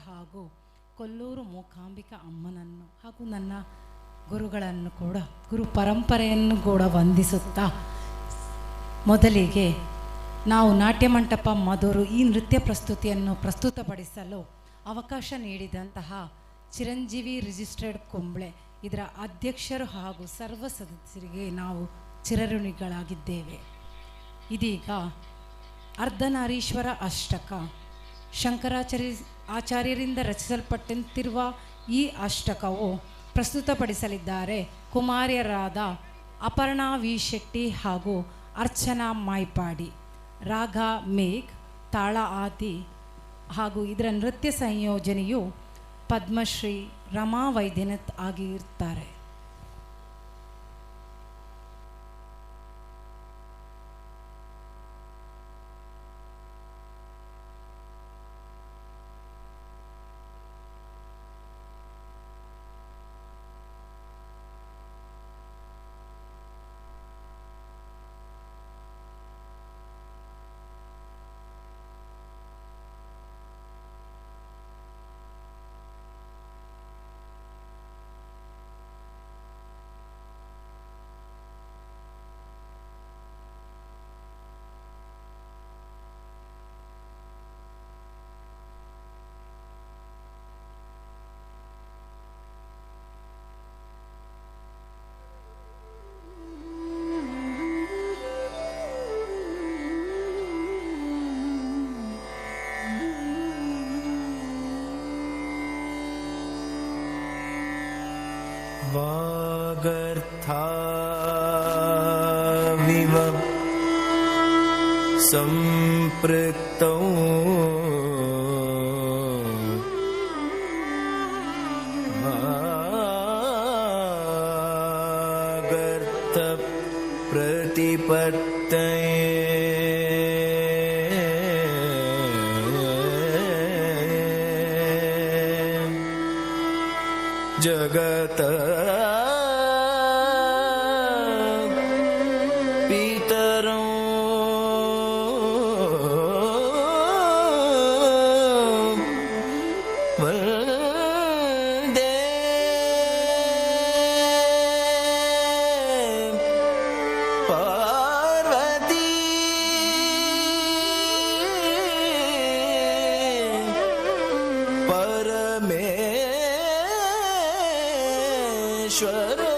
ಹಾಗೂ ಕೊಲ್ಲೂರು ಮೂಕಾಂಬಿಕಾ ಅಮ್ಮನನ್ನು ಹಾಗೂ ನನ್ನ ಗುರುಗಳನ್ನು ಕೂಡ, ಗುರು ಪರಂಪರೆಯನ್ನು ಕೂಡ ವಂದಿಸುತ್ತಾ, ಮೊದಲಿಗೆ ನಾವು ನಾಟ್ಯ ಮಂಟಪ ಮಧುರು ಈ ನೃತ್ಯ ಪ್ರಸ್ತುತಿಯನ್ನು ಪ್ರಸ್ತುತಪಡಿಸಲು ಅವಕಾಶ ನೀಡಿದಂತಹ ಚಿರಂಜೀವಿ ರಿಜಿಸ್ಟರ್ಡ್ ಕುಂಬ್ಳೆ ಇದರ ಅಧ್ಯಕ್ಷರು ಹಾಗೂ ಸರ್ವ ಸದಸ್ಯರಿಗೆ ನಾವು ಚಿರಋಣಿಗಳಾಗಿದ್ದೇವೆ. ಇದೀಗ ಅರ್ಧನಾರೀಶ್ವರ ಅಷ್ಟಕ ಶಂಕರಾಚಾರ್ಯ ಆಚಾರ್ಯರಿಂದ ರಚಿಸಲ್ಪಟ್ಟಂತಿರುವ ಈ ಅಷ್ಟಕವು ಪ್ರಸ್ತುತಪಡಿಸಲಿದ್ದಾರೆ ಕುಮಾರಿಯರಾದ ಅಪರ್ಣಾ ವಿ ಶೆಟ್ಟಿ ಹಾಗೂ ಅರ್ಚನಾ ಮಾಯ್ಪಾಡಿ. ರಾಗ ಮೇಘ್, ತಾಳ ಆದಿ ಹಾಗೂ ಇದರ ನೃತ್ಯ ಸಂಯೋಜನೆಯು ಪದ್ಮಶ್ರೀ ರಮಾ ವೈದ್ಯನಾಥ್ ಆಗಿರ್ತಾರೆ. वागर्थाविव सम्पृक्तौ वागर्थप्रतिपत्तये जगत पितरौ वन्दे पार्वती परमेश्वरौ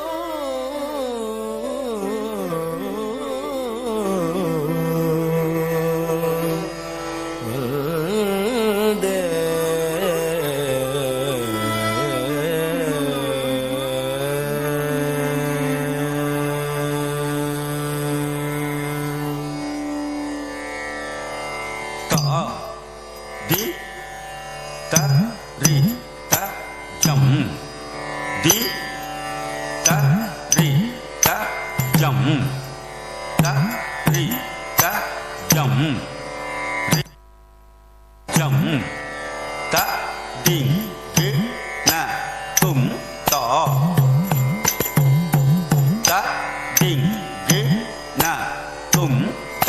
वन्दे ತ the ತ ರಿ ತ ಜಂ the ತ ರಿ ತ ಜಂ ತ ರಿ ತ ಜಂ ರಿ ಜಂ ತ the ಗಿ ನ ತುಂ ತ ತ the ಗಿ ನ ತುಂ ತ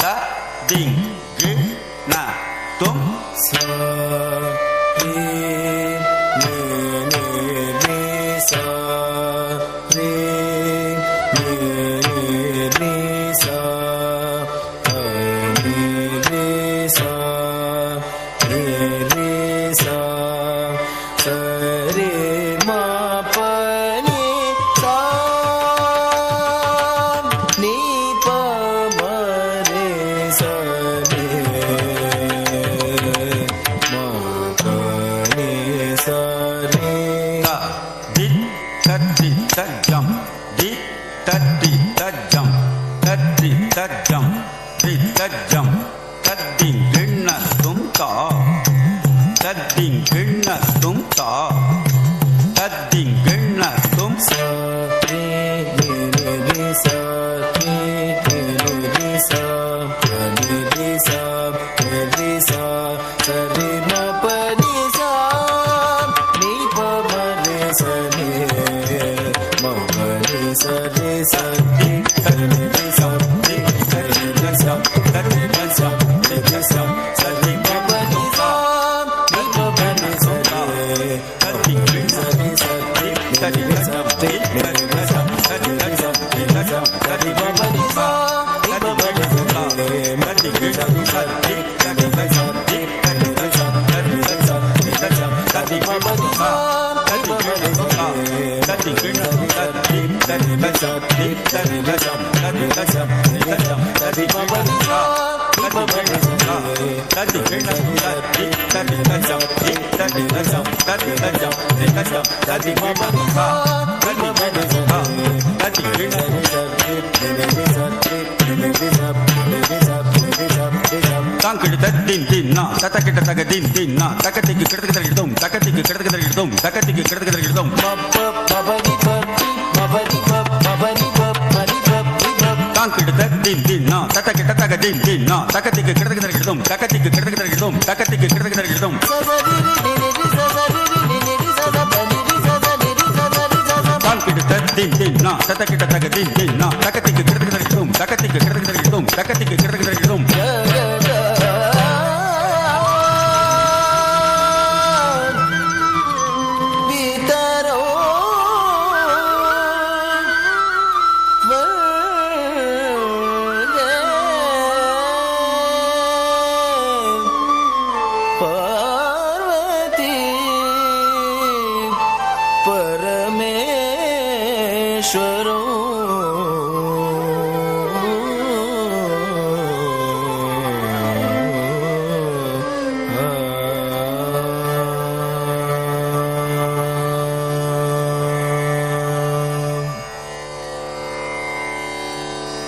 ತ the ಗಿ ನ ತುಂ ಸ ರಿ ನಿ ನಿ ರಿ ಸ ರಿ ನಿ ನಿ ರಿ ಸ ತ ನಿ ರಿ ಸ ರಿ ರಿ ಸ ಸ ರಿ ಮ ಪ ನಿ ಸ ನಿ ಪ ಮ ರೆ ಸ ರೆ ಮ ಪ ನಿ ಸ ರೆ. ತ the ತ the ತ ಜಂ the ತ the ತ ಜಂ ತ the ತ ಜಂ the ತ ಜಂ ತ the ಗಿಣ್ಣ ತುಂ ತ ತ the ಗಿಣ್ಣ ತುಂ ತ ತ the ಗಿಣ್ಣ ತುಂ ಸ ರಿ ನಿ ನಿ ರಿ ಸ ರಿ ನಿ ನಿ ರಿ ಸ ಪ ನಿ ರಿ ಸ ರಿ ರಿ ಸ ಸ ರಿ ಮ ಪ ನಿ ಸ ನಿ ಪ ಮ ರೆ ಸ ನಿ ಮ ಪ ನಿ ಸ ರಿ ಸ ರಿ ಸ ನಿ ರಿ ಸ ರಿ ಸ ನಿ ರಿ ಸ ತ ರಿ ರಿ ಸ ರಿ ರಿ ಸ ಸ ರಿ ಮ ಪ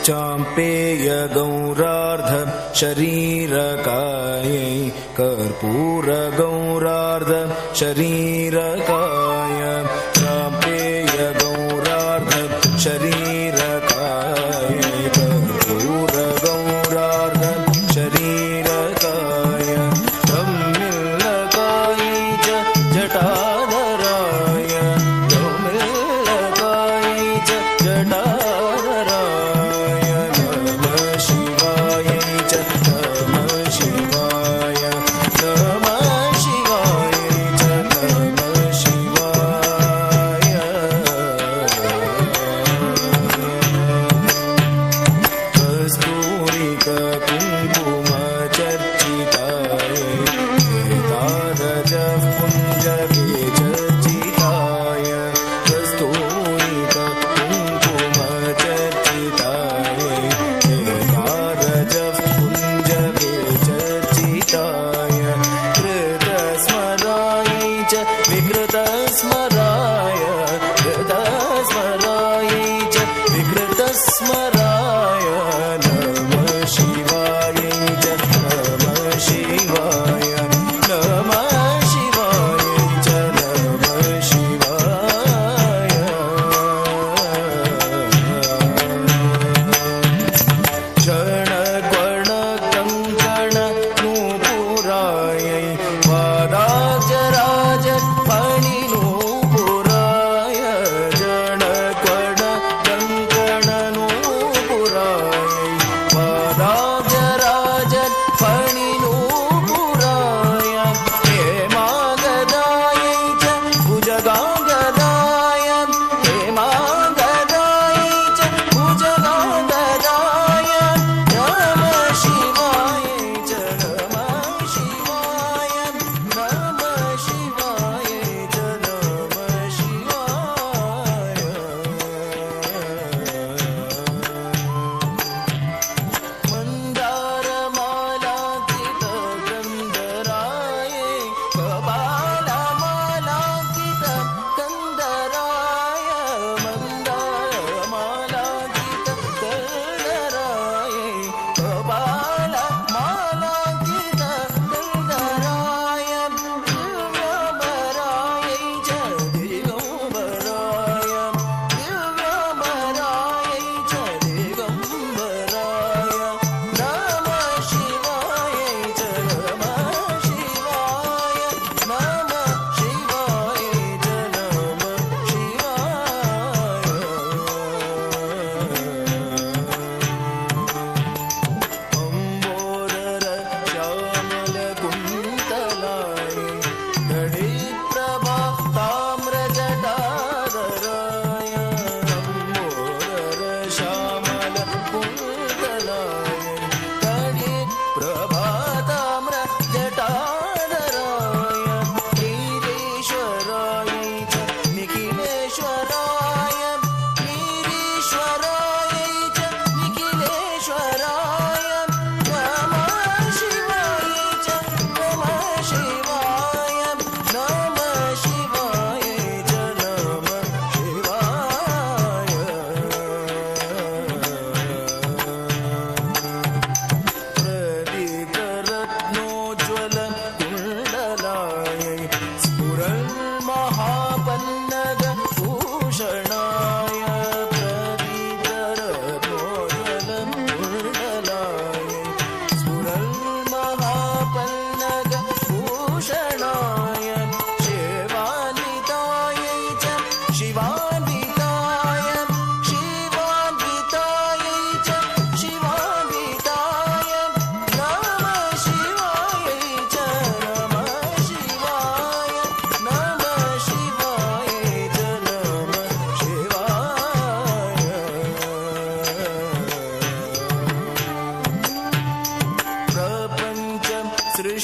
चाम्पेय गौरार्ध शरीरकायै कर्पूर गौरार्ध शरीरकाय चाम्पेय गौरार्ध शरीरकाय कर्पूर गौरार्ध शरीरकाय ब्रह्मिल्लकाय च जटाधराय ब्रह्मिल्लकाय च जटाधराय नमः शिवाय च नमः शिवाय नमः शिवाय च नमः शिवाय।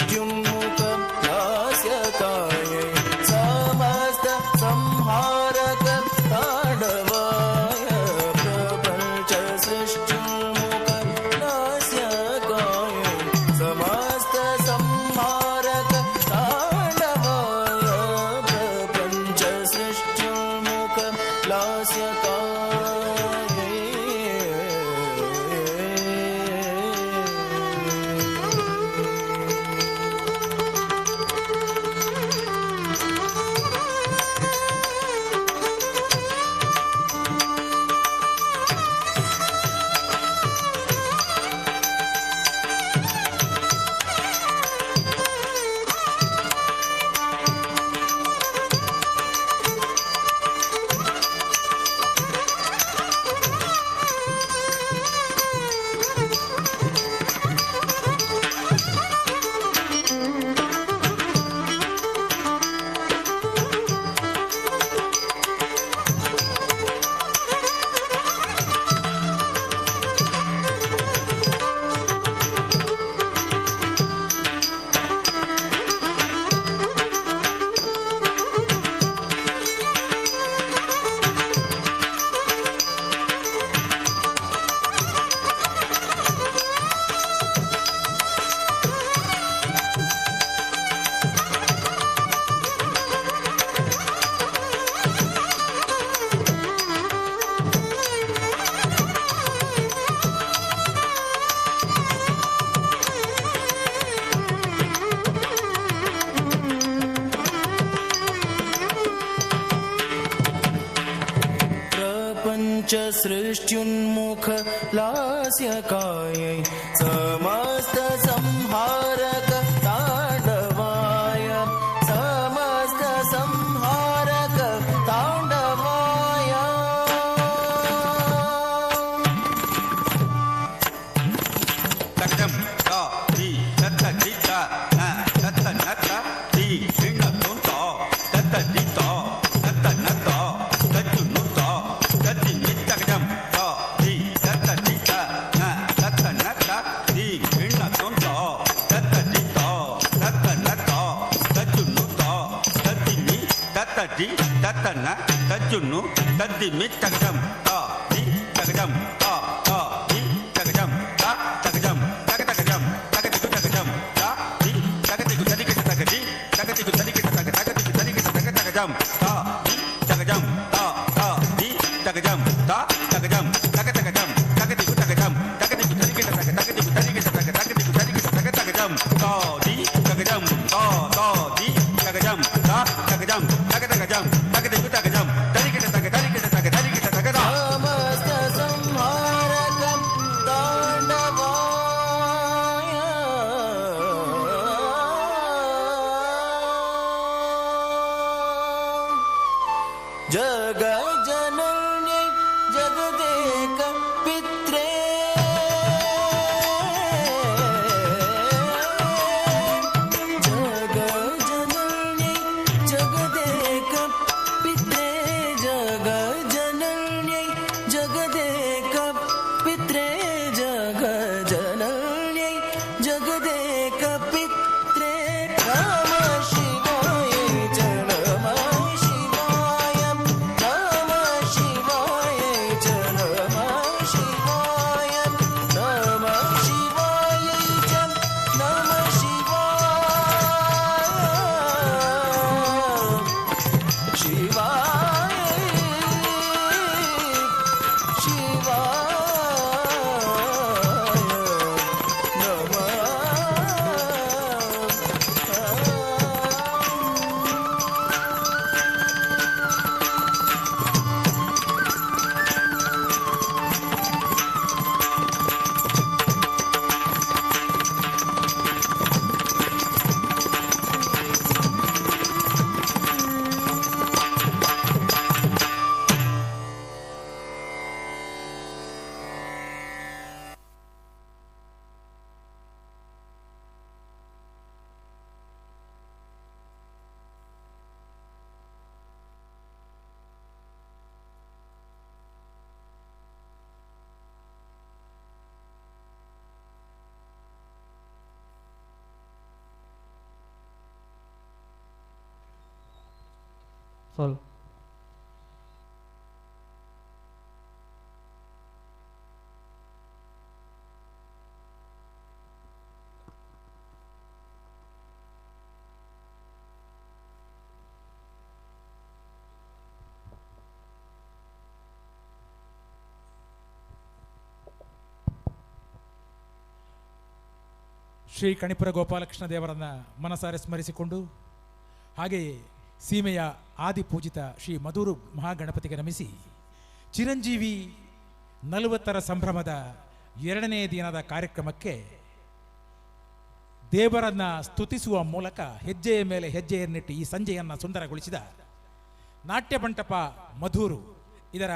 सृष्ट्युन्मुख लास्यकाय समस्त संहारक ताण्डवाय प्रपञ्च सृष्ट्युन्मुख लास्यकाय समस्त संहारक ताण्डवाय प्रपञ्च सृष्ट्युन्मुख लास्यकाय। प्रपञ्च सृष्ट्युन्मुख लास्यकायै समस्त संहारक ताण्डवाय समस्त संहारक ताण्डवाय। ತಕಜಂ ತ ದಿ ತತ್ತ the ತ ನ ತತ್ತ ನ ತ the ಿಣ್ಣ ತುಂ ತ ತತ್ತ the ತ ತತ್ತ ನ ತ ತಜ್ಜು ನು ತ ತದ್ದಿ ನಿ ತಕಜಂ ತ the ತತ್ತ the ತ ನ ತತ್ತ ನ ತ the ಿಣ್ಣ ತುಂ ತ ತತ್ತ the ತ ತತ್ತ ನ ತ ತಜ್ಜು ನು ತ ತದ್ದಿ ನಿ ತತ್ತ the ತತ್ತ ನ ತಜ್ಜು ನು ತದ್ದಿ ಮಿ ತಕಜಂ ತ the ತಕಜಂ ತ ತ the ತಕಜಂ ತ ತಕಜಂ ತಕ ತಕಜಂ ತಕ ತಿಕು ತಕಜಂ ತ the ತಕ ತಿಕು ತರಿಕಿಟ ತಕ the ತಕ ತಿಕು ತರಿಕಿಟ ತಕ ತಕ ತಿಕು ತರಿಕಿಟ ತಕ ತಕಜಂ ತ the ತಕಜಂ ತ ತ the ತಕಜಂ ತ ತಕಜಂ ತಕ ತಕಜಂ ತಕ ತಿಕು ತಕಜಂ ತಕ ತಿಕು ತರಿಕಿಟ ತಕ ತಕ ತಿಕು ತರಿಕಿಟ ತಕ ತಕ ತಿಕು ತರಿಕಿಟ ತಕ ತಕಜಂ ತ the ತಕಜಂ ತ ತ the ತಕಜಂ ತ ತಕಜಂ ತಕ ತಕಜಂ ತಕ ತಿಕು ತಕಜಂ ತರಿಕಿಟ ತಕ ತರಿಕಿಟ ತಕ ತರಿಕಿಟ ತಕ ತ. ಸಮಸ್ತ ಸಂಹಾರಕ ತಾಂಡವಾಯ ಜಗಜ್ಜನನ್ಯೈ ಜಗದೇಕ ಪಿತ್ರೇ ಜಗಜ್ಜನನ್ಯೈ ಜಗದೇಕ ಪಿತ್ರೇ ಜಗಜ್ಜನನ್ಯೈ ಜಗದೇಕ ಪಿತ್ರೇ ಜಗಜ್ಜನನ್ಯೈ ಜಗದೇಕ ಪಿತ್ರೇ ನಮ ಶಿವಾಯ ಚ ನಮ ಶಿವಾಯ ನಮ ಸೋಲ್. ಶ್ರೀ ಕಣಿಪುರ ಗೋಪಾಲಕೃಷ್ಣ ದೇವರನ್ನು ಮನಸಾರೆ ಸ್ಮರಿಸಿಕೊಂಡು, ಹಾಗೆಯೇ ಸೀಮೆಯ ಆದಿಪೂಜಿತ ಶ್ರೀ ಮಧೂರು ಮಹಾಗಣಪತಿಗೆ ನಮಿಸಿ ಚಿರಂಜೀವಿ 40ರ ಸಂಭ್ರಮದ 2ನೇ ದಿನದ ಕಾರ್ಯಕ್ರಮಕ್ಕೆ ದೇವರನ್ನು ಸ್ತುತಿಸುವ ಮೂಲಕ ಹೆಜ್ಜೆಯ ಮೇಲೆ ಹೆಜ್ಜೆಯನ್ನಿಟ್ಟು ಈ ಸಂಜೆಯನ್ನು ಸುಂದರಗೊಳಿಸಿದ ನಾಟ್ಯ ಮಂಟಪ ಮಧೂರು ಇದರ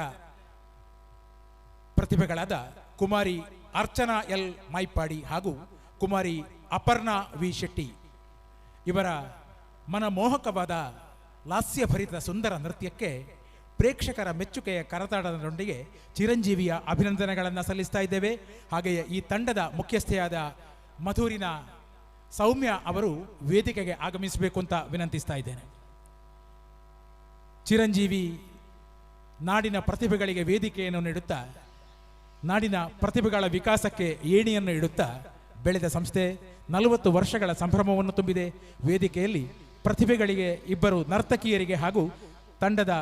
ಪ್ರತಿಭೆಗಳಾದ ಕುಮಾರಿ ಅರ್ಚನಾ ಎಲ್ ಮಾಯ್ಪಾಡಿ ಹಾಗೂ ಕುಮಾರಿ ಅಪರ್ಣಾ ವಿ ಶೆಟ್ಟಿ ಇವರ ಮನಮೋಹಕವಾದ ಲಾಸ್ಯಭರಿತ ಸುಂದರ ನೃತ್ಯಕ್ಕೆ ಪ್ರೇಕ್ಷಕರ ಮೆಚ್ಚುಗೆಯ ಕರತಾಡನದೊಂದಿಗೆ ಚಿರಂಜೀವಿಯ ಅಭಿನಂದನೆಗಳನ್ನು ಸಲ್ಲಿಸ್ತಾ ಇದ್ದೇವೆ. ಹಾಗೆಯೇ ಈ ತಂಡದ ಮುಖ್ಯಸ್ಥೆಯಾದ ಮಧೂರಿನ ಸೌಮ್ಯ ಅವರು ವೇದಿಕೆಗೆ ಆಗಮಿಸಬೇಕು ಅಂತ ವಿನಂತಿಸ್ತಾ ಇದ್ದೇನೆ. ಚಿರಂಜೀವಿ ನಾಡಿನ ಪ್ರತಿಭೆಗಳಿಗೆ ವೇದಿಕೆಯನ್ನು ನೀಡುತ್ತಾ, ನಾಡಿನ ಪ್ರತಿಭೆಗಳ ವಿಕಾಸಕ್ಕೆ ಏಣಿಯನ್ನು ಇಡುತ್ತಾ ಬೆಳೆದ ಸಂಸ್ಥೆ 40 ವರ್ಷಗಳ ಸಂಭ್ರಮವನ್ನು ತುಂಬಿದೆ. ವೇದಿಕೆಯಲ್ಲಿ ಪ್ರತಿಭೆಗಳಿಗೆ ಇಬ್ಬರು ನರ್ತಕಿಯರಿಗೆ ಹಾಗೂ ತಂಡದ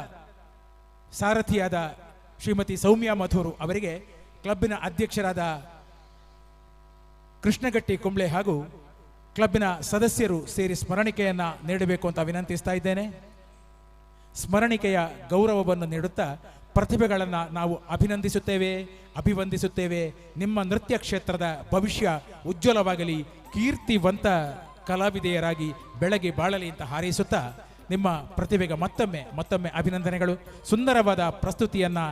ಸಾರಥಿಯಾದ ಶ್ರೀಮತಿ ಸೌಮ್ಯ ಮಧೂರು ಅವರಿಗೆ ಕ್ಲಬ್ಬಿನ ಅಧ್ಯಕ್ಷರಾದ ಕೃಷ್ಣಗಟ್ಟಿ ಕುಂಬ್ಳೆ ಹಾಗೂ ಕ್ಲಬ್ಬಿನ ಸದಸ್ಯರು ಸೇರಿ ಸ್ಮರಣಿಕೆಯನ್ನು ನೀಡಬೇಕು ಅಂತ ವಿನಂತಿಸ್ತಾ ಇದ್ದೇನೆ. ಸ್ಮರಣಿಕೆಯ ಗೌರವವನ್ನು ನೀಡುತ್ತಾ ಪ್ರತಿಭೆಗಳನ್ನು ನಾವು ಅಭಿನಂದಿಸುತ್ತೇವೆ, ಅಭಿವಂದಿಸುತ್ತೇವೆ. ನಿಮ್ಮ ನೃತ್ಯ ಕ್ಷೇತ್ರದ ಭವಿಷ್ಯ ಉಜ್ವಲವಾಗಲಿ, ಕೀರ್ತಿವಂತ ಕಲಾವಿದೆಯರಾಗಿ ಬೆಳಗಿ ಬಾಳಲಿ ಅಂತ ಹಾರೈಸುತ್ತಾ ನಿಮ್ಮ ಪ್ರತಿಭೆಗೆ ಮತ್ತೊಮ್ಮೆ ಮತ್ತೊಮ್ಮೆ ಅಭಿನಂದನೆಗಳು. ಸುಂದರವಾದ ಪ್ರಸ್ತುತಿಯನ್ನು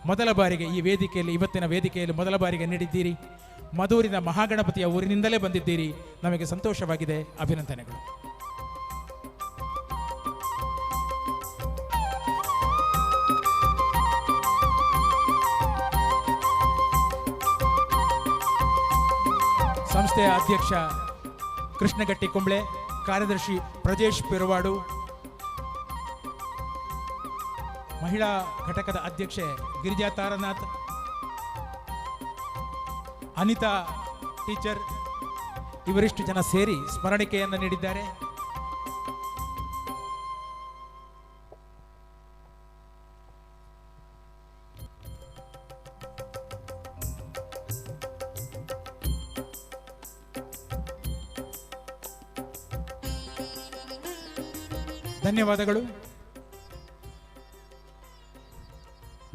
ಮೊದಲ ಬಾರಿಗೆ ಈ ವೇದಿಕೆಯಲ್ಲಿ, ಇವತ್ತಿನ ವೇದಿಕೆಯಲ್ಲಿ ಮೊದಲ ಬಾರಿಗೆ ನೀಡಿದ್ದೀರಿ. ಮಧೂರಿನ ಮಹಾಗಣಪತಿಯ ಊರಿನಿಂದಲೇ ಬಂದಿದ್ದೀರಿ, ನಮಗೆ ಸಂತೋಷವಾಗಿದೆ. ಅಭಿನಂದನೆಗಳು. ಸಂಸ್ಥೆಯ ಅಧ್ಯಕ್ಷ ಕೃಷ್ಣಗಟ್ಟಿ ಕುಂಬ್ಳೆ, ಕಾರ್ಯದರ್ಶಿ ಪ್ರಜೇಶ್ ಪೆರುವಾಡು, ಮಹಿಳಾ ಘಟಕದ ಅಧ್ಯಕ್ಷೆ ಗಿರಿಜಾ ತಾರನಾಥ್, ಅನಿತಾ ಟೀಚರ್ ಇವರಿಷ್ಟು ಜನ ಸೇರಿ ಸ್ಮರಣಿಕೆಯನ್ನು ನೀಡಿದ್ದಾರೆ. ಧನ್ಯವಾದಗಳು.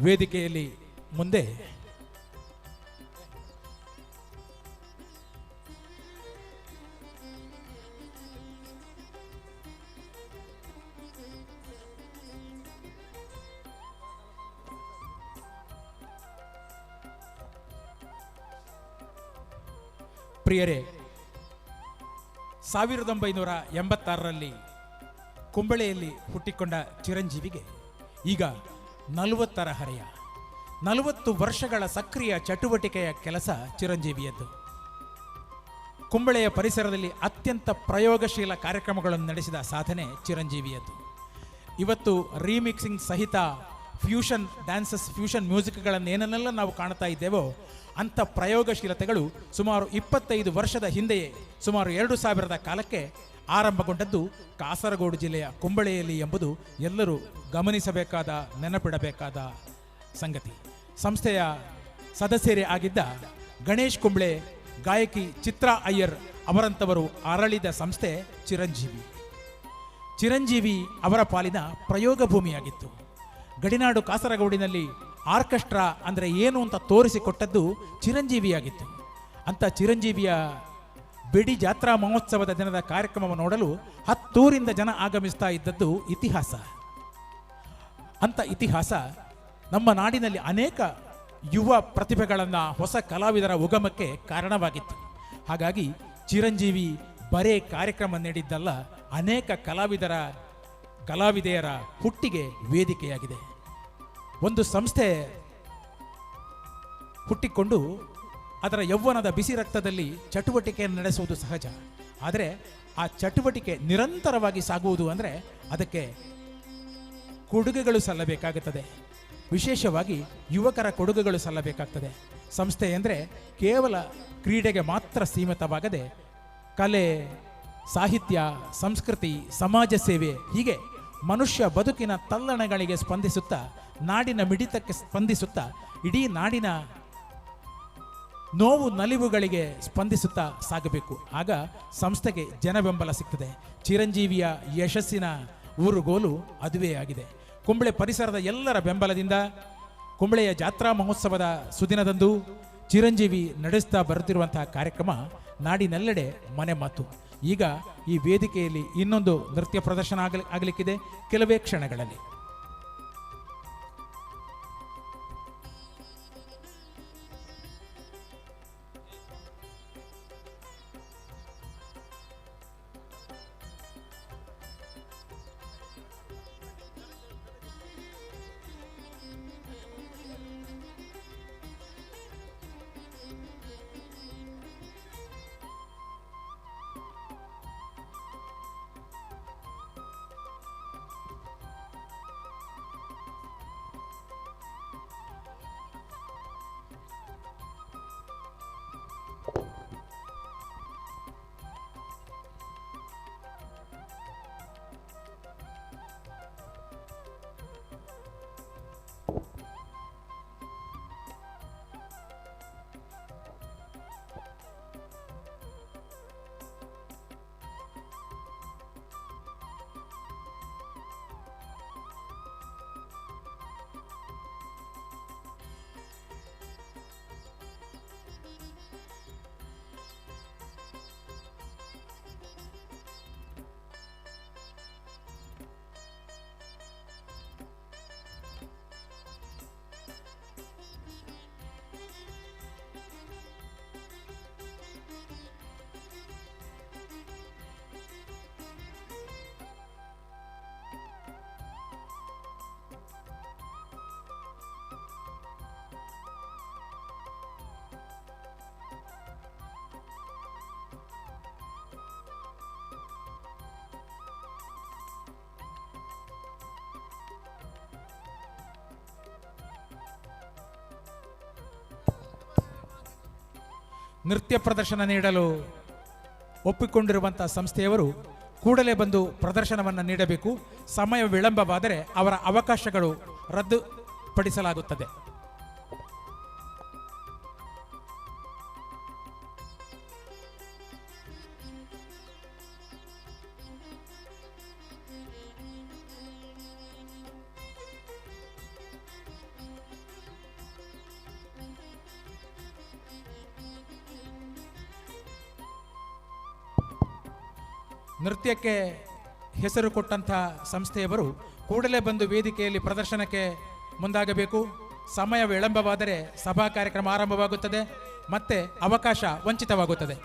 ವೇದಿಕೆಯಲ್ಲಿ ಮುಂದೆ ಪ್ರಿಯರೇ, 1986ರಲ್ಲಿ ಕುಂಬಳೆಯಲ್ಲಿ ಹುಟ್ಟಿಕೊಂಡ ಚಿರಂಜೀವಿಗೆ ಈಗ 40ರ ಹರೆಯ. 40 ವರ್ಷಗಳ ಸಕ್ರಿಯ ಚಟುವಟಿಕೆಯ ಕೆಲಸ ಚಿರಂಜೀವಿಯದ್ದು. ಕುಂಬಳೆಯ ಪರಿಸರದಲ್ಲಿ ಅತ್ಯಂತ ಪ್ರಯೋಗಶೀಲ ಕಾರ್ಯಕ್ರಮಗಳನ್ನು ನಡೆಸಿದ ಸಾಧನೆ ಚಿರಂಜೀವಿಯದ್ದು. ಇವತ್ತು ರೀಮಿಕ್ಸಿಂಗ್ ಸಹಿತ ಫ್ಯೂಷನ್ ಡ್ಯಾನ್ಸಸ್, ಫ್ಯೂಷನ್ ಮ್ಯೂಸಿಕ್ಗಳನ್ನು ಏನನ್ನೆಲ್ಲ ನಾವು ಕಾಣ್ತಾ ಇದ್ದೇವೋ ಅಂಥ ಪ್ರಯೋಗಶೀಲತೆಗಳು ಸುಮಾರು 25 ವರ್ಷದ ಹಿಂದೆಯೇ, ಸುಮಾರು 2000 ಕಾಲಕ್ಕೆ ಆರಂಭಗೊಂಡದ್ದು ಕಾಸರಗೋಡು ಜಿಲ್ಲೆಯ ಕುಂಬಳೆಯಲ್ಲಿ ಎಂಬುದು ಎಲ್ಲರೂ ಗಮನಿಸಬೇಕಾದ, ನೆನಪಿಡಬೇಕಾದ ಸಂಗತಿ. ಸಂಸ್ಥೆಯ ಸದಸ್ಯರೇ ಆಗಿದ್ದ ಗಣೇಶ್ ಕುಂಬ್ಳೆ, ಗಾಯಕಿ ಚಿತ್ರಾ ಅಯ್ಯರ್ ಅವರಂಥವರು ಅರಳಿದ ಸಂಸ್ಥೆ ಚಿರಂಜೀವಿ. ಚಿರಂಜೀವಿ ಅವರ ಪಾಲಿನ ಪ್ರಯೋಗ ಭೂಮಿಯಾಗಿತ್ತು. ಗಡಿನಾಡು ಕಾಸರಗೋಡಿನಲ್ಲಿ ಆರ್ಕೆಸ್ಟ್ರಾ ಅಂದರೆ ಏನು ಅಂತ ತೋರಿಸಿಕೊಟ್ಟದ್ದು ಚಿರಂಜೀವಿಯಾಗಿತ್ತು. ಅಂಥ ಚಿರಂಜೀವಿಯ ಬೆಡಿ ಜಾತ್ರಾ ಮಹೋತ್ಸವದ ದಿನದ ಕಾರ್ಯಕ್ರಮವನ್ನು ನೋಡಲು 10 ಊರಿಂದ ಜನ ಆಗಮಿಸ್ತಾ ಇದ್ದದ್ದು ಇತಿಹಾಸ. ಅಂಥ ಇತಿಹಾಸ ನಮ್ಮ ನಾಡಿನಲ್ಲಿ ಅನೇಕ ಯುವ ಪ್ರತಿಭೆಗಳನ್ನು, ಹೊಸ ಕಲಾವಿದರ ಉಗಮಕ್ಕೆ ಕಾರಣವಾಗಿತ್ತು. ಹಾಗಾಗಿ ಚಿರಂಜೀವಿ ಬರೇ ಕಾರ್ಯಕ್ರಮ ನೀಡಿದ್ದಲ್ಲ, ಅನೇಕ ಕಲಾವಿದೆಯರ ಹುಟ್ಟಿಗೆ ವೇದಿಕೆಯಾಗಿದೆ. ಒಂದು ಸಂಸ್ಥೆ ಹುಟ್ಟಿಕೊಂಡು ಅದರ ಯೌವನದ ಬಿಸಿ ರಕ್ತದಲ್ಲಿ ಚಟುವಟಿಕೆಯನ್ನು ನಡೆಸುವುದು ಸಹಜ. ಆದರೆ ಆ ಚಟುವಟಿಕೆ ನಿರಂತರವಾಗಿ ಸಾಗುವುದು ಅಂದರೆ ಅದಕ್ಕೆ ಕೊಡುಗೆಗಳು ಸಲ್ಲಬೇಕಾಗುತ್ತದೆ. ವಿಶೇಷವಾಗಿ ಯುವಕರ ಕೊಡುಗೆಗಳು ಸಲ್ಲಬೇಕಾಗ್ತದೆ. ಸಂಸ್ಥೆ ಅಂದರೆ ಕೇವಲ ಕ್ರೀಡೆಗೆ ಮಾತ್ರ ಸೀಮಿತವಾಗದೆ ಕಲೆ, ಸಾಹಿತ್ಯ, ಸಂಸ್ಕೃತಿ, ಸಮಾಜ ಸೇವೆ, ಹೀಗೆ ಮನುಷ್ಯ ಬದುಕಿನ ತಲ್ಲಣಗಳಿಗೆ ಸ್ಪಂದಿಸುತ್ತಾ, ನಾಡಿನ ಮಿಡಿತಕ್ಕೆ ಸ್ಪಂದಿಸುತ್ತಾ, ಇಡೀ ನಾಡಿನ ನೋವು ನಲಿವುಗಳಿಗೆ ಸ್ಪಂದಿಸುತ್ತಾ ಸಾಗಬೇಕು. ಆಗ ಸಂಸ್ಥೆಗೆ ಜನಬೆಂಬಲ ಸಿಗ್ತದೆ. ಚಿರಂಜೀವಿಯ ಯಶಸ್ಸಿನ ಊರುಗೋಲು ಅದುವೇ ಆಗಿದೆ. ಕುಂಬ್ಳೆ ಪರಿಸರದ ಎಲ್ಲರ ಬೆಂಬಲದಿಂದ ಕುಂಬ್ಳೆಯ ಜಾತ್ರಾ ಮಹೋತ್ಸವದ ಸುದಿನದಂದು ಚಿರಂಜೀವಿ ನಡೆಸ್ತಾ ಬರುತ್ತಿರುವಂತಹ ಕಾರ್ಯಕ್ರಮ ನಾಡಿನೆಲ್ಲೆಡೆ ಮನೆ ಮಾತು. ಈಗ ಈ ವೇದಿಕೆಯಲ್ಲಿ ಇನ್ನೊಂದು ನೃತ್ಯ ಪ್ರದರ್ಶನ ಆಗಲಿಕ್ಕಿದೆ ಕೆಲವೇ ಕ್ಷಣಗಳಲ್ಲಿ. ನೃತ್ಯ ಪ್ರದರ್ಶನ ನೀಡಲು ಒಪ್ಪಿಕೊಂಡಿರುವಂಥ ಸಂಸ್ಥೆಯವರು ಕೂಡಲೇ ಬಂದು ಪ್ರದರ್ಶನವನ್ನು ನೀಡಬೇಕು. ಸಮಯ ವಿಳಂಬವಾದರೆ ಅವರ ಅವಕಾಶಗಳು ರದ್ದುಪಡಿಸಲಾಗುತ್ತದೆ. ನೃತ್ಯಕ್ಕೆ ಹೆಸರು ಕೊಟ್ಟಂಥ ಸಂಸ್ಥೆಯವರು ಕೂಡಲೇ ಬಂದು ವೇದಿಕೆಯಲ್ಲಿ ಪ್ರದರ್ಶನಕ್ಕೆ ಮುಂದಾಗಬೇಕು. ಸಮಯ ವಿಳಂಬವಾದರೆ ಸಭಾ ಕಾರ್ಯಕ್ರಮ ಆರಂಭವಾಗುತ್ತದೆ, ಮತ್ತೆ ಅವಕಾಶ ವಂಚಿತವಾಗುತ್ತದೆ.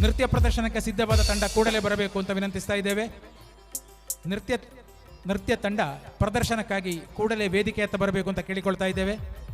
ನೃತ್ಯ ಪ್ರದರ್ಶನಕ್ಕೆ ಸಿದ್ಧವಾದ ತಂಡ ಕೂಡಲೇ ಬರಬೇಕು ಅಂತ ವಿನಂತಿಸ್ತಾ ಇದ್ದೇವೆ. ನೃತ್ಯ ನೃತ್ಯ ತಂಡ ಪ್ರದರ್ಶನಕ್ಕಾಗಿ ಕೂಡಲೇ ವೇದಿಕೆಯತ್ತ ಬರಬೇಕು ಅಂತ ಕೇಳಿಕೊಳ್ತಾ ಇದ್ದೇವೆ.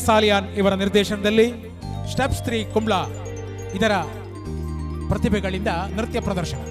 ಸಾಲಿಯಾನ್ ಇವರ ನಿರ್ದೇಶನದಲ್ಲಿ ಸ್ಟೆಪ್ಸ್ 3 ಕುಂಬ್ಳಾ ಇದರ ಪ್ರತಿಭೆಗಳಿಂದ ನೃತ್ಯ ಪ್ರದರ್ಶನ.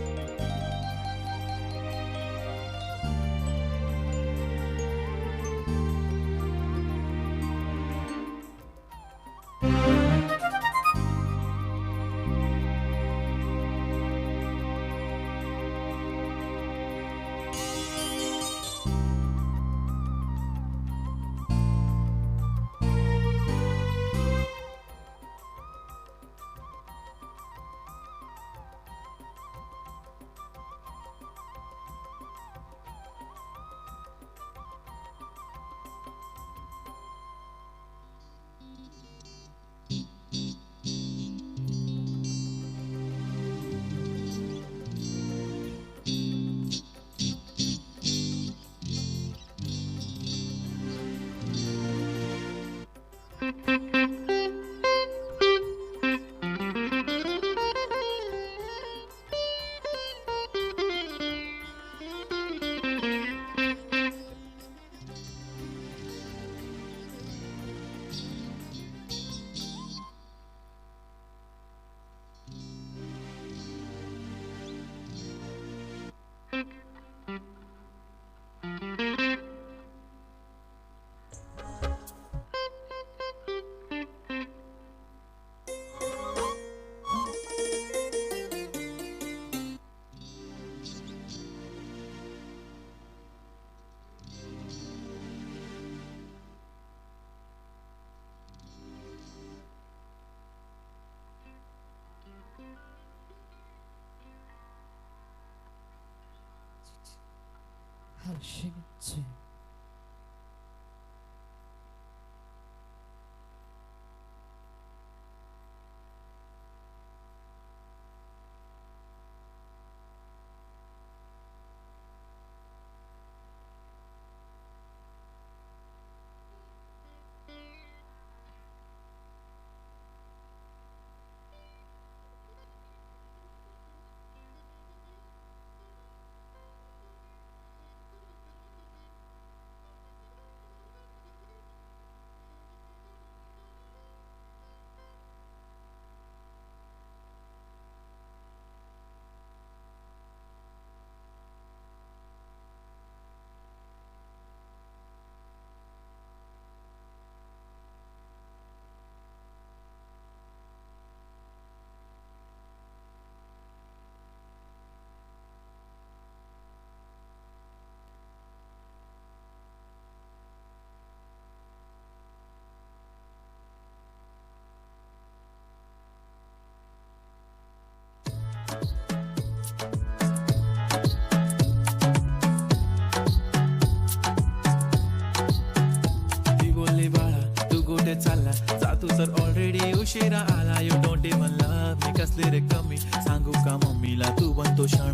ती बोलली बाळा तू कुठे चालला, जा तू सर ऑलरेडी उशिरा आला. You don't even love me, कसली रे कमी सांगू का मम्मीला, तू बनतो क्षण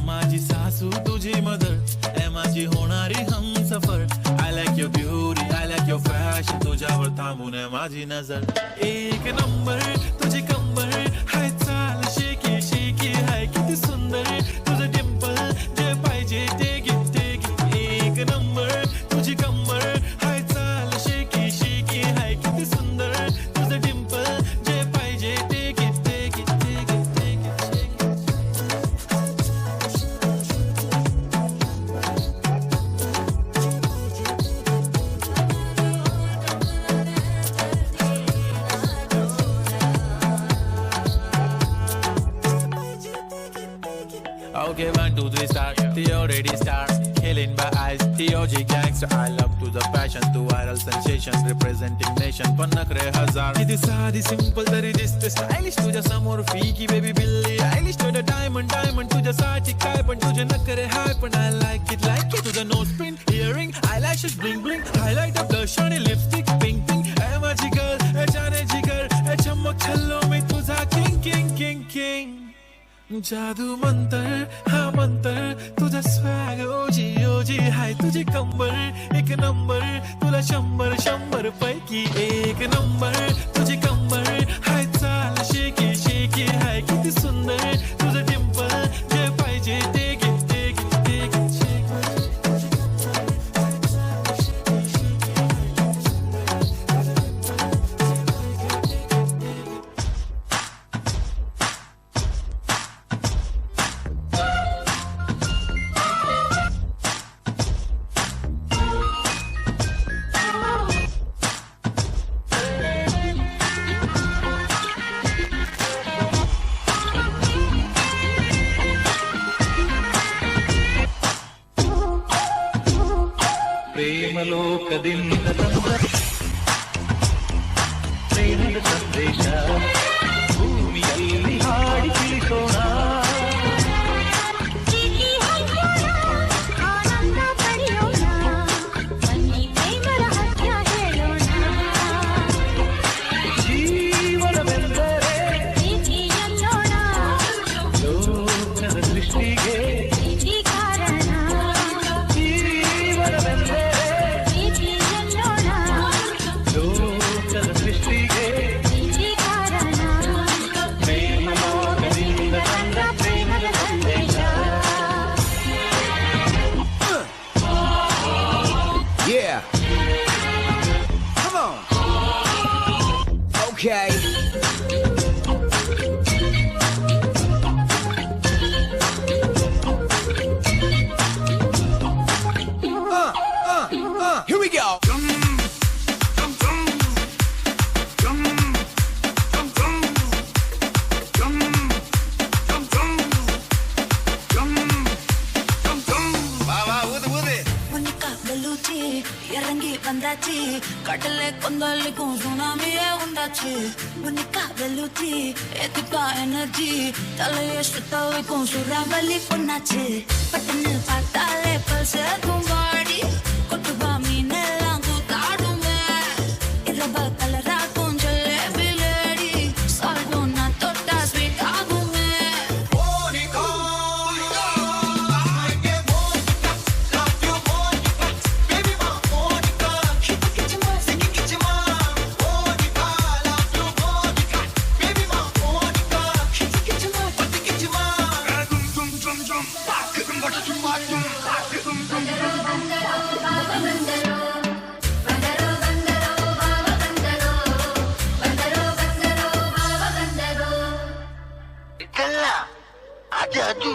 माझी सासू तुझी मदर, ए माझी होणारी Humsafar. I like your beauty, I like your fashion, तुझ्यावर थांबून आहे माझी नजर. एक नंबर तुझी कंबर, हाय चाल शेकी शेकी, हाय किती सुंदर तुझं डिंपल, जे पाहिजे ते घे ते घे. एक नंबर तुझी कंबर, हाय चाल शेकी शेकी, हाय किती सुंदर तुझं डिंपल, जे पाहिजे ते घे ते घे ते घे ते घे. Okay, 1, 2, 3, start. The already start. Killing by eyes. The OG gangster. I love to the passion, to viral sensation, representing nation. पण नखरे हजार. किती साधी सिंपल तरी दिसते स्टायलिश, तुझ्या समोर फीकी बेबी बिल्ली आयलिश. तुझं डायमंड डायमंड तुझ्यासाठी काय पण, तुझे नखरे हाय पण I like it like it. तुझं nose pin, earring, eyelashes bling bling, highlight blush आणि लिपस्टिक पिंक पिंक. ए माझी गर्ल, ए जाने जिगर, ए चमक छल्लो मी तुझा किंग किंग किंग किंग. जादू मंतर हा मंतर तुझा स्वॅग ओजी ओजी, हाय तुझी कंबर एक नंबर, तुला 100 100 पैकी एक नंबर. तुझी कंबर हाय चाल शेकी शेकी, हाय किती सुंदर तुझं डिंपल, जे पाहिजे ते घे ते घे ते घे. ಪ್ರೇಮಲೋಕದಿಂದ ತಂದ ಪ್ರೇಮದ ಸಂದೇಶ ಭೂಮಿಯಲ್ಲಿ ಹಾಡಿ ತಿಳಿಸೋಣ. ಆನಂದ ಪಡೆಯೋಣ, ಬನ್ನಿ ಪ್ರೇಮ ರಹಸ್ಯ ಹೇಳೋಣ. ಜೀವನವೆಂದರೆ ಪ್ರೀತಿ ಎನ್ನೋಣ, ಲೋಕದ ಸೃಷ್ಟಿಗೆ ಪ್ರೀತಿ ಕಾರಣ. ಜೀವನವೆಂದರೆ ಪ್ರೀತಿ ಎನ್ನೋಣ, ಲೋಕದ ಸೃಷ್ಟಿಗೆ ಪ್ರೀತಿ ಕಾರಣ. ಪ್ರೇಮಲೋಕದಿಂದ ತಂದ ಪ್ರೇಮದ ಸಂದೇಶ. Yeah. Come on. Okay. Here we go. வா வா, ஊது ஊது. உன்னிக்கா பலூச்சி இறங்கி வந்தாச்சு, கடலே கொந்தளிக்கும் சுனாமியே உண்டாச்சு. உன்னிக்கா பலூச்சி எதுக்கா எனர்ஜி, தலைய சுத்த வைக்கும் சுறாவலி பொண்ணாச்சு. பட்டுன்னு பார்த்தாலே பல்சேக்கும் பாடி, கொட்டுவா மீனெல்லாம் கூத்தாடுமே. இரவ கலராக்கும் ஜலேபி லேடி, சால்ட்டும் நான் தொட்டா ஸ்வீட் ஆகுமே. ಇದಲ್ಲ, ಅದು ಅದು.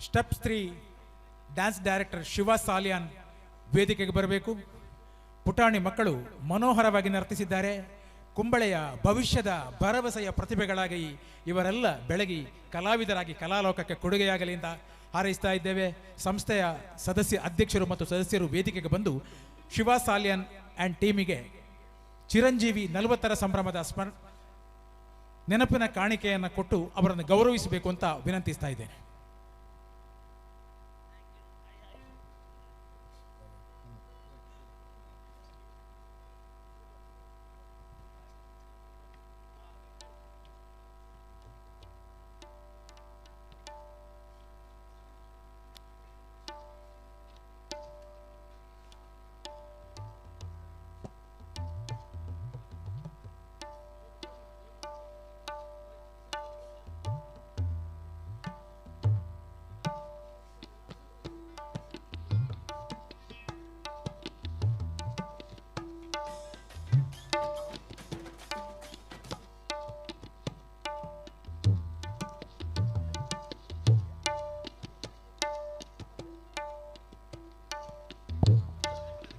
Steps 3 dance director Shiva Salian ವೇದಿಕೆಗೆ ಬರಬೇಕು. ಪುಟಾಣಿ ಮಕ್ಕಳು ಮನೋಹರವಾಗಿ ನರ್ತಿಸಿದ್ದಾರೆ. ಕುಂಬಳೆಯ ಭವಿಷ್ಯದ ಭರವಸೆಯ ಪ್ರತಿಭೆಗಳಾಗಿ ಇವರೆಲ್ಲ ಬೆಳಗಿ ಕಲಾವಿದರಾಗಿ ಕಲಾಲೋಕಕ್ಕೆ ಕೊಡುಗೆಯಾಗಲಿ ಅಂತ ಹಾರೈಸ್ತಾ ಇದ್ದೇವೆ. ಸಂಸ್ಥೆಯ ಸದಸ್ಯ ಅಧ್ಯಕ್ಷರು ಮತ್ತು ಸದಸ್ಯರು ವೇದಿಕೆಗೆ ಬಂದು ಶಿವ ಸಾಲಿಯಾನ್ ಆ್ಯಂಡ್ ಟೀಮಿಗೆ ಚಿರಂಜೀವಿ 40ರ ಸಂಭ್ರಮದ ನೆನಪಿನ ಕಾಣಿಕೆಯನ್ನು ಕೊಟ್ಟು ಅವರನ್ನು ಗೌರವಿಸಬೇಕು ಅಂತ ವಿನಂತಿಸ್ತಾ ಇದ್ದೇನೆ.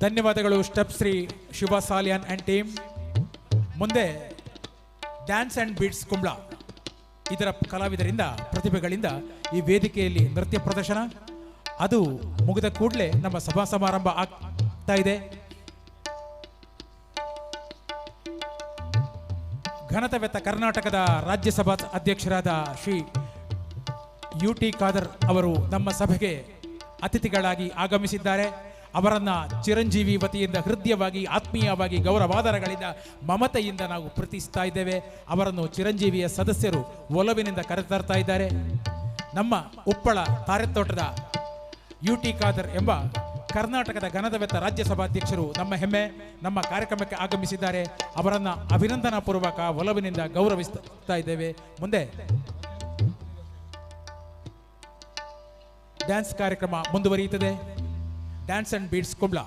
ಧನ್ಯವಾದಗಳು step Shri Shubha Salian and team. ಮುಂದೆ ಡ್ಯಾನ್ಸ್ ಆ್ಯಂಡ್ ಬೀಟ್ಸ್ ಕುಂಬ್ಳ ಇದರ ಕಲಾವಿದರಿಂದ, ಪ್ರತಿಭೆಗಳಿಂದ ಈ ವೇದಿಕೆಯಲ್ಲಿ ನೃತ್ಯ ಪ್ರದರ್ಶನ. ಅದು ಮುಗಿದ ಕೂಡಲೇ ನಮ್ಮ ಸಭಾ ಸಮಾರಂಭ ಆಗ್ತಾ ಇದೆ. ಘನತವೆತ್ತ ಕರ್ನಾಟಕದ ರಾಜ್ಯಸಭಾ ಅಧ್ಯಕ್ಷರಾದ ಶ್ರೀ ಯು ಟಿ ಖಾದರ್ ಅವರು ನಮ್ಮ ಸಭೆಗೆ ಅತಿಥಿಗಳಾಗಿ ಆಗಮಿಸಿದ್ದಾರೆ. ಅವರನ್ನು ಚಿರಂಜೀವಿ ವತಿಯಿಂದ ಹೃದಯವಾಗಿ, ಆತ್ಮೀಯವಾಗಿ, ಗೌರವಾದರಗಳಿಂದ, ಮಮತೆಯಿಂದ ನಾವು ಪ್ರೀತಿಸ್ತಾ ಇದ್ದೇವೆ. ಅವರನ್ನು ಚಿರಂಜೀವಿಯ ಸದಸ್ಯರು ಒಲವಿನಿಂದ ಕರೆತರ್ತಾ ಇದ್ದಾರೆ. ನಮ್ಮ ಉಪ್ಪಳ ತಾರೆತೋಟದ ಯು ಟಿ ಖಾದರ್ ಎಂಬ ಕರ್ನಾಟಕದ ಘನದವೆತ್ತ ರಾಜ್ಯಸಭಾಧ್ಯಕ್ಷರು ನಮ್ಮ ಹೆಮ್ಮೆ, ನಮ್ಮ ಕಾರ್ಯಕ್ರಮಕ್ಕೆ ಆಗಮಿಸಿದ್ದಾರೆ. ಅವರನ್ನು ಅಭಿನಂದನಾಪೂರ್ವಕ ಒಲವಿನಿಂದ ಗೌರವಿಸ್ತಾ ಇದ್ದೇವೆ. ಮುಂದೆ ಡ್ಯಾನ್ಸ್ ಕಾರ್ಯಕ್ರಮ ಮುಂದುವರಿಯುತ್ತದೆ. Dance and beats Kumbla.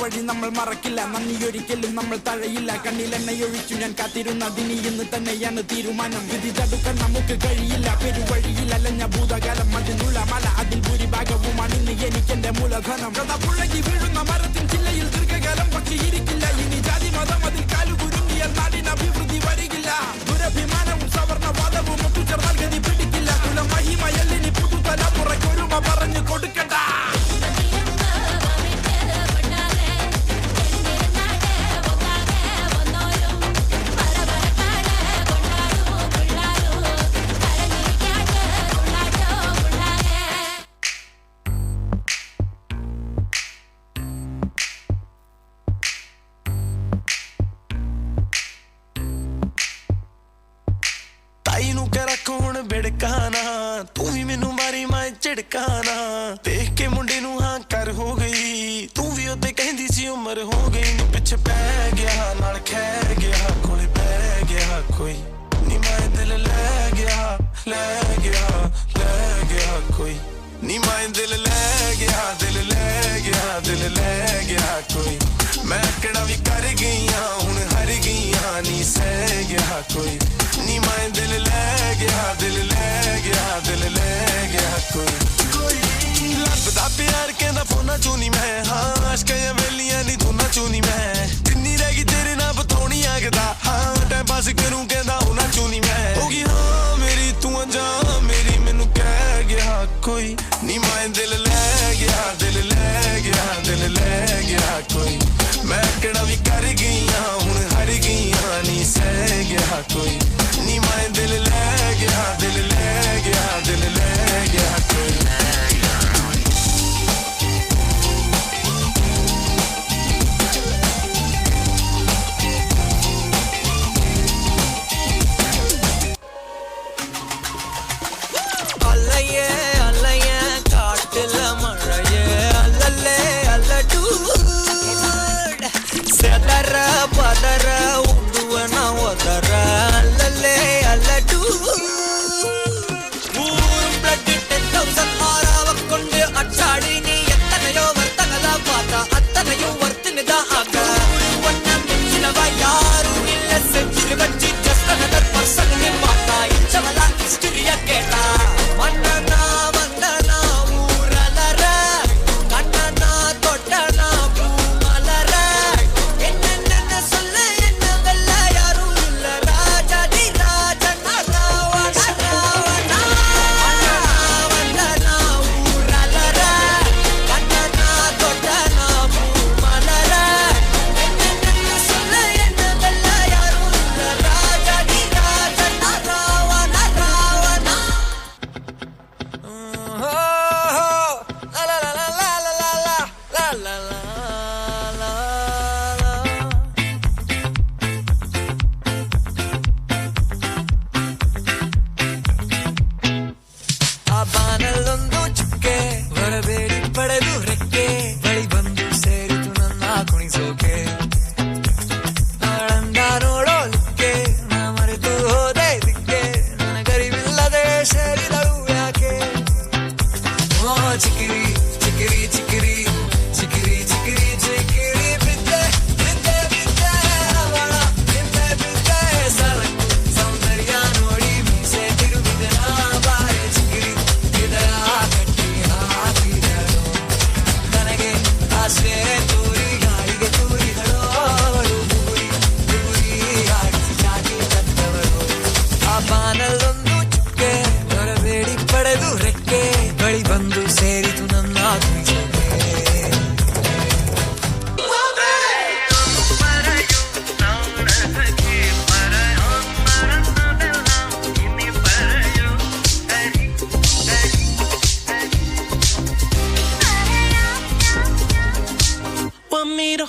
വഴി നമ്മൾ മറക്കില്ല, നന്ദിയൊരിക്കലും നമ്മൾ തഴയില്ല. കണ്ണിലെണ്ണയൊഴിച്ചു ഞാൻ കാത്തിരുന്നതിനി ഇന്ന് തന്നെയാണ് തീരുമാനം. വിധി തടുക്കാൻ നമുക്ക് കഴിയില്ല, പെരുവഴിയിൽ അലഞ്ഞ ഭൂതകാലം അതിനുള്ള മല, അതിൽ ഭൂരിഭാഗവുമാണ് ഇന്ന് എനിക്കെന്റെ മൂലധനം. കഥ പുഴകി വീഴുന്ന മരത്തിൻ ചില്ലയിൽ ദീർഘകാലം പക്ഷി ഇരിക്കില്ല. ഇനി ജാതി മതം അതിൽ കാലുകുരുങ്ങിയാൽ നാടിന് അഭിവൃദ്ധി വരികില്ല. ദുരഭിമാനവും സവർണവാദവും ഒത്തുചേർന്നാൽ ഗതി പിടിക്കില്ല. കുലമഹിമയല്ലിനി പുതുതലമുറയ്ക്കൊരുമ പറഞ്ഞു കൊടുക്കണ്ട. ਤੂੰ ਵੀ ਮੈਨੂੰ ਮਾਰੀ ਮੈਂ ਝਿੜਕਾਂ ਨਾ, ਦੇਖ ਕੇ ਮੁੰਡੇ ਨੂੰ ਹਾਂ ਕਰ ਹੋ ਗਈ। ਤੂੰ ਵੀ ਉੱਤੇ ਕਹਿੰਦੀ ਸੀ ਉਮਰ ਹੋ ਗਈ, ਨੀ ਪਿੱਛੇ ਪੈ ਗਿਆ ਨਾਲ ਖਹਿ ਗਿਆ, ਕੋਲੇ ਬਹਿ ਗਿਆ ਕੋਈ ਨੀ, ਮੈਂ ਦਿਲ ਲੈ ਗਿਆ, ਲੈ ਗਿਆ, ਲੈ ਗਿਆ ਕੋਈ ਨੀ, ਮੈਂ ਦਿਲ ਲੈ ਗਿਆ, ਦਿਲ ਲੈ ਗਿਆ, ਦਿਲ ਲੈ ਗਿਆ ਕੋਈ। ਮੈਂ ਕਿਹੜਾ ਵੀ ਕਰ ਗਈਆਂ ਹੁਣ ਹਰ ਗਈਆਂ, ਨੀ ਸਹਿ ਗਿਆ ਕੋਈ ਨੀ, ਮੈਂ ਦਿਲ ਲੈ ਗਿਆ, ਦਿਲ ਲੈ ਗਿਆ, ਦਿਲ ਲੈ ਗਿਆ ਕੋਈ। ਕੋਈ ਲੱਭਦਾ ਪਿਆਰ ਕਹਿੰਦਾ ਫੋਨਾਂ ਚੋਂ ਨੀ ਮੈਂ, ਹਾਂ ਆਸ਼ਕਾਂ ਵੇਲੀਆਂ ਨੀ ਦੋਨਾਂ ਚੋਂ ਨੀ ਮੈਂ। ਜਿੰਨੀ ਰਹਿ ਗਈ ਤੇਰੇ ਨਾਲ ਬਤਾਉਣੀ ਆਗਦਾ, ਹਾਂ ਟਾਈਮ ਪਾਸ ਕਰੂੰ ਕਹਿੰਦਾ ਉਹਨਾਂ ਚੋਂ ਨੀ ਮੈਂ। ਹੋ ਗਈ ਹਾਂ ਮੇਰੀ ਤੂੰ ਅਜਾ ਮੇਰੀ, ਮੈਨੂੰ ਕਹਿ ਗਿਆ ਕੋਈ ਨੀ, ਮੈਂ ਦਿਲ ਲੈ ਗਿਆ, ਦਿਲ ਲੈ ਗਿਆ, ਦਿਲ ਲੈ ਗਿਆ ਕੋਈ। ਮੈਂ ਕਿਹੜਾ ਵੀ ਕਰ ਗਈਆਂ ਹੁਣ ਹਰ ਗਈਆਂ, ਨੀ ਸਹਿ ਗਿਆ ਕੋਈ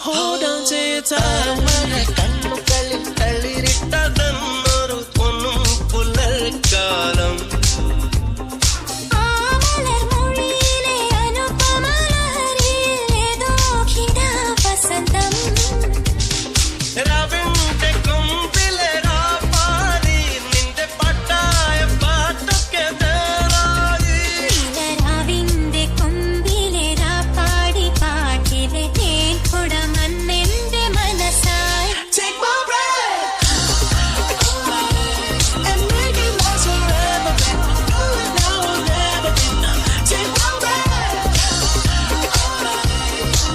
Hold on to your time. കണ്ണുകളിൽ തളിരിട്ടതെന്നൊരു പൊന്നും പുലർക്കാലം. മൊഴിയിലെ അനുപമലഹരിയിൽ ഏതോ വസന്തം. രാവിന്റെ കൊമ്പിലെ രാപ്പാടി നിന്റെ പാട്ടായ പാട്ടൊക്കെ നേരായി. നിലരാവിന്റെ കൊമ്പിലെ രാപ്പാടി പാട്ടിലെ തേൻ കുടമന്നെന്റെ മനസ്സായി. Take my breath and make it last forever. Do it now or never. Take my breath.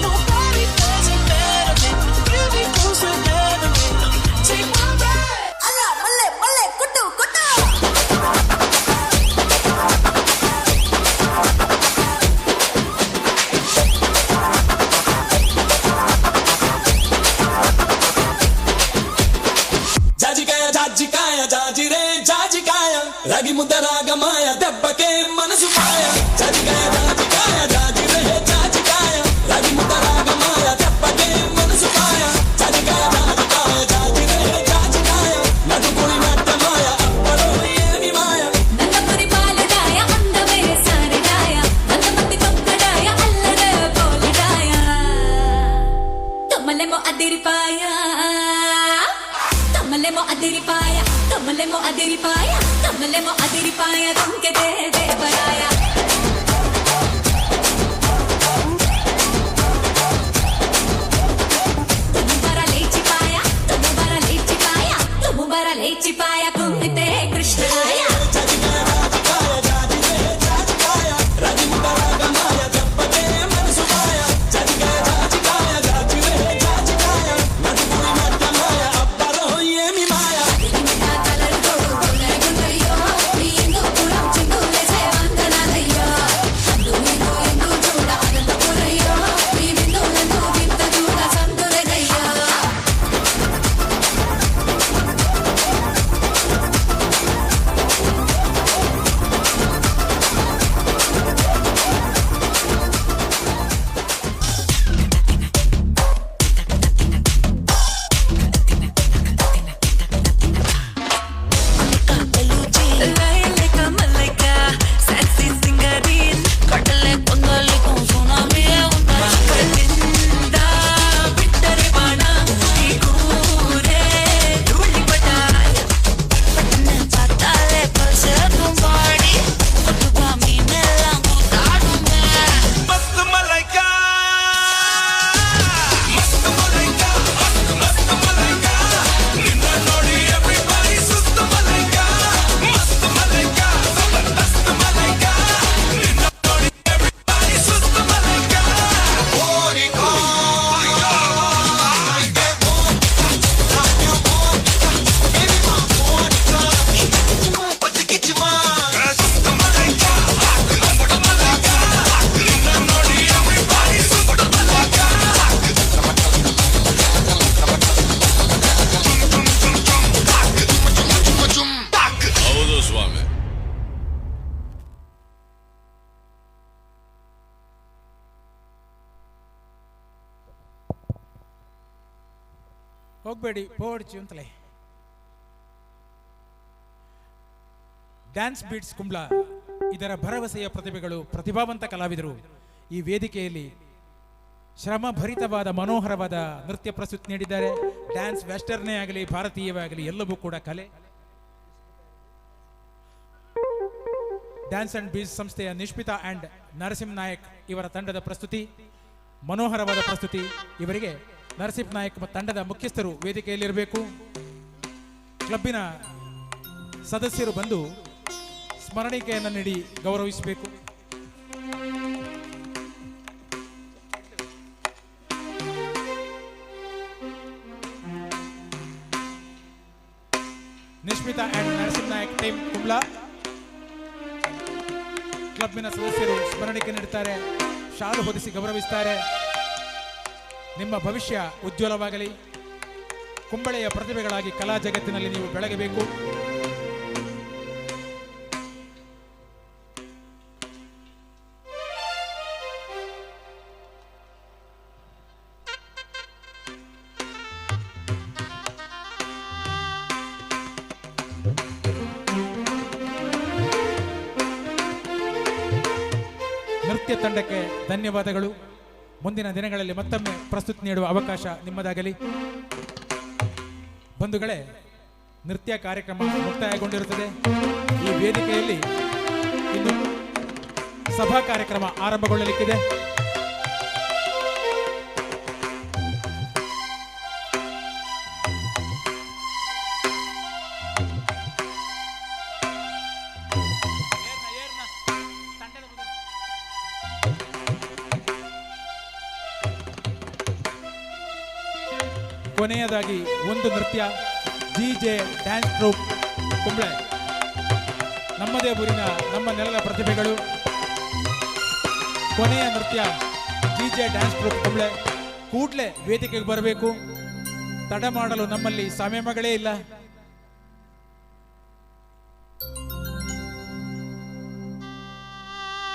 Nobody does it better. Bring me close together. Take my breath. അല്ല മല്ലെ മല്ലെ കുട്ടു കുട്ടു. జాజికాయ జాజికాయ జాజిరే జాజికాయ రాగి ముద్ద రాగమాయ దెబ్బకే మనసు మాయ. జాజికాయ జాజికాయ జాజిరే జాజికాయ రాగి ముద్ద రాగమాయ దెబ్బకే మనసు మాయ. జాజికాయ జాజికాయ జాజిరే జాజికాయ నటుకుడి నాట్యమాయ అప్పలో ఏమి మాయ. నందపురి పాలడాయ అందమే సారడాయ మందమతి తొక్కడాయ అల్లర పోలడాయ తమ్మలేమో అదిరిపాయ తమ్మలేమో అదిరిపాయ తమ్మలేమో అదిరిపాయ తమ్మలేమో అదిరిపాయ దొంకెదే దేవరాయ. తుమ్ముబర లేచిపాయ తుమ్ముబర లేచిపాయ తుమ్ముబర లేచిపాయ కుమ్మితే కృష్ణరాయ. రాగి ముద్ద రాగమాయ దెబ్బకే మనసు మాయ. జాజికాయ జాజికాయ జాజిరే జాజికాయ నటుకుడి నాట్యమాయ అప్పలో ఏమి మాయ. Malaika Malaika sexy సింగరీన్ కడలే కొందలికు సునామీయే ఉందాచి. కలింద బిట్టరే బాణ ఈ కూరే ధూళిపటాయ్. పట్టనే பார்த்தாலே பல்சேக்கும் பாடி ஒட்டுவா மீனெல்லாம் கூத்தாடுமே. మస్తు మలైకా మస్తు మలైకా మస్తు మస్తు మలైకా నిన్న ನೋಡಿ ಎವ್ರಿಬಾಡಿ ಸುಸ್ತು ಮಲೈಕಾ. ಮಸ್ತು ಮಲೈಕಾ ಜಬರ್ದಸ್ತ್ ಮಲೈಕಾ ನಿನ್ನ ನೋಡಿ ಎವ್ರಿಬಾಡಿ ಸುಸ್ತು ಮಲೈಕಾ. ಓರಿಕೋ ಹೌದು ಸ್ವಾಮಿ. ಹೋಗಬೇಡಿ ಪೋಡ್ಚಿ ಅಂತಲೇ. ಡ್ಯಾನ್ಸ್ ಬೀಟ್ಸ್ ಕುಂಬ್ಳ ಇದರ ಭರವಸೆಯ ಪ್ರತಿಭೆಗಳು, ಪ್ರತಿಭಾವಂತ ಕಲಾವಿದರು ಈ ವೇದಿಕೆಯಲ್ಲಿ ಶ್ರಮಭರಿತವಾದ ಮನೋಹರವಾದ ನೃತ್ಯ ಪ್ರಸ್ತುತಿ ನೀಡಿದ್ದಾರೆ. ಡ್ಯಾನ್ಸ್ ವೆಸ್ಟರ್ನೇ ಆಗಲಿ ಭಾರತೀಯವೇ ಆಗಲಿ ಎಲ್ಲವೂ ಕೂಡ ಕಲೆ. ಡ್ಯಾನ್ಸ್ ಅಂಡ್ ಬೀಟ್ಸ್ ಸಂಸ್ಥೆಯ ನಿಷ್ಪಿತಾ ಆ್ಯಂಡ್ ನರಸಿಂಹ ನಾಯಕ್ ಇವರ ತಂಡದ ಪ್ರಸ್ತುತಿ ಮನೋಹರವಾದ ಪ್ರಸ್ತುತಿ. ಇವರಿಗೆ ನರಸಿಂಹ ನಾಯಕ್ ಮತ್ತು ತಂಡದ ಮುಖ್ಯಸ್ಥರು ವೇದಿಕೆಯಲ್ಲಿರಬೇಕು. ಕ್ಲಬ್ಬಿನ ಸದಸ್ಯರು ಬಂದು ಸ್ಮರಣಿಕೆಯನ್ನು ನೀಡಿ ಗೌರವಿಸಬೇಕು. Nishmita and Narasimha Nayak team Kumbla ಕ್ಲಬ್ಬಿನ ಸದಸ್ಯರು ಸ್ಮರಣಿಕೆ ನೀಡುತ್ತಾರೆ, ಶಾಲು ಹೊದಿಸಿ ಗೌರವಿಸ್ತಾರೆ. ನಿಮ್ಮ ಭವಿಷ್ಯ ಉಜ್ವಲವಾಗಲಿ. ಕುಂಬಳೆಯ ಪ್ರತಿಭೆಗಳಾಗಿ ಕಲಾ ಜಗತ್ತಿನಲ್ಲಿ ನೀವು ಬೆಳಗಬೇಕು. ತಂಡಕ್ಕೆ ಧನ್ಯವಾದಗಳು. ಮುಂದಿನ ದಿನಗಳಲ್ಲಿ ಮತ್ತೊಮ್ಮೆ ಪ್ರಸ್ತುತಿ ನೀಡುವ ಅವಕಾಶ ನಿಮ್ಮದಾಗಲಿ. ಬಂಧುಗಳೇ, ನೃತ್ಯ ಕಾರ್ಯಕ್ರಮ ಮುಕ್ತಾಯಗೊಂಡಿರುತ್ತದೆ. ಈ ವೇದಿಕೆಯಲ್ಲಿ ಇನ್ನು ಸಭಾ ಕಾರ್ಯಕ್ರಮ ಆರಂಭಗೊಳ್ಳಲಿಕ್ಕಿದೆ. ಕೊನೆಯದಾಗಿ ಒಂದು ನೃತ್ಯ, G J dance troupe Kumble, ನಮ್ಮದೇ ಊರಿನ ನಮ್ಮ ನೆಲದ ಪ್ರತಿಭೆಗಳು. ಕೊನೆಯ ನೃತ್ಯ G J dance troupe Kumble. ಕೂಡಲೇ ವೇದಿಕೆಗೆ ಬರಬೇಕು, ತಡ ಮಾಡಲು ನಮ್ಮಲ್ಲಿ ಸಮಯಗಳೇ ಇಲ್ಲ.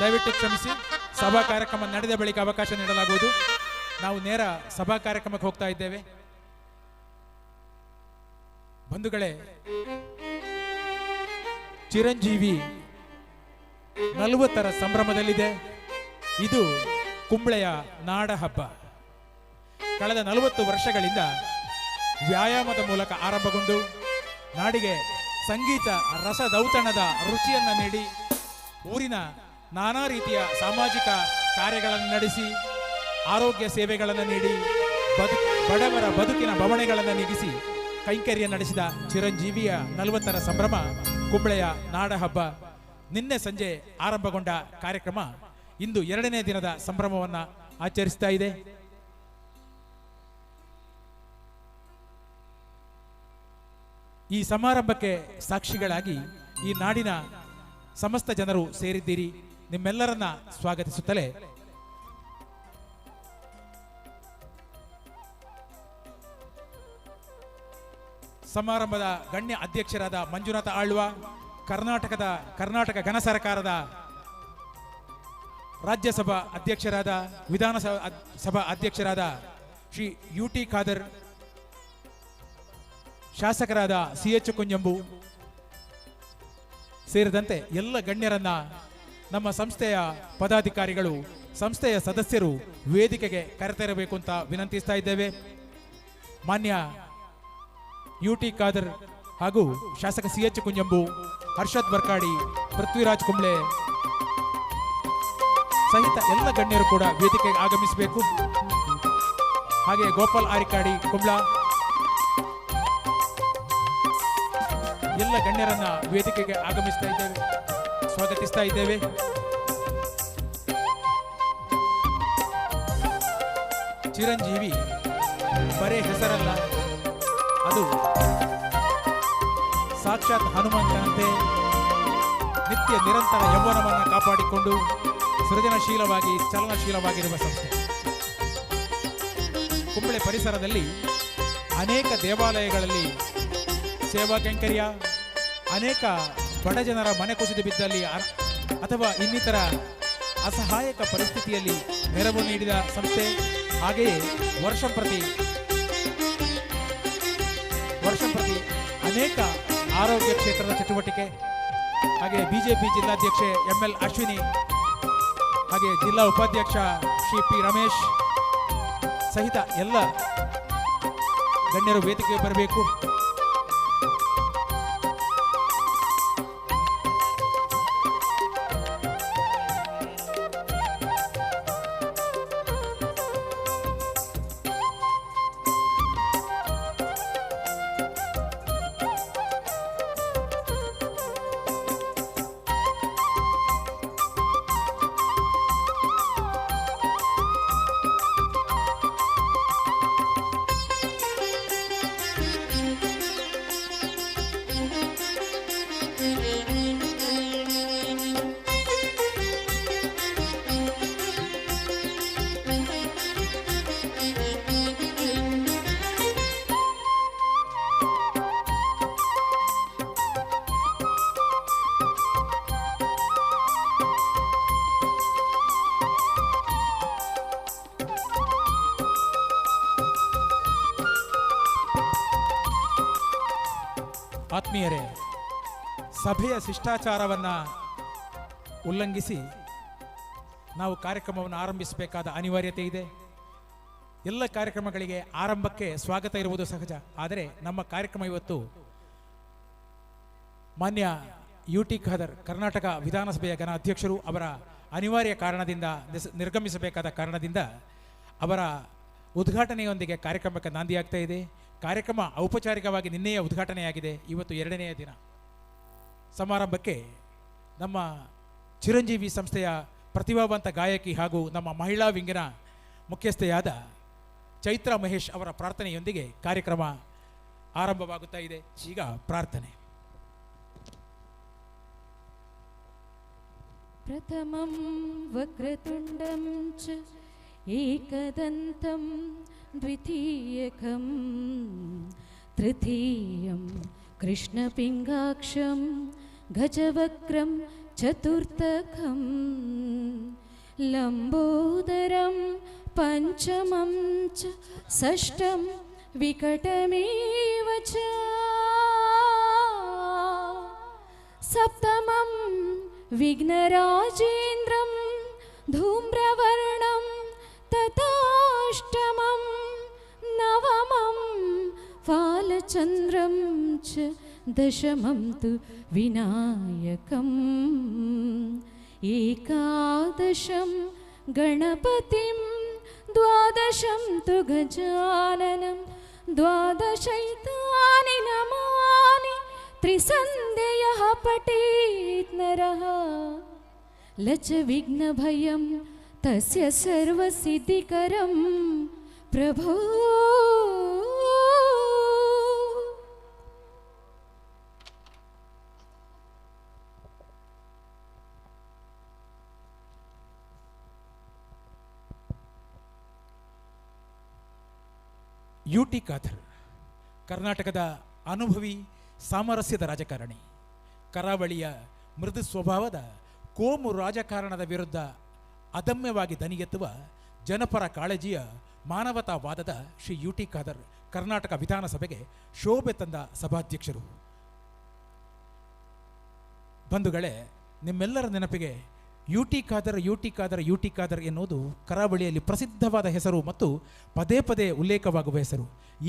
ದಯವಿಟ್ಟು ಕ್ಷಮಿಸಿ, ಸಭಾ ಕಾರ್ಯಕ್ರಮ ನಡೆದ ಬಳಿಕ ಅವಕಾಶ ನೀಡಲಾಗುವುದು. ನಾವು ನೇರ ಸಭಾ ಕಾರ್ಯಕ್ರಮಕ್ಕೆ ಹೋಗ್ತಾ ಇದ್ದೇವೆ. ಬಂಧುಗಳೇ, ಚಿರಂಜೀವಿ 40ರ ಸಂಭ್ರಮದಲ್ಲಿದೆ. ಇದು ಕುಂಬ್ಳೆಯ ನಾಡ ಹಬ್ಬ. ಕಳೆದ 40 ವರ್ಷಗಳಿಂದ ವ್ಯಾಯಾಮದ ಮೂಲಕ ಆರಂಭಗೊಂಡು ನಾಡಿಗೆ ಸಂಗೀತ ರಸದೌತಣದ ರುಚಿಯನ್ನು ನೀಡಿ ಊರಿನ ನಾನಾ ರೀತಿಯ ಸಾಮಾಜಿಕ ಕಾರ್ಯಗಳನ್ನು ನಡೆಸಿ, ಆರೋಗ್ಯ ಸೇವೆಗಳನ್ನು ನೀಡಿ, ಬಡವರ ಬದುಕಿನ ಬವಣೆಗಳನ್ನು ನೀಗಿಸಿ ಕೈಂಕರ್ಯ ನಡೆಸಿದ ಚಿರಂಜೀವಿಯ 40ರ ಸಂಭ್ರಮ ಕುಂಬ್ಳೆಯ ನಾಡ ಹಬ್ಬ. ನಿನ್ನೆ ಸಂಜೆ ಆರಂಭಗೊಂಡ ಕಾರ್ಯಕ್ರಮ ಇಂದು ಎರಡನೇ ದಿನದ ಸಂಭ್ರಮವನ್ನು ಆಚರಿಸ್ತಾ ಇದೆ. ಈ ಸಮಾರಂಭಕ್ಕೆ ಸಾಕ್ಷಿಗಳಾಗಿ ಈ ನಾಡಿನ ಸಮಸ್ತ ಜನರು ಸೇರಿದ್ದೀರಿ. ನಿಮ್ಮೆಲ್ಲರನ್ನ ಸ್ವಾಗತಿಸುತ್ತಲೇ ಸಮಾರಂಭದ ಗಣ್ಯ ಅಧ್ಯಕ್ಷರಾದ ಮಂಜುನಾಥ ಆಳ್ವ, ಕರ್ನಾಟಕ ಘನ ಸರ್ಕಾರದ ರಾಜ್ಯಸಭಾ ಅಧ್ಯಕ್ಷರಾದ, ವಿಧಾನಸಭಾ ಅಧ್ಯಕ್ಷರಾದ ಶ್ರೀ ಯು ಟಿ ಖಾದರ್, ಶಾಸಕರಾದ ಸಿ ಎಚ್ ಕುಂಜಂಬು ಸೇರಿದಂತೆ ಎಲ್ಲ ಗಣ್ಯರನ್ನ ನಮ್ಮ ಸಂಸ್ಥೆಯ ಪದಾಧಿಕಾರಿಗಳು, ಸಂಸ್ಥೆಯ ಸದಸ್ಯರು ವೇದಿಕೆಗೆ ಕರೆತರಬೇಕು ಅಂತ ವಿನಂತಿಸ್ತಾ ಇದ್ದೇವೆ. ಮಾನ್ಯ ಯು ಟಿ ಖಾದರ್ ಹಾಗೂ ಶಾಸಕ ಸಿ ಎಚ್ ಕುಂಜಂಬು, ಹರ್ಷದ್ ವರ್ಕಾಡಿ, ಪೃಥ್ವಿರಾಜ್ ಕುಂಬ್ಳೆ ಸಹಿತ ಎಲ್ಲ ಗಣ್ಯರು ಕೂಡ ವೇದಿಕೆಗೆ ಆಗಮಿಸಬೇಕು. ಹಾಗೆ ಗೋಪಾಲ್ ಆರಿಕಾಡಿ ಕುಂಬ್ಳ, ಎಲ್ಲ ಗಣ್ಯರನ್ನ ವೇದಿಕೆಗೆ ಆಗಮಿಸ್ತಾ ಇದ್ದೇವೆ, ಸ್ವಾಗತಿಸ್ತಾ ಇದ್ದೇವೆ. ಚಿರಂಜೀವಿ ಬರೇ ಹೆಸರಲ್ಲ, ಅದು ಸಾಕ್ಷಾತ್ ಹನುಮಂತನಂತೆ ನಿತ್ಯ ನಿರಂತರ ಯೌವನವನ್ನು ಕಾಪಾಡಿಕೊಂಡು ಸೃಜನಶೀಲವಾಗಿ ಚಲನಶೀಲವಾಗಿರುವ ಸಂಸ್ಥೆ. ಕುಂಬ್ಳೆ ಪರಿಸರದಲ್ಲಿ ಅನೇಕ ದೇವಾಲಯಗಳಲ್ಲಿ ಸೇವಾ ಕೈಂಕರ್ಯ, ಅನೇಕ ಬಡ ಜನರ ಮನೆ ಕುಸಿದು ಬಿದ್ದಲ್ಲಿ ಅಥವಾ ಇನ್ನಿತರ ಅಸಹಾಯಕ ಪರಿಸ್ಥಿತಿಯಲ್ಲಿ ನೆರವು ನೀಡಿದ ಸಂಸ್ಥೆ. ಹಾಗೆಯೇ ವರ್ಷಂಪ್ರತಿ ಅನೇಕ ಆರೋಗ್ಯ ಕ್ಷೇತ್ರದ ಚಟುವಟಿಕೆ, ಹಾಗೆ ಬಿಜೆಪಿ ಜಿಲ್ಲಾಧ್ಯಕ್ಷೆ ಎಂ ಎಲ್ ಅಶ್ವಿನಿ, ಹಾಗೆ ಜಿಲ್ಲಾ ಉಪಾಧ್ಯಕ್ಷ ಶ್ರೀ ಪಿ ರಮೇಶ್ ಸಹಿತ ಎಲ್ಲ ಗಣ್ಯರು ವೇದಿಕೆಗೆ ಬರಬೇಕು. ಆತ್ಮೀಯರೇ, ಸಭೆಯ ಶಿಷ್ಟಾಚಾರವನ್ನು ಉಲ್ಲಂಘಿಸಿ ನಾವು ಕಾರ್ಯಕ್ರಮವನ್ನು ಆರಂಭಿಸಬೇಕಾದ ಅನಿವಾರ್ಯತೆ ಇದೆ. ಎಲ್ಲ ಕಾರ್ಯಕ್ರಮಗಳಿಗೆ ಆರಂಭಕ್ಕೆ ಸ್ವಾಗತ ಇರುವುದು ಸಹಜ. ಆದರೆ ನಮ್ಮ ಕಾರ್ಯಕ್ರಮ ಇವತ್ತು ಮಾನ್ಯ ಯು ಟಿ ಖಾದರ್, ಕರ್ನಾಟಕ ವಿಧಾನಸಭೆಯ ಘನ ಅಧ್ಯಕ್ಷರು ಅವರ ಅನಿವಾರ್ಯ ಕಾರಣದಿಂದ ನಿರ್ಗಮಿಸಬೇಕಾದ ಕಾರಣದಿಂದ ಅವರ ಉದ್ಘಾಟನೆಯೊಂದಿಗೆ ಕಾರ್ಯಕ್ರಮಕ್ಕೆ ನಾಂದಿಯಾಗ್ತಾ ಇದೆ. ಕಾರ್ಯಕ್ರಮ ಔಪಚಾರಿಕವಾಗಿ ನಿನ್ನೆಯ ಉದ್ಘಾಟನೆಯಾಗಿದೆ. ಇವತ್ತು ಎರಡನೆಯ ದಿನ. ಸಮಾರಂಭಕ್ಕೆ ನಮ್ಮ ಚಿರಂಜೀವಿ ಸಂಸ್ಥೆಯ ಪ್ರತಿಭಾವಂತ ಗಾಯಕಿ ಹಾಗೂ ನಮ್ಮ ಮಹಿಳಾ ವಿಂಗಿನ ಮುಖ್ಯಸ್ಥೆಯಾದ ಚೈತ್ರ ಮಹೇಶ್ ಅವರ ಪ್ರಾರ್ಥನೆಯೊಂದಿಗೆ ಕಾರ್ಯಕ್ರಮ ಆರಂಭವಾಗುತ್ತಾ ಇದೆ. ಈಗ ಪ್ರಾರ್ಥನೆ. ಪ್ರಥಮಂ ವಕ್ರತುಂಡಂ ಚ ಏಕದಂತಂ ದ್ವಿತೀಯಕಂ ತೃತೀಯಂ ಕೃಷ್ಣಪಿಂಗಾಕ್ಷಂ ಗಜವಕ್ರಂ ಚತುರ್ಥಕಂ ಲಂಬೋದರಂ ಪಂಚಮಂ ಚ ಷಷ್ಠಂ ವಿಕಟಮೇವ ಚ ಸಪ್ತಮಂ ವಿಘ್ನರಾಜೇಂದ್ರಂ ಧೂಮ್ರವರ್ಣಂ ತಥಾಷ್ಟಮಂ ನವಮಂ ಫಾಲಚಂದ್ರಂ ಚ ದಶಮಂ ತು ವಿನಾಯಕಂ ಏಕಾದಶಂ ಗಣಪತಿಂ ದ್ವಾದಶಂ ತು ಗಜಾನನಂ ದ್ವಾದಶೈತಾನಿ ನಮಾನಿ ತ್ರಿಸಂಧ್ಯಯಃ ಪಠೇತ್ ನರಃ ಲಚ ವಿಘ್ನಭಯಂ ತಸ್ಯ ಸರ್ವಸಿದ್ಧಿಕರಂ ಪ್ರಭೋ. ಯು ಟಿ ಖಾದರ್ ಕರ್ನಾಟಕದ ಅನುಭವಿ ಸಾಮರಸ್ಯದ ರಾಜಕಾರಣಿ, ಕರಾವಳಿಯ ಮೃದು ಸ್ವಭಾವದ ಕೋಮು ರಾಜಕಾರಣದ ವಿರುದ್ಧ ಅದಮ್ಯವಾಗಿ ದನಿಯೆತ್ತುವ ಜನಪರ ಕಾಳಜಿಯ ಮಾನವತಾವಾದದ ಶ್ರೀ ಯು ಟಿ ಖಾದರ್ ಕರ್ನಾಟಕ ವಿಧಾನಸಭೆಗೆ ಶೋಭೆ ತಂದ ಸಭಾಧ್ಯಕ್ಷರು. ಬಂಧುಗಳೇ, ನಿಮ್ಮೆಲ್ಲರ ನೆನಪಿಗೆ U T Khader, U T Khader, U T Khader ಎನ್ನುವುದು ಕರಾವಳಿಯಲ್ಲಿ ಪ್ರಸಿದ್ಧವಾದ ಹೆಸರು ಮತ್ತು ಪದೇ ಪದೇ ಉಲ್ಲೇಖವಾಗುವ ಹೆಸರು.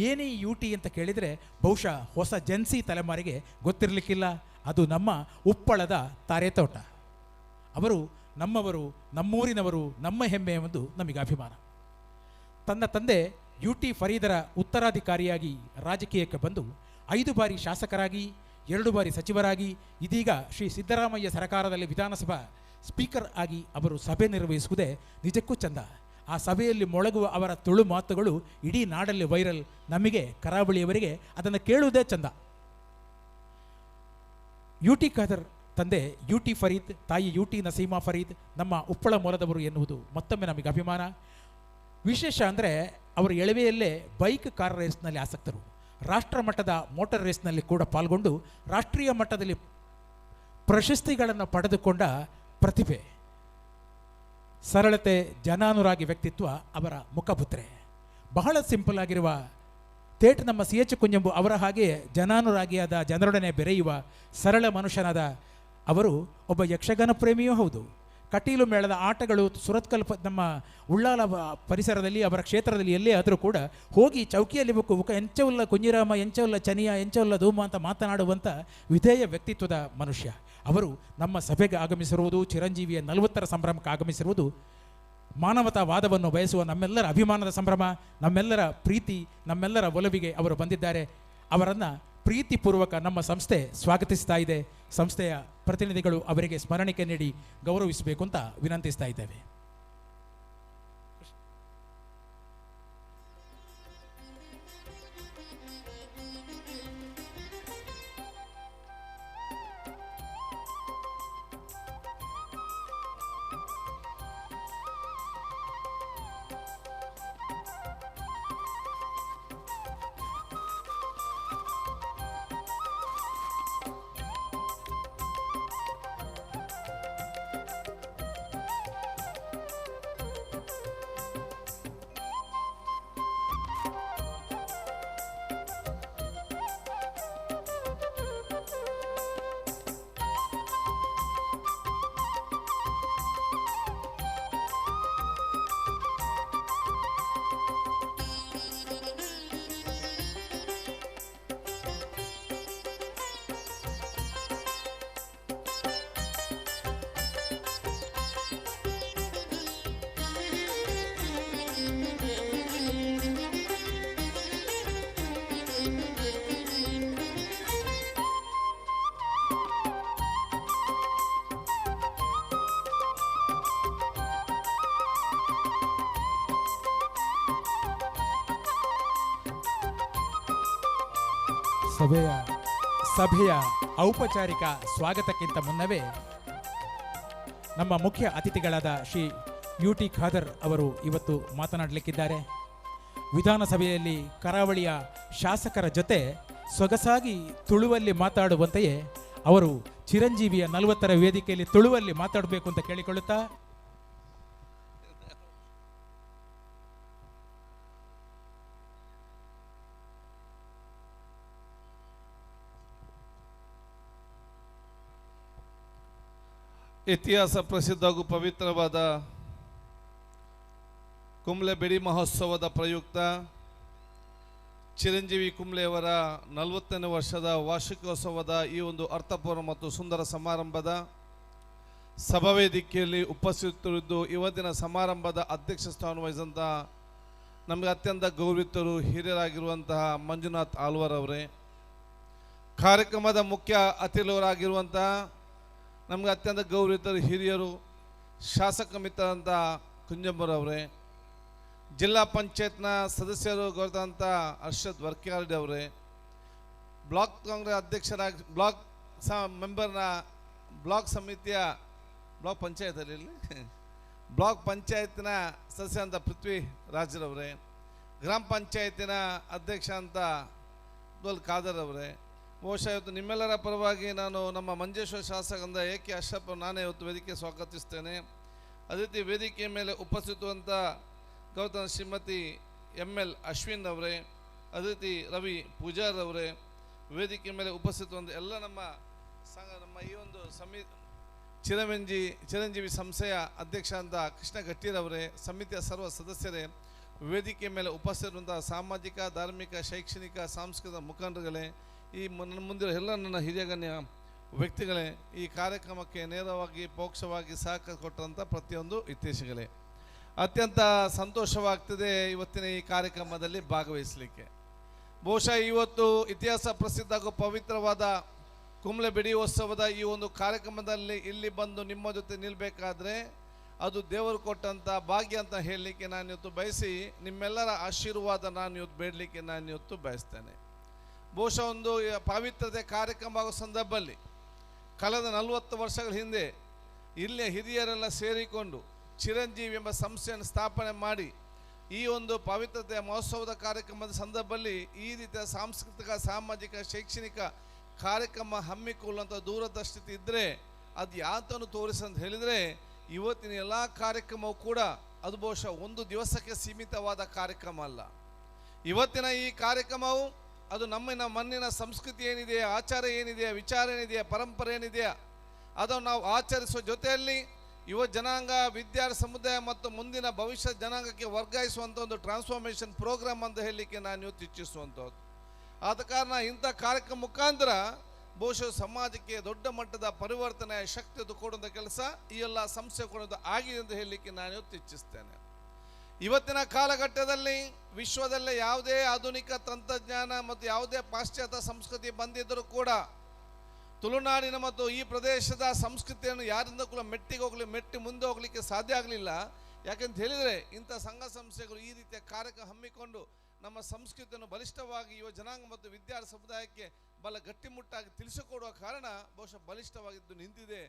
ಏನೇ ಯು ಟಿ ಅಂತ ಕೇಳಿದರೆ ಬಹುಶಃ ಹೊಸ ಜನ್ಸಿ ತಲೆಮಾರಿಗೆ ಗೊತ್ತಿರಲಿಕ್ಕಿಲ್ಲ. ಅದು ನಮ್ಮ ಉಪ್ಪಳದ ತಾರೆತೋಟ. ಅವರು ನಮ್ಮವರು, ನಮ್ಮೂರಿನವರು, ನಮ್ಮ ಹೆಮ್ಮೆ ಎಂದು ನಮಗೆ ಅಭಿಮಾನ. ತನ್ನ ತಂದೆ ಯು ಟಿ ಫರೀದರ ಉತ್ತರಾಧಿಕಾರಿಯಾಗಿ ರಾಜಕೀಯಕ್ಕೆ ಬಂದು 5 ಬಾರಿ ಶಾಸಕರಾಗಿ, 2 ಬಾರಿ ಸಚಿವರಾಗಿ, ಇದೀಗ ಶ್ರೀ ಸಿದ್ದರಾಮಯ್ಯ ಸರಕಾರದಲ್ಲಿ ವಿಧಾನಸಭಾ ಸ್ಪೀಕರ್ ಆಗಿ ಅವರು ಸಭೆ ನಿರ್ವಹಿಸುವುದೇ ನಿಜಕ್ಕೂ ಚಂದ. ಆ ಸಭೆಯಲ್ಲಿ ಮೊಳಗುವ ಅವರ ತುಳು ಮಾತುಗಳು ಇಡೀ ನಾಡಲ್ಲಿ ವೈರಲ್. ನಮಗೆ ಕರಾವಳಿಯವರಿಗೆ ಅದನ್ನು ಕೇಳುವುದೇ ಚಂದ. ಯು ಟಿ ಖಾದರ್ ತಂದೆ ಯು ಟಿ ಫರೀದ್, ತಾಯಿ ಯು ಟಿ ನಸೀಮಾ ಫರೀದ್ ನಮ್ಮ ಉಪ್ಪಳ ಮೂಲದವರು ಎನ್ನುವುದು ಮತ್ತೊಮ್ಮೆ ನಮಗೆ ಅಭಿಮಾನ. ವಿಶೇಷ ಅಂದರೆ ಅವರು ಎಳವೆಯಲ್ಲೇ ಬೈಕ್ ಕಾರ್ ರೇಸ್ನಲ್ಲಿ ಆಸಕ್ತರು. ರಾಷ್ಟ್ರ ಮಟ್ಟದ ಮೋಟಾರ್ ರೇಸ್ನಲ್ಲಿ ಕೂಡ ಪಾಲ್ಗೊಂಡು ರಾಷ್ಟ್ರೀಯ ಮಟ್ಟದಲ್ಲಿ ಪ್ರಶಸ್ತಿಗಳನ್ನು ಪಡೆದುಕೊಂಡ ಪ್ರತಿಭೆ. ಸರಳತೆ, ಜನಾನುರಾಗಿ ವ್ಯಕ್ತಿತ್ವ ಅವರ ಮುಖಪುತ್ರೆ. ಬಹಳ ಸಿಂಪಲ್ ಆಗಿರುವ ತೇಟ್ ನಮ್ಮ ಸಿ ಎಚ್ ಕುಂಜಂಬು ಅವರ ಹಾಗೆಯೇ ಜನಾನುರಾಗಿಯಾದ, ಜನರೊಡನೆ ಬೆರೆಯುವ ಸರಳ ಮನುಷ್ಯನಾದ ಅವರು ಒಬ್ಬ ಯಕ್ಷಗಾನ ಪ್ರೇಮಿಯೂ ಹೌದು. ಕಟೀಲು ಮೇಳದ ಆಟಗಳು ಸುರತ್ಕಲ್ ನಮ್ಮ ಉಳ್ಳಾಲ ಪರಿಸರದಲ್ಲಿ ಅವರ ಕ್ಷೇತ್ರದಲ್ಲಿ ಎಲ್ಲೇ ಆದರೂ ಕೂಡ ಹೋಗಿ ಚೌಕಿಯಲ್ಲಿ ಬುಕ್ಕು ಎಂಚವುಲ್ಲ ಕುಂಜಿರಾಮ, ಎಂಚವುಲ್ಲ ಚನಿಯ, ಎಂಚವುಲ್ಲ ಧೂಮ ಅಂತ ಮಾತನಾಡುವಂಥ ವಿಧೇಯ ವ್ಯಕ್ತಿತ್ವದ ಮನುಷ್ಯ. ಅವರು ನಮ್ಮ ಸಭೆಗೆ ಆಗಮಿಸಿರುವುದು, ಚಿರಂಜೀವಿಯ 40ರ ಸಂಭ್ರಮಕ್ಕೆ ಆಗಮಿಸಿರುವುದು ಮಾನವತಾವಾದವನ್ನು ಬಯಸುವ ನಮ್ಮೆಲ್ಲರ ಅಭಿಮಾನದ ಸಂಭ್ರಮ, ನಮ್ಮೆಲ್ಲರ ಪ್ರೀತಿ, ನಮ್ಮೆಲ್ಲರ ಒಲವಿಗೆ ಅವರು ಬಂದಿದ್ದಾರೆ. ಅವರನ್ನು ಪ್ರೀತಿಪೂರ್ವಕ ನಮ್ಮ ಸಂಸ್ಥೆ ಸ್ವಾಗತಿಸ್ತಾ ಇದೆ. ಸಂಸ್ಥೆಯ ಪ್ರತಿನಿಧಿಗಳು ಅವರಿಗೆ ಸ್ಮರಣಿಕೆ ನೀಡಿ ಗೌರವಿಸಬೇಕು ಅಂತ ವಿನಂತಿಸ್ತಾ ಇದ್ದೇವೆ. ಸಭೆಯ ಔಪಚಾರಿಕ ಸ್ವಾಗತಕ್ಕಿಂತ ಮುನ್ನವೇ ನಮ್ಮ ಮುಖ್ಯ ಅತಿಥಿಗಳಾದ ಶ್ರೀ ಯು ಟಿ ಖಾದರ್ ಅವರು ಇವತ್ತು ಮಾತನಾಡಲಿಕ್ಕಿದ್ದಾರೆ. ವಿಧಾನಸಭೆಯಲ್ಲಿ ಕರಾವಳಿಯ ಶಾಸಕರ ಜೊತೆ ಸೊಗಸಾಗಿ ತುಳುವಲ್ಲಿ ಮಾತಾಡುವಂತೆಯೇ ಅವರು ಚಿರಂಜೀವಿಯ 40ರ ವೇದಿಕೆಯಲ್ಲಿ ತುಳುವಲ್ಲಿ ಮಾತಾಡಬೇಕು ಅಂತ ಕೇಳಿಕೊಳ್ಳುತ್ತಾ, ಇತಿಹಾಸ ಪ್ರಸಿದ್ಧ ಹಾಗೂ ಪವಿತ್ರವಾದ ಕುಂಬ್ಳೆ ಬೆಡಿ ಮಹೋತ್ಸವದ ಪ್ರಯುಕ್ತ ಚಿರಂಜೀವಿ ಕುಂಬ್ಳೆಯವರ 40ನೇ ವರ್ಷದ ವಾರ್ಷಿಕೋತ್ಸವದ ಈ ಒಂದು ಅರ್ಥಪೂರ್ಣ ಮತ್ತು ಸುಂದರ ಸಮಾರಂಭದ ಸಭಾವೇದಿಕೆಯಲ್ಲಿ ಉಪಸ್ಥಿತರಿದ್ದು ಇವತ್ತಿನ ಸಮಾರಂಭದ ಅಧ್ಯಕ್ಷ ಸ್ಥಾನ ವಹಿಸಿದಂಥ ನಮಗೆ ಅತ್ಯಂತ ಗೌರವಿತರು ಹಿರಿಯರಾಗಿರುವಂತಹ ಮಂಜುನಾಥ್ ಆಳ್ವರ್ ಅವರೇ, ಕಾರ್ಯಕ್ರಮದ ಮುಖ್ಯ ಅತಿಥಿಯವರಾಗಿರುವಂತಹ ನಮಗೆ ಅತ್ಯಂತ ಗೌರವಿತರು ಹಿರಿಯರು ಶಾಸಕ ಮಿತ್ರರಂಥ ಕುಂಜಂಬರವರೇ, ಜಿಲ್ಲಾ ಪಂಚಾಯತ್ನ ಸದಸ್ಯರು ಗೌರವಂಥ ಅರ್ಷದ್ ವರ್ಕ್ಯಾರ್ಡ್ ಅವರೇ, ಬ್ಲಾಕ್ ಕಾಂಗ್ರೆಸ್ ಅಧ್ಯಕ್ಷರಾಗಿ ಬ್ಲಾಕ್ ಮೆಂಬರ್ನ ಬ್ಲಾಕ್ ಸಮಿತಿಯ ಬ್ಲಾಕ್ ಪಂಚಾಯತಲ್ಲಿ ಬ್ಲಾಕ್ ಪಂಚಾಯತ್ನ ಸದಸ್ಯ ಅಂತ ಪೃಥ್ವಿ ರಾಜ್ರವರೇ, ಗ್ರಾಮ ಪಂಚಾಯತಿನ ಅಧ್ಯಕ್ಷ ಅಂತ ಅಬ್ದುಲ್ ಖಾದರ್ ಅವರೇ, ಬಹುಶಃ ಇವತ್ತು ನಿಮ್ಮೆಲ್ಲರ ಪರವಾಗಿ ನಾನು ನಮ್ಮ ಮಂಜೇಶ್ವರ ಶಾಸಕಂದ ಎ ಕೆ ಅಶ್ರಫ್ ನಾನೇ ಇವತ್ತು ವೇದಿಕೆ ಸ್ವಾಗತಿಸ್ತೇನೆ. ಅದೇ ರೀತಿ ವೇದಿಕೆಯ ಮೇಲೆ ಉಪಸ್ಥಿತವಂಥ ಗೌತಮ ಶ್ರೀಮತಿ ಎಮ್ ಎಲ್ ಅಶ್ವಿನ್ ಅವರೇ, ಅದೇ ರೀತಿ ರವಿ ಪೂಜಾರ್ ಅವರೇ, ವೇದಿಕೆ ಮೇಲೆ ಉಪಸ್ಥಿತವಂಥ ಎಲ್ಲ ನಮ್ಮ ಸಂಘ ನಮ್ಮ ಈ ಒಂದು ಚಿರಂಜೀವಿ ಸಂಸ್ಥೆಯ ಅಧ್ಯಕ್ಷ ಅಂತ ಕೃಷ್ಣ ಗಟ್ಟಿರವರೇ, ಸಮಿತಿಯ ಸರ್ವ ಸದಸ್ಯರೇ, ವೇದಿಕೆ ಮೇಲೆ ಉಪಸ್ಥಿತರುವಂಥ ಸಾಮಾಜಿಕ ಧಾರ್ಮಿಕ ಶೈಕ್ಷಣಿಕ ಸಾಂಸ್ಕೃತಿಕ ಮುಖಂಡರುಗಳೇ, ಈ ನನ್ನ ಮುಂದಿರೋ ಎಲ್ಲ ನನ್ನ ಹಿರಿಯ ಗಣ್ಯ ವ್ಯಕ್ತಿಗಳೇ, ಈ ಕಾರ್ಯಕ್ರಮಕ್ಕೆ ನೇರವಾಗಿ ಪರೋಕ್ಷವಾಗಿ ಸಹಕಾರ ಕೊಟ್ಟಂಥ ಪ್ರತಿಯೊಂದು ಹಿತೈಷಿಗಳೇ, ಅತ್ಯಂತ ಸಂತೋಷವಾಗ್ತದೆ ಇವತ್ತಿನ ಈ ಕಾರ್ಯಕ್ರಮದಲ್ಲಿ ಭಾಗವಹಿಸಲಿಕ್ಕೆ. ಬಹುಶಃ ಇವತ್ತು ಇತಿಹಾಸ ಪ್ರಸಿದ್ಧ ಹಾಗೂ ಪವಿತ್ರವಾದ ಕುಂಬ್ಳೆ ಬೆಡಿಯೋತ್ಸವದ ಈ ಒಂದು ಕಾರ್ಯಕ್ರಮದಲ್ಲಿ ಇಲ್ಲಿ ಬಂದು ನಿಮ್ಮ ಜೊತೆ ನಿಲ್ಲಬೇಕಾದ್ರೆ ಅದು ದೇವರು ಕೊಟ್ಟಂಥ ಭಾಗ್ಯ ಅಂತ ಹೇಳಲಿಕ್ಕೆ ನಾನು ಇವತ್ತು ಬಯಸಿ ನಿಮ್ಮೆಲ್ಲರ ಆಶೀರ್ವಾದ ನಾನು ಇವತ್ತು ಬೇಡಲಿಕ್ಕೆ ನಾನು ಇವತ್ತು ಬಯಸ್ತೇನೆ. ಬಹುಶಃ ಒಂದು ಪಾವಿತ್ರ್ಯತೆ ಕಾರ್ಯಕ್ರಮ ಆಗೋ ಸಂದರ್ಭದಲ್ಲಿ ಕಳೆದ 40 ವರ್ಷಗಳ ಹಿಂದೆ ಇಲ್ಲಿಯ ಹಿರಿಯರೆಲ್ಲ ಸೇರಿಕೊಂಡು ಚಿರಂಜೀವಿ ಎಂಬ ಸಂಸ್ಥೆಯನ್ನು ಸ್ಥಾಪನೆ ಮಾಡಿ ಈ ಒಂದು ಪಾವಿತ್ರ್ಯತೆಯ ಮಹೋತ್ಸವದ ಕಾರ್ಯಕ್ರಮದ ಸಂದರ್ಭದಲ್ಲಿ ಈ ರೀತಿಯ ಸಾಂಸ್ಕೃತಿಕ ಸಾಮಾಜಿಕ ಶೈಕ್ಷಣಿಕ ಕಾರ್ಯಕ್ರಮ ಹಮ್ಮಿಕೊಳ್ಳುವಂಥ ದೂರದೃಷ್ಟಿ ಇದ್ದರೆ ಅದು ಯಾತನ್ನು ತೋರಿಸಂತ ಹೇಳಿದರೆ ಇವತ್ತಿನ ಎಲ್ಲ ಕಾರ್ಯಕ್ರಮವೂ ಕೂಡ ಅದು ಬಹುಶಃ ಒಂದು ದಿವಸಕ್ಕೆ ಸೀಮಿತವಾದ ಕಾರ್ಯಕ್ರಮ ಅಲ್ಲ. ಇವತ್ತಿನ ಈ ಕಾರ್ಯಕ್ರಮವು ಅದು ನಮ್ಮಿನ ಮಣ್ಣಿನ ಸಂಸ್ಕೃತಿ ಏನಿದೆ, ಆಚಾರ ಏನಿದೆ, ವಿಚಾರ ಏನಿದೆಯಾ, ಪರಂಪರೆ ಏನಿದೆಯಾ ಅದನ್ನು ನಾವು ಆಚರಿಸುವ ಜೊತೆಯಲ್ಲಿ ಯುವ ಜನಾಂಗ, ವಿದ್ಯಾರ್ಥಿ ಸಮುದಾಯ ಮತ್ತು ಮುಂದಿನ ಭವಿಷ್ಯ ಜನಾಂಗಕ್ಕೆ ವರ್ಗಾಯಿಸುವಂಥ ಒಂದು ಟ್ರಾನ್ಸ್ಫಾರ್ಮೇಷನ್ ಪ್ರೋಗ್ರಾಮ್ ಅಂತ ಹೇಳಲಿಕ್ಕೆ ನಾನು ಇವತ್ತು ಇಚ್ಛಿಸುವಂಥದ್ದು. ಆದ ಕಾರಣ ಇಂಥ ಕಾರ್ಯಕ್ರಮ ಮುಖಾಂತರ ಬಹುಶಃ ಸಮಾಜಕ್ಕೆ ದೊಡ್ಡ ಮಟ್ಟದ ಪರಿವರ್ತನೆಯ ಶಕ್ತಿ ಕೊಡುವಂಥ ಕೆಲಸ ಈ ಎಲ್ಲ ಸಂಸ್ಥೆ ಕೊಡುವಂಥ ಆಗಿದೆ ಅಂತ ಹೇಳಲಿಕ್ಕೆ ನಾನು ಇವತ್ತು ಇಚ್ಛಿಸ್ತೇನೆ. ಇವತ್ತಿನ ಕಾಲಘಟ್ಟದಲ್ಲಿ ವಿಶ್ವದಲ್ಲೇ ಯಾವುದೇ ಆಧುನಿಕ ತಂತ್ರಜ್ಞಾನ ಮತ್ತು ಯಾವುದೇ ಪಾಶ್ಚಾತ್ಯ ಸಂಸ್ಕೃತಿ ಬಂದಿದ್ದರೂ ಕೂಡ ತುಳುನಾಡಿನ ಮತ್ತು ಈ ಪ್ರದೇಶದ ಸಂಸ್ಕೃತಿಯನ್ನು ಯಾರಿಂದ ಕೂಡ ಮೆಟ್ಟಿಗೆ ಹೋಗಲಿ ಮೆಟ್ಟಿ ಮುಂದೆ ಹೋಗಲಿಕ್ಕೆ ಸಾಧ್ಯ ಆಗಲಿಲ್ಲ. ಯಾಕಂತ ಹೇಳಿದರೆ ಇಂಥ ಸಂಘ ಸಂಸ್ಥೆಗಳು ಈ ರೀತಿಯ ಕಾರ್ಯಕ್ರಮ ಹಮ್ಮಿಕೊಂಡು ನಮ್ಮ ಸಂಸ್ಕೃತಿಯನ್ನು ಬಲಿಷ್ಠವಾಗಿ ಯುವ ಜನಾಂಗ ಮತ್ತು ವಿದ್ಯಾರ್ಥಿ ಸಮುದಾಯಕ್ಕೆ ಬಲ ಗಟ್ಟಿಮುಟ್ಟಾಗಿ ತಿಳಿಸಿಕೊಡುವ ಕಾರಣ ಬಹುಶಃ ಬಲಿಷ್ಠವಾಗಿದ್ದು ನಿಂತಿದೆ.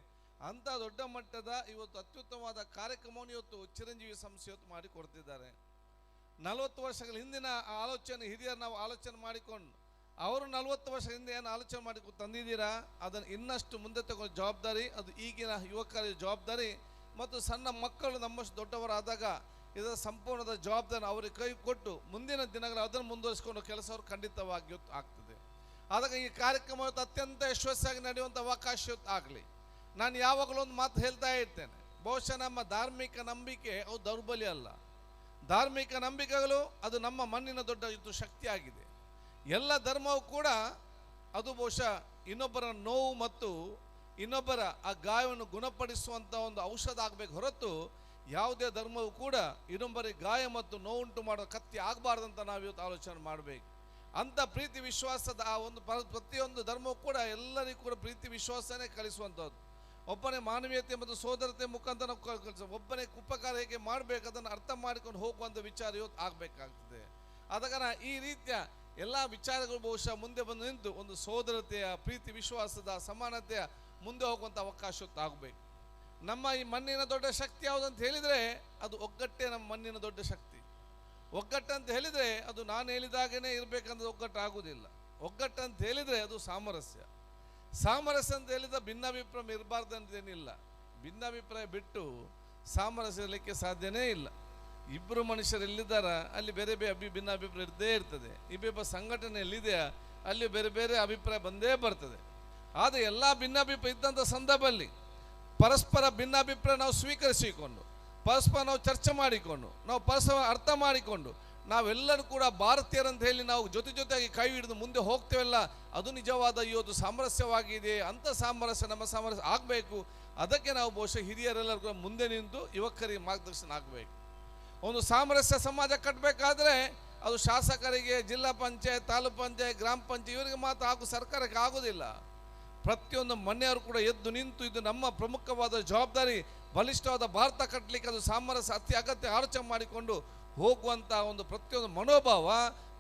ಅಂಥ ದೊಡ್ಡ ಮಟ್ಟದ ಇವತ್ತು ಅತ್ಯುತ್ತಮವಾದ ಕಾರ್ಯಕ್ರಮವನ್ನು ಇವತ್ತು ಚಿರಂಜೀವಿ ಸಂಸ್ಥೆ ಇವತ್ತು ಮಾಡಿಕೊಡ್ತಿದ್ದಾರೆ. 40 ವರ್ಷಗಳ ಹಿಂದಿನ ಆಲೋಚನೆ ಹಿರಿಯರು ನಾವು ಆಲೋಚನೆ ಮಾಡಿಕೊಂಡು ಅವರು 40 ವರ್ಷ ಹಿಂದೆ ಏನು ಆಲೋಚನೆ ಮಾಡಿ ತಂದಿದ್ದೀರಾ ಅದನ್ನು ಇನ್ನಷ್ಟು ಮುಂದೆ ತಗೊಂಡ ಜವಾಬ್ದಾರಿ ಅದು ಈಗಿನ ಯುವಕರ ಜವಾಬ್ದಾರಿ ಮತ್ತು ಸಣ್ಣ ಮಕ್ಕಳು ನಮ್ಮಷ್ಟು ದೊಡ್ಡವರಾದಾಗ ಇದರ ಸಂಪೂರ್ಣದ ಜವಾಬ್ದಾರಿ ಅವರಿಗೆ ಕೈ ಕೊಟ್ಟು ಮುಂದಿನ ದಿನಗಳು ಅದನ್ನು ಮುಂದುವರಿಸಿಕೊಂಡು ಕೆಲಸ ಅವರು ಖಂಡಿತವಾಗಿಯೂ ಆಗ್ತದೆ. ಆದಾಗ ಈ ಕಾರ್ಯಕ್ರಮ ಇವತ್ತು ಅತ್ಯಂತ ಯಶಸ್ವಿಯಾಗಿ ನಡೆಯುವಂಥ ಅವಕಾಶ ಇವತ್ತು ಆಗಲಿ. ನಾನು ಯಾವಾಗಲೂ ಒಂದು ಮಾತು ಹೇಳ್ತಾ ಇರ್ತೇನೆ, ಬಹುಶಃ ನಮ್ಮ ಧಾರ್ಮಿಕ ನಂಬಿಕೆ ಅವು ದೌರ್ಬಲ್ಯ ಅಲ್ಲ, ಧಾರ್ಮಿಕ ನಂಬಿಕೆಗಳು ಅದು ನಮ್ಮ ಮಣ್ಣಿನ ದೊಡ್ಡ ಇದು ಶಕ್ತಿಯಾಗಿದೆ. ಎಲ್ಲ ಧರ್ಮವೂ ಕೂಡ ಅದು ಬಹುಶಃ ಇನ್ನೊಬ್ಬರ ನೋವು ಮತ್ತು ಇನ್ನೊಬ್ಬರ ಆ ಗಾಯವನ್ನು ಗುಣಪಡಿಸುವಂಥ ಒಂದು ಔಷಧ ಆಗಬೇಕು ಹೊರತು ಯಾವುದೇ ಧರ್ಮವೂ ಕೂಡ ಇನ್ನೊಬ್ಬರಿಗೆ ಗಾಯ ಮತ್ತು ನೋವುಂಟು ಮಾಡೋ ಕತ್ತಿ ಆಗಬಾರ್ದಂತ ನಾವು ಇವತ್ತು ಆಲೋಚನೆ ಮಾಡಬೇಕು. ಅಂಥ ಪ್ರೀತಿ ವಿಶ್ವಾಸದ ಆ ಒಂದು ಪ್ರತಿಯೊಂದು ಧರ್ಮವೂ ಕೂಡ ಎಲ್ಲರಿಗೂ ಕೂಡ ಪ್ರೀತಿ ವಿಶ್ವಾಸನೇ ಕಲಿಸುವಂಥದ್ದು. ಒಬ್ಬನೇ ಮಾನವೀಯತೆ ಮತ್ತು ಸೋದರತೆ ಮುಖಾಂತರ ನಾವು ಕಲಿಸ, ಒಬ್ಬನೇ ಉಪಕಾರ ಹೇಗೆ ಮಾಡಬೇಕು ಅದನ್ನು ಅರ್ಥ ಮಾಡಿಕೊಂಡು ಹೋಗುವಂಥ ವಿಚಾರ ಇವತ್ತು ಆಗಬೇಕಾಗ್ತದೆ. ಆದ ಕಾರಣ ಈ ರೀತಿಯ ಎಲ್ಲ ವಿಚಾರಗಳು ಬಹುಶಃ ಮುಂದೆ ಬಂದು ನಿಂತು ಒಂದು ಸೋದರತೆಯ, ಪ್ರೀತಿ ವಿಶ್ವಾಸದ, ಸಮಾನತೆಯ ಮುಂದೆ ಹೋಗುವಂಥ ಅವಕಾಶ ಆಗಬೇಕು. ನಮ್ಮ ಈ ಮಣ್ಣಿನ ದೊಡ್ಡ ಶಕ್ತಿ ಯಾವುದಂತ ಹೇಳಿದರೆ ಅದು ಒಗ್ಗಟ್ಟೇ ನಮ್ಮ ಮಣ್ಣಿನ ದೊಡ್ಡ ಶಕ್ತಿ. ಒಗ್ಗಟ್ಟಂತ ಹೇಳಿದರೆ ಅದು ನಾನು ಹೇಳಿದಾಗೇ ಇರಬೇಕಂದ್ರೆ ಒಗ್ಗಟ್ಟು ಆಗುವುದಿಲ್ಲ. ಒಗ್ಗಟ್ಟಂತ ಹೇಳಿದರೆ ಅದು ಸಾಮರಸ್ಯ. ಸಾಮರಸ್ಯ ಅಂತ ಹೇಳಿದ ಭಿನ್ನಾಭಿಪ್ರಾಯ ಇರಬಾರ್ದು ಅಂತೇನಿಲ್ಲ. ಭಿನ್ನಾಭಿಪ್ರಾಯ ಬಿಟ್ಟು ಸಾಮರಸ್ಯ ಇರಲಿಕ್ಕೆ ಸಾಧ್ಯನೇ ಇಲ್ಲ. ಇಬ್ಬರು ಮನುಷ್ಯರು ಎಲ್ಲಿದ್ದಾರ ಅಲ್ಲಿ ಬೇರೆ ಬೇರೆ ಭಿನ್ನಾಭಿಪ್ರಾಯ ಇದ್ದೇ ಇರ್ತದೆ. ಇಬ್ಬಿಬ್ಬ ಸಂಘಟನೆ ಎಲ್ಲಿದೆಯಾ ಅಲ್ಲಿ ಬೇರೆ ಬೇರೆ ಅಭಿಪ್ರಾಯ ಬಂದೇ ಬರ್ತದೆ. ಆದರೆ ಎಲ್ಲ ಭಿನ್ನಾಭಿಪ್ರಾಯ ಇದ್ದಂಥ ಸಂದರ್ಭದಲ್ಲಿ ಪರಸ್ಪರ ಭಿನ್ನಾಭಿಪ್ರಾಯ ನಾವು ಸ್ವೀಕರಿಸಿಕೊಂಡು, ಪರಸ್ಪರ ನಾವು ಚರ್ಚೆ ಮಾಡಿಕೊಂಡು, ನಾವು ಪರಸ್ಪರ ಅರ್ಥ ಮಾಡಿಕೊಂಡು, ನಾವೆಲ್ಲರೂ ಕೂಡ ಭಾರತೀಯರಂತ ಹೇಳಿ ನಾವು ಜೊತೆ ಜೊತೆಯಾಗಿ ಕೈ ಹಿಡಿದು ಮುಂದೆ ಹೋಗ್ತೇವಲ್ಲ, ಅದು ನಿಜವಾದ ಇವತ್ತು ಸಾಮರಸ್ಯವಾಗಿದೆ. ಅಂಥ ಸಾಮರಸ್ಯ ನಮ್ಮ ಸಾಮರಸ್ಯ ಆಗಬೇಕು. ಅದಕ್ಕೆ ನಾವು ಬಹುಶಃ ಹಿರಿಯರೆಲ್ಲರೂ ಕೂಡ ಮುಂದೆ ನಿಂತು ಯುವಕರಿಗೆ ಮಾರ್ಗದರ್ಶನ ಆಗಬೇಕು. ಒಂದು ಸಾಮರಸ್ಯ ಸಮಾಜ ಕಟ್ಟಬೇಕಾದ್ರೆ ಅದು ಶಾಸಕರಿಗೆ, ಜಿಲ್ಲಾ ಪಂಚಾಯತ್, ತಾಲೂಕು ಪಂಚಾಯತ್, ಗ್ರಾಮ ಪಂಚಾಯತ್ ಇವರಿಗೆ ಮಾತ್ರ ಹಾಗೂ ಸರ್ಕಾರಕ್ಕೆ ಆಗೋದಿಲ್ಲ. ಪ್ರತಿಯೊಂದು ಮನೆಯವರು ಕೂಡ ಎದ್ದು ನಿಂತು ಇದು ನಮ್ಮ ಪ್ರಮುಖವಾದ ಜವಾಬ್ದಾರಿ, ಬಲಿಷ್ಠವಾದ ಭಾರತ ಕಟ್ಟಲಿಕ್ಕೆ ಅದು ಸಾಮರಸ್ಯ ಅತಿ ಅಗತ್ಯ ಆಲೋಚನೆ ಮಾಡಿಕೊಂಡು ಹೋಗುವಂಥ ಒಂದು ಪ್ರತಿಯೊಂದು ಮನೋಭಾವ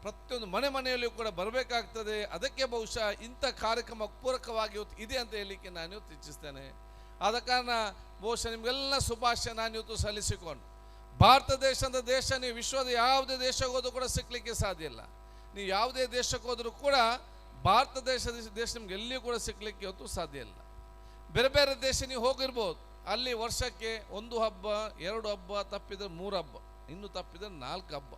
ಪ್ರತಿಯೊಂದು ಮನೆ ಮನೆಯಲ್ಲಿಯೂ ಕೂಡ ಬರಬೇಕಾಗ್ತದೆ. ಅದಕ್ಕೆ ಬಹುಶಃ ಇಂಥ ಕಾರ್ಯಕ್ರಮ ಪೂರಕವಾಗಿ ಇವತ್ತು ಇದೆ ಅಂತ ಹೇಳಲಿಕ್ಕೆ ನಾನು ಇವತ್ತು ಇಚ್ಛಿಸ್ತೇನೆ. ಆದ ಕಾರಣ ಬಹುಶಃ ನಿಮಗೆಲ್ಲ ಶುಭಾಶಯ ನಾನು ಇವತ್ತು ಸಲ್ಲಿಸಿಕೊಂಡು, ಭಾರತ ದೇಶ ಅಂತ ದೇಶ ನೀವು ವಿಶ್ವದ ಯಾವುದೇ ದೇಶಕ್ಕೆ ಹೋದರೂ ಕೂಡ ಸಿಕ್ಕಲಿಕ್ಕೆ ಸಾಧ್ಯ ಇಲ್ಲ. ನೀವು ಯಾವುದೇ ದೇಶಕ್ಕೆ ಹೋದರೂ ಕೂಡ ಭಾರತ ದೇಶ ನಿಮ್ಗೆ ಎಲ್ಲಿಯೂ ಕೂಡ ಸಿಕ್ಕಲಿಕ್ಕೆ ಇವತ್ತು ಸಾಧ್ಯ ಇಲ್ಲ. ಬೇರೆ ಬೇರೆ ದೇಶ ನೀವು ಹೋಗಿರ್ಬೋದು, ಅಲ್ಲಿ ವರ್ಷಕ್ಕೆ ಒಂದು ಹಬ್ಬ, ಎರಡು ಹಬ್ಬ, ತಪ್ಪಿದರೆ ಮೂರು ಹಬ್ಬ, ಇನ್ನೂ ತಪ್ಪಿದರೆ 4 ಹಬ್ಬ,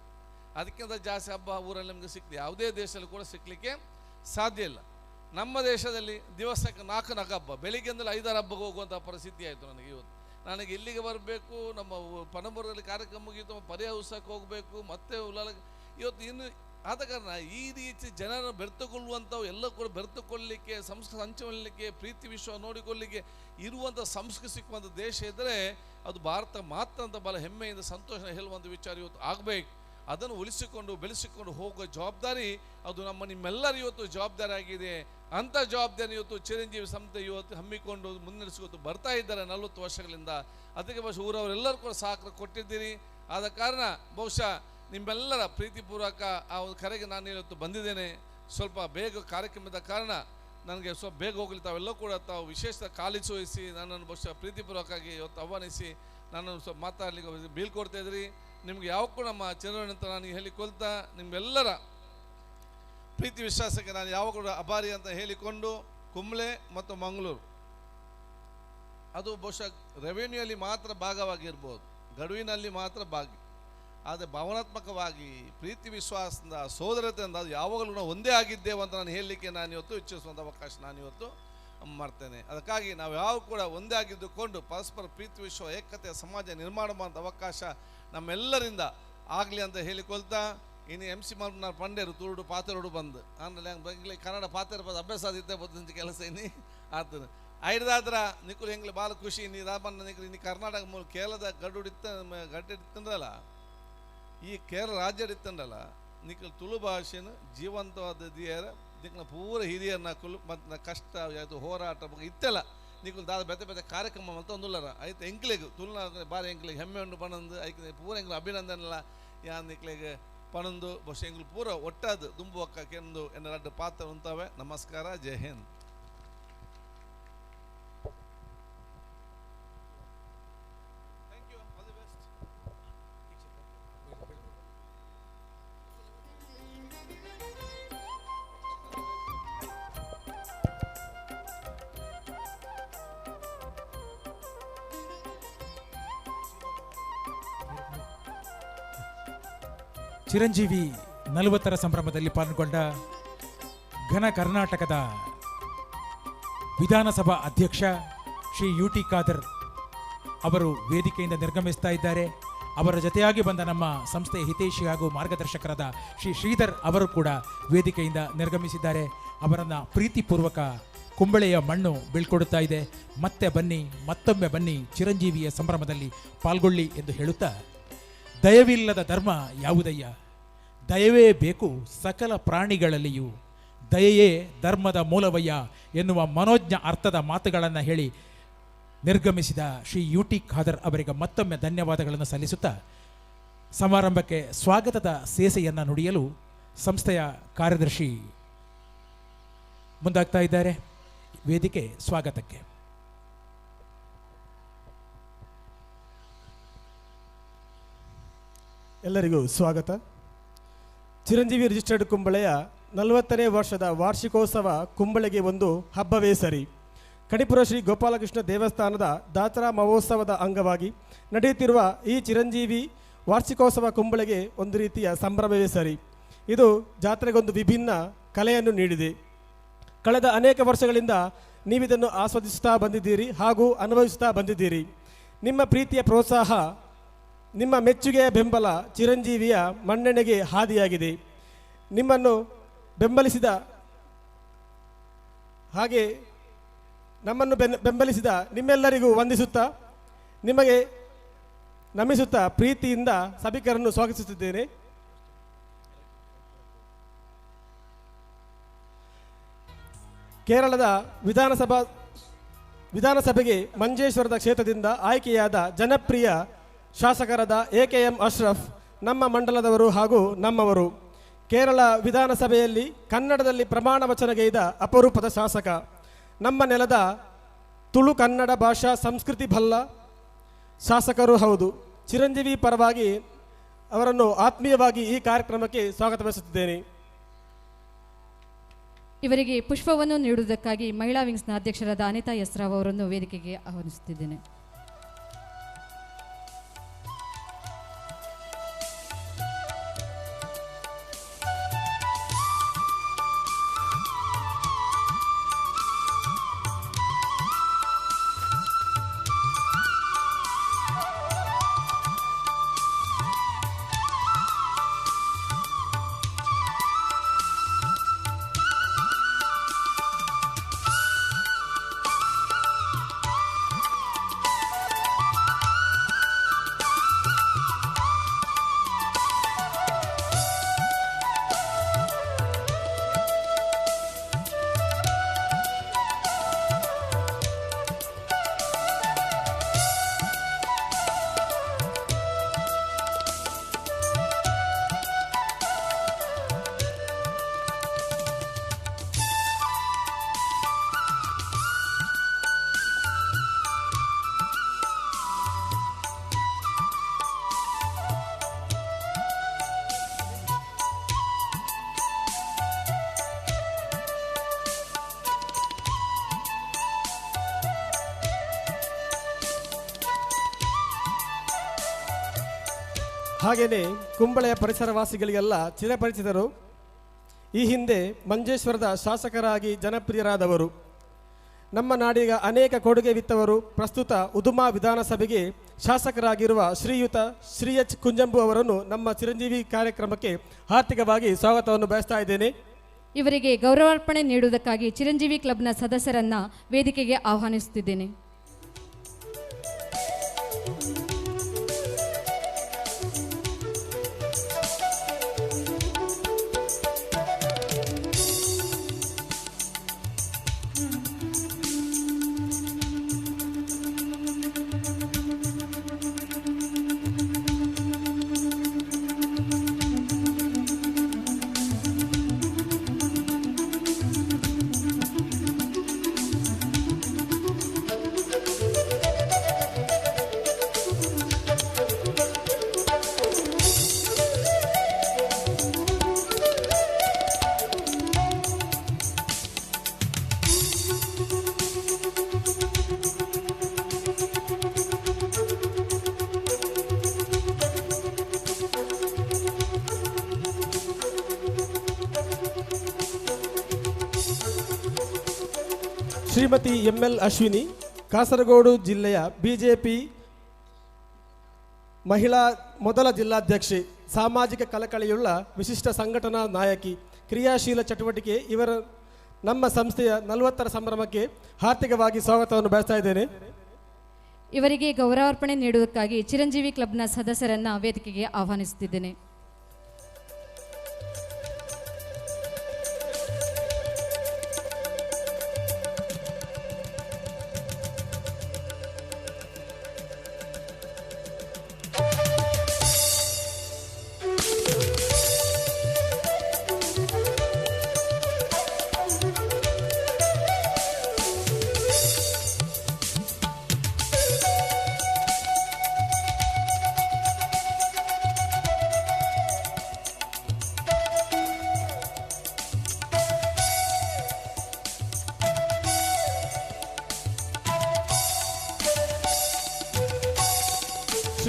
ಅದಕ್ಕಿಂತ ಜಾಸ್ತಿ ಹಬ್ಬ ಊರಲ್ಲಿ ನಿಮಗೆ ಸಿಕ್ತದೆ ಯಾವುದೇ ದೇಶದಲ್ಲಿ ಕೂಡ ಸಿಕ್ಕಲಿಕ್ಕೆ ಸಾಧ್ಯ ಇಲ್ಲ. ನಮ್ಮ ದೇಶದಲ್ಲಿ ದಿವಸಕ್ಕೆ 4 ಹಬ್ಬ, ಬೆಳಿಗ್ಗೆಯಿಂದಲೇ 5-6 ಹಬ್ಬಕ್ಕೆ ಹೋಗುವಂಥ ಪರಿಸ್ಥಿತಿ ಆಯಿತು ನನಗೆ ಇವತ್ತು. ನನಗೆ ಇಲ್ಲಿಗೆ ಬರಬೇಕು, ನಮ್ಮ ಪಣಂಬೂರಲ್ಲಿ ಕಾರ್ಯಕ್ರಮ ಮುಗೀತು, ಪರಿಹೌಸಕ್ಕೆ ಹೋಗಬೇಕು, ಮತ್ತೆ ಉಲಾಲ ಇವತ್ತು ಇನ್ನು. ಆದ ಕಾರಣ ಈ ರೀತಿ ಜನರನ್ನು ಬೆರೆತುಕೊಳ್ಳುವಂಥವು ಎಲ್ಲ ಕೂಡ ಬೆರೆತುಕೊಳ್ಳಲಿಕ್ಕೆ, ಸಂಸ್ಕೃತಿ ಹಂಚಿಕೊಳ್ಳಲಿಕ್ಕೆ, ಪ್ರೀತಿ ವಿಶ್ವ ನೋಡಿಕೊಳ್ಳಲಿಕ್ಕೆ ಇರುವಂಥ ಸಂಸ್ಕೃತಿ ಸಿಕ್ಕುವಂಥ ದೇಶ ಇದ್ದರೆ ಅದು ಭಾರತ ಮಾತ್ರ ಅಂತ ಬಹಳ ಹೆಮ್ಮೆಯಿಂದ ಸಂತೋಷ ಹೇಳುವಂಥ ವಿಚಾರ ಇವತ್ತು ಆಗಬೇಕು. ಅದನ್ನು ಉಳಿಸಿಕೊಂಡು ಬೆಳೆಸಿಕೊಂಡು ಹೋಗುವ ಜವಾಬ್ದಾರಿ ಅದು ನಮ್ಮ ನಿಮ್ಮೆಲ್ಲರ ಇವತ್ತು ಜವಾಬ್ದಾರಿ ಆಗಿದೆ. ಅಂಥ ಜವಾಬ್ದಾರಿ ಇವತ್ತು ಚಿರಂಜೀವಿ ಸಂಸ್ಥೆ ಇವತ್ತು ಹಮ್ಮಿಕೊಂಡು ಮುನ್ನಡೆಸಿಕೊಂಡು ಬರ್ತಾ ಇದ್ದಾರೆ 40 ವರ್ಷಗಳಿಂದ. ಅದಕ್ಕೆ ಬಹುಶಃ ಊರವರೆಲ್ಲರೂ ಕೂಡ ಸಹಕಾರ ಕೊಟ್ಟಿದ್ದೀರಿ. ಆದ ಕಾರಣ ಬಹುಶಃ ನಿಮ್ಮೆಲ್ಲರ ಪ್ರೀತಿಪೂರ್ವಕ ಆ ಒಂದು ಕರೆಗೆ ನಾನು ಇವತ್ತು ಬಂದಿದ್ದೇನೆ. ಸ್ವಲ್ಪ ಬೇಗ ಕಾರ್ಯಕ್ರಮದ ಕಾರಣ ನನಗೆ ಸ್ವಲ್ಪ ಬೇಗ ಹೋಗಲಿ, ತಾವೆಲ್ಲ ಕೂಡ ತಾವು ವಿಶೇಷ ಕಾಳಜಿ ವಹಿಸಿ ನನ್ನನ್ನು ಬಹುಶಃ ಪ್ರೀತಿಪೂರ್ವಕವಾಗಿ ಇವತ್ತು ಆಹ್ವಾನಿಸಿ ನನ್ನನ್ನು ಸ್ವಲ್ಪ ಮಾತಾಡಲಿಕ್ಕೆ ಬೀಳ್ಕೊಡ್ತಾಯಿದ್ರಿ. ನಿಮ್ಗೆ ಯಾವಕ್ಕೂ ನಮ್ಮ ಚಿರಋಣಿ ಅಂತ ನಾನು ಹೇಳಿಕೊಳ್ತಾ ನಿಮ್ಮೆಲ್ಲರ ಪ್ರೀತಿ ವಿಶ್ವಾಸಕ್ಕೆ ನಾನು ಯಾವಾಗಲೂ ಅಭಾರಿ ಅಂತ ಹೇಳಿಕೊಂಡು, ಕುಂಬ್ಳೆ ಮತ್ತು ಮಂಗಳೂರು ಅದು ಬಹುಶಃ ರೆವೆನ್ಯೂಯಲ್ಲಿ ಮಾತ್ರ ಭಾಗವಾಗಿರ್ಬೋದು, ಗಡುವಿನಲ್ಲಿ ಮಾತ್ರ ಭಾಗಿ, ಆದರೆ ಭಾವನಾತ್ಮಕವಾಗಿ ಪ್ರೀತಿ ವಿಶ್ವಾಸದಿಂದ ಸೋದರತೆಯಿಂದ ಅದು ಯಾವಾಗಲೂ ನಾವು ಒಂದೇ ಆಗಿದ್ದೇವೆ ಅಂತ ನಾನು ಹೇಳಲಿಕ್ಕೆ ನಾನು ಇವತ್ತು ಇಚ್ಛಿಸುವಂಥ ಅವಕಾಶ ನಾನು ಇವತ್ತು ಮಾಡ್ತೇನೆ. ಅದಕ್ಕಾಗಿ ನಾವು ಯಾವ ಕೂಡ ಒಂದೇ ಆಗಿದ್ದುಕೊಂಡು ಪರಸ್ಪರ ಪ್ರೀತಿ ವಿಶ್ವ ಏಕತೆಯ ಸಮಾಜ ನಿರ್ಮಾಣ ಮಾಡುವಂಥ ಅವಕಾಶ ನಮ್ಮೆಲ್ಲರಿಂದ ಆಗಲಿ ಅಂತ ಹೇಳಿಕೊಳ್ತಾ, ಇನ್ನು ಎಮ್ ಸಿ ಮಲ್ಪನಾರ್ ಪಂಡೇರು ತುರುಡು ಪಾತೆರೋಡು ಬಂದು ಆಮೇಲೆ ಬಂಗ್ಲಿ ಕನ್ನಡ ಪಾತೆರ ಬಂದು ಅಭ್ಯಾಸ ಆದಿತ್ತೆ ಬದ್ದಂತ ಕೆಲಸ ಇನ್ನಿ ಆತದ ಐದಾದ್ರ ನಿಕ್ಕುಲು ಹೆಂಗ್ಲಿ ಭಾಳ ಖುಷಿ. ನೀ ರಾಮಣ್ಣ ನಿಕ್ಕಲು ಇನ್ನು ಕರ್ನಾಟಕ ಮೂಲ ಕೇರಳದ ಗಡುಡಿತ್ತ ಗಡ್ಡಿತ್ತಂದ್ರಲ್ಲ, ಈ ಕೇರಳ ರಾಜ್ಯ ಇತ್ತಂದ್ರಲ್ಲ, ನಿಕ್ಕಲು ತುಳು ಭಾಷೆನ ಜೀವಂತವಾದ ದಿಯರ ನಿಕ್ಕಲ ಪೂರ ಹಿರಿಯರ್ ನಕಲು ಮತ್ತು ಕಷ್ಟ ಯಾವುದು ಹೋರಾಟ ಬಗ್ಗೆ ಇತ್ತೆಲ್ಲ ನಿಕ್ಕಲು ದಾದ ಬೆತ್ತೆ ಬೆತ್ತೆ ಕಾರ್ಯಕ್ರಮ ಅಂತ ಒಂದುಲ್ಲರ ಐತೆ ಎಂಕ್ಲಿಗೆ ತುಳುನಾಡ ಬಾರಿ ಎಂಕ್ಲಿಗೆ ಹೆಮ್ಮೆ ಉಂಡು ಪಣಂದು ಐಕೆ ಪೂರ ಎಂಕ್ಲು ಅಭಿನಂದನೆಲ್ಲ ಯಾನ್ ನಿಕ್ಲಿಗೆ ಪಣಂದು ಬಹುಶಃ ಎಂಗ್ಲು ಪೂರ ಒಟ್ಟಾದು ದುಂಬು ಒಕ್ಕ ಕೆಂದು ಎನ್ನ ಪಾತ್ರ ಉಂತಾವೆ. ನಮಸ್ಕಾರ, ಜೈ ಹಿಂದ್. ಚಿರಂಜೀವಿ 40ರ ಸಂಭ್ರಮದಲ್ಲಿ ಪಾಲ್ಗೊಂಡ ಘನ ಕರ್ನಾಟಕದ ವಿಧಾನಸಭಾ ಅಧ್ಯಕ್ಷ ಶ್ರೀ ಯು ಟಿ ಖಾದರ್ ಅವರು ವೇದಿಕೆಯಿಂದ ನಿರ್ಗಮಿಸ್ತಾ ಇದ್ದಾರೆ. ಅವರ ಜೊತೆಯಾಗಿ ಬಂದ ನಮ್ಮ ಸಂಸ್ಥೆಯ ಹಿತೈಷಿ ಹಾಗೂ ಮಾರ್ಗದರ್ಶಕರಾದ ಶ್ರೀ ಶ್ರೀಧರ್ ಅವರು ಕೂಡ ವೇದಿಕೆಯಿಂದ ನಿರ್ಗಮಿಸಿದ್ದಾರೆ. ಅವರನ್ನು ಪ್ರೀತಿಪೂರ್ವಕ ಕುಂಬಳೆಯ ಮಣ್ಣು ಬೀಳ್ಕೊಡುತ್ತಾ ಇದೆ. ಮತ್ತೆ ಬನ್ನಿ, ಮತ್ತೊಮ್ಮೆ ಬನ್ನಿ, ಚಿರಂಜೀವಿಯ ಸಂಭ್ರಮದಲ್ಲಿ ಪಾಲ್ಗೊಳ್ಳಿ ಎಂದು ಹೇಳುತ್ತಾ, ದಯವಿಲ್ಲದ ಧರ್ಮ ಯಾವುದಯ್ಯ, ದಯವೇ ಬೇಕು ಸಕಲ ಪ್ರಾಣಿಗಳಲ್ಲಿಯೂ, ದಯೆಯೇ ಧರ್ಮದ ಮೂಲವಯ್ಯ ಎನ್ನುವ ಮನೋಜ್ಞ ಅರ್ಥದ ಮಾತುಗಳನ್ನು ಹೇಳಿ ನಿರ್ಗಮಿಸಿದ ಶ್ರೀ ಯು ಟಿ ಖಾದರ್ ಅವರಿಗೆ ಮತ್ತೊಮ್ಮೆ ಧನ್ಯವಾದಗಳನ್ನು ಸಲ್ಲಿಸುತ್ತಾ, ಸಮಾರಂಭಕ್ಕೆ ಸ್ವಾಗತದ ಸೇಸೆಯನ್ನು ನುಡಿಯಲು ಸಂಸ್ಥೆಯ ಕಾರ್ಯದರ್ಶಿ ಮುಂದಾಗ್ತಾ ಇದ್ದಾರೆ ವೇದಿಕೆ ಸ್ವಾಗತಕ್ಕೆ. ಎಲ್ಲರಿಗೂ ಸ್ವಾಗತ. ಚಿರಂಜೀವಿ ರಿಜಿಸ್ಟರ್ಡ್ ಕುಂಬಳೆಯ 40ನೇ ವರ್ಷದ ವಾರ್ಷಿಕೋತ್ಸವ ಕುಂಬಳೆಗೆ ಒಂದು ಹಬ್ಬವೇ ಸರಿ. ಕಣಿಪುರ ಶ್ರೀ ಗೋಪಾಲಕೃಷ್ಣ ದೇವಸ್ಥಾನದ ದಾಸರಾ ಮಹೋತ್ಸವದ ಅಂಗವಾಗಿ ನಡೆಯುತ್ತಿರುವ ಈ ಚಿರಂಜೀವಿ ವಾರ್ಷಿಕೋತ್ಸವ ಕುಂಬಳೆಗೆ ಒಂದು ರೀತಿಯ ಸಂಭ್ರಮವೇ ಸರಿ. ಇದು ಜಾತ್ರೆಗೊಂದು ವಿಭಿನ್ನ ಕಲೆಯನ್ನು ನೀಡಿದೆ. ಕಳೆದ ಅನೇಕ ವರ್ಷಗಳಿಂದ ನೀವಿದನ್ನು ಆಸ್ವಾದಿಸುತ್ತಾ ಬಂದಿದ್ದೀರಿ ಹಾಗೂ ಅನುಭವಿಸುತ್ತಾ ಬಂದಿದ್ದೀರಿ. ನಿಮ್ಮ ಪ್ರೀತಿಯ ಪ್ರೋತ್ಸಾಹ, ನಿಮ್ಮ ಮೆಚ್ಚುಗೆಯ ಬೆಂಬಲ ಚಿರಂಜೀವಿಯ ಮನ್ನಣೆಗೆ ಹಾದಿಯಾಗಿದೆ. ನಿಮ್ಮನ್ನು ಬೆಂಬಲಿಸಿದ ಹಾಗೆ ನಮ್ಮನ್ನು ಬೆಂಬಲಿಸಿದ ನಿಮ್ಮೆಲ್ಲರಿಗೂ ವಂದಿಸುತ್ತಾ, ನಿಮಗೆ ನಮಿಸುತ್ತಾ ಪ್ರೀತಿಯಿಂದ ಸಭಿಕರನ್ನು ಸ್ವಾಗತಿಸುತ್ತಿದ್ದೇನೆ. ಕೇರಳದ ವಿಧಾನಸಭೆಗೆ ಮಂಜೇಶ್ವರದ ಕ್ಷೇತ್ರದಿಂದ ಆಯ್ಕೆಯಾದ ಜನಪ್ರಿಯ ಶಾಸಕರಾದ AKM Ashraf ನಮ್ಮ ಮಂಡಲದವರು ಹಾಗೂ ನಮ್ಮವರು. ಕೇರಳ ವಿಧಾನಸಭೆಯಲ್ಲಿ ಕನ್ನಡದಲ್ಲಿ ಪ್ರಮಾಣ ವಚನಗೈದ ಅಪರೂಪದ ಶಾಸಕ, ನಮ್ಮ ನೆಲದ ತುಳು ಕನ್ನಡ ಭಾಷಾ ಸಂಸ್ಕೃತಿ ಬಲ್ಲ ಶಾಸಕರು ಹೌದು. ಚಿರಂಜೀವಿ ಪರವಾಗಿ ಅವರನ್ನು ಆತ್ಮೀಯವಾಗಿ ಈ ಕಾರ್ಯಕ್ರಮಕ್ಕೆ ಸ್ವಾಗತಿಸುತ್ತಿದ್ದೇನೆ. ಇವರಿಗೆ ಪುಷ್ಪವನ್ನು ನೀಡುವುದಕ್ಕಾಗಿ ಮಹಿಳಾ ವಿಂಗ್ಸ್ನ ಅಧ್ಯಕ್ಷರಾದ ಅನಿತಾ ಎಸ್ ರಾವ್ ಅವರನ್ನು ವೇದಿಕೆಗೆ ಆಹ್ವಾನಿಸುತ್ತಿದ್ದೇನೆ. ಹಾಗೆಯೇ ಕುಂಬಳೆಯ ಪರಿಸರವಾಸಿಗಳಿಗೆಲ್ಲ ಚಿರಪರಿಚಿತರು. ಈ ಹಿಂದೆ ಮಂಜೇಶ್ವರದ ಶಾಸಕರಾಗಿ ಜನಪ್ರಿಯರಾದವರು, ನಮ್ಮ ನಾಡಿಗ ಅನೇಕ ಕೊಡುಗೆ ವಿತ್ತವರು, ಪ್ರಸ್ತುತ ಉದುಮಾ ವಿಧಾನಸಭೆಗೆ ಶಾಸಕರಾಗಿರುವ ಶ್ರೀಯುತ ಶ್ರೀ ಎಚ್ ಕುಂಜಂಬು ಅವರನ್ನು ನಮ್ಮ ಚಿರಂಜೀವಿ ಕಾರ್ಯಕ್ರಮಕ್ಕೆ ಹಾರ್ದಿಕವಾಗಿ ಸ್ವಾಗತವನ್ನು ಬಯಸ್ತಾ ಇದ್ದೇನೆ. ಇವರಿಗೆ ಗೌರವಾರ್ಪಣೆ ನೀಡುವುದಕ್ಕಾಗಿ ಚಿರಂಜೀವಿ ಕ್ಲಬ್ನ ಸದಸ್ಯರನ್ನ ವೇದಿಕೆಗೆ ಆಹ್ವಾನಿಸುತ್ತಿದ್ದೇನೆ. ಶ್ರೀಮತಿ ML Ashwini, Kasaragod ಜಿಲ್ಲೆಯ ಬಿಜೆಪಿ ಮಹಿಳಾ ಮೊದಲ ಜಿಲ್ಲಾಧ್ಯಕ್ಷೆ, ಸಾಮಾಜಿಕ ಕಳಕಳಿಯುಳ್ಳ ವಿಶಿಷ್ಟ ಸಂಘಟನಾ ನಾಯಕಿ, ಕ್ರಿಯಾಶೀಲ ಚಟುವಟಿಕೆ ಇವರ ನಮ್ಮ ಸಂಸ್ಥೆಯ 40ರ ಸಂಭ್ರಮಕ್ಕೆ ಹಾರ್ದಿಕವಾಗಿ ಸ್ವಾಗತವನ್ನು ಬಯಸ್ತಾ ಇದ್ದೇನೆ. ಇವರಿಗೆ ಗೌರವಾರ್ಪಣೆ ನೀಡುವುದಕ್ಕಾಗಿ ಚಿರಂಜೀವಿ ಕ್ಲಬ್ನ ಸದಸ್ಯರನ್ನ ವೇದಿಕೆಗೆ ಆಹ್ವಾನಿಸುತ್ತಿದ್ದೇನೆ.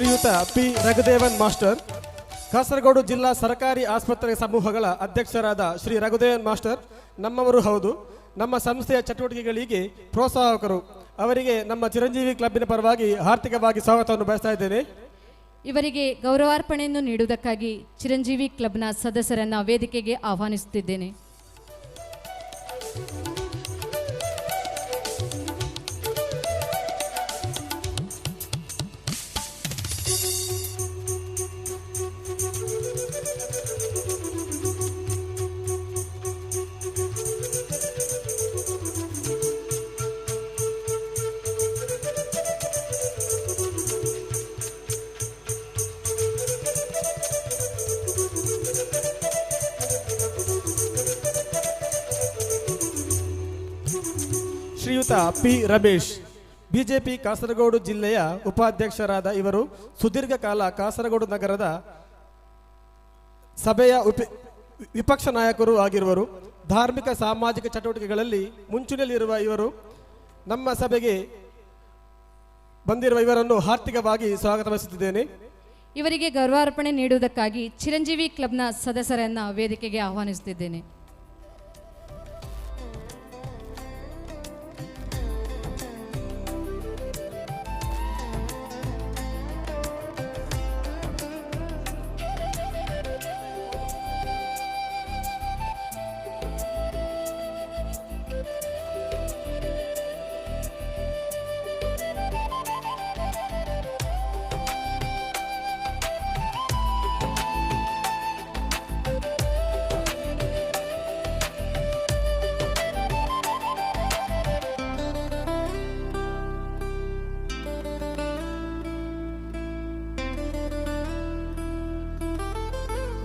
ಶ್ರೀಯುತ ಪಿ ರಘುದೇವನ್ ಮಾಸ್ಟರ್, ಕಾಸರಗೋಡು ಜಿಲ್ಲಾ ಸರ್ಕಾರಿ ಆಸ್ಪತ್ರೆ ಸಮೂಹಗಳ ಅಧ್ಯಕ್ಷರಾದ ಶ್ರೀ ರಘುದೇವನ್ ಮಾಸ್ಟರ್ ನಮ್ಮವರು ಹೌದು. ನಮ್ಮ ಸಂಸ್ಥೆಯ ಚಟುವಟಿಕೆಗಳಿಗೆ ಪ್ರೋತ್ಸಾಹಕರು. ಅವರಿಗೆ ನಮ್ಮ ಚಿರಂಜೀವಿ ಕ್ಲಬ್ಬಿನ ಪರವಾಗಿ ಆರ್ಥಿಕವಾಗಿ ಸ್ವಾಗತವನ್ನು ಬಯಸ್ತಾ ಇದ್ದೇನೆ. ಇವರಿಗೆ ಗೌರವಾರ್ಪಣೆಯನ್ನು ನೀಡುವುದಕ್ಕಾಗಿ ಚಿರಂಜೀವಿ ಕ್ಲಬ್ನ ಸದಸ್ಯರನ್ನು ವೇದಿಕೆಗೆ ಆಹ್ವಾನಿಸುತ್ತಿದ್ದೇನೆ. ಶ್ರೀಯುತ ಪಿ ರಮೇಶ್, ಬಿಜೆಪಿ ಕಾಸರಗೋಡು ಜಿಲ್ಲೆಯ ಉಪಾಧ್ಯಕ್ಷರಾದ ಇವರು ಸುದೀರ್ಘ ಕಾಲ ಕಾಸರಗೋಡು ನಗರದ ಸಭೆಯ ವಿಪಕ್ಷ ನಾಯಕರು ಆಗಿರುವರು. ಧಾರ್ಮಿಕ ಸಾಮಾಜಿಕ ಚಟುವಟಿಕೆಗಳಲ್ಲಿ ಮುಂಚೂಣಿಯಲ್ಲಿರುವ ಇವರು ನಮ್ಮ ಸಭೆಗೆ ಬಂದಿರುವ ಇವರನ್ನು ಹಾರ್ದಿಕವಾಗಿ ಸ್ವಾಗತಿಸುತ್ತಿದ್ದೇನೆ. ಇವರಿಗೆ ಗೌರವಾರ್ಪಣೆ ನೀಡುವುದಕ್ಕಾಗಿ ಚಿರಂಜೀವಿ ಕ್ಲಬ್ನ ಸದಸ್ಯರನ್ನು ವೇದಿಕೆಗೆ ಆಹ್ವಾನಿಸುತ್ತಿದ್ದೇನೆ.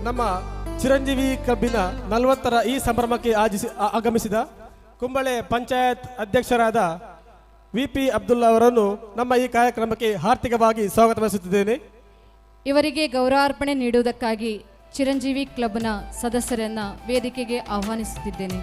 ನಮ್ಮ ಚಿರಂಜೀವಿ ಕ್ಲಬ್ಬಿನ 40ರ ಈ ಸಂಭ್ರಮಕ್ಕೆ ಆಗಮಿಸಿದ ಕುಂಬಳೆ ಪಂಚಾಯತ್ ಅಧ್ಯಕ್ಷರಾದ ವಿ ಪಿ ಅಬ್ದುಲ್ಲಾ ಅವರನ್ನು ನಮ್ಮ ಈ ಕಾರ್ಯಕ್ರಮಕ್ಕೆ ಹಾರ್ದಿಕವಾಗಿ ಸ್ವಾಗತಿಸುತ್ತಿದ್ದೇನೆ. ಇವರಿಗೆ ಗೌರವಾರ್ಪಣೆ ನೀಡುವುದಕ್ಕಾಗಿ ಚಿರಂಜೀವಿ ಕ್ಲಬ್ನ ಸದಸ್ಯರನ್ನ ವೇದಿಕೆಗೆ ಆಹ್ವಾನಿಸುತ್ತಿದ್ದೇನೆ.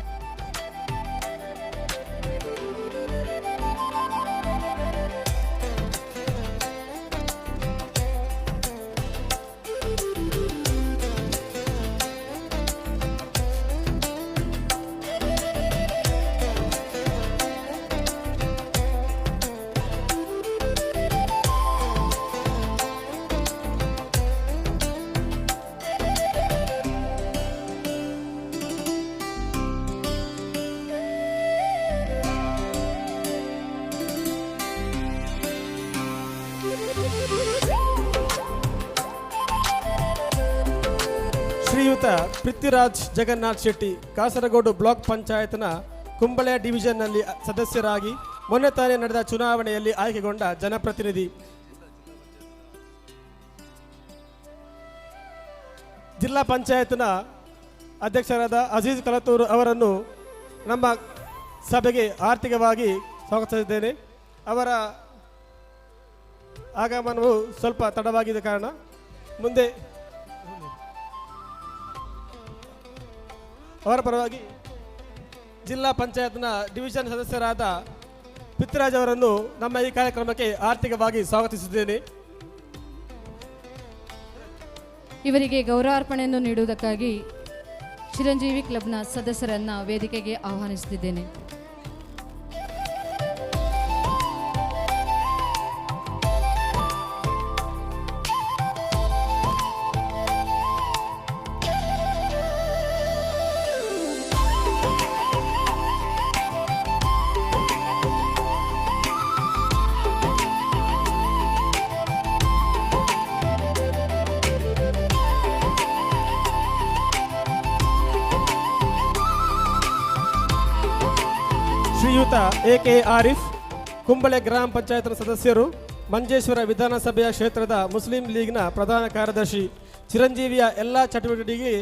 ಶ್ರೀಯುತ ಪೃಥ್ವಿರಾಜ್ ಜಗನ್ನಾಥ್ ಶೆಟ್ಟಿ, ಕಾಸರಗೋಡು ಬ್ಲಾಕ್ ಪಂಚಾಯತ್ನ ಕುಂಬಳೆ ಡಿವಿಷನ್ನಲ್ಲಿ ಸದಸ್ಯರಾಗಿ ಮೊನ್ನೆ ತಾನೇ ನಡೆದ ಚುನಾವಣೆಯಲ್ಲಿ ಆಯ್ಕೆಗೊಂಡ ಜನಪ್ರತಿನಿಧಿ. ಜಿಲ್ಲಾ ಪಂಚಾಯತ್ನ ಅಧ್ಯಕ್ಷರಾದ ಅಜೀಜ್ ಕಲತೂರು ಅವರನ್ನು ನಮ್ಮ ಸಭೆಗೆ ಆರ್ಥಿಕವಾಗಿ ಸ್ವಾಗತಿಸಿದ್ದೇನೆ. ಅವರ ಆಗಮನವು ಸ್ವಲ್ಪ ತಡವಾಗಿದೆ ಕಾರಣ ಮುಂದೆ ಅವರ ಪರವಾಗಿ ಜಿಲ್ಲಾ ಪಂಚಾಯತ್ನ ಡಿವಿಷನ್ ಸದಸ್ಯರಾದ ಪೃಥ್ವಿರಾಜ್ ಅವರನ್ನು ನಮ್ಮ ಈ ಕಾರ್ಯಕ್ರಮಕ್ಕೆ ಆರ್ಥಿಕವಾಗಿ ಸ್ವಾಗತಿಸಿದ್ದೇನೆ. ಇವರಿಗೆ ಗೌರವಾರ್ಪಣೆಯನ್ನು ನೀಡುವುದಕ್ಕಾಗಿ ಚಿರಂಜೀವಿ ಕ್ಲಬ್ನ ಸದಸ್ಯರನ್ನ ವೇದಿಕೆಗೆ ಆಹ್ವಾನಿಸುತ್ತಿದ್ದೇನೆ. ಶ್ರೀಯುತ ಎ ಕೆ ಆರಿಫ್, ಕುಂಬಳೆ ಗ್ರಾಮ ಪಂಚಾಯತ್ನ ಸದಸ್ಯರು, ಮಂಜೇಶ್ವರ ವಿಧಾನಸಭೆಯ ಕ್ಷೇತ್ರದ ಮುಸ್ಲಿಂ ಲೀಗ್ನ ಪ್ರಧಾನ ಕಾರ್ಯದರ್ಶಿ, ಚಿರಂಜೀವಿಯ ಎಲ್ಲ ಚಟುವಟಿಕೆಗೆ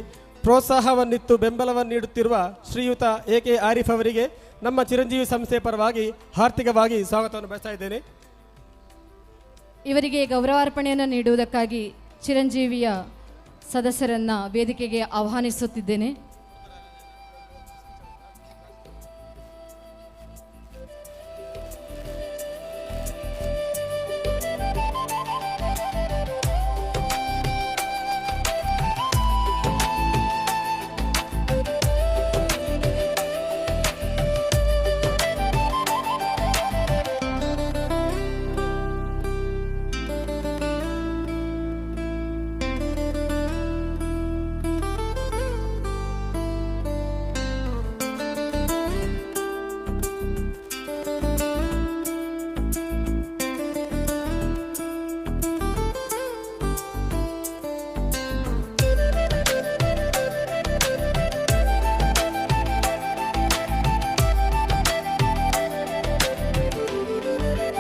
ಪ್ರೋತ್ಸಾಹವನ್ನಿತ್ತು ಬೆಂಬಲವನ್ನು ನೀಡುತ್ತಿರುವ ಶ್ರೀಯುತ ಎ ಕೆ ಆರಿಫ್ ಅವರಿಗೆ ನಮ್ಮ ಚಿರಂಜೀವಿ ಸಂಸ್ಥೆಯ ಪರವಾಗಿ ಹಾರ್ದಿಕವಾಗಿ ಸ್ವಾಗತವನ್ನು ಬಯಸ್ತಾ ಇದ್ದೇನೆ. ಇವರಿಗೆ ಗೌರವಾರ್ಪಣೆಯನ್ನು ನೀಡುವುದಕ್ಕಾಗಿ ಚಿರಂಜೀವಿಯ ಸದಸ್ಯರನ್ನ ವೇದಿಕೆಗೆ ಆಹ್ವಾನಿಸುತ್ತಿದ್ದೇನೆ.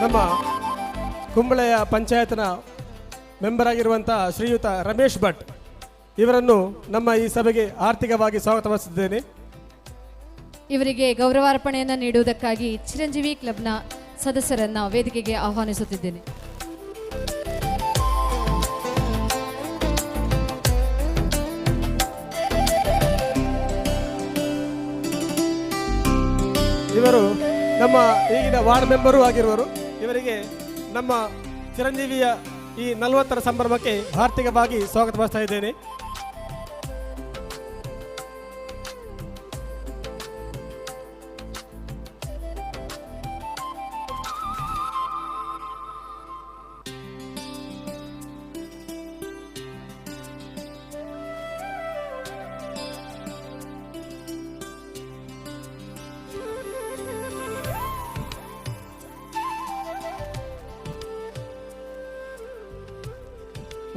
ನಮ್ಮ ಕುಂಬಳೆಯ ಪಂಚಾಯತ್ನ ಮೆಂಬರ್ ಆಗಿರುವಂಥ ಶ್ರೀಯುತ ರಮೇಶ್ ಭಟ್ ಇವರನ್ನು ನಮ್ಮ ಈ ಸಭೆಗೆ ಆರ್ಥಿಕವಾಗಿ ಸ್ವಾಗತಪಡಿಸಿದ್ದೇನೆ. ಇವರಿಗೆ ಗೌರವಾರ್ಪಣೆಯನ್ನು ನೀಡುವುದಕ್ಕಾಗಿ ಚಿರಂಜೀವಿ ಕ್ಲಬ್ನ ಸದಸ್ಯರನ್ನ ವೇದಿಕೆಗೆ ಆಹ್ವಾನಿಸುತ್ತಿದ್ದೇನೆ. ಇವರು ನಮ್ಮ ಈಗಿನ ವಾರ್ಡ್ ಮೆಂಬರೂ ಆಗಿರುವರು. ಇವರಿಗೆ ನಮ್ಮ ಚಿರಂಜೀವಿಯ ಈ 40ರ ಸಂಭ್ರಮಕ್ಕೆ ಹಾರ್ದಿಕವಾಗಿ ಸ್ವಾಗತ ಪಡಿಸ್ತಾ ಇದ್ದೇನೆ.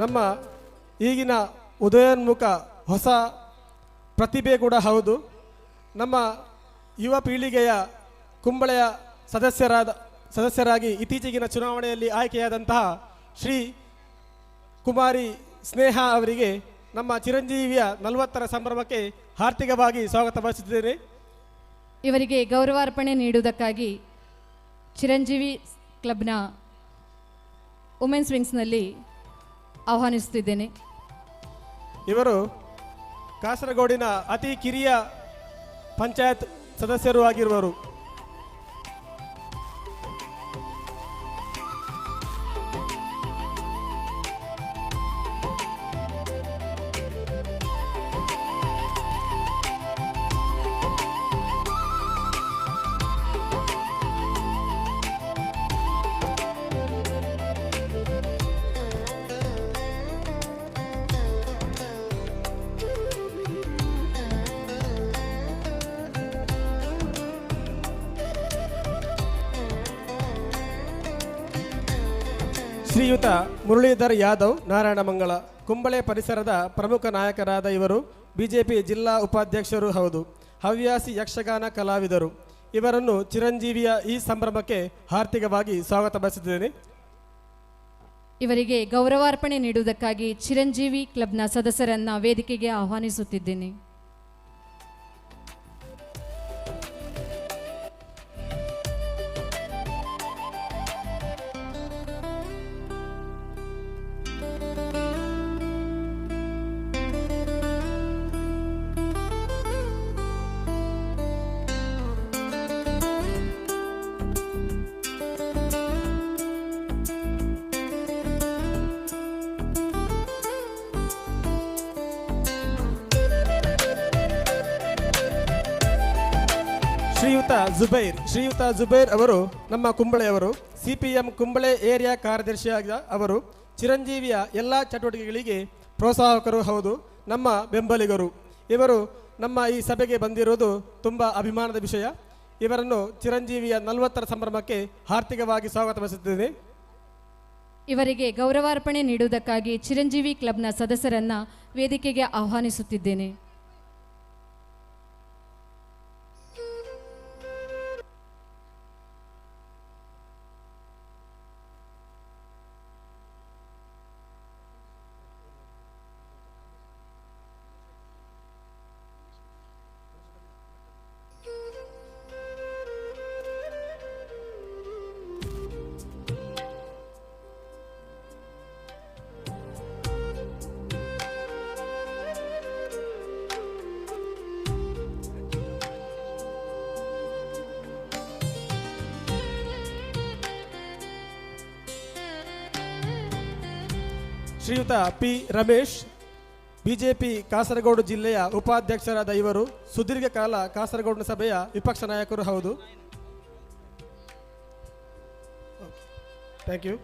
ನಮ್ಮ ಈಗಿನ ಉದಯೋನ್ಮುಖ ಹೊಸ ಪ್ರತಿಭೆ ಕೂಡ ಹೌದು. ನಮ್ಮ ಯುವ ಪೀಳಿಗೆಯ ಕುಂಬಳೆಯ ಸದಸ್ಯರಾಗಿ ಇತ್ತೀಚೆಗಿನ ಚುನಾವಣೆಯಲ್ಲಿ ಆಯ್ಕೆಯಾದಂತಹ ಶ್ರೀ ಕುಮಾರಿ ಸ್ನೇಹ ಅವರಿಗೆ ನಮ್ಮ ಚಿರಂಜೀವಿಯ 40ರ ಸಂಭ್ರಮಕ್ಕೆ ಹಾರ್ದಿಕವಾಗಿ ಸ್ವಾಗತ ಬಯಸುತ್ತೇನೆ. ಇವರಿಗೆ ಗೌರವಾರ್ಪಣೆ ನೀಡುವುದಕ್ಕಾಗಿ ಚಿರಂಜೀವಿ ಕ್ಲಬ್ನ ವುಮೆನ್ಸ್ ವಿಂಗ್ಸ್ನಲ್ಲಿ ಆಹ್ವಾನಿಸುತ್ತಿದ್ದೇನೆ. ಇವರು ಕಾಸರಗೋಡಿನ ಅತಿ ಕಿರಿಯ ಪಂಚಾಯತ್ ಸದಸ್ಯರು ಆಗಿರುವರು. ಶ್ರೀಯುತ ಮುರಳೀಧರ್ ಯಾದವ್ ನಾರಾಯಣಮಂಗಲ ಕುಂಬಳೆ ಪರಿಸರದ ಪ್ರಮುಖ ನಾಯಕರಾದ ಇವರು ಬಿಜೆಪಿ ಜಿಲ್ಲಾ ಉಪಾಧ್ಯಕ್ಷರು ಹೌದು. ಹವ್ಯಾಸಿ ಯಕ್ಷಗಾನ ಕಲಾವಿದರು. ಇವರನ್ನು ಚಿರಂಜೀವಿಯ ಈ ಸಂಭ್ರಮಕ್ಕೆ ಹಾರ್ದಿಕವಾಗಿ ಸ್ವಾಗತ ಬಯಸುತ್ತೇನೆ. ಇವರಿಗೆ ಗೌರವಾರ್ಪಣೆ ನೀಡುವುದಕ್ಕಾಗಿ ಚಿರಂಜೀವಿ ಕ್ಲಬ್ನ ಸದಸ್ಯರನ್ನ ವೇದಿಕೆಗೆ ಆಹ್ವಾನಿಸುತ್ತಿದ್ದೇನೆ. ಶ್ರೀಯುತ ಜುಬೈರ್ ಅವರು ನಮ್ಮ ಕುಂಬಳೆಯವರು. ಸಿಪಿಎಂ ಕುಂಬಳೆ ಏರಿಯಾ ಕಾರ್ಯದರ್ಶಿಯಾದ ಅವರು ಚಿರಂಜೀವಿಯ ಎಲ್ಲ ಚಟುವಟಿಕೆಗಳಿಗೆ ಪ್ರೋತ್ಸಾಹಕರು ಹೌದು, ನಮ್ಮ ಬೆಂಬಲಿಗರು. ಇವರು ನಮ್ಮ ಈ ಸಭೆಗೆ ಬಂದಿರುವುದು ತುಂಬ ಅಭಿಮಾನದ ವಿಷಯ. ಇವರನ್ನು ಚಿರಂಜೀವಿಯ 40ರ ಸಂಭ್ರಮಕ್ಕೆ ಹಾರ್ದಿಕವಾಗಿ ಸ್ವಾಗತ ಬಯಸುತ್ತೇನೆ. ಇವರಿಗೆ ಗೌರವಾರ್ಪಣೆ ನೀಡುವುದಕ್ಕಾಗಿ ಚಿರಂಜೀವಿ ಕ್ಲಬ್ನ ಸದಸ್ಯರನ್ನ ವೇದಿಕೆಗೆ ಆಹ್ವಾನಿಸುತ್ತಿದ್ದೇನೆ. ಶ್ರೀಯುತ ಪಿ ರಮೇಶ್, ಬಿಜೆಪಿ ಕಾಸರಗೋಡು ಜಿಲ್ಲೆಯ ಉಪಾಧ್ಯಕ್ಷರಾದ ಇವರು ಸುದೀರ್ಘ ಕಾಲ ಕಾಸರಗೋಡು ಸಭೆಯ ವಿಪಕ್ಷ ನಾಯಕರು ಹೌದು. Thank you.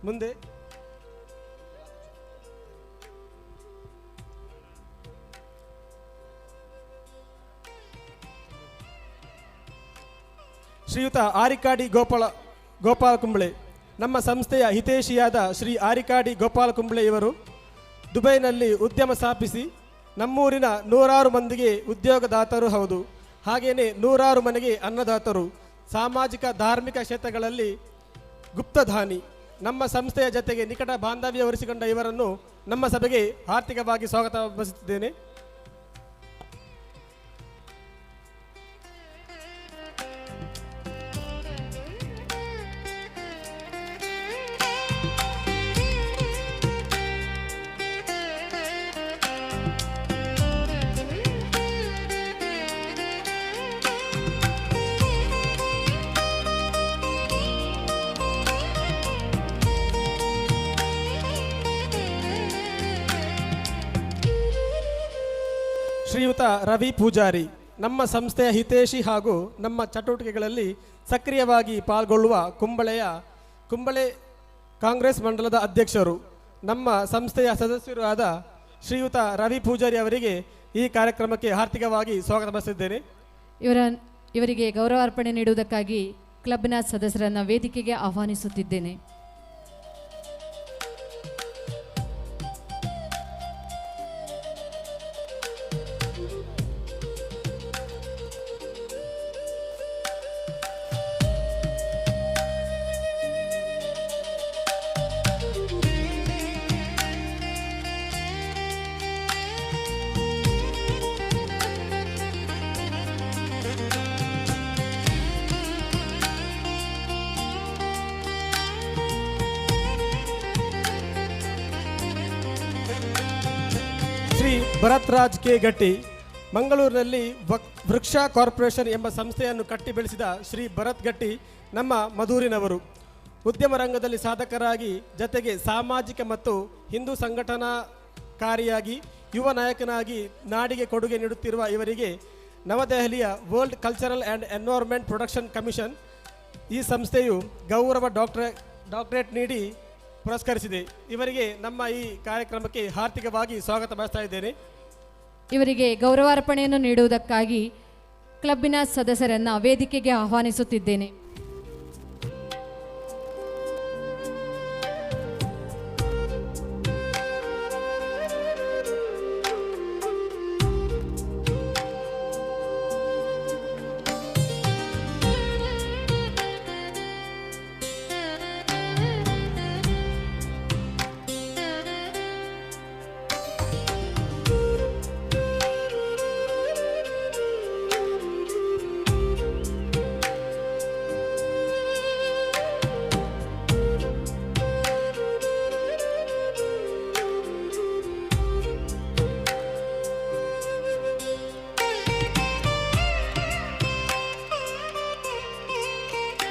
ಮುಂದೆ ಶ್ರೀಯುತ ಆರಿಕಾಡಿ ಗೋಪಾಲ ಕುಂಬ್ಳೆ, ನಮ್ಮ ಸಂಸ್ಥೆಯ ಹಿತೈಷಿಯಾದ ಶ್ರೀ ಆರಿಕಾಡಿ ಗೋಪಾಲ ಕುಂಬ್ಳೆ ಇವರು ದುಬೈನಲ್ಲಿ ಉದ್ಯಮ ಸ್ಥಾಪಿಸಿ ನಮ್ಮೂರಿನ ನೂರಾರು ಮಂದಿಗೆ ಉದ್ಯೋಗದಾತರು ಹೌದು, ಹಾಗೆಯೇ ನೂರಾರು ಮನೆಗೆ ಅನ್ನದಾತರು. ಸಾಮಾಜಿಕ ಧಾರ್ಮಿಕ ಕ್ಷೇತ್ರಗಳಲ್ಲಿ ಗುಪ್ತಧಾನಿ. ನಮ್ಮ ಸಂಸ್ಥೆಯ ಜತೆಗೆ ನಿಕಟ ಬಾಂಧವ್ಯ ಒರೆಸಿಕೊಂಡ ಇವರನ್ನು ನಮ್ಮ ಸಭೆಗೆ ಆರ್ಥಿಕವಾಗಿ ಸ್ವಾಗತ ಬಯಸುತ್ತಿದ್ದೇನೆ. ಶ್ರೀಯುತ ರವಿ ಪೂಜಾರಿ ನಮ್ಮ ಸಂಸ್ಥೆಯ ಹಿತೈಷಿ ಹಾಗೂ ನಮ್ಮ ಚಟುವಟಿಕೆಗಳಲ್ಲಿ ಸಕ್ರಿಯವಾಗಿ ಪಾಲ್ಗೊಳ್ಳುವ ಕುಂಬಳೆ ಕಾಂಗ್ರೆಸ್ ಮಂಡಲದ ಅಧ್ಯಕ್ಷರು, ನಮ್ಮ ಸಂಸ್ಥೆಯ ಸದಸ್ಯರು ಆದ ಶ್ರೀಯುತ ರವಿ ಪೂಜಾರಿ ಅವರಿಗೆ ಈ ಕಾರ್ಯಕ್ರಮಕ್ಕೆ ಹಾರ್ದಿಕವಾಗಿ ಸ್ವಾಗತ ಬಯಸಿದ್ದೇನೆ. ಇವರಿಗೆ ಗೌರವಾರ್ಪಣೆ ನೀಡುವುದಕ್ಕಾಗಿ ಕ್ಲಬ್ನ ಸದಸ್ಯರನ್ನು ವೇದಿಕೆಗೆ ಆಹ್ವಾನಿಸುತ್ತಿದ್ದೇನೆ. ಭರತ್ ರಾಜ್ ಕೆ ಗಟ್ಟಿ ಮಂಗಳೂರಿನಲ್ಲಿ ವೃಕ್ಷ ಕಾರ್ಪೊರೇಷನ್ ಎಂಬ ಸಂಸ್ಥೆಯನ್ನು ಕಟ್ಟಿ ಬೆಳೆಸಿದ ಶ್ರೀ ಭರತ್ ಗಟ್ಟಿ ನಮ್ಮ ಮಧೂರಿನವರು. ಉದ್ಯಮ ರಂಗದಲ್ಲಿ ಸಾಧಕರಾಗಿ ಜತೆಗೆ ಸಾಮಾಜಿಕ ಮತ್ತು ಹಿಂದೂ ಸಂಘಟನಾಕಾರಿಯಾಗಿ ಯುವ ನಾಯಕನಾಗಿ ನಾಡಿಗೆ ಕೊಡುಗೆ ನೀಡುತ್ತಿರುವ ಇವರಿಗೆ ನವದೆಹಲಿಯ world cultural and environment protection commission ಈ ಸಂಸ್ಥೆಯು ಗೌರವ ಡಾಕ್ಟರೇಟ್ ನೀಡಿ ಪುರಸ್ಕರಿಸಿದೆ. ಇವರಿಗೆ ನಮ್ಮ ಈ ಕಾರ್ಯಕ್ರಮಕ್ಕೆ ಹಾರ್ದಿಕವಾಗಿ ಸ್ವಾಗತ ಬಯಸ್ತಾ ಇದ್ದೇನೆ. ಇವರಿಗೆ ಗೌರವಾರ್ಪಣೆಯನ್ನು ನೀಡುವುದಕ್ಕಾಗಿ ಕ್ಲಬ್ಬಿನ ಸದಸ್ಯರನ್ನು ವೇದಿಕೆಗೆ ಆಹ್ವಾನಿಸುತ್ತಿದ್ದೇನೆ.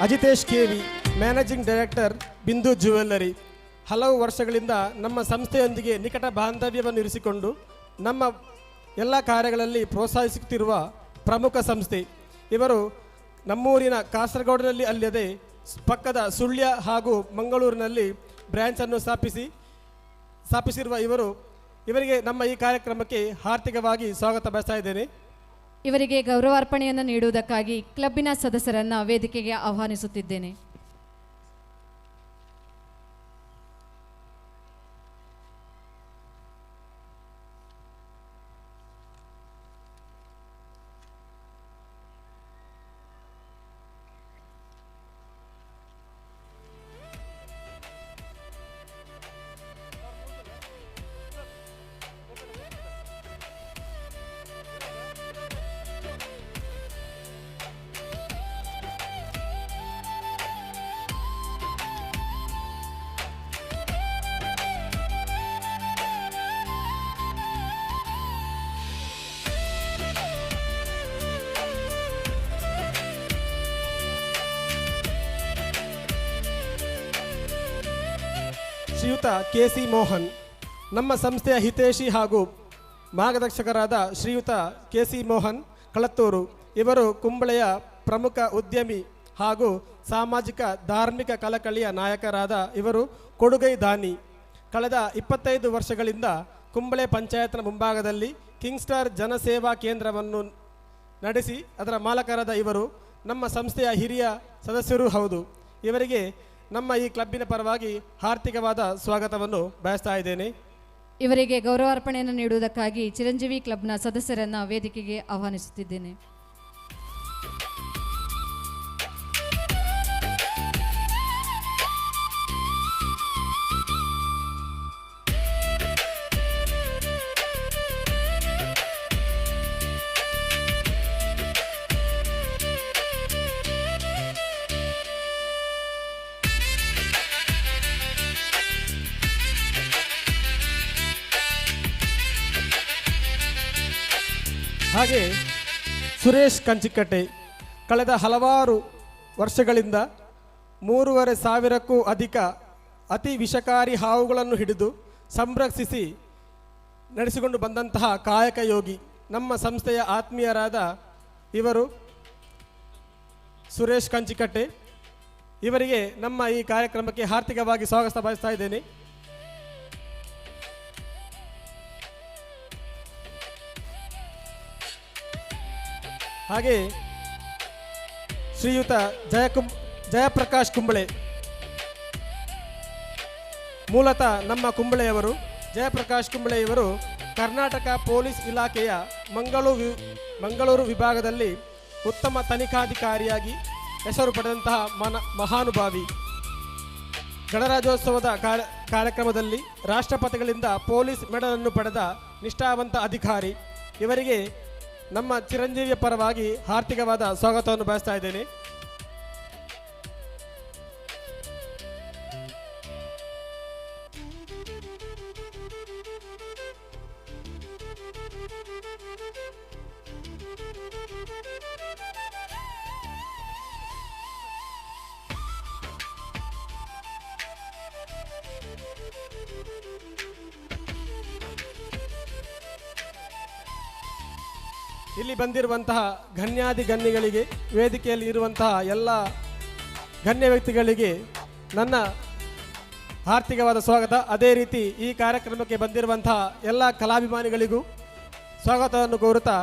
Ajitesh KV, managing director, Bindu jewellery, ಹಲವು ವರ್ಷಗಳಿಂದ ನಮ್ಮ ಸಂಸ್ಥೆಯೊಂದಿಗೆ ನಿಕಟ ಬಾಂಧವ್ಯವನ್ನು ಇರಿಸಿಕೊಂಡು ನಮ್ಮ ಎಲ್ಲ ಕಾರ್ಯಗಳಲ್ಲಿ ಪ್ರೋತ್ಸಾಹಿಸುತ್ತಿರುವ ಪ್ರಮುಖ ಸಂಸ್ಥೆ. ಇವರು ನಮ್ಮೂರಿನ ಕಾಸರಗೋಡಿನಲ್ಲಿ ಅಲ್ಲದೆ ಪಕ್ಕದ ಸುಳ್ಯ ಹಾಗೂ ಮಂಗಳೂರಿನಲ್ಲಿ ಬ್ರ್ಯಾಂಚನ್ನು ಸ್ಥಾಪಿಸಿರುವ ಇವರಿಗೆ ನಮ್ಮ ಈ ಕಾರ್ಯಕ್ರಮಕ್ಕೆ ಹಾರ್ದಿಕವಾಗಿ ಸ್ವಾಗತ ಬಯಸ್ತಾ ಇದ್ದೇನೆ. ಇವರಿಗೆ ಗೌರವಾರ್ಪಣೆಯನ್ನು ನೀಡುವುದಕ್ಕಾಗಿ ಕ್ಲಬ್ಬಿನ ಸದಸ್ಯರನ್ನು ವೇದಿಕೆಗೆ ಆಹ್ವಾನಿಸುತ್ತಿದ್ದೇನೆ. ಶ್ರೀಯುತ ಕೆ ಸಿ ಮೋಹನ್ ನಮ್ಮ ಸಂಸ್ಥೆಯ ಹಿತೈಷಿ ಹಾಗೂ ಮಾರ್ಗದರ್ಶಕರಾದ ಶ್ರೀಯುತ ಕೆ ಸಿ ಮೋಹನ್ ಕಳತ್ತೂರು ಇವರು ಕುಂಬಳೆಯ ಪ್ರಮುಖ ಉದ್ಯಮಿ ಹಾಗೂ ಸಾಮಾಜಿಕ ಧಾರ್ಮಿಕ ಕಳಕಳಿಯ ನಾಯಕರಾದ ಇವರು ಕೊಡುಗೈ ದಾನಿ. ಕಳೆದ 25 ವರ್ಷಗಳಿಂದ ಕುಂಬಳೆ ಪಂಚಾಯತ್ನ ಮುಂಭಾಗದಲ್ಲಿ ಕಿಂಗ್ಸ್ಟಾರ್ ಜನಸೇವಾ ಕೇಂದ್ರವನ್ನು ನಡೆಸಿ ಅದರ ಮಾಲಕರಾದ ಇವರು ನಮ್ಮ ಸಂಸ್ಥೆಯ ಹಿರಿಯ ಸದಸ್ಯರೂ ಹೌದು. ಇವರಿಗೆ ನಮ್ಮ ಈ ಕ್ಲಬ್ಬಿನ ಪರವಾಗಿ ಹಾರ್ದಿಕವಾದ ಸ್ವಾಗತವನ್ನು ಬಯಸ್ತಾ ಇದ್ದೇನೆ. ಇವರಿಗೆ ಗೌರವಾರ್ಪಣೆಯನ್ನು ನೀಡುವುದಕ್ಕಾಗಿ ಚಿರಂಜೀವಿ ಕ್ಲಬ್ನ ಸದಸ್ಯರನ್ನು ವೇದಿಕೆಗೆ ಆಹ್ವಾನಿಸುತ್ತಿದ್ದೇನೆ. ಹಾಗೆ ಸುರೇಶ್ ಕಂಚಿಕಟ್ಟೆ ಕಳೆದ ಹಲವಾರು ವರ್ಷಗಳಿಂದ 3,500ಕ್ಕೂ ಅಧಿಕ ಅತಿ ವಿಷಕಾರಿ ಹಾವುಗಳನ್ನು ಹಿಡಿದು ಸಂರಕ್ಷಿಸಿ ನಡೆಸಿಕೊಂಡು ಬಂದಂತಹ ಕಾಯಕ ಯೋಗಿ ನಮ್ಮ ಸಂಸ್ಥೆಯ ಆತ್ಮೀಯರಾದ ಇವರು ಸುರೇಶ್ ಕಂಚಿಕಟ್ಟೆ. ಇವರಿಗೆ ನಮ್ಮ ಈ ಕಾರ್ಯಕ್ರಮಕ್ಕೆ ಹಾರ್ದಿಕವಾಗಿ ಸ್ವಾಗತ ಬಯಸ್ತಾ ಇದ್ದೇನೆ. ಹಾಗೆ ಶ್ರೀಯುತ ಜಯಪ್ರಕಾಶ್ ಕುಂಬಳೆ, ಮೂಲತಃ ನಮ್ಮ ಕುಂಬಳೆಯವರು. ಜಯಪ್ರಕಾಶ್ ಕುಂಬಳೆಯವರು ಕರ್ನಾಟಕ ಪೊಲೀಸ್ ಇಲಾಖೆಯ ಮಂಗಳೂರು ವಿಭಾಗದಲ್ಲಿ ಉತ್ತಮ ತನಿಖಾಧಿಕಾರಿಯಾಗಿ ಹೆಸರು ಪಡೆದಂತಹ ಮಹಾನುಭಾವಿ. ಗಣರಾಜ್ಯೋತ್ಸವದ ಕಾರ್ಯಕ್ರಮದಲ್ಲಿ ರಾಷ್ಟ್ರಪತಿಗಳಿಂದ ಪೊಲೀಸ್ ಮೆಡಲನ್ನು ಪಡೆದ ನಿಷ್ಠಾವಂತ ಅಧಿಕಾರಿ. ಇವರಿಗೆ ನಮ್ಮ ಚಿರಂಜೀವಿಯ ಪರವಾಗಿ ಹಾರ್ದಿಕವಾದ ಸ್ವಾಗತವನ್ನು ಬಯಸ್ತಾ ಇದ್ದೇನೆ. ಇಲ್ಲಿ ಬಂದಿರುವಂತಹ ಗಣ್ಯಾದಿ ಗಣ್ಯಗಳಿಗೆ, ವೇದಿಕೆಯಲ್ಲಿ ಇರುವಂತಹ ಎಲ್ಲ ಗಣ್ಯ ವ್ಯಕ್ತಿಗಳಿಗೆ ನನ್ನ ಹಾರ್ದಿಕವಾದ ಸ್ವಾಗತ. ಅದೇ ರೀತಿ ಈ ಕಾರ್ಯಕ್ರಮಕ್ಕೆ ಬಂದಿರುವಂತಹ ಎಲ್ಲ ಕಲಾಭಿಮಾನಿಗಳಿಗೂ ಸ್ವಾಗತವನ್ನು ಕೋರುತ್ತಾ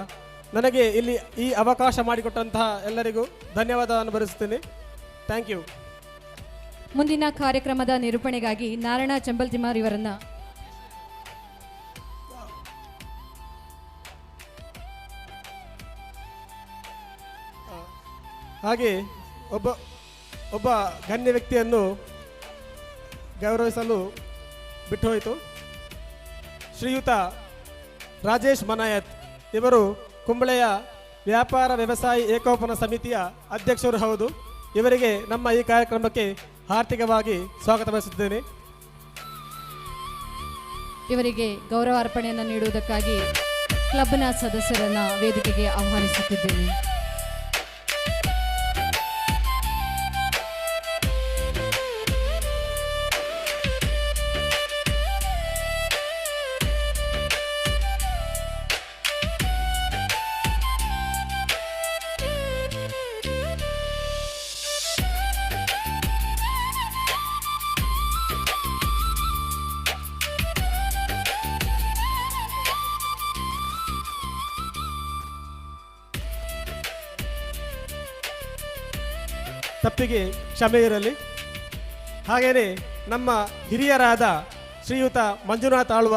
ನನಗೆ ಇಲ್ಲಿ ಈ ಅವಕಾಶ ಮಾಡಿಕೊಟ್ಟಂತಹ ಎಲ್ಲರಿಗೂ ಧನ್ಯವಾದವನ್ನು ಬರೆಸುತ್ತೇನೆ. Thank you. ಮುಂದಿನ ಕಾರ್ಯಕ್ರಮದ ನಿರೂಪಣೆಗಾಗಿ ನಾರಾಯಣ ಚಂಬಲ್ತಿಮಾರ್ ಇವರನ್ನು ಹಾಗೆ ಒಬ್ಬ ಒಬ್ಬ ಗಣ್ಯ ವ್ಯಕ್ತಿಯನ್ನು ಗೌರವಿಸಲು ಬಿಟ್ಟು ಹೋಯಿತು. ಶ್ರೀಯುತ ರಾಜೇಶ್ ಮನಾಯತ್ ಇವರು ಕುಂಬಳೆಯ ವ್ಯಾಪಾರ ವ್ಯವಸಾಯಿ ಏಕೋಪನ ಸಮಿತಿಯ ಅಧ್ಯಕ್ಷರು ಹೌದು. ಇವರಿಗೆ ನಮ್ಮ ಈ ಕಾರ್ಯಕ್ರಮಕ್ಕೆ ಹಾರ್ದಿಕವಾಗಿ ಸ್ವಾಗತ ಬಯಸುತ್ತೇನೆ. ಇವರಿಗೆ ಗೌರವಾರ್ಪಣೆಯನ್ನು ನೀಡುವುದಕ್ಕಾಗಿ ಕ್ಲಬ್ನ ಸದಸ್ಯರನ್ನು ವೇದಿಕೆಗೆ ಆಹ್ವಾನಿಸುತ್ತಿದ್ದೇನೆ. ತಪ್ಪಿಗೆ ಕ್ಷಮೆ ಇರಲಿ. ಹಾಗೆಯೇ ನಮ್ಮ ಹಿರಿಯರಾದ ಶ್ರೀಯುತ ಮಂಜುನಾಥ್ ಆಳ್ವ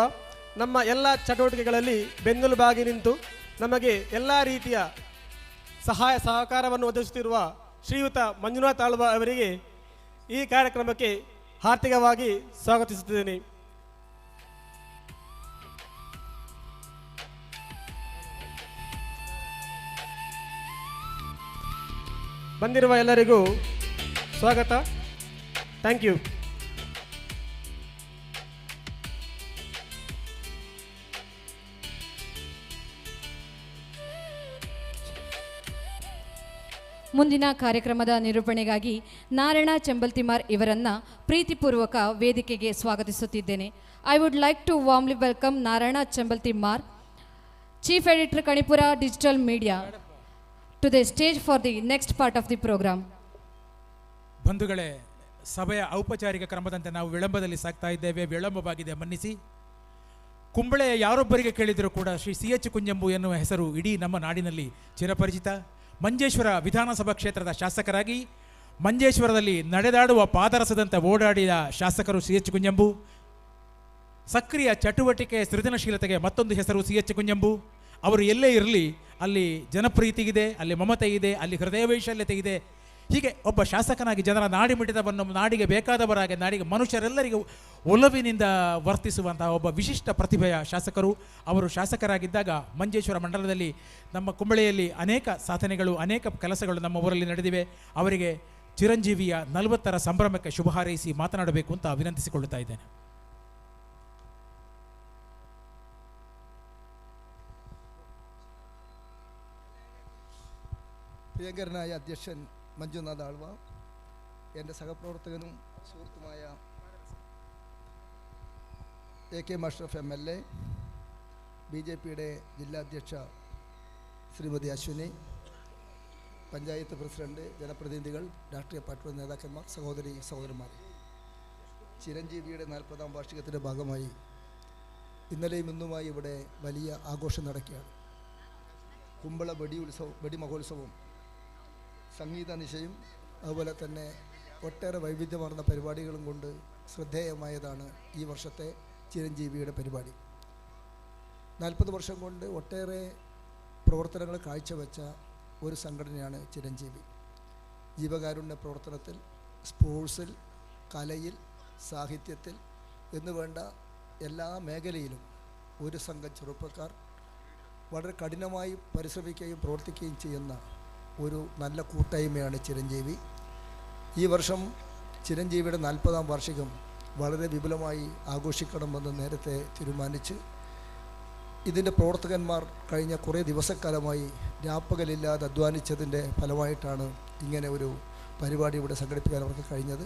ನಮ್ಮ ಎಲ್ಲ ಚಟುವಟಿಕೆಗಳಲ್ಲಿ ಬೆನ್ನೆಲುಬಾಗಿ ನಿಂತು ನಮಗೆ ಎಲ್ಲ ರೀತಿಯ ಸಹಾಯ ಸಹಕಾರವನ್ನು ಒದಗಿಸುತ್ತಿರುವ ಶ್ರೀಯುತ ಮಂಜುನಾಥ್ ಆಳ್ವ ಅವರಿಗೆ ಈ ಕಾರ್ಯಕ್ರಮಕ್ಕೆ ಹಾರ್ದಿಕವಾಗಿ ಸ್ವಾಗತಿಸುತ್ತಿದ್ದೇನೆ. ಬಂದಿರುವ ಎಲ್ಲರಿಗೂ ಸ್ವಾಗತ. Thank you. ಮುಂದಿನ ಕಾರ್ಯಕ್ರಮದ ನಿರೂಪಣೆಗಾಗಿ ನಾರಾಯಣ ಚೆಂಬಲ್ತಿಮಾರ್ ಇವರನ್ನು ಪ್ರೀತಿಪೂರ್ವಕ ವೇದಿಕೆಗೆ ಸ್ವಾಗತಿಸುತ್ತಿದ್ದೇನೆ. I would like to warmly welcome Narayana Chembaltimar, chief editor Kanipura digital media, to the stage for the next part of the program. ಬಂಧುಗಳೇ, ಸಭೆಯ ಔಪಚಾರಿಕ ಕ್ರಮದಂತೆ ನಾವು ವಿಳಂಬದಲ್ಲಿ ಸಾಗ್ತಾ ಇದ್ದೇವೆ. ವಿಳಂಬವಾಗಿದೆ, ಮನ್ನಿಸಿ. ಕುಂಬಳೆಯ ಯಾರೊಬ್ಬರಿಗೆ ಕೇಳಿದರೂ ಕೂಡ ಶ್ರೀ ಸಿ.ಎಚ್. ಕುಂಜಂಬು ಎನ್ನುವ ಹೆಸರು ಇಡೀ ನಮ್ಮ ನಾಡಿನಲ್ಲಿ ಚಿರಪರಿಚಿತ. ಮಂಜೇಶ್ವರ ವಿಧಾನಸಭಾ ಕ್ಷೇತ್ರದ ಶಾಸಕರಾಗಿ ಮಂಜೇಶ್ವರದಲ್ಲಿ ನಡೆದಾಡುವ ಪಾದರಸದಂತೆ ಓಡಾಡಿದ ಶಾಸಕರು ಸಿ.ಎಚ್. ಕುಂಜಂಬು. ಸಕ್ರಿಯ ಚಟುವಟಿಕೆ, ಸೃಜನಶೀಲತೆಗೆ ಮತ್ತೊಂದು ಹೆಸರು ಸಿ.ಎಚ್. ಕುಂಜಂಬು. ಅವರು ಎಲ್ಲೇ ಇರಲಿ ಅಲ್ಲಿ ಜನಪ್ರೀತಿ ಇದೆ, ಅಲ್ಲಿ ಮಮತೆ ಇದೆ, ಅಲ್ಲಿ ಹೃದಯ ವೈಶಾಲ್ಯತೆ ಇದೆ. ಹೀಗೆ ಒಬ್ಬ ಶಾಸಕನಾಗಿ ಜನರ ನಾಡಿ ಮಿಡಿತವನ್ನು ನಾಡಿಗೆ ಬೇಕಾದವರಾಗಿ ನಾಡಿಗೆ ಮನುಷ್ಯರೆಲ್ಲರಿಗೂ ಒಲವಿನಿಂದ ವರ್ತಿಸುವಂತಹ ಒಬ್ಬ ವಿಶಿಷ್ಟ ಪ್ರತಿಭೆಯ ಶಾಸಕರು. ಅವರು ಶಾಸಕರಾಗಿದ್ದಾಗ ಮಂಜೇಶ್ವರ ಮಂಡಲದಲ್ಲಿ ನಮ್ಮ ಕುಂಬಳೆಯಲ್ಲಿ ಅನೇಕ ಸಾಧನೆಗಳು, ಅನೇಕ ಕೆಲಸಗಳು ನಮ್ಮ ಊರಲ್ಲಿ ನಡೆದಿವೆ. ಅವರಿಗೆ ಚಿರಂಜೀವಿಯ 40ರ ಸಂಭ್ರಮಕ್ಕೆ ಶುಭ ಹಾರೈಸಿ ಮಾತನಾಡಬೇಕು ಅಂತ ವಿನಂತಿಸಿಕೊಳ್ಳುತ್ತಾ ಇದ್ದೇನೆ. പ്രിയങ്കരനായ അധ്യക്ഷൻ മഞ്ജുനാഥ് ആൾവ, എൻ്റെ സഹപ്രവർത്തകനും സുഹൃത്തുമായ A K Ashraf M L A, B J പിയുടെ ജില്ലാധ്യക്ഷ ശ്രീമതി അശ്വിനി, പഞ്ചായത്ത് പ്രസിഡന്റ്, ജനപ്രതിനിധികൾ, രാഷ്ട്രീയ പാർട്ടിയുടെ നേതാക്കന്മാർ, സഹോദരി സഹോദരന്മാർ, ചിരഞ്ജീവിയുടെ 40-ാം വാർഷികത്തിൻ്റെ ഭാഗമായി ഇന്നലെയും ഇന്നുമായി ഇവിടെ വലിയ ആഘോഷം നടക്കുകയാണ്. കുമ്പള വെടി മഹോത്സവവും സംഗീത നിശയും അതുപോലെ തന്നെ ഒട്ടേറെ വൈവിധ്യമാർന്ന പരിപാടികളും കൊണ്ട് ശ്രദ്ധേയമായതാണ് ഈ വർഷത്തെ ചിരഞ്ജീവിയുടെ പരിപാടി. 40 വർഷം കൊണ്ട് ഒട്ടേറെ പ്രവർത്തനങ്ങൾ കാഴ്ചവെച്ച ഒരു സംഘടനയാണ് ചിരഞ്ജീവി. ജീവകാരുണ്യ പ്രവർത്തനത്തിൽ, സ്പോർട്സിൽ, കലയിൽ, സാഹിത്യത്തിൽ എന്നുവേണ്ട എല്ലാ മേഖലയിലും ഒരു സംഘം ചെറുപ്പക്കാർ വളരെ കഠിനമായി പരിശ്രമിക്കുകയും പ്രവർത്തിക്കുകയും ചെയ്യുന്ന ഒരു നല്ല കൂട്ടായ്മയാണ് ചിരഞ്ജീവി. ഈ വർഷം ചിരഞ്ജീവിയുടെ 40-ാം വാർഷികം വളരെ വിപുലമായി ആഘോഷിക്കണമെന്ന് നേരത്തെ തീരുമാനിച്ച് ഇതിൻ്റെ പ്രവർത്തകന്മാർ കഴിഞ്ഞ കുറേ ദിവസക്കാലമായി രാപ്പകലില്ലാതെ അധ്വാനിച്ചതിൻ്റെ ഫലമായിട്ടാണ് ഇങ്ങനെ ഒരു പരിപാടി ഇവിടെ സംഘടിപ്പിക്കാൻ അവർക്ക് കഴിഞ്ഞത്.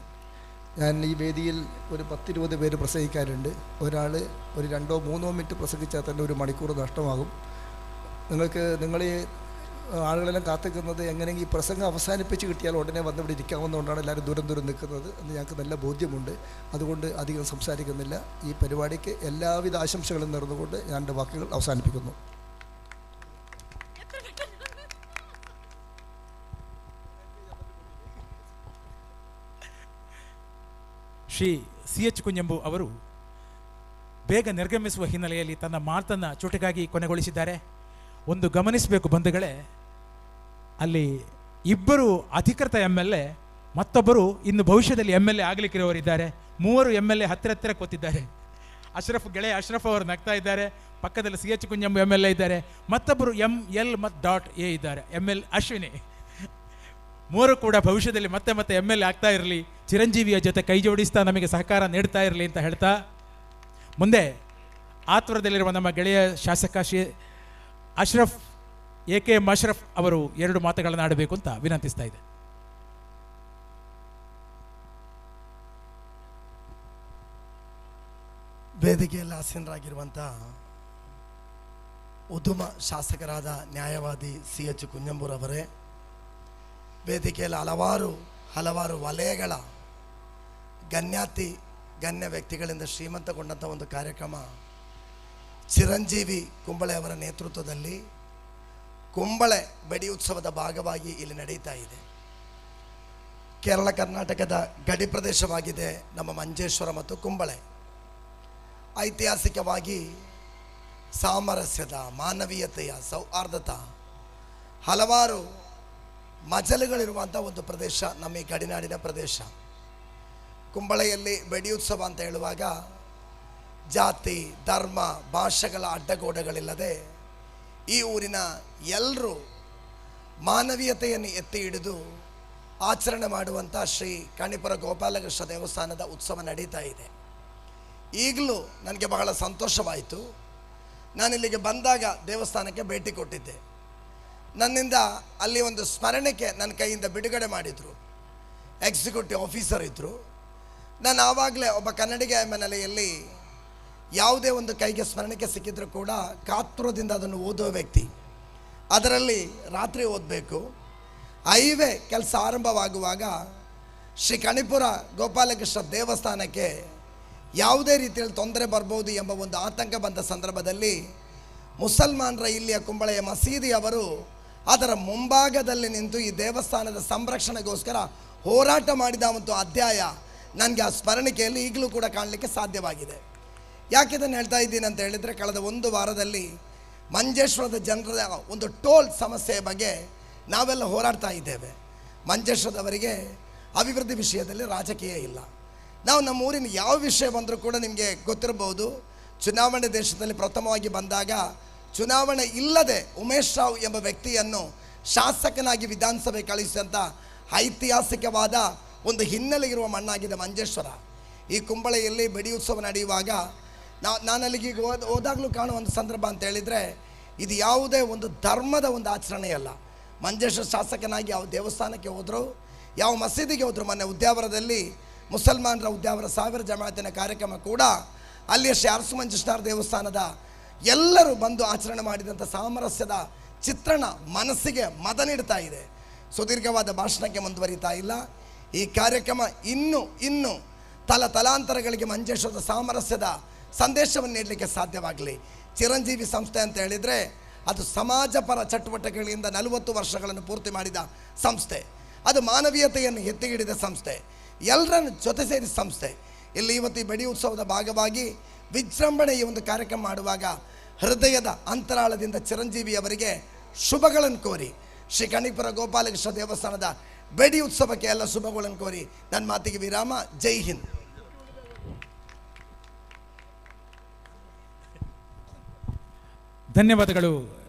ഞാൻ ഈ വേദിയിൽ ഒരു 10-20 പേര് പ്രസംഗിക്കാറുണ്ട്. ഒരാൾ ഒരു 2-3 മിനിറ്റ് പ്രസംഗിച്ചാൽ തന്നെ 1 മണിക്കൂർ നഷ്ടമാകും. നിങ്ങൾ ഈ ആളുകളെല്ലാം കാത്തിക്കുന്നത് എങ്ങനെയെങ്കിലും ഈ പ്രസംഗം അവസാനിപ്പിച്ച് കിട്ടിയാൽ ഉടനെ വന്നിവിടെ ഇരിക്കാവുന്നതുകൊണ്ടാണ് എല്ലാവരും ദൂരം ദൂരം നിൽക്കുന്നത് എന്ന് ഞങ്ങൾക്ക് നല്ല ബോധ്യമുണ്ട്. അതുകൊണ്ട് അധികം സംസാരിക്കുന്നില്ല. ഈ പരിപാടിക്ക് എല്ലാവിധ ആശംസകളും നേർന്നുകൊണ്ട് ഞാൻ എൻ്റെ വാക്കുകൾ അവസാനിപ്പിക്കുന്നു. ಶ್ರೀ ಸಿ ಎಚ್ ಕುಂಜಂಬು ಅವರು ಬೇಗ ನಿರ್ಗಮಿಸುವ ಹಿನ್ನೆಲೆಯಲ್ಲಿ ತನ್ನ ಮಾತನ್ನು ಚುಟುಕಾಗಿ ಕೊನೆಗೊಳಿಸಿದ್ದಾರೆ. ಒಂದು ಗಮನಿಸಬೇಕು ಬಂಧುಗಳೇ, ಅಲ್ಲಿ ಇಬ್ಬರು ಅಧಿಕೃತ ಎಮ್ ಎಲ್ ಎ, ಮತ್ತೊಬ್ಬರು ಇನ್ನು ಭವಿಷ್ಯದಲ್ಲಿ ಎಮ್ ಎಲ್ ಎ ಆಗಲಿಕ್ಕಿರುವವರಿದ್ದಾರೆ. 3 ಎಮ್ ಎಲ್ ಎ ಹತ್ತಿರ ಹತ್ತಿರ ಕೂತಿದ್ದಾರೆ. ಅಶ್ರಫ್ ಗೆಳೆಯ ಅಶ್ರಫ್ ಅವರು ನಗ್ತಾ ಇದ್ದಾರೆ, ಪಕ್ಕದಲ್ಲಿ C H Kunhambu M L A ಇದ್ದಾರೆ, ಮತ್ತೊಬ್ಬರು ಎಮ್ ಎಲ್ ಮತ್ತು ಡಾಟ್ ಎ ಇದ್ದಾರೆ, ಎಮ್ ಎಲ್ ಅಶ್ವಿನಿ. 3 ಕೂಡ ಭವಿಷ್ಯದಲ್ಲಿ ಮತ್ತೆ ಮತ್ತೆ ಎಮ್ ಎಲ್ ಎ ಆಗ್ತಾ ಇರಲಿ, ಚಿರಂಜೀವಿಯ ಜೊತೆ ಕೈ ಜೋಡಿಸ್ತಾ ನಮಗೆ ಸಹಕಾರ ನೀಡ್ತಾ ಇರಲಿ ಅಂತ ಹೇಳ್ತಾ, ಮುಂದೆ ಆತುರದಲ್ಲಿರುವ ನಮ್ಮ ಗೆಳೆಯ ಶಾಸಕ Shri Ashraf A K M Ashraf ಅವರು 2 ಮಾತುಗಳನ್ನು ಆಡಬೇಕು ಅಂತ ವಿನಂತಿಸ್ತಾ ಇದೆ. ವೇದಿಕೆಯಲ್ಲಿ ಆಸೀನರಾಗಿರುವಂಥ ಉದ್ಯಮ ಶಾಸಕರಾದ ನ್ಯಾಯವಾದಿ ಸಿ ಎಚ್ ಕುಂಜಂಬೂರವರೇ, ವೇದಿಕೆಯಲ್ಲಿ ಹಲವಾರು ವಲಯಗಳ ಗಣ್ಯಾತಿ ಗಣ್ಯ ವ್ಯಕ್ತಿಗಳಿಂದ ಶ್ರೀಮಂತಗೊಂಡಂಥ ಒಂದು ಕಾರ್ಯಕ್ರಮ ಚಿರಂಜೀವಿ ಕುಂಬಳೆಯವರ ನೇತೃತ್ವದಲ್ಲಿ ಕುಂಬಳೆ ಬೆಡಿ ಉತ್ಸವದ ಭಾಗವಾಗಿ ಇಲ್ಲಿ ನಡೀತಾ ಇದೆ. ಕೇರಳ ಕರ್ನಾಟಕದ ಗಡಿ ಪ್ರದೇಶವಾಗಿದೆ ನಮ್ಮ ಮಂಜೇಶ್ವರ ಮತ್ತು ಕುಂಬಳೆ. ಐತಿಹಾಸಿಕವಾಗಿ ಸಾಮರಸ್ಯದ, ಮಾನವೀಯತೆಯ, ಸೌಹಾರ್ದತ ಹಲವಾರು ಮಜಲುಗಳಿರುವಂಥ ಒಂದು ಪ್ರದೇಶ ನಮ್ಮ ಈ ಗಡಿನಾಡಿನ ಪ್ರದೇಶ. ಕುಂಬಳೆಯಲ್ಲಿ ಬೆಡಿ ಉತ್ಸವ ಅಂತ ಹೇಳುವಾಗ ಜಾತಿ, ಧರ್ಮ, ಭಾಷೆಗಳ ಅಡ್ಡಗೋಡೆಗಳಿಲ್ಲದೆ ಈ ಊರಿನ ಎಲ್ಲರೂ ಮಾನವೀಯತೆಯನ್ನು ಎತ್ತಿ ಹಿಡಿದು ಆಚರಣೆ ಮಾಡುವಂಥ ಶ್ರೀ ಕಣಿಪುರ ಗೋಪಾಲಕೃಷ್ಣ ದೇವಸ್ಥಾನದ ಉತ್ಸವ ನಡೀತಾ ಇದೆ. ಈಗಲೂ ನನಗೆ ಬಹಳ ಸಂತೋಷವಾಯಿತು. ನಾನಿಲ್ಲಿಗೆ ಬಂದಾಗ ದೇವಸ್ಥಾನಕ್ಕೆ ಭೇಟಿ ಕೊಟ್ಟಿದ್ದೆ. ನನ್ನಿಂದ ಅಲ್ಲಿ ಒಂದು ಸ್ಮರಣಿಕೆ ನನ್ನ ಕೈಯಿಂದ ಬಿಡುಗಡೆ ಮಾಡಿದರು. ಎಕ್ಸಿಕ್ಯೂಟಿವ್ ಆಫೀಸರ್ ಇದ್ದರು. ನಾನು ಆವಾಗಲೇ ಒಬ್ಬ ಕನ್ನಡಿಗ ಎಂಬ ನೆಲೆಯಲ್ಲಿ ಯಾವುದೇ ಒಂದು ಕೈಗೆ ಸ್ಮರಣಿಕೆ ಸಿಕ್ಕಿದ್ರೂ ಕೂಡ ಕಾತುರದಿಂದ ಅದನ್ನು ಓದುವ ವ್ಯಕ್ತಿ. ಅದರಲ್ಲಿ ರಾತ್ರಿ ಓದಬೇಕು. ಹೈವೇ ಕೆಲಸ ಆರಂಭವಾಗುವಾಗ ಶ್ರೀ ಕಣಿಪುರ ಗೋಪಾಲಕೃಷ್ಣ ದೇವಸ್ಥಾನಕ್ಕೆ ಯಾವುದೇ ರೀತಿಯಲ್ಲಿ ತೊಂದರೆ ಬರ್ಬೋದು ಎಂಬ ಒಂದು ಆತಂಕ ಬಂದ ಸಂದರ್ಭದಲ್ಲಿ ಮುಸಲ್ಮಾನರ ಇಲ್ಲಿಯ ಕುಂಬಳೆಯ ಮಸೀದಿಯವರು ಅದರ ಮುಂಭಾಗದಲ್ಲಿ ನಿಂತು ಈ ದೇವಸ್ಥಾನದ ಸಂರಕ್ಷಣೆಗೋಸ್ಕರ ಹೋರಾಟ ಮಾಡಿದ ಒಂದು ಅಧ್ಯಾಯ ನನಗೆ ಆ ಸ್ಮರಣಿಕೆಯಲ್ಲಿ ಈಗಲೂ ಕೂಡ ಕಾಣಲಿಕ್ಕೆ ಸಾಧ್ಯವಾಗಿದೆ. ಯಾಕೆ ಇದನ್ನು ಹೇಳ್ತಾ ಇದ್ದೀನಿ ಅಂತ ಹೇಳಿದರೆ, ಕಳೆದ ಒಂದು ವಾರದಲ್ಲಿ ಮಂಜೇಶ್ವರದ ಜನರ ಒಂದು ಟೋಲ್ ಸಮಸ್ಯೆಯ ಬಗ್ಗೆ ನಾವೆಲ್ಲ ಹೋರಾಡ್ತಾ ಇದ್ದೇವೆ. ಮಂಜೇಶ್ವರದವರಿಗೆ ಅಭಿವೃದ್ಧಿ ವಿಷಯದಲ್ಲಿ ರಾಜಕೀಯ ಇಲ್ಲ. ನಾವು ನಮ್ಮ ಊರಿನ ಯಾವ ವಿಷಯ ಬಂದರೂ ಕೂಡ ನಿಮಗೆ ಗೊತ್ತಿರಬಹುದು, ಚುನಾವಣೆ ದೇಶದಲ್ಲಿ ಪ್ರಥಮವಾಗಿ ಬಂದಾಗ ಚುನಾವಣೆ ಇಲ್ಲದೆ ಉಮೇಶ್ ರಾವ್ ಎಂಬ ವ್ಯಕ್ತಿಯನ್ನು ಶಾಸಕನಾಗಿ ವಿಧಾನಸಭೆ ಕಳಿಸಿದಂಥ ಐತಿಹಾಸಿಕವಾದ ಒಂದು ಹಿನ್ನೆಲೆ ಇರುವ ಮಣ್ಣಾಗಿದೆ ಮಂಜೇಶ್ವರ. ಈ ಕುಂಬಳೆಯಲ್ಲಿ ಬೆಡಿ ಉತ್ಸವ ನಡೆಯುವಾಗ ನಾನಲ್ಲಿಗೆ ಈಗ ಹೋದಾಗಲೂ ಕಾಣುವ ಒಂದು ಸಂದರ್ಭ ಅಂತ ಹೇಳಿದರೆ, ಇದು ಯಾವುದೇ ಒಂದು ಧರ್ಮದ ಒಂದು ಆಚರಣೆಯಲ್ಲ. ಮಂಜೇಶ್ವರ ಶಾಸಕನಾಗಿ ಯಾವ ದೇವಸ್ಥಾನಕ್ಕೆ ಹೋದರು, ಯಾವ ಮಸೀದಿಗೆ ಹೋದರು, ಮೊನ್ನೆ ಉದ್ಯಾವರದಲ್ಲಿ ಮುಸಲ್ಮಾನರ ಉದ್ಯಾವರ ಸಾವಿರ ಜಮಾತಿನ ಕಾರ್ಯಕ್ರಮ ಕೂಡ ಅಲ್ಲಿಯ ಶ್ರೀ ಅರಸು ಮಂಜೇಶ್ವರ ದೇವಸ್ಥಾನದ ಎಲ್ಲರೂ ಬಂದು ಆಚರಣೆ ಮಾಡಿದಂಥ ಸಾಮರಸ್ಯದ ಚಿತ್ರಣ ಮನಸ್ಸಿಗೆ ಮದ ನೀಡ್ತಾ ಇದೆ. ಸುದೀರ್ಘವಾದ ಭಾಷಣಕ್ಕೆ ಮುಂದುವರಿತಾ ಇಲ್ಲ. ಈ ಕಾರ್ಯಕ್ರಮ ಇನ್ನೂ ಇನ್ನೂ ತಲ ತಲಾಂತರಗಳಿಗೆ ಮಂಜೇಶ್ವರದ ಸಾಮರಸ್ಯದ ಸಂದೇಶವನ್ನು ನೀಡಲಿಕ್ಕೆ ಸಾಧ್ಯವಾಗಲಿ. ಚಿರಂಜೀವಿ ಸಂಸ್ಥೆ ಅಂತ ಹೇಳಿದರೆ ಅದು ಸಮಾಜಪರ ಚಟುವಟಿಕೆಗಳಿಂದ 40 ವರ್ಷಗಳನ್ನು ಪೂರ್ತಿ ಮಾಡಿದ ಸಂಸ್ಥೆ. ಅದು ಮಾನವೀಯತೆಯನ್ನು ಎತ್ತಿ ಹಿಡಿದ ಸಂಸ್ಥೆ, ಎಲ್ಲರನ್ನು ಜೊತೆ ಸೇರಿದ ಸಂಸ್ಥೆ. ಇಲ್ಲಿ ಇವತ್ತು ಈ ಬೆಡಿ ಉತ್ಸವದ ಭಾಗವಾಗಿ ವಿಜೃಂಭಣೆ ಈ ಒಂದು ಕಾರ್ಯಕ್ರಮ ಮಾಡುವಾಗ ಹೃದಯದ ಅಂತರಾಳದಿಂದ ಚಿರಂಜೀವಿಯವರಿಗೆ ಶುಭಗಳನ್ನು ಕೋರಿ ಶ್ರೀ ಕಣಿಪುರ ಗೋಪಾಲಕೃಷ್ಣ ದೇವಸ್ಥಾನದ ಬೆಡಿ ಉತ್ಸವಕ್ಕೆ ಎಲ್ಲ ಶುಭಗಳನ್ನು ಕೋರಿ ನನ್ನ ಮಾತಿಗೆ ವಿರಾಮ. ಜೈ ಹಿಂದ್. ಧನ್ಯವಾದಗಳು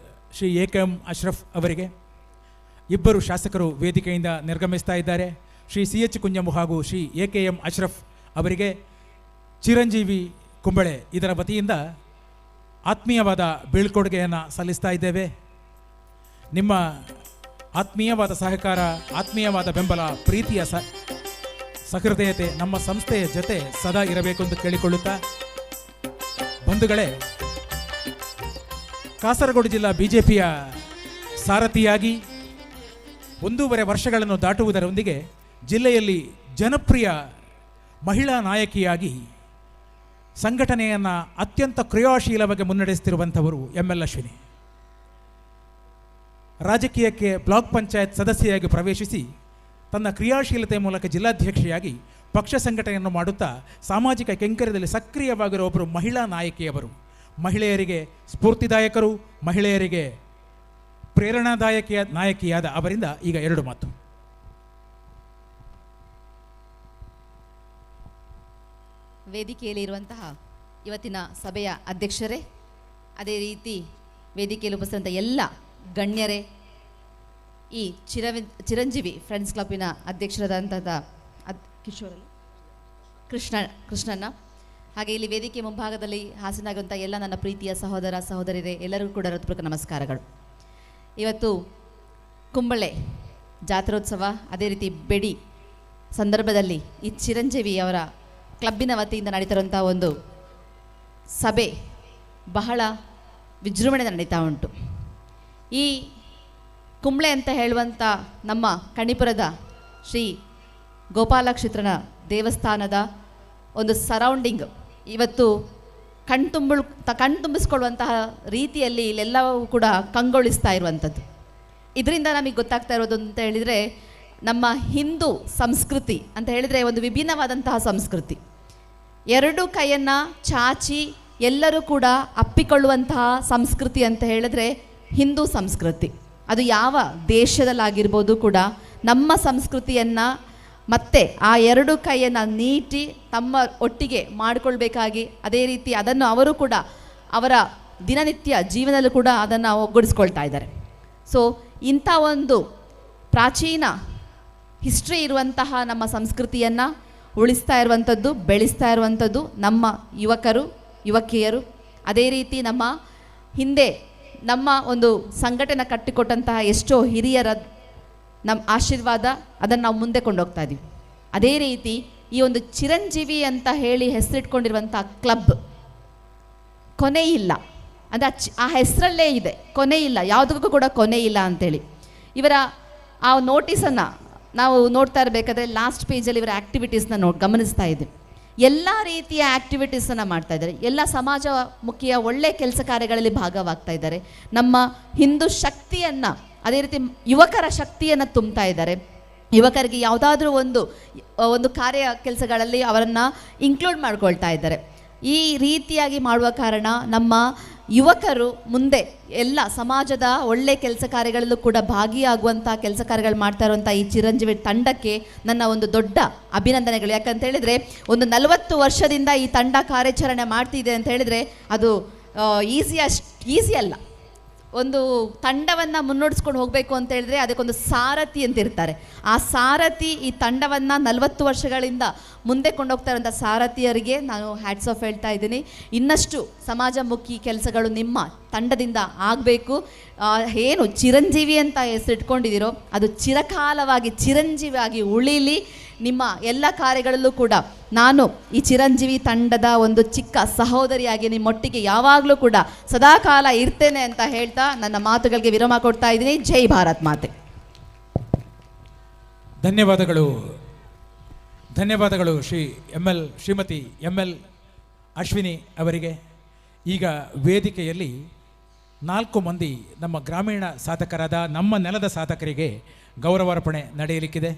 ಶ್ರೀ ಎ ಕೆ ಎಂ ಅಶ್ರಫ್ ಅವರಿಗೆ. ಇಬ್ಬರು ಶಾಸಕರು ವೇದಿಕೆಯಿಂದ ನಿರ್ಗಮಿಸ್ತಾ ಇದ್ದಾರೆ. ಶ್ರೀ ಸಿ ಎಚ್ ಕುಂಜಮ್ಮು ಹಾಗೂ Shri A K M Ashraf ಅವರಿಗೆ ಚಿರಂಜೀವಿ ಕುಂಬಳೆ ಇದರ ವತಿಯಿಂದ ಆತ್ಮೀಯವಾದ ಬೀಳ್ಕೊಡುಗೆಯನ್ನು ಸಲ್ಲಿಸ್ತಾ ಇದ್ದೇವೆ. ನಿಮ್ಮ ಆತ್ಮೀಯವಾದ ಸಹಕಾರ, ಆತ್ಮೀಯವಾದ ಬೆಂಬಲ, ಪ್ರೀತಿಯ ಸಹೃದಯತೆ ನಮ್ಮ ಸಂಸ್ಥೆಯ ಜೊತೆ ಸದಾ ಇರಬೇಕು ಎಂದು ಕೇಳಿಕೊಳ್ಳುತ್ತಾ, ಬಂಧುಗಳೇ, ಕಾಸರಗೋಡು ಜಿಲ್ಲಾ ಬಿಜೆಪಿಯ ಸಾರಥಿಯಾಗಿ 1.5 ವರ್ಷಗಳನ್ನು ದಾಟುವುದರೊಂದಿಗೆ ಜಿಲ್ಲೆಯಲ್ಲಿ ಜನಪ್ರಿಯ ಮಹಿಳಾ ನಾಯಕಿಯಾಗಿ ಸಂಘಟನೆಯನ್ನು ಅತ್ಯಂತ ಕ್ರಿಯಾಶೀಲವಾಗಿ ಮುನ್ನಡೆಸುತ್ತಿರುವಂಥವರು ಎಂ ಎಲ್ ಅಶ್ವಿನಿ. ರಾಜಕೀಯಕ್ಕೆ ಬ್ಲಾಕ್ ಪಂಚಾಯತ್ ಸದಸ್ಯೆಯಾಗಿ ಪ್ರವೇಶಿಸಿ ತನ್ನ ಕ್ರಿಯಾಶೀಲತೆ ಮೂಲಕ ಜಿಲ್ಲಾಧ್ಯಕ್ಷೆಯಾಗಿ ಪಕ್ಷ ಸಂಘಟನೆಯನ್ನು ಮಾಡುತ್ತಾ ಸಾಮಾಜಿಕ ಕೆಂಕರದಲ್ಲಿ ಸಕ್ರಿಯವಾಗಿರುವ ಒಬ್ಬರು ಮಹಿಳಾ ನಾಯಕಿಯವರು. ಮಹಿಳೆಯರಿಗೆ ಸ್ಫೂರ್ತಿದಾಯಕರು, ಮಹಿಳೆಯರಿಗೆ ಪ್ರೇರಣಾದಾಯಕಿಯ ನಾಯಕಿಯಾದ ಅವರಿಂದ ಈಗ 2 ಮಾತು. ವೇದಿಕೆಯಲ್ಲಿ ಇರುವಂತಹ ಇವತ್ತಿನ ಸಭೆಯ ಅಧ್ಯಕ್ಷರೇ, ಅದೇ ರೀತಿ ವೇದಿಕೆಯಲ್ಲಿ ಉಪಸ್ಥಿತ ಎಲ್ಲ ಗಣ್ಯರೇ, ಈ ಚಿರಂಜೀವಿ ಫ್ರೆಂಡ್ಸ್ ಕ್ಲಬ್ಬಿನ ಅಧ್ಯಕ್ಷರಾದಂತಹ ಕಿಶೋರ್ ಕೃಷ್ಣಣ್ಣ, ಹಾಗೆ ಇಲ್ಲಿ ವೇದಿಕೆ ಮುಂಭಾಗದಲ್ಲಿ ಹಾಸನಾಗುವಂಥ ಎಲ್ಲ ನನ್ನ ಪ್ರೀತಿಯ ಸಹೋದರ ಸಹೋದರಿಯರೇ, ಎಲ್ಲರಿಗೂ ಕೂಡ ಹೃತ್ಪೂರ್ವಕ ನಮಸ್ಕಾರಗಳು. ಇವತ್ತು ಕುಂಬಳೆ ಜಾತ್ರೋತ್ಸವ, ಅದೇ ರೀತಿ ಬೆಡಿ ಸಂದರ್ಭದಲ್ಲಿ ಈ ಚಿರಂಜೀವಿ ಅವರ ಕ್ಲಬ್ಬಿನ ವತಿಯಿಂದ ನಡೀತಿರುವಂಥ ಒಂದು ಸಭೆ ಬಹಳ ವಿಜೃಂಭಣೆ ನಡೀತಾ ಉಂಟು. ಈ ಕುಂಬಳೆ ಅಂತ ಹೇಳುವಂಥ ನಮ್ಮ ಕಣಿಪುರದ ಶ್ರೀ ಗೋಪಾಲಕ್ಷೇತ್ರನ ದೇವಸ್ಥಾನದ ಒಂದು ಸರೌಂಡಿಂಗ್ ಇವತ್ತು ಕಣ್ತುಂಬಿಸ್ಕೊಳ್ಳುವಂತಹ ರೀತಿಯಲ್ಲಿ ಇಲ್ಲೆಲ್ಲವೂ ಕೂಡ ಕಂಗೊಳಿಸ್ತಾ ಇರುವಂಥದ್ದು. ಇದರಿಂದ ನಮಗೆ ಗೊತ್ತಾಗ್ತಾ ಇರೋದು ಅಂತ ಹೇಳಿದರೆ, ನಮ್ಮ ಹಿಂದೂ ಸಂಸ್ಕೃತಿ ಅಂತ ಹೇಳಿದರೆ ಒಂದು ವಿಭಿನ್ನವಾದಂತಹ ಸಂಸ್ಕೃತಿ. ಎರಡು ಕೈಯನ್ನು ಚಾಚಿ ಎಲ್ಲರೂ ಕೂಡ ಅಪ್ಪಿಕೊಳ್ಳುವಂತಹ ಸಂಸ್ಕೃತಿ ಅಂತ ಹೇಳಿದ್ರೆ ಹಿಂದೂ ಸಂಸ್ಕೃತಿ. ಅದು ಯಾವ ದೇಶದಲ್ಲಾಗಿರ್ಬೋದು ಕೂಡ ನಮ್ಮ ಸಂಸ್ಕೃತಿಯನ್ನು ಮತ್ತೆ ಆ ಎರಡು ಕೈಯನ್ನು ನೀಟಿ ತಮ್ಮ ಒಟ್ಟಿಗೆ ಮಾಡಿಕೊಳ್ಬೇಕಾಗಿ, ಅದೇ ರೀತಿ ಅದನ್ನು ಅವರು ಕೂಡ ಅವರ ದಿನನಿತ್ಯ ಜೀವನದಲ್ಲೂ ಕೂಡ ಅದನ್ನು ಒಗ್ಗೂಡಿಸ್ಕೊಳ್ತಾ ಇದ್ದಾರೆ. ಸೊ ಇಂಥ ಒಂದು ಪ್ರಾಚೀನ ಹಿಸ್ಟ್ರಿ ಇರುವಂತಹ ನಮ್ಮ ಸಂಸ್ಕೃತಿಯನ್ನು ಉಳಿಸ್ತಾ ಇರುವಂಥದ್ದು, ಬೆಳೆಸ್ತಾ ಇರುವಂಥದ್ದು ನಮ್ಮ ಯುವಕರು, ಯುವಕಿಯರು. ಅದೇ ರೀತಿ ನಮ್ಮ ಹಿಂದೆ ನಮ್ಮ ಒಂದು ಸಂಘಟನೆ ಕಟ್ಟಿಕೊಟ್ಟಂತಹ ಎಷ್ಟೋ ಹಿರಿಯರ ನಮ್ಮ ಆಶೀರ್ವಾದ ಅದನ್ನು ನಾವು ಮುಂದೆ ಕೊಂಡೋಗ್ತಾ ಇದ್ದೀವಿ. ಅದೇ ರೀತಿ ಈ ಒಂದು ಚಿರಂಜೀವಿ ಅಂತ ಹೇಳಿ ಹೆಸರಿಟ್ಕೊಂಡಿರುವಂಥ ಕ್ಲಬ್ ಕೊನೆ ಇಲ್ಲ, ಅಂದರೆ ಆ ಹೆಸರಲ್ಲೇ ಇದೆ, ಕೊನೆ ಇಲ್ಲ, ಯಾವುದಕ್ಕೂ ಕೂಡ ಕೊನೆ ಇಲ್ಲ ಅಂಥೇಳಿ. ಇವರ ಆ ನೋಟಿಸನ್ನು ನಾವು ನೋಡ್ತಾ ಇರಬೇಕಾದ್ರೆ ಲಾಸ್ಟ್ ಪೇಜಲ್ಲಿ ಇವರ ಆ್ಯಕ್ಟಿವಿಟೀಸ್ನ ಗಮನಿಸ್ತಾ ಇದ್ದೀವಿ. ಎಲ್ಲ ರೀತಿಯ ಆ್ಯಕ್ಟಿವಿಟೀಸನ್ನು ಮಾಡ್ತಾ ಇದ್ದಾರೆ, ಎಲ್ಲ ಸಮಾಜಮುಖಿಯ ಒಳ್ಳೆಯ ಕೆಲಸ ಕಾರ್ಯಗಳಲ್ಲಿ ಭಾಗವಾಗ್ತಾ ಇದ್ದಾರೆ, ನಮ್ಮ ಹಿಂದೂ ಶಕ್ತಿಯನ್ನು ಅದೇ ರೀತಿ ಯುವಕರ ಶಕ್ತಿಯನ್ನು ತುಂಬ್ತಾ ಇದ್ದಾರೆ. ಯುವಕರಿಗೆ ಯಾವುದಾದ್ರೂ ಒಂದು ಒಂದು ಕಾರ್ಯ ಕೆಲಸಗಳಲ್ಲಿ ಅವರನ್ನು ಇನ್ಕ್ಲೂಡ್ ಮಾಡ್ಕೊಳ್ತಾ ಇದ್ದಾರೆ. ಈ ರೀತಿಯಾಗಿ ಮಾಡುವ ಕಾರಣ ನಮ್ಮ ಯುವಕರು ಮುಂದೆ ಎಲ್ಲ ಸಮಾಜದ ಒಳ್ಳೆಯ ಕೆಲಸ ಕಾರ್ಯಗಳಲ್ಲೂ ಕೂಡ ಭಾಗಿಯಾಗುವಂಥ ಕೆಲಸ ಕಾರ್ಯಗಳು ಮಾಡ್ತಾ ಇರುವಂಥ ಈ ಚಿರಂಜೀವಿ ತಂಡಕ್ಕೆ ನನ್ನ ಒಂದು ದೊಡ್ಡ ಅಭಿನಂದನೆಗಳು. ಯಾಕಂತ ಹೇಳಿದರೆ ಒಂದು 40 ವರ್ಷದಿಂದ ಈ ತಂಡ ಕಾರ್ಯಾಚರಣೆ ಮಾಡ್ತಿದೆ ಅಂತ ಹೇಳಿದರೆ ಅದು ಈಸಿ ಅಲ್ಲ. ಒಂದು ತಂಡವನ್ನು ಮುನ್ನಡೆಸ್ಕೊಂಡು ಹೋಗಬೇಕು ಅಂತ ಹೇಳಿದ್ರೆ ಅದಕ್ಕೊಂದು ಸಾರಥಿ ಅಂತ ಇರ್ತಾರೆ. ಆ ಸಾರಥಿ ಈ ತಂಡವನ್ನು 40 ವರ್ಷಗಳಿಂದ ಮುಂದೆ ಕೊಂಡೋಗ್ತಾ ಇರೋಂಥ ಸಾರಥಿಯರಿಗೆ ನಾನು ಹ್ಯಾಟ್ಸ್ ಆಫ್ ಹೇಳ್ತಾ ಇದ್ದೀನಿ. ಇನ್ನಷ್ಟು ಸಮಾಜಮುಖಿ ಕೆಲಸಗಳು ನಿಮ್ಮ ತಂಡದಿಂದ ಆಗಬೇಕು. ಏನು ಚಿರಂಜೀವಿ ಅಂತ ಹೆಸರಿಟ್ಕೊಂಡಿದ್ದೀರೋ ಅದು ಚಿರಕಾಲವಾಗಿ ಚಿರಂಜೀವಿಯಾಗಿ ಉಳೀಲಿ. ನಿಮ್ಮ ಎಲ್ಲ ಕಾರ್ಯಗಳಲ್ಲೂ ಕೂಡ ನಾನು ಈ ಚಿರಂಜೀವಿ ತಂಡದ ಒಂದು ಚಿಕ್ಕ ಸಹೋದರಿಯಾಗಿ ನಿಮ್ಮೊಟ್ಟಿಗೆ ಯಾವಾಗಲೂ ಕೂಡ ಸದಾಕಾಲ ಇರ್ತೇನೆ ಅಂತ ಹೇಳ್ತಾ ನನ್ನ ಮಾತುಗಳಿಗೆ ವಿರಾಮ ಕೊಡ್ತಾ ಇದ್ದೀನಿ. ಜೈ ಭಾರತ್ ಮಾತೆ. ಧನ್ಯವಾದಗಳು, ಧನ್ಯವಾದಗಳು ಶ್ರೀ ಶ್ರೀಮತಿ ಎಂ ಎಲ್ ಅಶ್ವಿನಿ ಅವರಿಗೆ. ಈಗ ವೇದಿಕೆಯಲ್ಲಿ 4 ಮಂದಿ ನಮ್ಮ ಗ್ರಾಮೀಣ ಸಾಧಕರಾದ ನಮ್ಮ ನೆಲದ ಸಾಧಕರಿಗೆ ಗೌರವಾರ್ಪಣೆ ನಡೆಯಲಿಕ್ಕಿದೆ.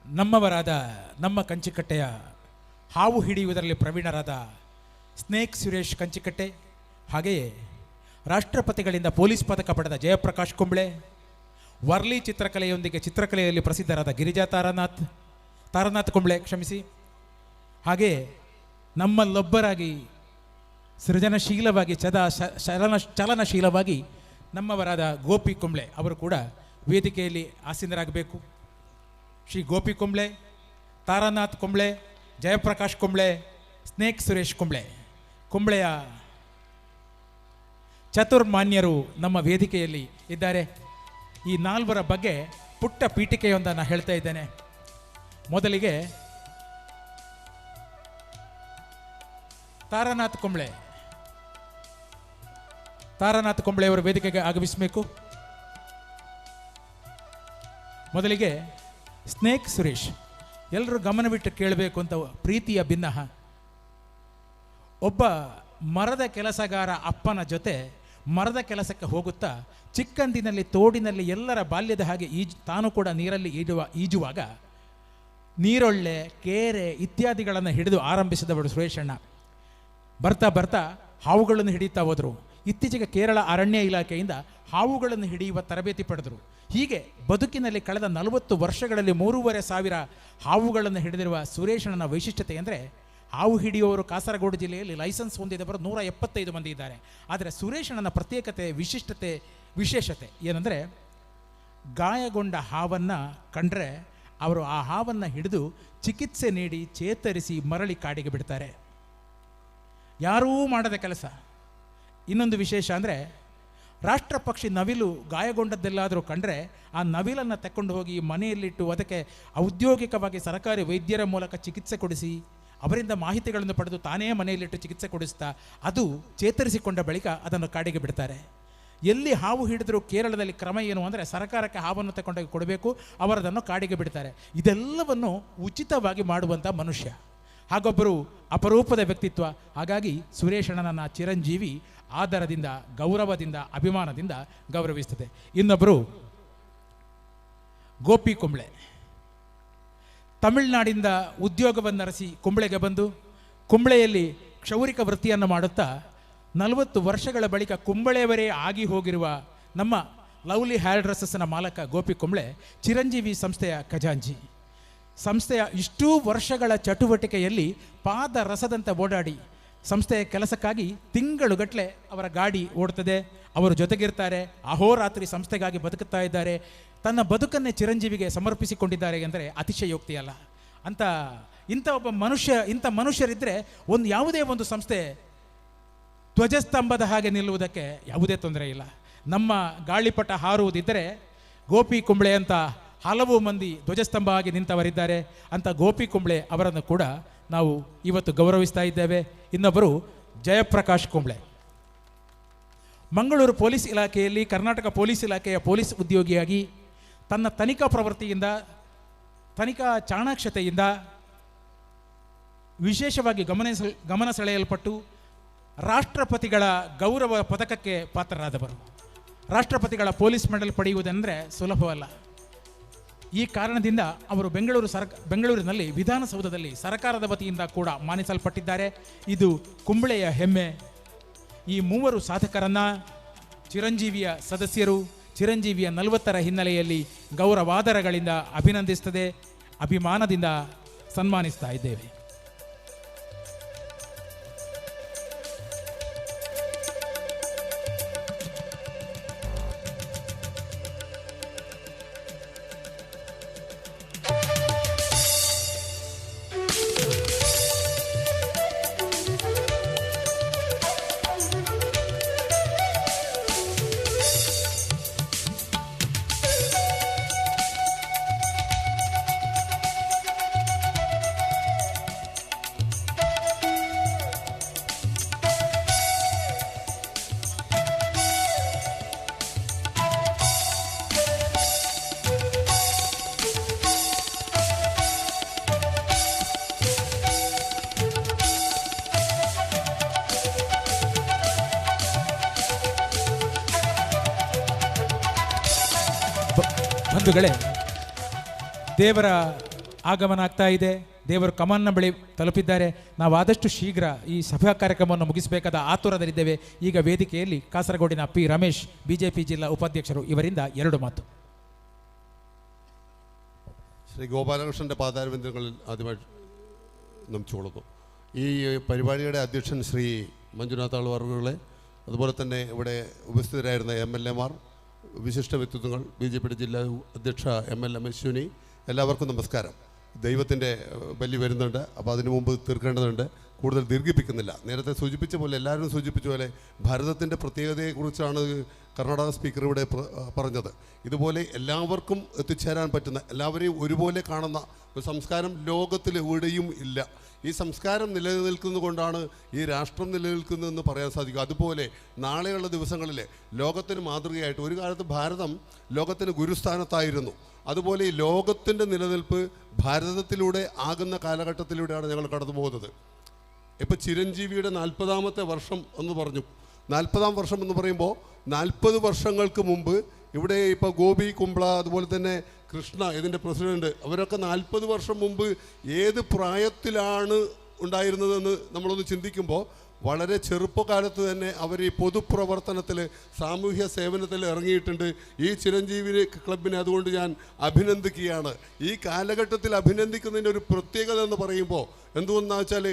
ನಮ್ಮವರಾದ ನಮ್ಮ ಕಂಚಿಕಟ್ಟೆಯ ಹಾವು ಹಿಡಿಯುವುದರಲ್ಲಿ ಪ್ರವೀಣರಾದ ಸ್ನೇಕ್ ಸುರೇಶ್ ಕಂಚಿಕಟ್ಟೆ, ಹಾಗೆಯೇ ರಾಷ್ಟ್ರಪತಿಗಳಿಂದ ಪೊಲೀಸ್ ಪದಕ ಪಡೆದ ಜಯಪ್ರಕಾಶ್ ಕುಂಬ್ಳೆ, ವರ್ಲಿ ಚಿತ್ರಕಲೆಯೊಂದಿಗೆ ಚಿತ್ರಕಲೆಯಲ್ಲಿ ಪ್ರಸಿದ್ಧರಾದ ಗಿರಿಜಾ ತಾರನಾಥ್ ಕುಂಬ್ಳೆ ಕ್ಷಮಿಸಿ, ಹಾಗೆಯೇ ನಮ್ಮಲ್ಲೊಬ್ಬರಾಗಿ ಸೃಜನಶೀಲವಾಗಿ ಚಲನಶೀಲವಾಗಿ ನಮ್ಮವರಾದ ಗೋಪಿ ಕುಂಬ್ಳೆ ಅವರು ಕೂಡ ವೇದಿಕೆಯಲ್ಲಿ ಆಸೀನರಾಗಬೇಕು. ಶ್ರೀ ಗೋಪಿ ಕುಂಬ್ಳೆ, ತಾರಾನಾಥ್ ಕುಂಬ್ಳೆ, ಜಯಪ್ರಕಾಶ್ ಕುಂಬ್ಳೆ, ಸ್ನೇಕ್ ಸುರೇಶ್ ಕುಂಬ್ಳೆ, ಕುಂಬ್ಳೆಯ ಚತುರ್ಮಾನ್ಯರು ನಮ್ಮ ವೇದಿಕೆಯಲ್ಲಿ ಇದ್ದಾರೆ. ಈ ನಾಲ್ವರ ಬಗ್ಗೆ ಪುಟ್ಟ ಪೀಠಿಕೆಯೊಂದನ್ನು ಹೇಳ್ತಾ ಇದ್ದೇನೆ. ಮೊದಲಿಗೆ ತಾರಾನಾಥ್ ಕುಂಬ್ಳೆ, ತಾರಾನಾಥ್ ಕುಂಬ್ಳೆಯವರು ವೇದಿಕೆಗೆ ಆಗಮಿಸಬೇಕು. ಮೊದಲಿಗೆ ಸ್ನೇಕ್ ಸುರೇಶ್, ಎಲ್ಲರೂ ಗಮನವಿಟ್ಟು ಕೇಳಬೇಕು ಅಂತ ಪ್ರೀತಿಯ ಭಿನ್ನಹ. ಒಬ್ಬ ಮರದ ಕೆಲಸಗಾರ ಅಪ್ಪನ ಜೊತೆ ಮರದ ಕೆಲಸಕ್ಕೆ ಹೋಗುತ್ತಾ ಚಿಕ್ಕಂದಿನಲ್ಲಿ ತೋಡಿನಲ್ಲಿ ಎಲ್ಲರ ಬಾಲ್ಯದ ಹಾಗೆ ತಾನು ಕೂಡ ನೀರಲ್ಲಿ ಈಜುವಾಗ ನೀರೊಳ್ಳೆ, ಕೇರೆ ಇತ್ಯಾದಿಗಳನ್ನು ಹಿಡಿದು ಆರಂಭಿಸಿದವರು ಸುರೇಶಣ್ಣ. ಬರ್ತಾ ಬರ್ತಾ ಹಾವುಗಳನ್ನು ಹಿಡಿಯುತ್ತಾ ಹೋದರು. ಇತ್ತೀಚೆಗೆ ಕೇರಳ ಅರಣ್ಯ ಇಲಾಖೆಯಿಂದ ಹಾವುಗಳನ್ನು ಹಿಡಿಯುವ ತರಬೇತಿ ಪಡೆದರು. ಹೀಗೆ ಬದುಕಿನಲ್ಲಿ ಕಳೆದ 40 ವರ್ಷಗಳಲ್ಲಿ 3,500 ಹಾವುಗಳನ್ನು ಹಿಡಿದಿರುವ ಸುರೇಶಣ್ಣನ ವೈಶಿಷ್ಟ್ಯತೆ ಅಂದರೆ, ಹಾವು ಹಿಡಿಯುವವರು ಕಾಸರಗೋಡು ಜಿಲ್ಲೆಯಲ್ಲಿ ಲೈಸೆನ್ಸ್ ಹೊಂದಿದವರು 175 ಮಂದಿ ಇದ್ದಾರೆ. ಆದರೆ ಸುರೇಶಣ್ಣನ ಪ್ರತ್ಯೇಕತೆ, ವಿಶಿಷ್ಟತೆ, ವಿಶೇಷತೆ ಏನಂದರೆ, ಗಾಯಗೊಂಡ ಹಾವನ್ನು ಕಂಡರೆ ಅವರು ಆ ಹಾವನ್ನು ಹಿಡಿದು ಚಿಕಿತ್ಸೆ ನೀಡಿ ಚೇತರಿಸಿ ಮರಳಿ ಕಾಡಿಗೆ ಬಿಡ್ತಾರೆ. ಯಾರೂ ಮಾಡದ ಕೆಲಸ. ಇನ್ನೊಂದು ವಿಶೇಷ ಅಂದರೆ, ರಾಷ್ಟ್ರ ಪಕ್ಷಿ ನವಿಲು ಗಾಯಗೊಂಡದ್ದೆಲ್ಲಾದರೂ ಕಂಡರೆ ಆ ನವಿಲನ್ನು ತಕ್ಕೊಂಡು ಹೋಗಿ ಮನೆಯಲ್ಲಿಟ್ಟು ಅದಕ್ಕೆ ಔದ್ಯೋಗಿಕವಾಗಿ ಸರ್ಕಾರಿ ವೈದ್ಯರ ಮೂಲಕ ಚಿಕಿತ್ಸೆ ಕೊಡಿಸಿ ಅವರಿಂದ ಮಾಹಿತಿಗಳನ್ನು ಪಡೆದು ತಾನೇ ಮನೆಯಲ್ಲಿಟ್ಟು ಚಿಕಿತ್ಸೆ ಕೊಡಿಸ್ತಾ ಅದು ಚೇತರಿಸಿಕೊಂಡ ಬಳಿಕ ಅದನ್ನು ಕಾಡಿಗೆ ಬಿಡ್ತಾರೆ. ಎಲ್ಲಿ ಹಾವು ಹಿಡಿದರೂ ಕೇರಳದಲ್ಲಿ ಕ್ರಮ ಏನು ಅಂದರೆ, ಸರ್ಕಾರಕ್ಕೆ ಹಾವನ್ನು ತಗೊಂಡೋಗಿ ಕೊಡಬೇಕು, ಅವರದನ್ನು ಕಾಡಿಗೆ ಬಿಡ್ತಾರೆ. ಇದೆಲ್ಲವನ್ನು ಉಚಿತವಾಗಿ ಮಾಡುವಂಥ ಮನುಷ್ಯ, ಹಾಗೊಬ್ಬರು ಅಪರೂಪದ ವ್ಯಕ್ತಿತ್ವ. ಹಾಗಾಗಿ ಸುರೇಶಣ್ಣನ ಚಿರಂಜೀವಿ ಆದರದಿಂದ, ಗೌರವದಿಂದ, ಅಭಿಮಾನದಿಂದ ಗೌರವಿಸ್ತದೆ. ಇನ್ನೊಬ್ಬರು ಗೋಪಿ ಕುಂಬ್ಳೆ, ತಮಿಳುನಾಡಿಂದ ಉದ್ಯೋಗವನ್ನರಸಿ ಕುಂಬ್ಳೆಗೆ ಬಂದು ಕುಂಬ್ಳೆಯಲ್ಲಿ ಕ್ಷೌರಿಕ ವೃತ್ತಿಯನ್ನು ಮಾಡುತ್ತಾ 40 ವರ್ಷಗಳ ಬಳಿಕ ಕುಂಬಳೆಯವರೇ ಆಗಿ ಹೋಗಿರುವ ನಮ್ಮ ಲವ್ಲಿ ಹೇರ್ ಡ್ರೆಸ್ಸಸ್ನ ಮಾಲಕ ಗೋಪಿ ಕುಂಬ್ಳೆ ಚಿರಂಜೀವಿ ಸಂಸ್ಥೆಯ ಖಜಾಂಚಿ. ಸಂಸ್ಥೆಯ ಇಷ್ಟೂ ವರ್ಷಗಳ ಚಟುವಟಿಕೆಯಲ್ಲಿ ಪಾದ ರಸದಂತೆ ಓಡಾಡಿ ಸಂಸ್ಥೆಯ ಕೆಲಸಕ್ಕಾಗಿ ತಿಂಗಳುಗಟ್ಟಲೆ ಅವರ ಗಾಡಿ ಓಡ್ತದೆ, ಅವರು ಜೊತೆಗಿರ್ತಾರೆ, ಅಹೋರಾತ್ರಿ ಸಂಸ್ಥೆಗಾಗಿ ಬದುಕುತ್ತಾ ಇದ್ದಾರೆ. ತನ್ನ ಬದುಕನ್ನೇ ಚಿರಂಜೀವಿಗೆ ಸಮರ್ಪಿಸಿಕೊಂಡಿದ್ದಾರೆ ಎಂದರೆ ಅತಿಶಯೋಕ್ತಿಯಲ್ಲ. ಅಂತ ಇಂಥ ಒಬ್ಬ ಮನುಷ್ಯ, ಇಂಥ ಮನುಷ್ಯರಿದ್ದರೆ ಒಂದು ಯಾವುದೇ ಒಂದು ಸಂಸ್ಥೆ ಧ್ವಜಸ್ತಂಭದ ಹಾಗೆ ನಿಲ್ಲುವುದಕ್ಕೆ ಯಾವುದೇ ತೊಂದರೆ ಇಲ್ಲ. ನಮ್ಮ ಗಾಳಿಪಟ ಹಾರುವುದಿದ್ದರೆ ಗೋಪಿ ಕುಂಬ್ಳೆ ಅಂತ ಹಲವು ಮಂದಿ ಧ್ವಜಸ್ತಂಭ ಆಗಿ ನಿಂತವರಿದ್ದಾರೆ. ಅಂತ ಗೋಪಿ ಕುಂಬ್ಳೆ ಅವರನ್ನು ಕೂಡ ನಾವು ಇವತ್ತು ಗೌರವಿಸ್ತಾ ಇದ್ದೇವೆ. ಇನ್ನೊಬ್ಬರು ಜಯಪ್ರಕಾಶ್ ಕುಂಬ್ಳೆ, ಮಂಗಳೂರು ಪೊಲೀಸ್ ಇಲಾಖೆಯಲ್ಲಿ ಕರ್ನಾಟಕ ಪೊಲೀಸ್ ಇಲಾಖೆಯ ಪೊಲೀಸ್ ಉದ್ಯೋಗಿಯಾಗಿ ತನ್ನ ತನಿಖಾ ಪ್ರವೃತ್ತಿಯಿಂದ, ತನಿಖಾ ಚಾಣಾಕ್ಷತೆಯಿಂದ ವಿಶೇಷವಾಗಿ ಗಮನ ಸೆಳೆಯಲ್ಪಟ್ಟು ರಾಷ್ಟ್ರಪತಿಗಳ ಗೌರವ ಪದಕಕ್ಕೆ ಪಾತ್ರರಾದವರು. ರಾಷ್ಟ್ರಪತಿಗಳ ಪೊಲೀಸ್ ಮೆಡಲ್ ಪಡೆಯುವುದೆಂದರೆ ಸುಲಭವಲ್ಲ. ಈ ಕಾರಣದಿಂದ ಅವರು ಬೆಂಗಳೂರಿನಲ್ಲಿ ವಿಧಾನಸೌಧದಲ್ಲಿ ಸರ್ಕಾರದ ವತಿಯಿಂದ ಕೂಡ ಮಾನಿಸಲ್ಪಟ್ಟಿದ್ದಾರೆ. ಇದು ಕುಂಬ್ಳೆಯ ಹೆಮ್ಮೆ. ಈ ಮೂವರು ಸಾಧಕರನ್ನು ಚಿರಂಜೀವಿಯ ಸದಸ್ಯರು, ಚಿರಂಜೀವಿಯ 40ರ ಹಿನ್ನೆಲೆಯಲ್ಲಿ ಗೌರವಾದರಗಳಿಂದ ಅಭಿನಂದಿಸುತ್ತದೆ, ಅಭಿಮಾನದಿಂದ ಸನ್ಮಾನಿಸ್ತಾ ಇದ್ದೇವೆ. ಬಂಧುಗಳೇ, ದೇವರ ಆಗಮನ ಆಗ್ತಾ ಇದೆ. ದೇವರು ಕಮಾನ್ನ ಬಳಿ ತಲುಪಿದ್ದಾರೆ. ನಾವು ಆದಷ್ಟು ಶೀಘ್ರ ಈ ಸಭಾ ಕಾರ್ಯಕ್ರಮವನ್ನು ಮುಗಿಸಬೇಕಾದ ಆತುರದಲ್ಲಿದ್ದೇವೆ. ಈಗ ವೇದಿಕೆಯಲ್ಲಿ ಕಾಸರಗೋಡಿನ ಪಿ ರಮೇಶ್, ಬಿಜೆಪಿ ಜಿಲ್ಲಾ ಉಪಾಧ್ಯಕ್ಷರು, ಇವರಿಂದ ಎರಡು ಮಾತು. ശ്രീ ഗോപാലകൃഷ്ണൻ്റെ പാദാരവിന്ദങ്ങളിൽ ആദ്യമായി നമിച്ചുകൊള്ളുന്നു. ഈ പരിപാടിയുടെ അധ്യക്ഷൻ ശ്രീ മഞ്ജുനാഥ് ആൾവാറുകളെ, അതുപോലെ തന്നെ ഇവിടെ ഉപസ്ഥിതരായിരുന്ന എം എൽ എമാർ, വിശിഷ്ട വ്യക്തിത്വങ്ങൾ, ബി ജെ പിയുടെ ജില്ലാ അധ്യക്ഷ എം എൽ എം അശ്വിനി, എല്ലാവർക്കും നമസ്കാരം. ദൈവത്തിൻ്റെ ബലി വരുന്നുണ്ട്, അപ്പോൾ അതിനു മുമ്പ് തീർക്കേണ്ടതുണ്ട്. കൂടുതൽ ദീർഘിപ്പിക്കുന്നില്ല. നേരത്തെ സൂചിപ്പിച്ച പോലെ, എല്ലാവരും സൂചിപ്പിച്ച പോലെ, ഭാരതത്തിൻ്റെ പ്രത്യേകതയെക്കുറിച്ചാണ് കർണാടക സ്പീക്കർ ഇവിടെ പറഞ്ഞത്. ഇതുപോലെ എല്ലാവർക്കും എത്തിച്ചേരാൻ പറ്റുന്ന, എല്ലാവരെയും ഒരുപോലെ കാണുന്ന ഒരു സംസ്കാരം ലോകത്തിൽ എവിടെയും ഇല്ല. ഈ സംസ്കാരം നിലനിൽക്കുന്നതുകൊണ്ടാണ് ഈ രാഷ്ട്രം നിലനിൽക്കുന്നതെന്ന് പറയാൻ സാധിക്കും. അതുപോലെ നാളെയുള്ള ദിവസങ്ങളിൽ ലോകത്തിന് മാതൃകയായിട്ട്, ഒരു കാലത്ത് ഭാരതം ലോകത്തിന് ഗുരുസ്ഥാനത്തായിരുന്നു. അതുപോലെ ഈ ലോകത്തിൻ്റെ നിലനിൽപ്പ് ഭാരതത്തിലൂടെ ആകുന്ന കാലഘട്ടത്തിലൂടെയാണ് ഞങ്ങൾ കടന്നു പോകുന്നത്. ഇപ്പോൾ ചിരഞ്ജീവിയുടെ 40-ാമത്തെ വർഷം എന്ന് പറഞ്ഞു. 40-ാം വർഷം എന്ന് പറയുമ്പോൾ 40 വർഷങ്ങൾക്ക് മുമ്പ് ഇവിടെ ഇപ്പോൾ ഗോപി കുംബ്ല, അതുപോലെ തന്നെ കൃഷ്ണ, ഇതിൻ്റെ പ്രസിഡൻറ്റ്, അവരൊക്കെ 40 വർഷം മുമ്പ് ഏത് പ്രായത്തിലാണ് ഉണ്ടായിരുന്നതെന്ന് നമ്മളൊന്ന് ചിന്തിക്കുമ്പോൾ വളരെ ചെറുപ്പകാലത്ത് തന്നെ അവർ ഈ പൊതുപ്രവർത്തനത്തിൽ, സാമൂഹ്യ സേവനത്തിൽ ഇറങ്ങിയിട്ടുണ്ട്. ഈ ചിരഞ്ജീവി ക്ലബിനെ അതുകൊണ്ട് ഞാൻ അഭിനന്ദിക്കുകയാണ്. ഈ കാലഘട്ടത്തിൽ അഭിനന്ദിക്കുന്നതിൻ്റെ ഒരു പ്രത്യേകത എന്ന് പറയുമ്പോൾ എന്തുകൊണ്ടാണെന്ന് വെച്ചാൽ,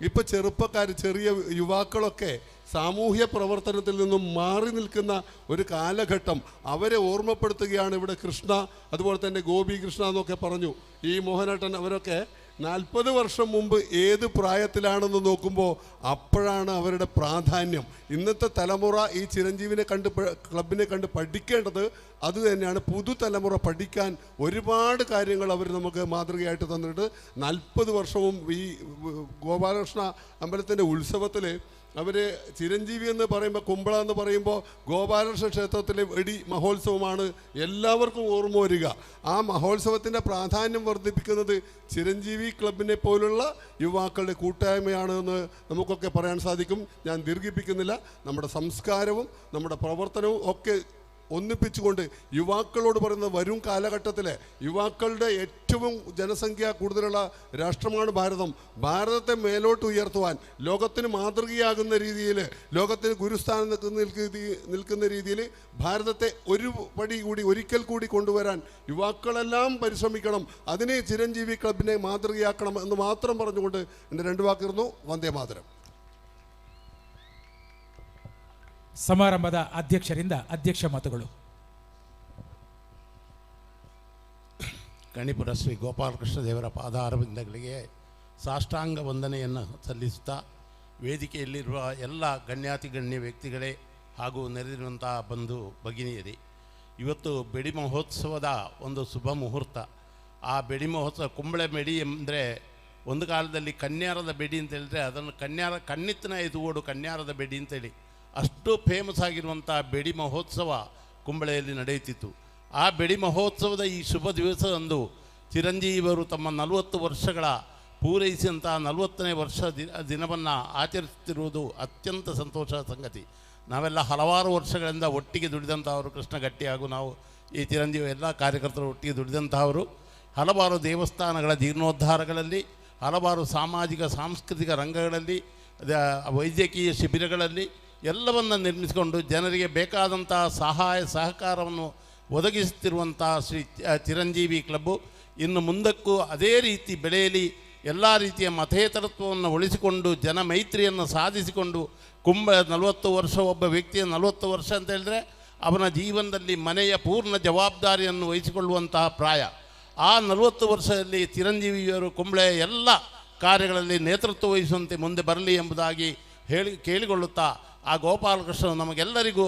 ഇപ്പോൾ ചെറുപ്പക്കാർ, ചെറിയ യുവാക്കളൊക്കെ സാമൂഹ്യ പ്രവർത്തനത്തിൽ നിന്നും മാറി നിൽക്കുന്ന ഒരു കാലഘട്ടം, അവരെ ഓർമ്മപ്പെടുത്തുകയാണ് ഇവിടെ കൃഷ്ണ, അതുപോലെ തന്നെ ഗോപി കൃഷ്ണ എന്നൊക്കെ പറഞ്ഞു ഈ മോഹനേട്ടൻ. അവരൊക്കെ 40 വർഷം മുമ്പ് ഏത് പ്രായത്തിലാണെന്ന് നോക്കുമ്പോൾ അപ്പോഴാണ് അവരുടെ പ്രാധാന്യം. ഇന്നത്തെ തലമുറ ഈ ചിരഞ്ജീവിനെ കണ്ട്, ക്ലബിനെ കണ്ട് പഠിക്കേണ്ടത് അത് തന്നെയാണ്. പുതുതലമുറ പഠിക്കാൻ ഒരുപാട് കാര്യങ്ങൾ അവർ നമുക്ക് മാതൃകയായിട്ട് തന്നിട്ട് 40 വർഷവും ഈ ഗോപാലകൃഷ്ണ അമ്പലത്തിൻ്റെ ഉത്സവത്തിൽ അവർ ചിരഞ്ജീവി എന്ന് പറയുമ്പോൾ, കുമ്പള എന്ന് പറയുമ്പോൾ ഗോപാലകൃഷ്ണ ക്ഷേത്രത്തിലെ വെടി മഹോത്സവമാണ് എല്ലാവർക്കും ഓർമ്മ വരിക. ആ മഹോത്സവത്തിൻ്റെ പ്രാധാന്യം വർദ്ധിപ്പിക്കുന്നത് ചിരഞ്ജീവി ക്ലബിനെ പോലുള്ള യുവാക്കളുടെ കൂട്ടായ്മയാണ് എന്ന് നമുക്കൊക്കെ പറയാൻ സാധിക്കും. ഞാൻ ദീർഘിപ്പിക്കുന്നില്ല. നമ്മുടെ സംസ്കാരവും നമ്മുടെ പ്രവർത്തനവും ഒക്കെ ഒന്നിപ്പിച്ചുകൊണ്ട് യുവാക്കളോട് പറയുന്നത്, വരും കാലഘട്ടത്തിലെ യുവാക്കളുടെ ഏറ്റവും ജനസംഖ്യ കൂടുതലുള്ള രാഷ്ട്രമാണ് ഭാരതം. ഭാരതത്തെ മേലോട്ട് ഉയർത്തുവാൻ, ലോകത്തിന് മാതൃകയാകുന്ന രീതിയിൽ, ലോകത്തിന് ഗുരുസ്ഥാനം നിൽക്കുന്ന രീതിയിൽ ഭാരതത്തെ ഒരു പടി കൂടി, ഒരിക്കൽ കൂടി കൊണ്ടുവരാൻ യുവാക്കളെല്ലാം പരിശ്രമിക്കണം. അതിനെ ചിരഞ്ജീവി ക്ലബിനെ മാതൃകയാക്കണം എന്ന് മാത്രം പറഞ്ഞുകൊണ്ട് എൻ്റെ രണ്ട് വാക്കിരുന്നു. വന്ദേ മാതരം. ಸಮಾರಂಭದ ಅಧ್ಯಕ್ಷರಿಂದ ಅಧ್ಯಕ್ಷ ಮಾತುಗಳು. ಕಣಿಪುರ ಶ್ರೀ ಗೋಪಾಲಕೃಷ್ಣ ದೇವರ ಪಾದಾರವಿಂದಗಳಿಗೆ ಸಾಷ್ಟಾಂಗ ವಂದನೆಯನ್ನು ಸಲ್ಲಿಸುತ್ತಾ, ವೇದಿಕೆಯಲ್ಲಿರುವ ಎಲ್ಲ ಗಣ್ಯಾತಿ ಗಣ್ಯ ವ್ಯಕ್ತಿಗಳೇ ಹಾಗೂ ನೆರೆದಿರುವಂಥ ಬಂಧು ಭಗಿನಿಯರೇ, ಇವತ್ತು ಬೆಡಿ ಮಹೋತ್ಸವದ ಒಂದು ಶುಭ ಮುಹೂರ್ತ. ಆ ಬೆಡಿ ಮಹೋತ್ಸವ, ಕುಂಬಳೆ ಬೆಡಿ ಅಂದರೆ ಒಂದು ಕಾಲದಲ್ಲಿ ಕನ್ಯಾರದ ಬೆಡಿ ಅಂತ ಹೇಳಿದರೆ ಅದನ್ನು ಕನ್ಯಾರ ಕಣ್ಣಿತ್ತನ ಎದುಗೋಡು ಕನ್ಯಾರದ ಬೆಡಿ ಅಂತೇಳಿ ಅಷ್ಟು ಫೇಮಸ್ ಆಗಿರುವಂಥ ಬೆಡಿ ಮಹೋತ್ಸವ ಕುಂಬಳೆಯಲ್ಲಿ ನಡೆಯುತ್ತಿತ್ತು. ಆ ಬೆಡಿ ಮಹೋತ್ಸವದ ಈ ಶುಭ ದಿವಸದಂದು ಚಿರಂಜೀವಿಯವರು ತಮ್ಮ 40 ವರ್ಷಗಳ ಪೂರೈಸಿದಂಥ 40ನೇ ವರ್ಷ ದಿನವನ್ನು ಆಚರಿಸುತ್ತಿರುವುದು ಅತ್ಯಂತ ಸಂತೋಷದ ಸಂಗತಿ. ನಾವೆಲ್ಲ ಹಲವಾರು ವರ್ಷಗಳಿಂದ ಒಟ್ಟಿಗೆ ದುಡಿದಂಥವರು, ಕೃಷ್ಣ ಗಟ್ಟಿ ಹಾಗೂ ನಾವು ಈ ಚಿರಂಜೀವಿ ಎಲ್ಲ ಕಾರ್ಯಕರ್ತರು ಒಟ್ಟಿಗೆ ದುಡಿದಂಥವರು. ಹಲವಾರು ದೇವಸ್ಥಾನಗಳ ಜೀರ್ಣೋದ್ಧಾರಗಳಲ್ಲಿ, ಹಲವಾರು ಸಾಮಾಜಿಕ ಸಾಂಸ್ಕೃತಿಕ ರಂಗಗಳಲ್ಲಿ, ವೈದ್ಯಕೀಯ ಶಿಬಿರಗಳಲ್ಲಿ, ಎಲ್ಲವನ್ನು ನಿರ್ಮಿಸಿಕೊಂಡು ಜನರಿಗೆ ಬೇಕಾದಂಥ ಸಹಾಯ ಸಹಕಾರವನ್ನು ಒದಗಿಸುತ್ತಿರುವಂಥ ಶ್ರೀ ಚಿರಂಜೀವಿ ಕ್ಲಬ್ಬು ಇನ್ನು ಮುಂದಕ್ಕೂ ಅದೇ ರೀತಿ ಬೆಳೆಯಲಿ. ಎಲ್ಲ ರೀತಿಯ ಮತೇತರತ್ವವನ್ನು ಉಳಿಸಿಕೊಂಡು ಜನ ಮೈತ್ರಿಯನ್ನು ಸಾಧಿಸಿಕೊಂಡು ಕುಂಬ 40 ವರ್ಷ ಒಬ್ಬ ವ್ಯಕ್ತಿಯ 40 ವರ್ಷ ಅಂತ ಹೇಳಿದ್ರೆ ಅವನ ಜೀವನದಲ್ಲಿ ಮನೆಯ ಪೂರ್ಣ ಜವಾಬ್ದಾರಿಯನ್ನು ವಹಿಸಿಕೊಳ್ಳುವಂತಹ ಪ್ರಾಯ. ಆ 40 ವರ್ಷದಲ್ಲಿ ಚಿರಂಜೀವಿಯವರು ಕುಂಬ್ಳೆಯ ಎಲ್ಲ ಕಾರ್ಯಗಳಲ್ಲಿ ನೇತೃತ್ವ ವಹಿಸುವಂತೆ ಮುಂದೆ ಬರಲಿ ಎಂಬುದಾಗಿ ಹೇಳಿ ಕೇಳಿಕೊಳ್ಳುತ್ತಾ ಆ ಗೋಪಾಲಕೃಷ್ಣನು ನಮಗೆಲ್ಲರಿಗೂ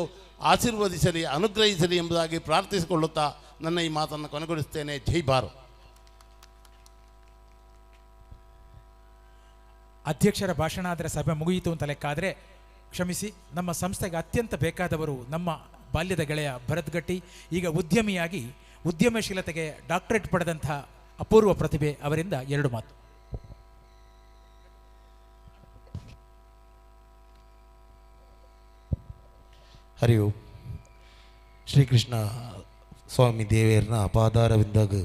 ಆಶೀರ್ವದಿಸಲಿ, ಅನುಗ್ರಹಿಸಲಿ ಎಂಬುದಾಗಿ ಪ್ರಾರ್ಥಿಸಿಕೊಳ್ಳುತ್ತಾ ನನ್ನ ಈ ಮಾತನ್ನು ಕೊನೆಗೊಳಿಸುತ್ತೇನೆ. ಜೈ ಭಾರತ್. ಅಧ್ಯಕ್ಷರ ಭಾಷಣ ಆದರೆ ಸಭೆ ಮುಗಿಯಿತು ಅಂತ ಲೆಕ್ಕಾದರೆ ಕ್ಷಮಿಸಿ, ನಮ್ಮ ಸಂಸ್ಥೆಗೆ ಅತ್ಯಂತ ಬೇಕಾದವರು ನಮ್ಮ ಬಾಲ್ಯದ ಗೆಳೆಯ ಭರತ್ ಗಟ್ಟಿ. ಈಗ ಉದ್ಯಮಿಯಾಗಿ ಉದ್ಯಮಶೀಲತೆಗೆ ಡಾಕ್ಟರೇಟ್ ಪಡೆದಂಥ ಅಪೂರ್ವ ಪ್ರತಿಭೆ. ಅವರಿಂದ ಎರಡು ಮಾತು. ಹರಿ ಓಂ. ಶ್ರೀಕೃಷ್ಣ ಸ್ವಾಮಿ ದೇವೇರ್ನ ಪಾದಾರವಿಂದಾಗ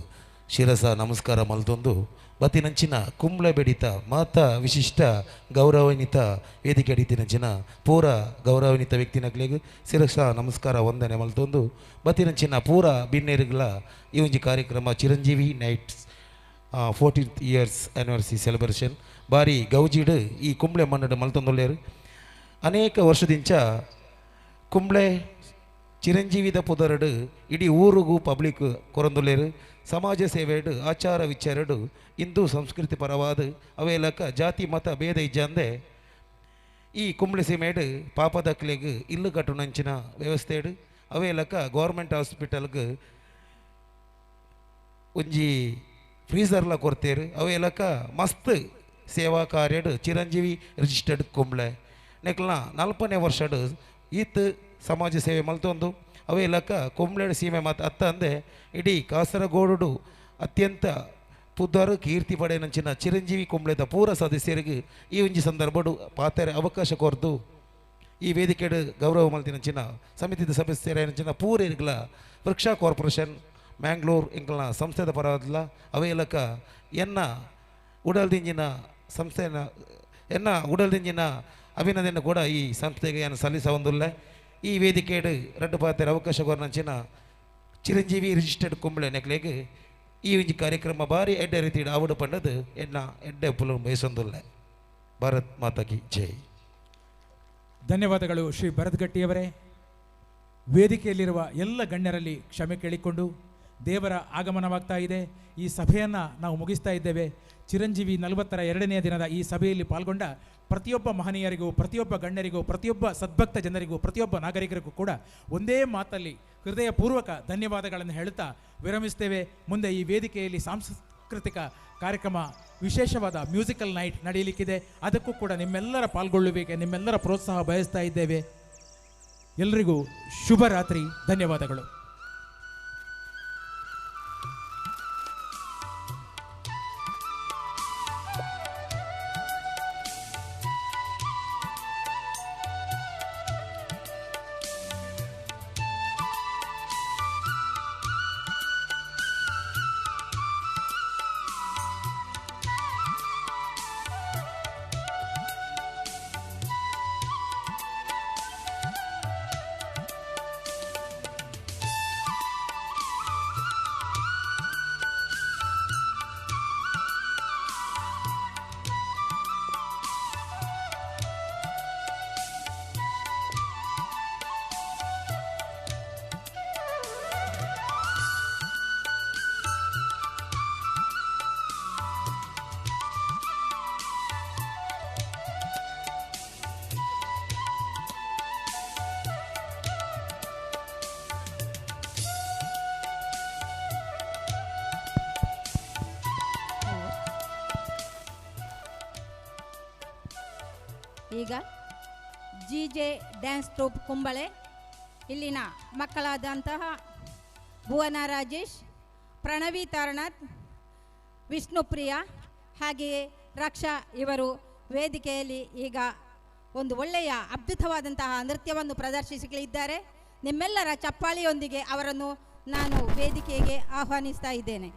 ಶಿರಸ ನಮಸ್ಕಾರ ಮಲ್ತೊಂದು ಬತ್ತಿನಂಚಿನ ಕುಂಬ್ಳೆ ಬೆಡಿತ ಮಾತ ವಿಶಿಷ್ಟ ಗೌರವಾನ್ವಿತ ವೇದಿಕೆ ಅಡಿತಿನಂಚಿನ ಪೂರ ಗೌರವಾನ್ವಿತ ವ್ಯಕ್ತಿನಕ್ಲೆಗ್ ಶಿರಸ ನಮಸ್ಕಾರ ವಂದನೆ ಮಲ್ತೊಂದು ಬತ್ತಿನಂಚಿನ ಪೂರ ಬಿನ್ನೇರುಗಳ ಈ ಒಂಜಿ ಕಾರ್ಯಕ್ರಮ Chiranjeevi nights 14th years anniversary celebration ಬಾರಿ ಗೌಜಿಡ್ ಈ ಕುಂಬ್ಳೆ ಮನ್ನಡು ಮಲ್ತೊಂದೊಲ್ಲೇರು. ಅನೇಕ ವರ್ಷದಿಂಚ ಕುಂಬ್ಳೆ ಚಿರಂಜೀವಿದ ಪುದರಡು ಇಡೀ ಊರಿಗೂ ಪಬ್ಲಿಕ್ ಕೊರಂದುಲೇರು. ಸಮಾಜ ಸೇವೆಡು ಆಚಾರ ವಿಚಾರಡು ಹಿಂದೂ ಸಂಸ್ಕೃತಿ ಪರವಾದ ಅವೆಲಕ ಜಾತಿ ಮತ ಭೇದ ಇಜ್ಜಂದೆ ಈ ಕುಂಬ್ಳೆ ಸೀಮೆಡು ಪಾಪದಕ್ಲೆಗ್ ಇಲ್ಲು ಕಟ್ಟುನಂಚಿನ ವ್ಯವಸ್ಥೆಡು ಅವೆಲಕ ಗೌರ್ಮೆಂಟ್ ಹಾಸ್ಪಿಟಲ್ಗೆ ಒಂಜಿ ಫ್ರೀಸರ್ಲ ಕೊರ್ತೇರು. ಅವೆಲಕ ಮಸ್ತ್ ಸೇವಾ ಕಾರ್ಯಡು ಚಿರಂಜೀವಿ ರಿಜಿಸ್ಟರ್ಡ್ ಕುಂಬ್ಳೆ ನೆಕ್ಲ 40ನೇ ವರ್ಷಡು ಈತ್ ಸಮಾಜ ಸೇವೆ ಮಲ್ತೊಂದು ಅವೆಲಕ ಕುಂಬ್ಳೆಡು ಸೀಮೆ ಮತ್ತು ಅತ್ತ ಅಂದೆ ಇಡೀ ಕಾಸರಗೋಡು ಅತ್ಯಂತ ಪುದರ್ ಕೀರ್ತಿ ಪಡೆಯನಂಚಿನ ಚಿರಂಜೀವಿ ಕುಂಬ್ಳೆದ ಪೂರ ಸದಸ್ಯರಿಗೆ ಈ ಒಂಜಿ ಸಂದರ್ಭಡು ಪಾತೆರೆ ಅವಕಾಶ ಕೊರ್ದು ಈ ವೇದಿಕೆಡು ಗೌರವ ಮಲ್ತಿನಂಚಿನ ಸಮಿತಿದ ಸದಸ್ಯರೇನಂಚಿನ ಪೂರ ವೃಕ್ಷ ಕಾರ್ಪೊರೇಷನ್ ಮ್ಯಾಂಗ್ಳೂರ್ ಎಂಕಲ್ನ ಸಂಸ್ಥೆದ ಪರವಾದಲ್ಲ ಅವೆಲಕ ಎನ್ನ ಉಡಲ್ದಿಂಜಿನ ಸಂಸ್ಥೆನ ಎನ್ನ ಉಡಲ್ದಿಂಜಿನ ಅಭಿನಂದನೆ ಕೂಡ ಈ ಸಂಸ್ಥೆಗೆ ಏನು ಸಲ್ಲಿಸ ಈ ವೇದಿಕೆಡು ರಡ್ಡು ಪಾತೆರ ಅವಕಾಶ ಕೊರ್ನಂಚಿನ ಚಿರಂಜೀವಿ ರಿಜಿಸ್ಟರ್ಡ್ ಕುಂಬ್ಳೆ ನೆಕ್ಲೆಗ್ ಈ ಒಂಜಿ ಕಾರ್ಯಕ್ರಮ ಭಾರಿ ಎಡ್ಡೆ ರೀತಿ ಆವಡು ಪಂಡದು ಎನ್ನ ಎಡ್ಡೆ ಪುಲ ಬಯಸೊಂದುಲ್ಲ. ಭಾರತ್ ಮಾತಾ ಕಿ ಜೈ. ಧನ್ಯವಾದಗಳು ಶ್ರೀ ಭರತ್ ಗಟ್ಟಿಯವರೇ. ವೇದಿಕೆಯಲ್ಲಿರುವ ಎಲ್ಲ ಗಣ್ಯರಲ್ಲಿ ಕ್ಷಮೆ ಕೇಳಿಕೊಂಡು ದೇವರ ಆಗಮನವಾಗ್ತಾ ಇದೆ. ಈ ಸಭೆಯನ್ನು ನಾವು ಮುಗಿಸ್ತಾ ಇದ್ದೇವೆ. ಚಿರಂಜೀವಿ 42ನೇ ದಿನದ ಈ ಸಭೆಯಲ್ಲಿ ಪಾಲ್ಗೊಂಡ ಪ್ರತಿಯೊಬ್ಬ ಮಹನೀಯರಿಗೂ, ಪ್ರತಿಯೊಬ್ಬ ಗಣ್ಯರಿಗೂ, ಪ್ರತಿಯೊಬ್ಬ ಸದ್ಭಕ್ತ ಜನರಿಗೂ, ಪ್ರತಿಯೊಬ್ಬ ನಾಗರಿಕರಿಗೂ ಕೂಡ ಒಂದೇ ಮಾತಲ್ಲಿ ಹೃದಯಪೂರ್ವಕ ಧನ್ಯವಾದಗಳನ್ನು ಹೇಳುತ್ತಾ ವಿರಮಿಸ್ತೇವೆ. ಮುಂದೆ ಈ ವೇದಿಕೆಯಲ್ಲಿ ಸಾಂಸ್ಕೃತಿಕ ಕಾರ್ಯಕ್ರಮ, ವಿಶೇಷವಾದ ಮ್ಯೂಸಿಕಲ್ ನೈಟ್ ನಡೆಯಲಿಕ್ಕಿದೆ. ಅದಕ್ಕೂ ಕೂಡ ನಿಮ್ಮೆಲ್ಲರ ಪಾಲ್ಗೊಳ್ಳುವಿಕೆ, ನಿಮ್ಮೆಲ್ಲರ ಪ್ರೋತ್ಸಾಹ ಬಯಸ್ತಾ ಇದ್ದೇವೆ. ಎಲ್ರಿಗೂ ಶುಭರಾತ್ರಿ, ಧನ್ಯವಾದಗಳು. ಈಗ G J dance troupe Kumble ಇಲ್ಲಿನ ಮಕ್ಕಳಾದಂತಹ ಭುವನ ರಾಜೇಶ್, ಪ್ರಣವಿ ತಾರನಾಥ್, ವಿಷ್ಣುಪ್ರಿಯ ಹಾಗೆಯೇ ರಕ್ಷಾ ಇವರು ವೇದಿಕೆಯಲ್ಲಿ ಈಗ ಒಂದು ಒಳ್ಳೆಯ ಅದ್ಭುತವಾದಂತಹ ನೃತ್ಯವನ್ನು ಪ್ರದರ್ಶಿಸಲಿದ್ದಾರೆ. ನಿಮ್ಮೆಲ್ಲರ ಚಪ್ಪಾಳಿಯೊಂದಿಗೆ ಅವರನ್ನು ನಾನು ವೇದಿಕೆಗೆ ಆಹ್ವಾನಿಸ್ತಾ ಇದ್ದೇನೆ.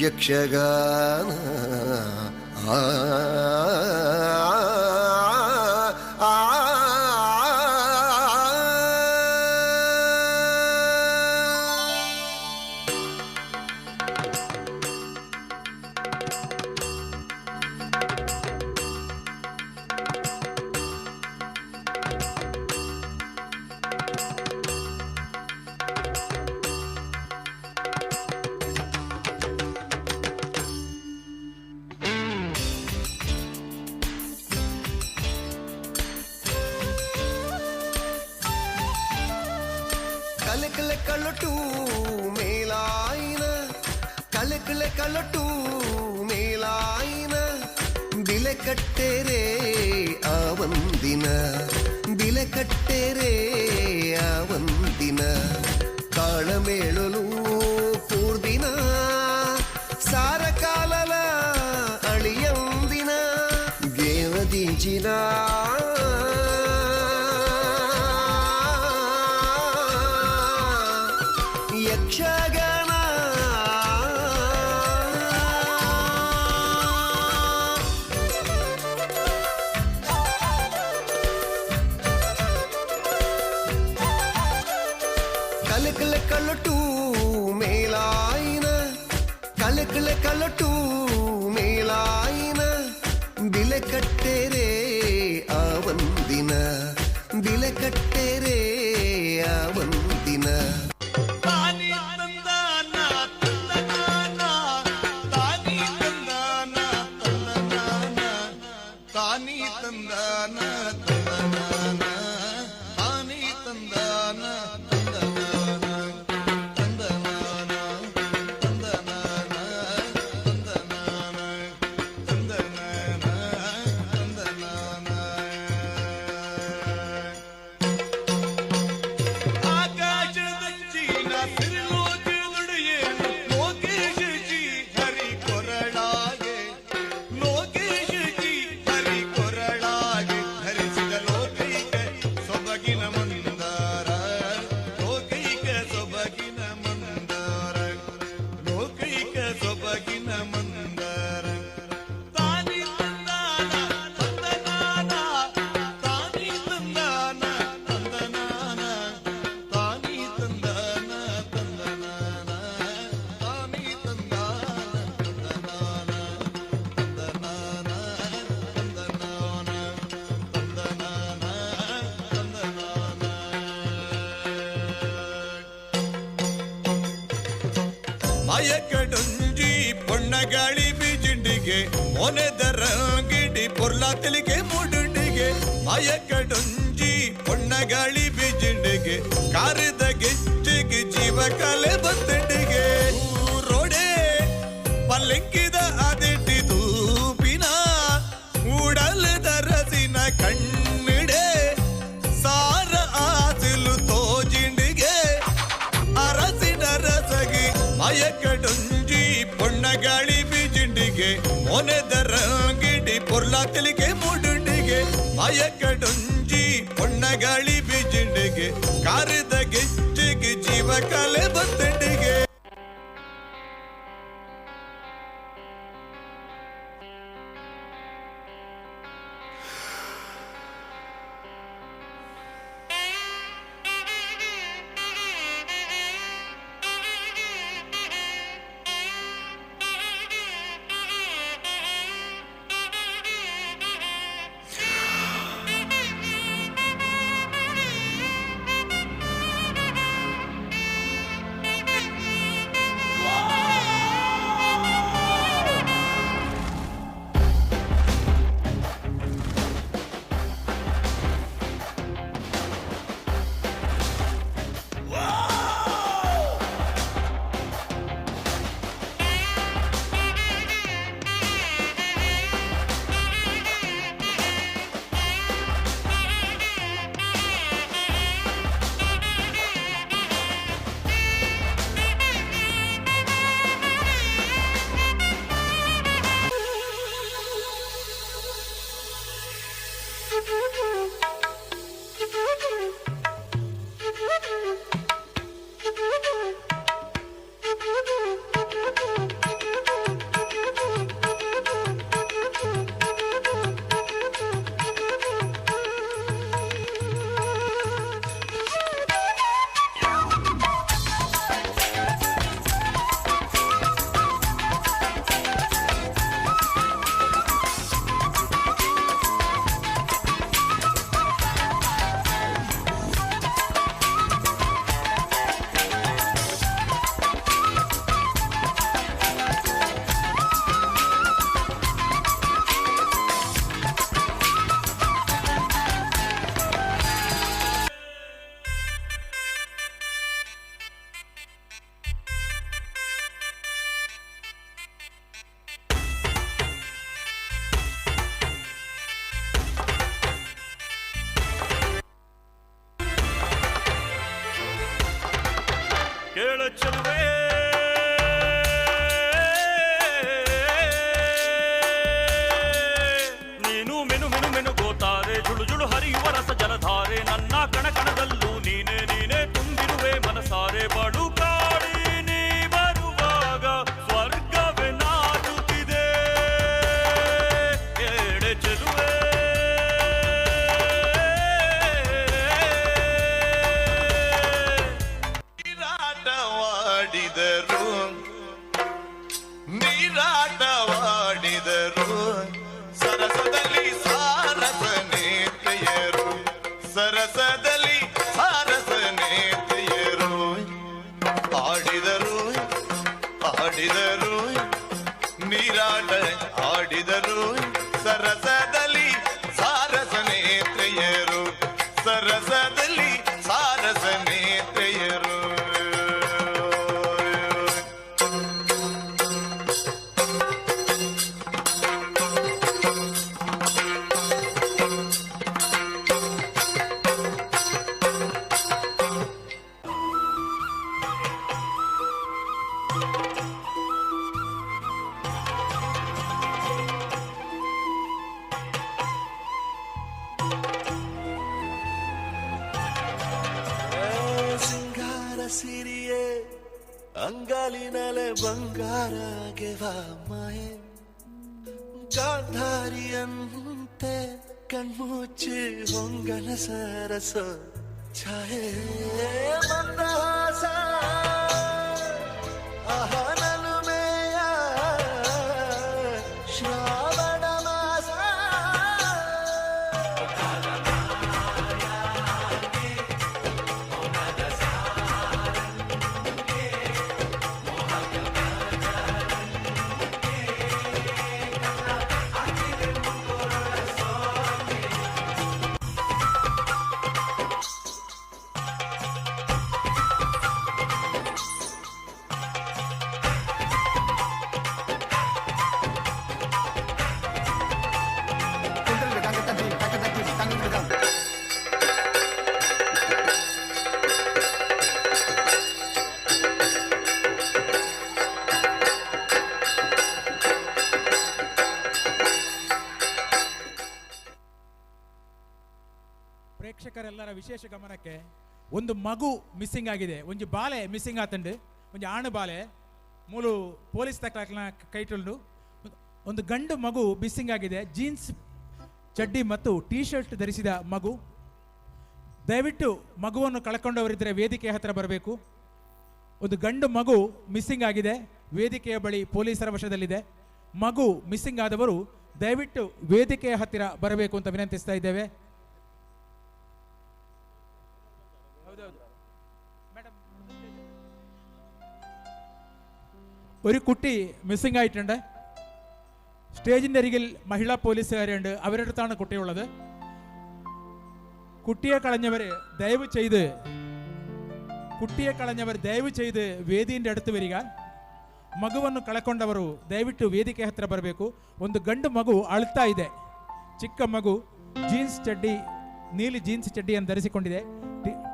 ಯಕ್ಷಗಾನ. ಆ ಆ ಕಲಕಲ ಕಳಟು ಮೇಲಾಯಿನ ಕಲಕಲ ಕಳಟು ಮೇಲಾಯಿನ ಬಿಲೆ ಕಟ್ಟೆರೆ ಆ ಒಂದಿನ ಬಿಲೆ ಕಟ್ಟೆರೆ ಆ ಒಂದಿನ ತಾಳಮೇಳಲು ಪೂರ್ದಿನ ಸಾರ ಕಾಲಲ ಅಳಿಯಂದಿನ ಗೇವದಿಂಚಿನ ಯಕ್ಷಗಾನ. ಕಲಕಲ ಕಳಟು ಮೇಲಾಯಿನ ಕಲಕಲ ಕಳಟು ಮೇಲಾಯಿನ ಬಿಲೆ ಕಟ್ಟೆರೆ ಆ ಒಂದಿನ ಬಿಲೆ ಕಟ್ಟೆರೆ ಆ ಒಂದಿನ. ತಾನಿ ತಂದಾನ ತಂದನಾನ ತಾನಿ ತಂದಾನ ತಂದನಾನ ತಾನಿ ತಂದಾನ ತಂದನಾನ ತಾನಿ ತಂದಾನ ತಂದನಾನ ತಂದನಾನ ತಂದನಾನ ತಂದನಾನ ತಂದನಾನ ತಂದನಾನ. ಆಕಾಶದಂಚಿನ ಸಿರಿಲೋಕದುಡಿಯೇ ಲೋಕೇಶ್ ಜಿ ಹರಿ ಕೊರಳಾಗೆ ಲೋಕೇಶ್ ಜಿ ಹರಿ ಕೊರಳಾಗೆ ಧರಿಸಿದ ಲೋಕೈಕ ಸೊಬಗಿನ ಮಂದಾರ ಲೋಕೈಕ ಸೊಬಗಿನ ಮಂದಾರ ಲೋಕೈಕ ಸೊಬಗಿನ ಮಂದಾರ. ತಾನಿ ತಂದಾನ ತಂದನಾನ ತಾನಿ ತಂದಾನ ತಂದನಾನ ತಾನಿ ತಂದಾನ ತಂದನಾನ ತಾನಿ ತಂದಾನ ತಂದನಾನ ತಂದನಾನ ತಂದನಾನ ತಂದನಾನ ತಂದನಾನ. ಮಯಕಡೊಂಜಿ ಪೊಣ್ಣಗಾಳಿ ಬಿಜಿಂಡಿಗೆ ಮೊನೆದರ ಗಿಡಿ ಪೊರ್ಲ ತೆಲಿಗೆ ಮುಡುಂಡಿಗೆ ಮಯಕಡೊಂಜಿ ಪೊಣ್ಣಗಾಳಿ ಬಿಜಿಂಡಿಗೆ ಕಾರದ ಗೆಜ್ಜೆಗೆ ಜೀವ ಕಲೆ ಬತ್ತಂಡಿಗೆ ಊರೋಡೆ ಪಲ್ಲಂಕಿದ ಅದಿಟ್ಟಿ ತೂಪಿನ ಉಡಲದ ರಸಿನ ಕಣ್ಣಿಡೆ ಸಾರ ಆಸಿಲು ತೋಜಿಂಡಿಗೆ ಅರಸಿನ ರಸಗಿ ಮಯಕಡೊಂಜಿ ಪೊಣ್ಣಗಾಳಿ ಬಿಜಿಂಡಿಗೆ ಮೊನೆದರ ಗಿಡಿ ಪೊರ್ಲ ತೆಲಿಗೆ ಮುಡುಂಡಿಗೆ ಮಯಕಡೊಂಜಿ ಪೊಣ್ಣಗಾಳಿ ಬಿಜಿಂಡಿಗೆ ಕಾರದ ಗೆಜ್ಜೆಗೆ ಜೀವ ಕಲೆ ಬತ್ತಂಡಿಗೆ. Thank you. ಆಡಿದರು, ನೀರಾಟ ಆಡಿದರು ಸರಸದಲ್ಲಿ ಸಾರಸ ನೇತ್ರೆಯರು, ಸರಸದಲ್ಲಿ ಸಾರಸ ನೇತ್ರೆಯರು. ಸಿಂಗಾರ ಸಿರಿಯೇ ಅಂಗಾಲಿನಲೆ ಬಂಗಾರಗೆವ ಮಾಯೆ, ಗಾಂಧಾರಿಯಂತೆ ಕಣ್ಮುಚ್ಚಿ ಹೊಂಗನ ಸರಸ ಛಾಯೆ, ಮಂದಹಾಸ ಅಹನಲುಮೆಯ ಶ್ರಾವಣ ಮಾಸ. ಪ್ರೇಕ್ಷಕರೆಲ್ಲರ ವಿಶೇಷ ಗಮನಕ್ಕೆ, ಒಂದು ಮಗು ಮಿಸ್ಸಿಂಗ್ ಆಗಿದೆ, ಒಂಜಿ ಬಾಲೆ ಮಿಸ್ಸಿಂಗ್ ಆತಂಡು, ಒಂಜಿ ಆಣು ಬಾಲೆ ಮೂಲು ಪೊಲೀಸ್ ತಕ್ಲಾಕ್ನ ಕೈಟುಂಡು. ಒಂದು ಗಂಡು ಮಗು ಮಿಸ್ಸಿಂಗ್ ಆಗಿದೆ, ಜೀನ್ಸ್ ಚಡ್ಡಿ ಮತ್ತು ಟೀ ಶರ್ಟ್ ಧರಿಸಿದ ಮಗು. ದಯವಿಟ್ಟು ಮಗುವನ್ನು ಕಳ್ಕೊಂಡವರಿದ್ದರೆ ವೇದಿಕೆಯ ಹತ್ತಿರ ಬರಬೇಕು. ಒಂದು ಗಂಡು ಮಗು ಮಿಸ್ಸಿಂಗ್ ಆಗಿದೆ, ವೇದಿಕೆಯ ಬಳಿ ಪೊಲೀಸರ ವಶದಲ್ಲಿದೆ. ಮಗು ಮಿಸ್ಸಿಂಗ್ ಆದವರು ದಯವಿಟ್ಟು ವೇದಿಕೆಯ ಹತ್ತಿರ ಬರಬೇಕು ಅಂತ ವಿನಂತಿಸ್ತಾ ಇದ್ದೇವೆ. ഒരു കുട്ടി മിസ്സിംഗ് ആയിട്ടുണ്ട്. സ്റ്റേജിൻ്റെ അരികിൽ മഹിളാ പോലീസുകാരുണ്ട്, അവരുടെ അടുത്താണ് കുട്ടിയുള്ളത്. കുട്ടിയെ കളഞ്ഞവർ ദയവ് ചെയ്ത്, കുട്ടിയെ കളഞ്ഞവർ ദയവ് ചെയ്ത് ವೇದಿಯಿಂದ അടുത്ത് വരിക. ಮಗುವನ್ನು ಕಳ್ಕೊಂಡವರು ದಯವಿಟ್ಟು ವೇದಿಕೆ ಹತ್ತಿರ ಬರಬೇಕು. ಒಂದು ಗಂಡು ಮಗು ಅಳ್ತಾ ಇದೆ, ಚಿಕ್ಕ ಮಗು, ಜೀನ್ಸ್ ಚಡ್ಡಿ, ನೀಲಿ ಜೀನ್ಸ್ ಚಡ್ಡಿಯನ್ನು ಧರಿಸಿಕೊಂಡಿದೆ,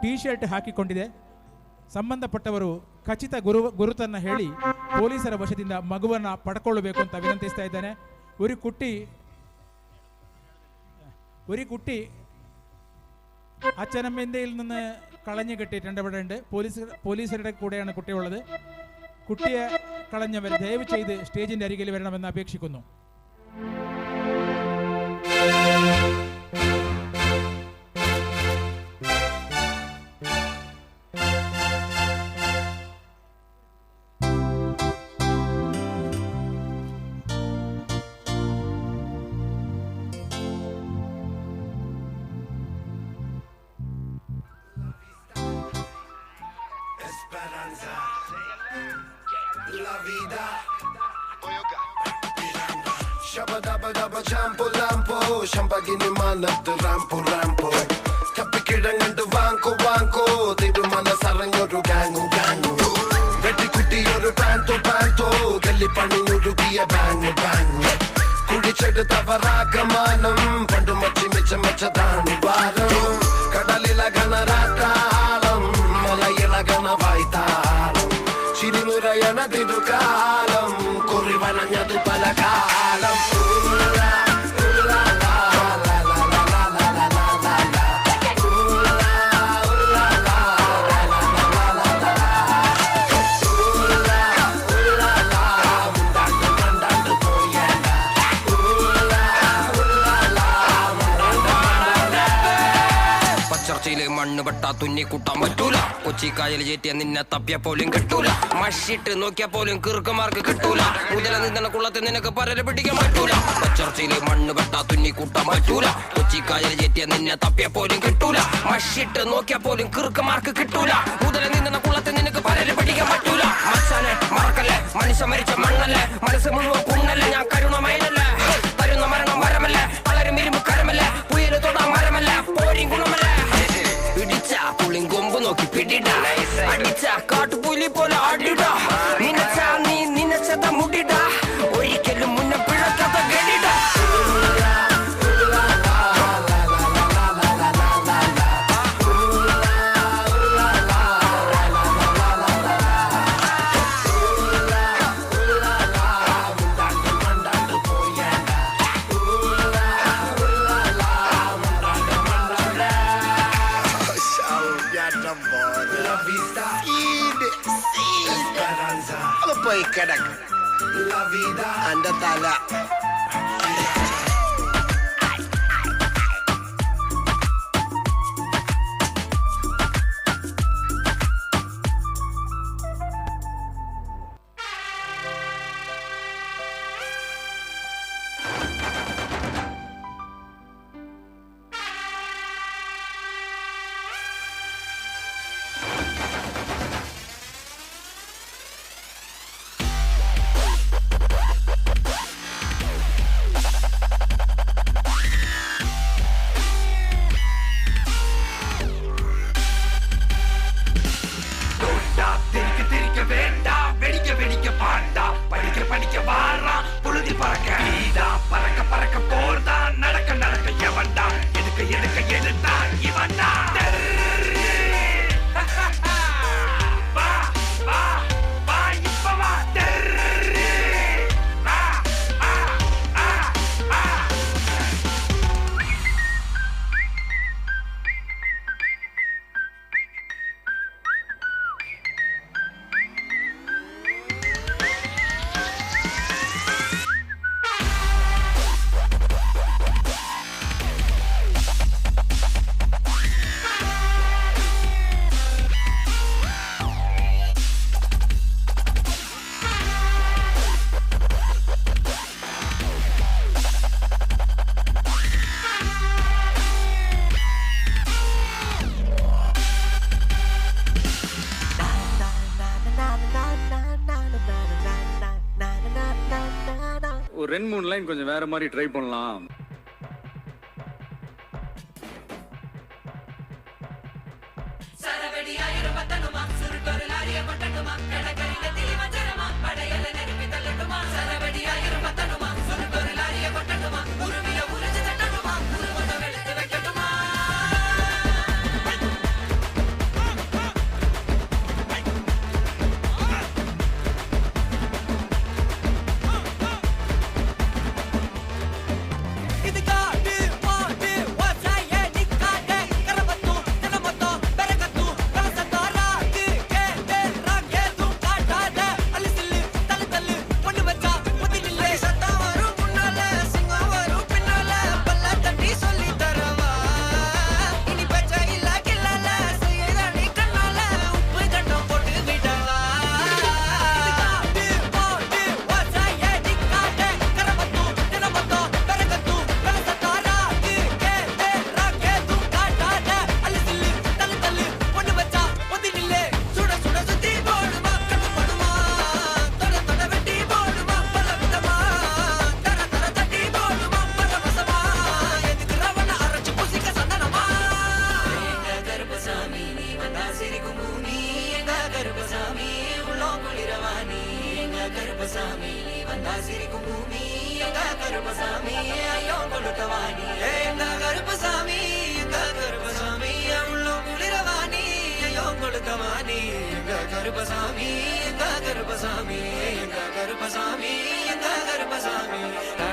ಟೀ ಶರ್ಟ್ ಹಾಕಿಕೊಂಡಿದೆ. ಸಂಬಂಧಪಟ್ಟವರು ಖಚಿತ ಗುರುತನ್ನು ಹೇಳಿ ಪೊಲೀಸರ ವಶದಿಂದ ಮಗುವನ್ನು ಪಡ್ಕೊಳ್ಳಬೇಕು ಅಂತ ವಿನಂತಿಸ್ತಾ ಇದ್ದಾನೆ. ഒരു കുട്ടി അച്ഛനമ്മേൻ്റെ നിന്ന് കളഞ്ഞു കെട്ടിയിട്ടുണ്ട് ഇവിടെ ഉണ്ട്. പോലീസുകാരുടെ കൂടെയാണ് കുട്ടിയുള്ളത്. കുട്ടിയെ കളഞ്ഞവർ ദയവ് ചെയ്ത് സ്റ്റേജിൻ്റെ അരികിൽ വരണമെന്ന് അപേക്ഷിക്കുന്നു. Esperanza, la vida. Shabba dabba dabba champo lampo, shambagini manathu rampo rampo. Kappikizhangandu vanko vanko, thirumanasaranjoru gangu gangu. Vettikuttiyoru panto panto, gallipaniñorukiya bangu bangu. Kudicheduthavaraakamanam, pandu machi mecha mechadanu varam. Kadalilagana rataalam, മലയിളകണ വായ്ത്താളം, ചിരിനുരയണ തിരുകാലം, കുറിവണഞ്ഞതു പല കാലം. പച്ചർച്ചയിലെ മണ്ണ് പെട്ട പെട്ടാ തുന്നി കൂട്ടാൻ പറ്റൂല. കൊച്ചി കായൽ ചേറ്റിയ നിന്നെ തപ്പിയ പോലും കിട്ടൂല. മഷിട്ട് നോക്കിയ പോലും കീർക്കമാർക്ക് കിട്ടൂല. മുതല നിന്ന കുളത്തിൽ നിനക്ക് പരല് പിടിക്കാൻ പറ്റൂല. പച്ചർച്ചയില് മണ്ണ് പെട്ടാ തുന്നി കൂട്ടാൻ പറ്റൂല. കൊച്ചി കായൽ ചേറ്റിയ നിന്നെ തപ്പിയ പോലും കിട്ടൂല. മഷിട്ട് നോക്കിയ പോലും കീർക്കമാർക്ക് കിട്ടൂല. മുതല നിന്ന കുളത്തിൽ നിനക്ക് പരല് പിടിക്കാൻ പറ്റൂല. മച്ചാനെ മറക്കല്ലേ, മനുഷ്യ മരിച്ച മണ്ണല്ലേ, മനസ്സ് മുഴുവൻ പുണ്ണല്ലേ, ഞാൻ കരുണമയനല്ലേ, തരുന്ന മരണം വരമല്ലേ, പലരും ഇരുമ്പ് കരമല്ലേ, പുയല് തൊടാ മരമല്ല, പോരിൻ ഗുണമല്ലേ. പിടിച്ച പുളിങ്കൊമ്പ് നോക്കി പിടിട, അടിച്ച കാട്ടുപുലി പോലെ അടിട, നിനച്ച നീ നിനച്ചത മുടിട, ഒരിക്കലും മുന്നേ പിഴക്കാത്ത ഗടിട. പോയി കിടക്ക് അന്റെ തല. തിരിക്ക് തിരിക്ക് വേണ്ട, വെടിക്ക വെടിക്ക പാണ്ട, പഠിക്ക പഠിക്ക വാറ, പുഴുതി പറക്ക ഇതാ, പറക്ക പറക്ക പോർതാ, നടക്ക നടക്ക എവണ്ട, എതുക്ക എതുക്ക എതുത്താ ഇവണ്ടാ. വാ വാ വാ ഇപ്പ വാ. ആ ആ ആ ആ. ஒரு ரெண்டு மூணு லைன் கொஞ்சம் வேற மாதிரி ட்ரை பண்ணலாம். இது காட்டு மாட்டு வாசாய நிக்காத, கரமத்து கனமத்தோ பெரகத்து கலசத்தாராக்கு கேட்டு ராங்கேதும் காட்டாத, அள்ளு சில்லு தள்ளு தள்ளு பொண்ணு வச்சா புதிலில்லை. சத்தம் வரும் முன்னால, சிங்கம் வரும் பின்னால, பல்ல தட்டி சொல்லி தரவா, இனி பச்சை இல்ல கில்லால செய்யறானி கண்ணால உப்பு கண்டம் போட்டு விடவா. இது காட்டு மாட்டு வாசாய நிக்காத, கரமத்து கனமத்தோ பெரகத்து கலசத்தாராக்கு கேட்டு ராங்கேதும் காட்டாத, அள்ளு சில்லு தள்ளு தள்ளு பொண்ணு வச்சா புதிலில்லை. சுட சுட சுத்தி போடுமா, கண்ணு படுமா, தொட தொட வெட்டி போடுமா, பல விதமா, தர தர தட்டி போடுமா, பரவசமா, எதுக்கு ரவண அரைச்சு பூசிக்க சந்தனமா. எங்க கருப்பசாமி நீ வந்தா சிரிக்கும் பூமி, எங்க கருப்பசாமி உள்ளம் குளிரவாணி, எங்க கருப்பசாமி நீ வந்தா சிரிக்கும் பூமி, எங்க கருப்பசாமி ஐயோ கொடுக்கவாணி, எங்க கருப்பசாமி, எங்க கருப்பசாமி உள்ளம் குளிரவாணி, ஐயோ கொடுக்கவாணி, எங்க கருப்பசாமி, எங்க கருப்பசாமி, எங்க கருப்பசாமி, எங்க கருப்பசாமி. டா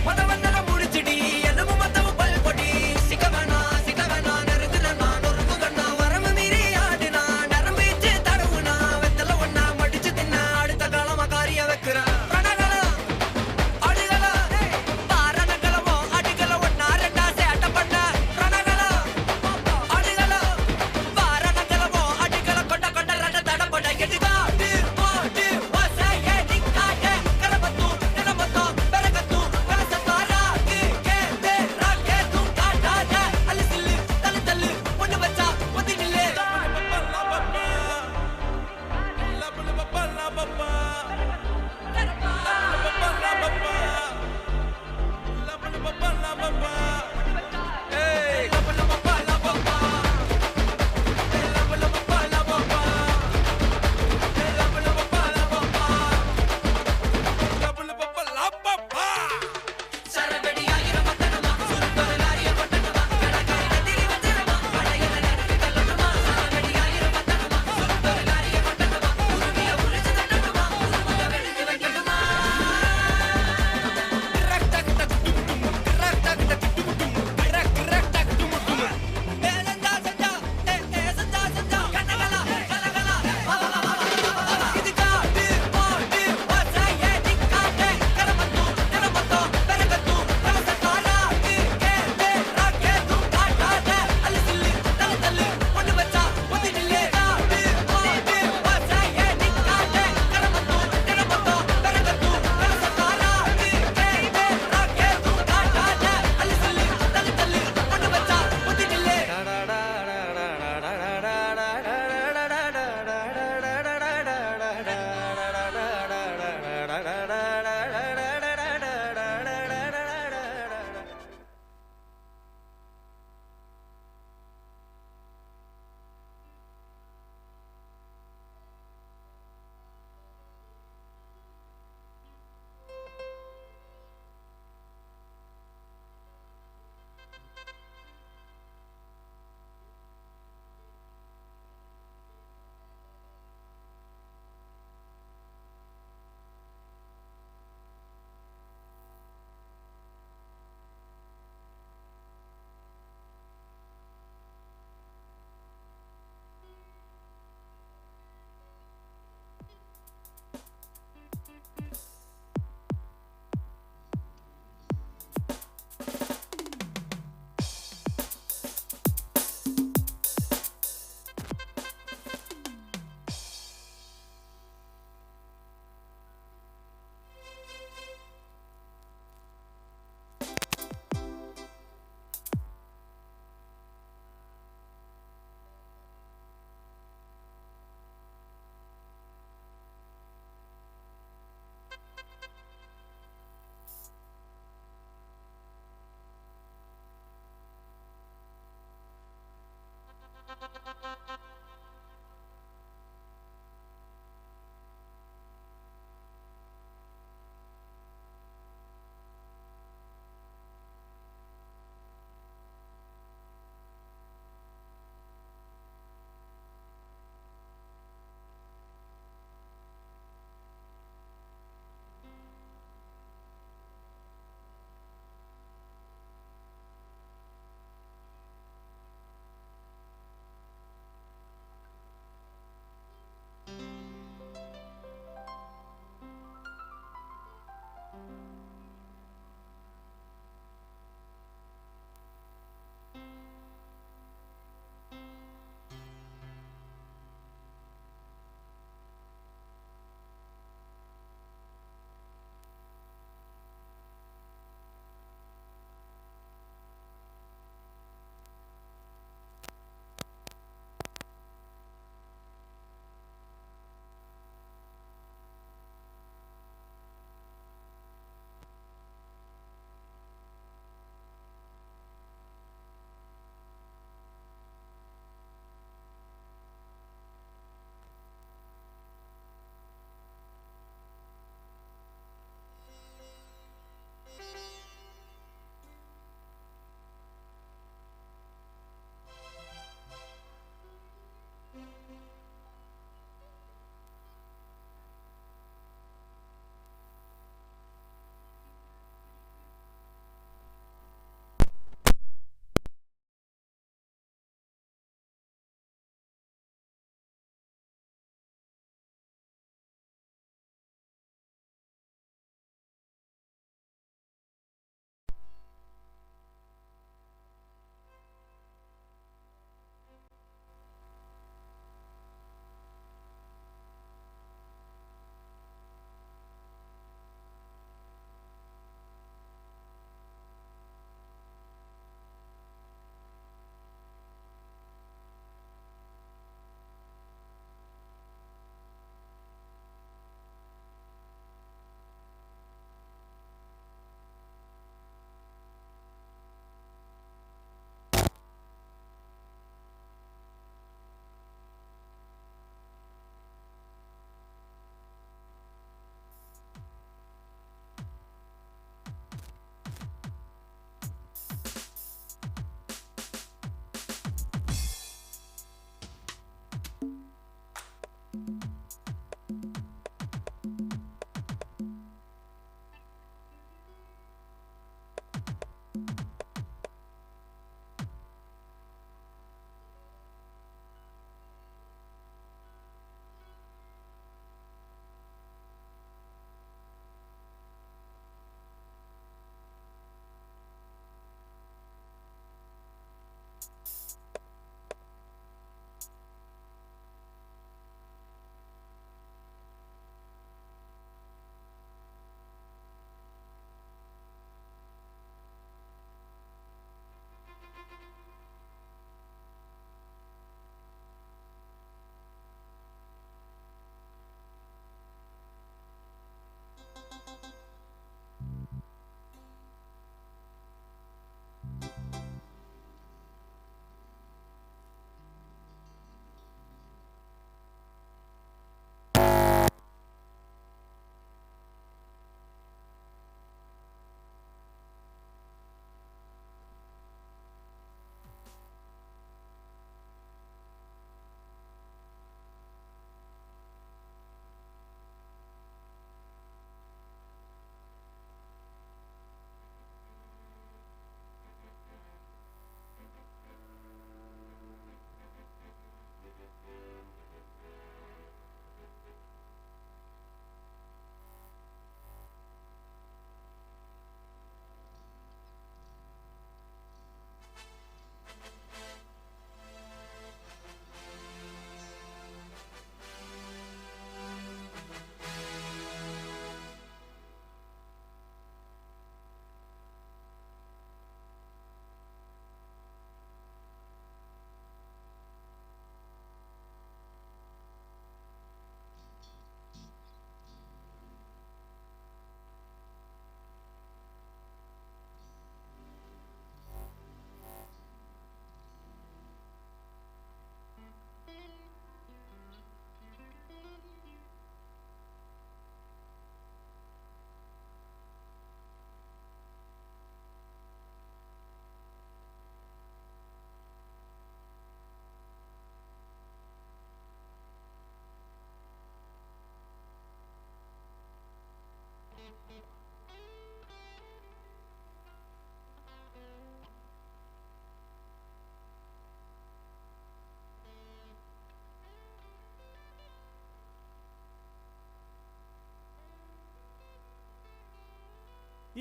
மதவந்தன முடிச்சிடி, என்னமும் மத்தமும் பல்பொடி, சிக்கவனா சிக்கவனா நெருங்குனா நொறுக்கு கண்ணா, வரம்பு மீறி ஆடுனா நரம்பு இச்சு தடவுனா, வெத்தல ஒன்னா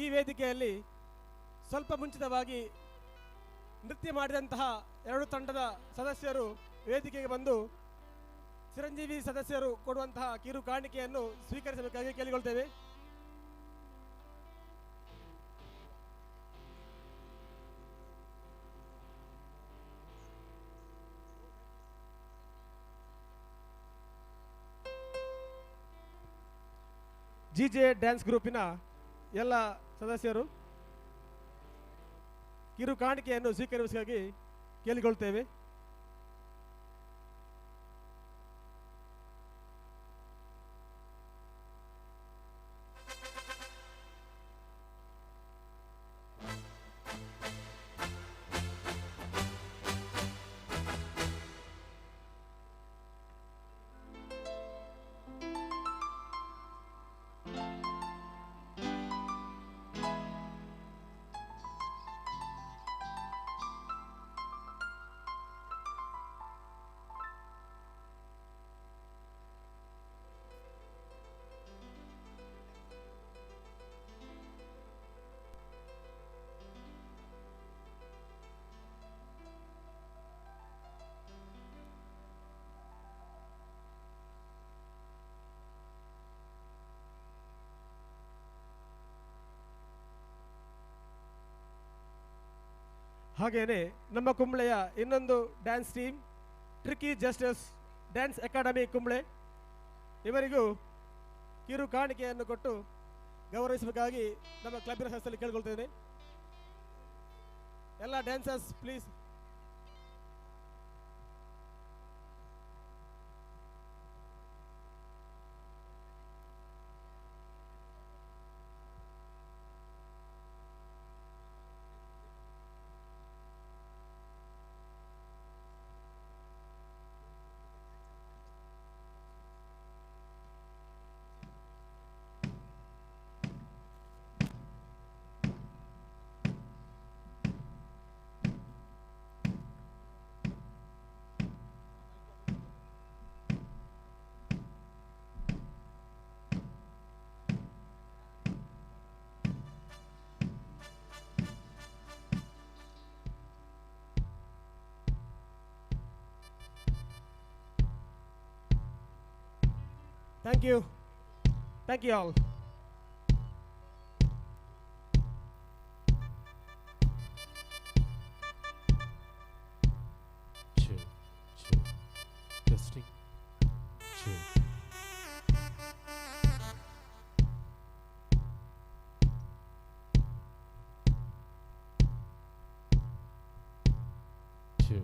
ಈ ವೇದಿಕೆಯಲ್ಲಿ ಸ್ವಲ್ಪ ಮುಂಚಿತವಾಗಿ ನೃತ್ಯ ಮಾಡಿದಂತಹ ಎರಡು ತಂಡದ ಸದಸ್ಯರು ವೇದಿಕೆಗೆ ಬಂದು ಚಿರಂಜೀವಿ ಸದಸ್ಯರು ಕೊಡುವಂತಹ ಕಿರು ಕಾಣಿಕೆಯನ್ನು ಸ್ವೀಕರಿಸಬೇಕಾಗಿ ಕೇಳಿಕೊಳ್ತೇವೆ. ಜಿಜೆ ಡ್ಯಾನ್ಸ್ ಗ್ರೂಪಿನ ಎಲ್ಲ ಸದಸ್ಯರು ಕಿರು ಕಾಣಿಕೆಯನ್ನು ಸ್ವೀಕರಿಸಬೇಕಾಗಿ ಕೇಳಿಕೊಳ್ತೇವೆ. ಹಾಗೆಯೇ ನಮ್ಮ ಕುಂಬ್ಳೆಯ ಇನ್ನೊಂದು dance team tricky justice dance academy Kumble ಇವರಿಗೂ ಕಿರು ಕಾಣಿಕೆಯನ್ನು ಕೊಟ್ಟು ಗೌರವಿಸಬೇಕಾಗಿ ನಮ್ಮ ಕ್ಲಬ್ಬಿನ ಸದಸ್ಯರಲ್ಲಿ ಕೇಳಿಕೊಳ್ತೇನೆ. ಎಲ್ಲ dancers please. Thank you. Thank you all. Two, two, testing, two. Two.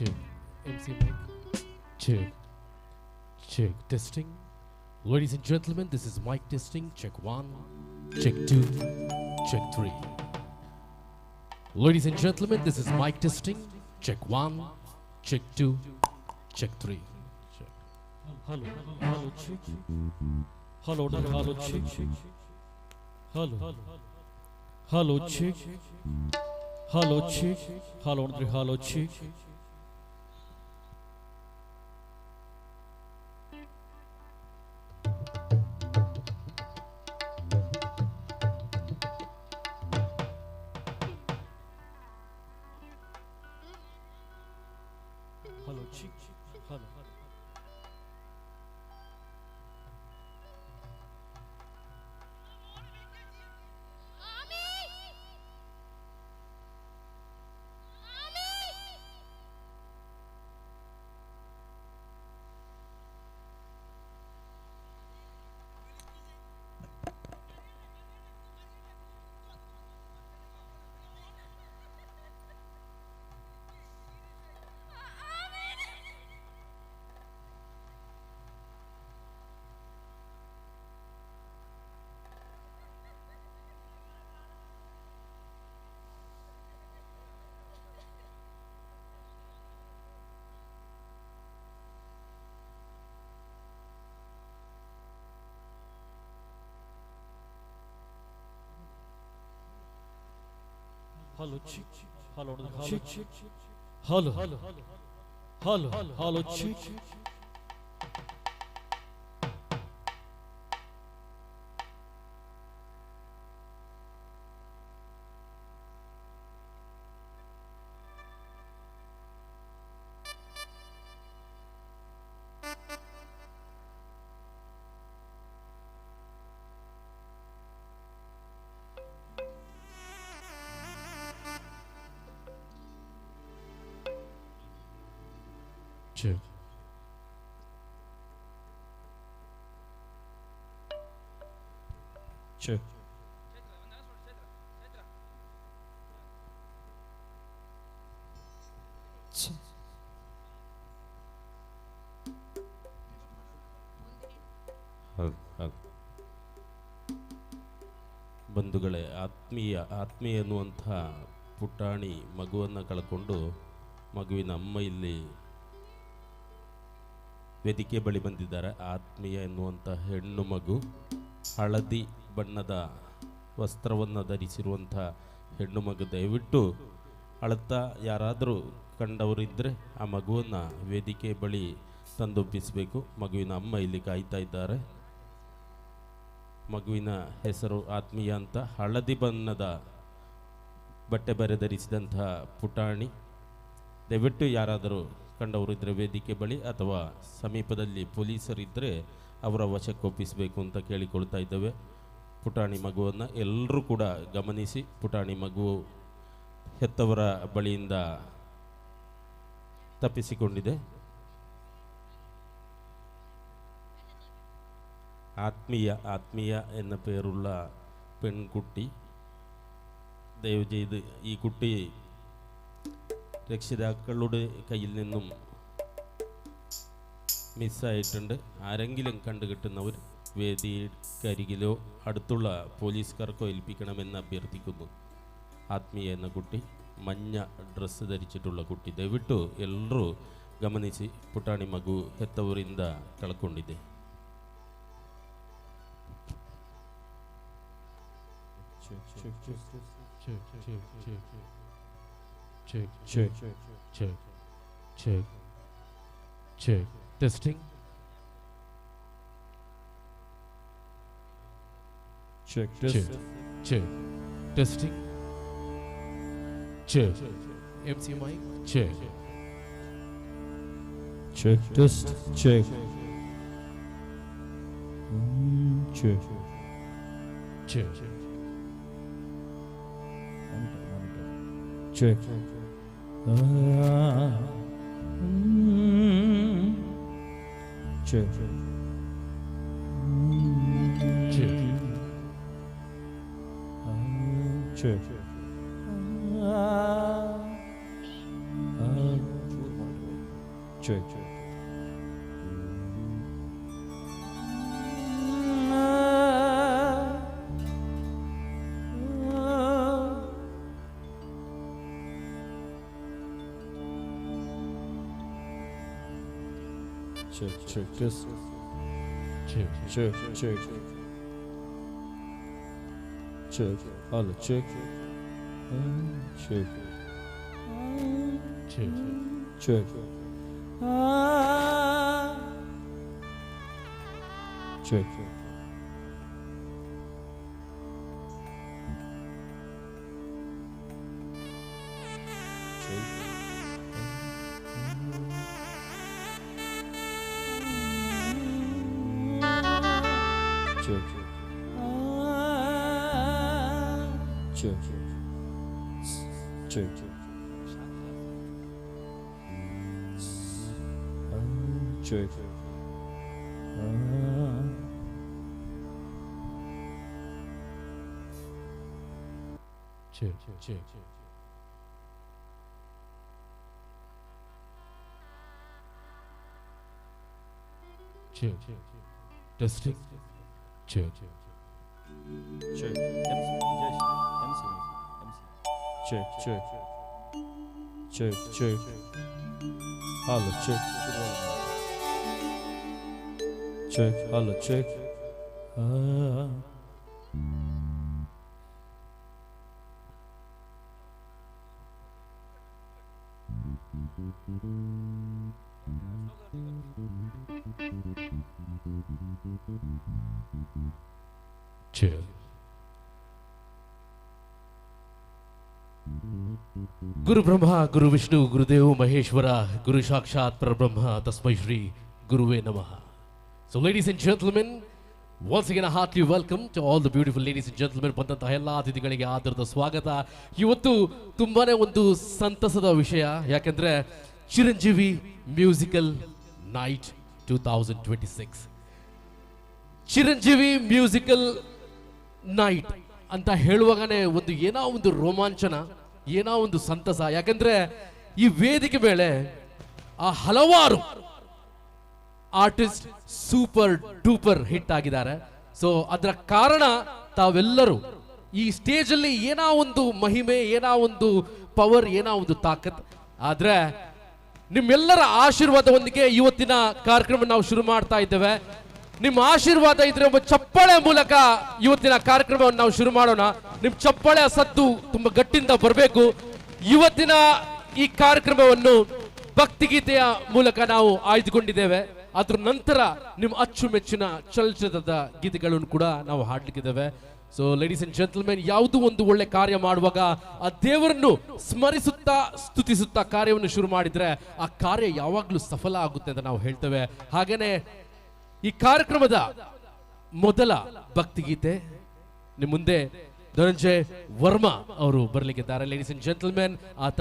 Check. MC mic. Check. Check. Testing. Ladies and gentlemen, this is mic testing. Check 1, check 2, check 3. Ladies and gentlemen, this is mic testing. Check 1, check 2, check 3. Check. Hello, hello, check. Hello, hello, check. Hello, hello, check. Hello, check. Hello, hello, check. Hello, check. Hello. Hello, check. Hello, hello, check. Hello, hello, hello, check. Check. Check. ಹೌದು ಹೌದು. ಬಂಧುಗಳೇ, ಆತ್ಮೀಯ ಆತ್ಮೀಯ ಎನ್ನುವಂಥ ಪುಟಾಣಿ ಮಗುವನ್ನು ಕಳ್ಕೊಂಡು ಮಗುವಿನ ಅಮ್ಮ ಇಲ್ಲಿ ವೇದಿಕೆ ಬಳಿ ಬಂದಿದ್ದಾರೆ. ಆತ್ಮೀಯ ಎನ್ನುವಂಥ ಹೆಣ್ಣು ಮಗು, ಹಳದಿ ಬಣ್ಣದ ವಸ್ತ್ರವನ್ನು ಧರಿಸಿರುವಂಥ ಹೆಣ್ಣು ಮಗು, ದಯವಿಟ್ಟು ಅಳುತ್ತಾ ಯಾರಾದರೂ ಕಂಡವರಿದ್ದರೆ ಆ ಮಗುವನ್ನು ವೇದಿಕೆ ಬಳಿ ತಂದೊಪ್ಪಿಸಬೇಕು. ಮಗುವಿನ ಅಮ್ಮ ಇಲ್ಲಿ ಕಾಯ್ತಾ ಇದ್ದಾರೆ. ಮಗುವಿನ ಹೆಸರು ಆತ್ಮೀಯ ಅಂತ. ಹಳದಿ ಬಣ್ಣದ ಬಟ್ಟೆ ಬರೆ ಧರಿಸಿದಂಥ ಪುಟಾಣಿ. ದಯವಿಟ್ಟು ಯಾರಾದರೂ ಕಂಡವರು ಇದ್ದರೆ ವೇದಿಕೆ ಬಳಿ ಅಥವಾ ಸಮೀಪದಲ್ಲಿ ಪೊಲೀಸರಿದ್ದರೆ ಅವರ ವಶಕ್ಕೊಪ್ಪಿಸಬೇಕು ಅಂತ ಕೇಳಿಕೊಳ್ತಾ ಇದ್ದೇವೆ. ಪುಟಾಣಿ ಮಗುವನ್ನು ಎಲ್ಲರೂ ಕೂಡ ಗಮನಿಸಿ. ಪುಟಾಣಿ ಮಗು ಹೆತ್ತವರ ಬಳಿಯಿಂದ ತಪ್ಪಿಸಿಕೊಂಡಿದೆ. ಆತ್ಮೀಯ ಆತ್ಮೀಯ ಎನ್ನ പേരുള്ള പെൺകുട്ടി, ദയവ് ചെയ്ത് ഈ കുട്ടി രക്ഷിതാക്കളുടെ കയ്യിൽ നിന്നും മിസ്സായിട്ടുണ്ട്. ആരെങ്കിലും കണ്ടുകിട്ടുന്നവർ വേദിക്കരികിലോ അടുത്തുള്ള പോലീസുകാർക്കോ ഏൽപ്പിക്കണമെന്ന് അഭ്യർത്ഥിക്കുന്നു. ആത്മീയ എന്ന കുട്ടി, മഞ്ഞ ഡ്രസ്സ് ധരിച്ചിട്ടുള്ള കുട്ടി, ദയവിಟ್ಟು ಎಲ್ಲರೂ ಗಮನಿಸಿ. ಪುಟಾಣಿ ಮಗು ಹೆತ್ತವರಿಂದ ಕಳ್ಕೊಂಡಿದೆ. Check, check, check, check, check, check, check, check, check, check, check. Testing. Check, Check, test. check, testing. Check. MC mic. Check. Check, test, check. Check. Check. Monitor, monitor. Check. Check. Check. Check. Check. Check, check, test. Check, check, check. Check, hello, check. Check. Check. Check. Check. Check. Check. Check. Check. Check. Check. Check. Testing. Check. Check. MC, MC, MC. Check, check. Check, check. Hello, check. Check, hello, check. Check. Guru Brahma, Guru Vishnu, Guru Devo Maheshwara, Guru Sakshat Parabrahma, Tasmai Shri Guruve Namaha. So ladies and gentlemen, once again a hearty welcome to all the beautiful ladies and gentlemen. ಬಂದಂತಹ ಎಲ್ಲ ಅತಿಥಿಗಳಿಗೆ ಆದರದ ಸ್ವಾಗತ. ಇವತ್ತು ತುಂಬಾನೇ ಒಂದು ಸಂತಸದ ವಿಷಯ, ಯಾಕಂದ್ರೆ Chiranjeevi musical night 2026, Chiranjeevi musical night ಅಂತ ಹೇಳುವಾಗನೇ ಒಂದು ಏನೋ ಒಂದು ರೋಮಾಂಚನ, ಏನೋ ಒಂದು ಸಂತಸ. ಯಾಕಂದ್ರೆ ಈ ವೇದಿಕೆ ಮೇಲೆ ಆ ಹಲವಾರು ಆರ್ಟಿಸ್ಟ್ ಸೂಪರ್ ಡೂಪರ್ ಹಿಟ್ ಆಗಿದ್ದಾರೆ. ಸೊ ಅದರ ಕಾರಣ ತಾವೆಲ್ಲರೂ ಈ ಸ್ಟೇಜ್ ಅಲ್ಲಿ ಏನೋ ಒಂದು ಮಹಿಮೆ, ಏನೋ ಒಂದು ಪವರ್, ಏನೋ ಒಂದು ತಾಕತ್. ಆದ್ರೆ ನಿಮ್ಮೆಲ್ಲರ ಆಶೀರ್ವಾದದೊಂದಿಗೆ ಇವತ್ತಿನ ಕಾರ್ಯಕ್ರಮ ನಾವು ಶುರು ಮಾಡ್ತಾ ಇದ್ದೇವೆ. ನಿಮ್ಮ ಆಶೀರ್ವಾದ ಇದ್ರೆ ಒಬ್ಬ ಚಪ್ಪಾಳೆ ಮೂಲಕ ಇವತ್ತಿನ ಕಾರ್ಯಕ್ರಮವನ್ನು ನಾವು ಶುರು ಮಾಡೋಣ. ನಿಮ್ಮ ಚಪ್ಪಾಳೆ ಸದ್ದು ತುಂಬಾ ಗಟ್ಟಿಯಿಂದ ಬರಬೇಕು. ಇವತ್ತಿನ ಈ ಕಾರ್ಯಕ್ರಮವನ್ನು ಭಕ್ತಿಗೀತೆಯ ಮೂಲಕ ನಾವು ಆಯ್ದುಕೊಂಡಿದ್ದೇವೆ. ಅದ್ರ ನಂತರ ನಿಮ್ಮ ಅಚ್ಚುಮೆಚ್ಚಿನ ಚಲನಚಿತ್ರದ ಗೀತೆಗಳನ್ನು ಕೂಡ ನಾವು ಹಾಡ್ಲಿಕ್ಕಿದ್ದೇವೆ. ಸೊ ಲೇಡೀಸ್ ಅಂಡ್ ಜೆಂಟಲ್ಮೆನ್, ಯಾವುದೋ ಒಂದು ಒಳ್ಳೆ ಕಾರ್ಯ ಮಾಡುವಾಗ ಆ ದೇವರನ್ನು ಸ್ಮರಿಸುತ್ತಾ ಸ್ತುತಿಸುತ್ತಾ ಕಾರ್ಯವನ್ನು ಶುರು ಮಾಡಿದ್ರೆ ಆ ಕಾರ್ಯ ಯಾವಾಗಲೂ ಸಫಲ ಆಗುತ್ತೆ ಅಂತ ನಾವು ಹೇಳ್ತೇವೆ. ಹಾಗೇನೆ ಈ ಕಾರ್ಯಕ್ರಮದ ಮೊದಲ ಭಕ್ತಿಗೀತೆ ನಿಮ್ಮ ಮುಂದೆ ಧನಂಜಯ್ ವರ್ಮಾ ಅವರು ಬರಲಿಕ್ಕಿದ್ದಾರೆ. ಲೇಡೀಸ್ ಅಂಡ್ ಜೆಂಟಲ್ಮೆನ್, ಆತ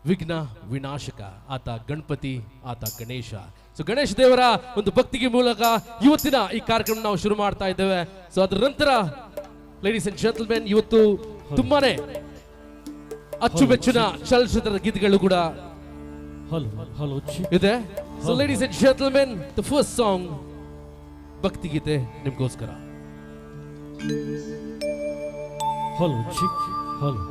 ವಿಘ್ನ ವಿನಾಶಕ, ಆತ ಗಣಪತಿ, ಆತ ಗಣೇಶ. ಸೊ ಗಣೇಶ ದೇವರ ಒಂದು ಭಕ್ತಿಗೆ ಮೂಲಕ ಇವತ್ತಿನ ಈ ಕಾರ್ಯಕ್ರಮ ನಾವು ಶುರು ಮಾಡ್ತಾ ಇದ್ದೇವೆ. ಸೊ ಅದರ ನಂತರ ಲೇಡೀಸ್ ಅಂಡ್ ಜೆಂಟಲ್ಮೆನ್, ಇವತ್ತು ತುಂಬಾನೇ ಅಚ್ಚುಮೆಚ್ಚಿನ ಚಲನಚಿತ್ರದ ಗೀತೆಗಳು ಕೂಡ ಇದೆ. So ladies and gentlemen, the first song ಭಕ್ತಿಗೀತೆ ನಿಮಗೋಸ್ಕರ. Hello, check, hello.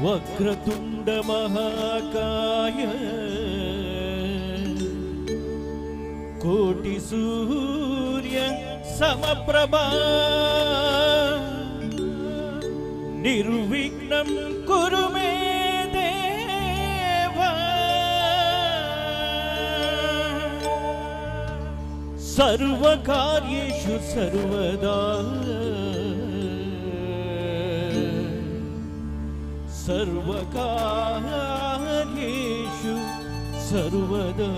Vakratunda ಮಹಾಕಾಯ ಕೋಟಿ ಸೂರ್ಯ ಸಮಪ್ರಭಾ ನಿರ್ವಿಘ್ನಂ ಕುರು ಮೇ ದೇವ ಸರ್ವಕಾರ್ಯೇಷು ಸರ್ವದಾ ಸರ್ವಕಾರ್ಯೇಷು ಸರ್ವದಾ.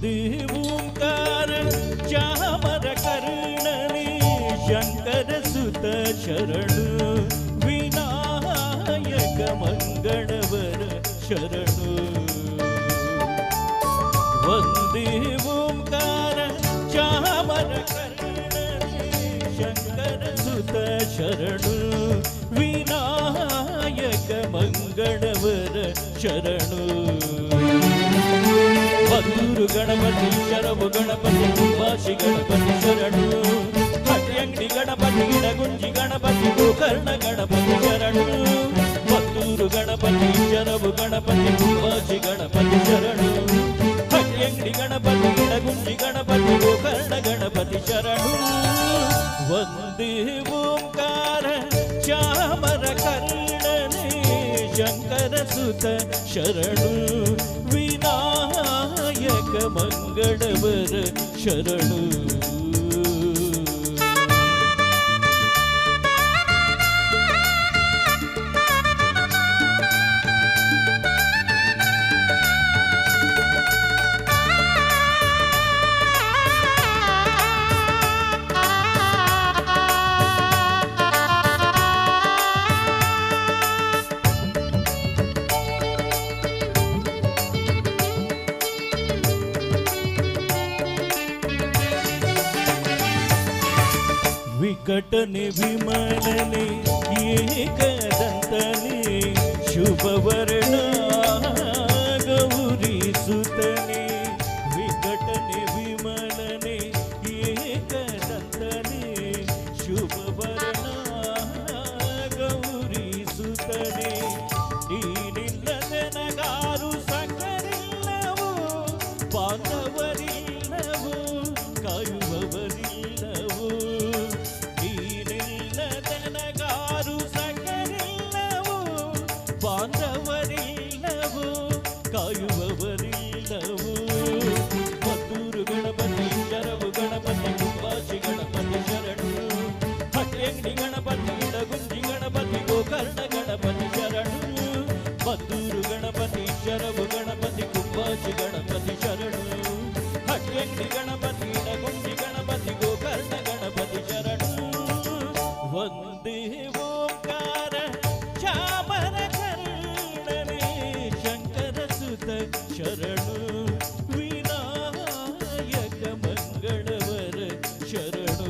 ವಂದೇ ಓಂಕಾರ ಚಾಮರ ಕರ್ಣನೆ ಶಂಕರ ಸುತ ಶರಣು ವಿನಾಯಕ ಮಂಗಳವರ ಶರಣು. ವಂದೇ ಓಂಕಾರ ಚಾಮರ ಕರ್ಣನೆ ಶಂಕರ ಸುತ ಶರಣು ವಿನಾಯಕ ಮಂಗಳವರ ಶರಣು. ಮದ್ದೂರು ಗಣಪತಿ ಶರವು ಗಣಪತಿ ಕುಂಬಾಶಿ ಗಣಪತಿ ಶರಣು. ಹಟ್ಟಿಯಂಗಡಿ ಗಣಪತಿ ಇಡಗುಂಜಿ ಗಣಪತಿ ಗೋಕರ್ಣ ಗಣಪತಿ ಶರಣು. ಮದ್ದೂರು ಗಣಪತಿ ಶರವು ಗಣಪತಿ ಕುಂಬಾಶಿ ಗಣಪತಿ ಶರಣು. ಹಟ್ಟಿಯಂಗಡಿ ಗಣಪತಿ ಇಡಗುಂಜಿ ಗಣಪತಿ ಗೋಕರ್ಣ ಗಣಪತಿ ಶರಣು. ವಂದೇ ಓಂಕಾರ ಚಾಮರ ಕರ್ಣನೆ ಶಂಕರ ಸುತ ಶರಣು ವಿನಾಯಕ ಮಂಗಳವರ ಶರಣು. ವಿಕಟನೆ ವಿಮಲನೆ ಏಕದಂತನೆ ಶುಭವರ್ಣ ಗೌರಿ ಸುತನೆ. ವಿಕಟನೆ ವಿಮಲನೆ ಏಕದಂತನೆ ಶುಭವರ್ಣ ಗೌರಿ ಸುತನೆ. ನೀನಿಲ್ಲದೆ ನಗಾರು ಸಕರಿಲ್ಲವೋ ಬಾಂಧವರಿಲ್ಲವೋ ಕಾಯುವವರಿಲ್ಲವೋ. ನೀನಿಲ್ಲದನಗಾರು ಸಕರಿಲ್ಲವೋ ಬಾಂಧವರಿಲ್ಲವೋ ಕಾಯುವವರಿಲ್ಲವೋ. ಮದ್ದೂರು ಗಣಪತಿ ಶರವು ಗಣಪತಿ ಕುಂಬಾಶಿ ಗಣಪತಿ ಶರಣು. ಹಟ್ಟಿಯಂಗಡಿ ಗಣಪತಿ ಇಡಗುಂಜಿ ಗಣಪತಿ ಗೋಕರ್ಣ ಗಣಪತಿ ಶರಣು. ಮದ್ದೂರು ಗಣಪತಿ ಶರವು ಗಣಪತಿ ಕುಂಬಾಶಿ ಗಣಪತಿ ಶರಣು. ಹಟ್ಟಿಯಂಗಡಿ ಗಣಪತಿ ಇಡಗುಂಜಿ ಗಣಪತಿ ಗೋಕರ್ಣ ಗಣಪತಿ ಶರಣು. ವಂದೇ ಓಂಕಾರ ಚಾಮರ ಕರ್ಣನೆ ಶಂಕರ ಸುತ ಶರಣು ವಿನಾಯಕ ಮಂಗಳವರ ಶರಣು.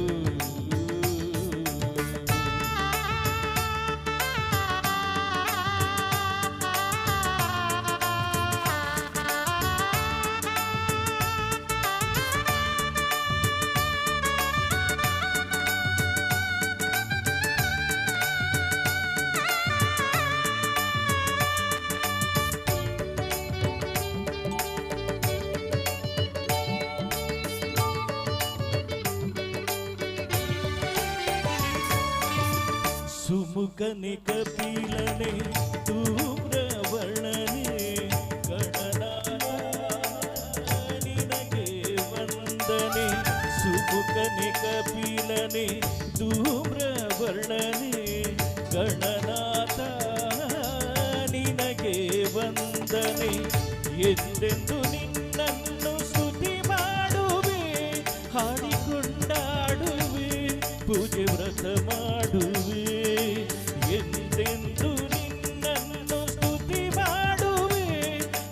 ಸುಮುಖನೆ ಕಪಿಲನೆ ತೂಮ್ರವರ್ಣನೆ ಗಣನಾಥ ನಿನಗೆ ವಂದನೆ. ಸುಮುಖನೆ ಕಪಿಲನೆ ಧೂಮ್ರವರ್ಣನೆ ಗಣನಾಥ ನಿನಗೆ ವಂದನೆ. ಎಂದೆಂದು ನಿನ್ನನ್ನು ಸ್ತುತಿ ಮಾಡುವೆ ಹಾಡಿಕೊಂಡಾಡುವೆ ಪೂಜೆ ವ್ರತ ಮಾಡುವೆ. ಎಂದೆಂದು ನಿನ್ನನ್ನು ಸ್ತುತಿ ಮಾಡುವೆ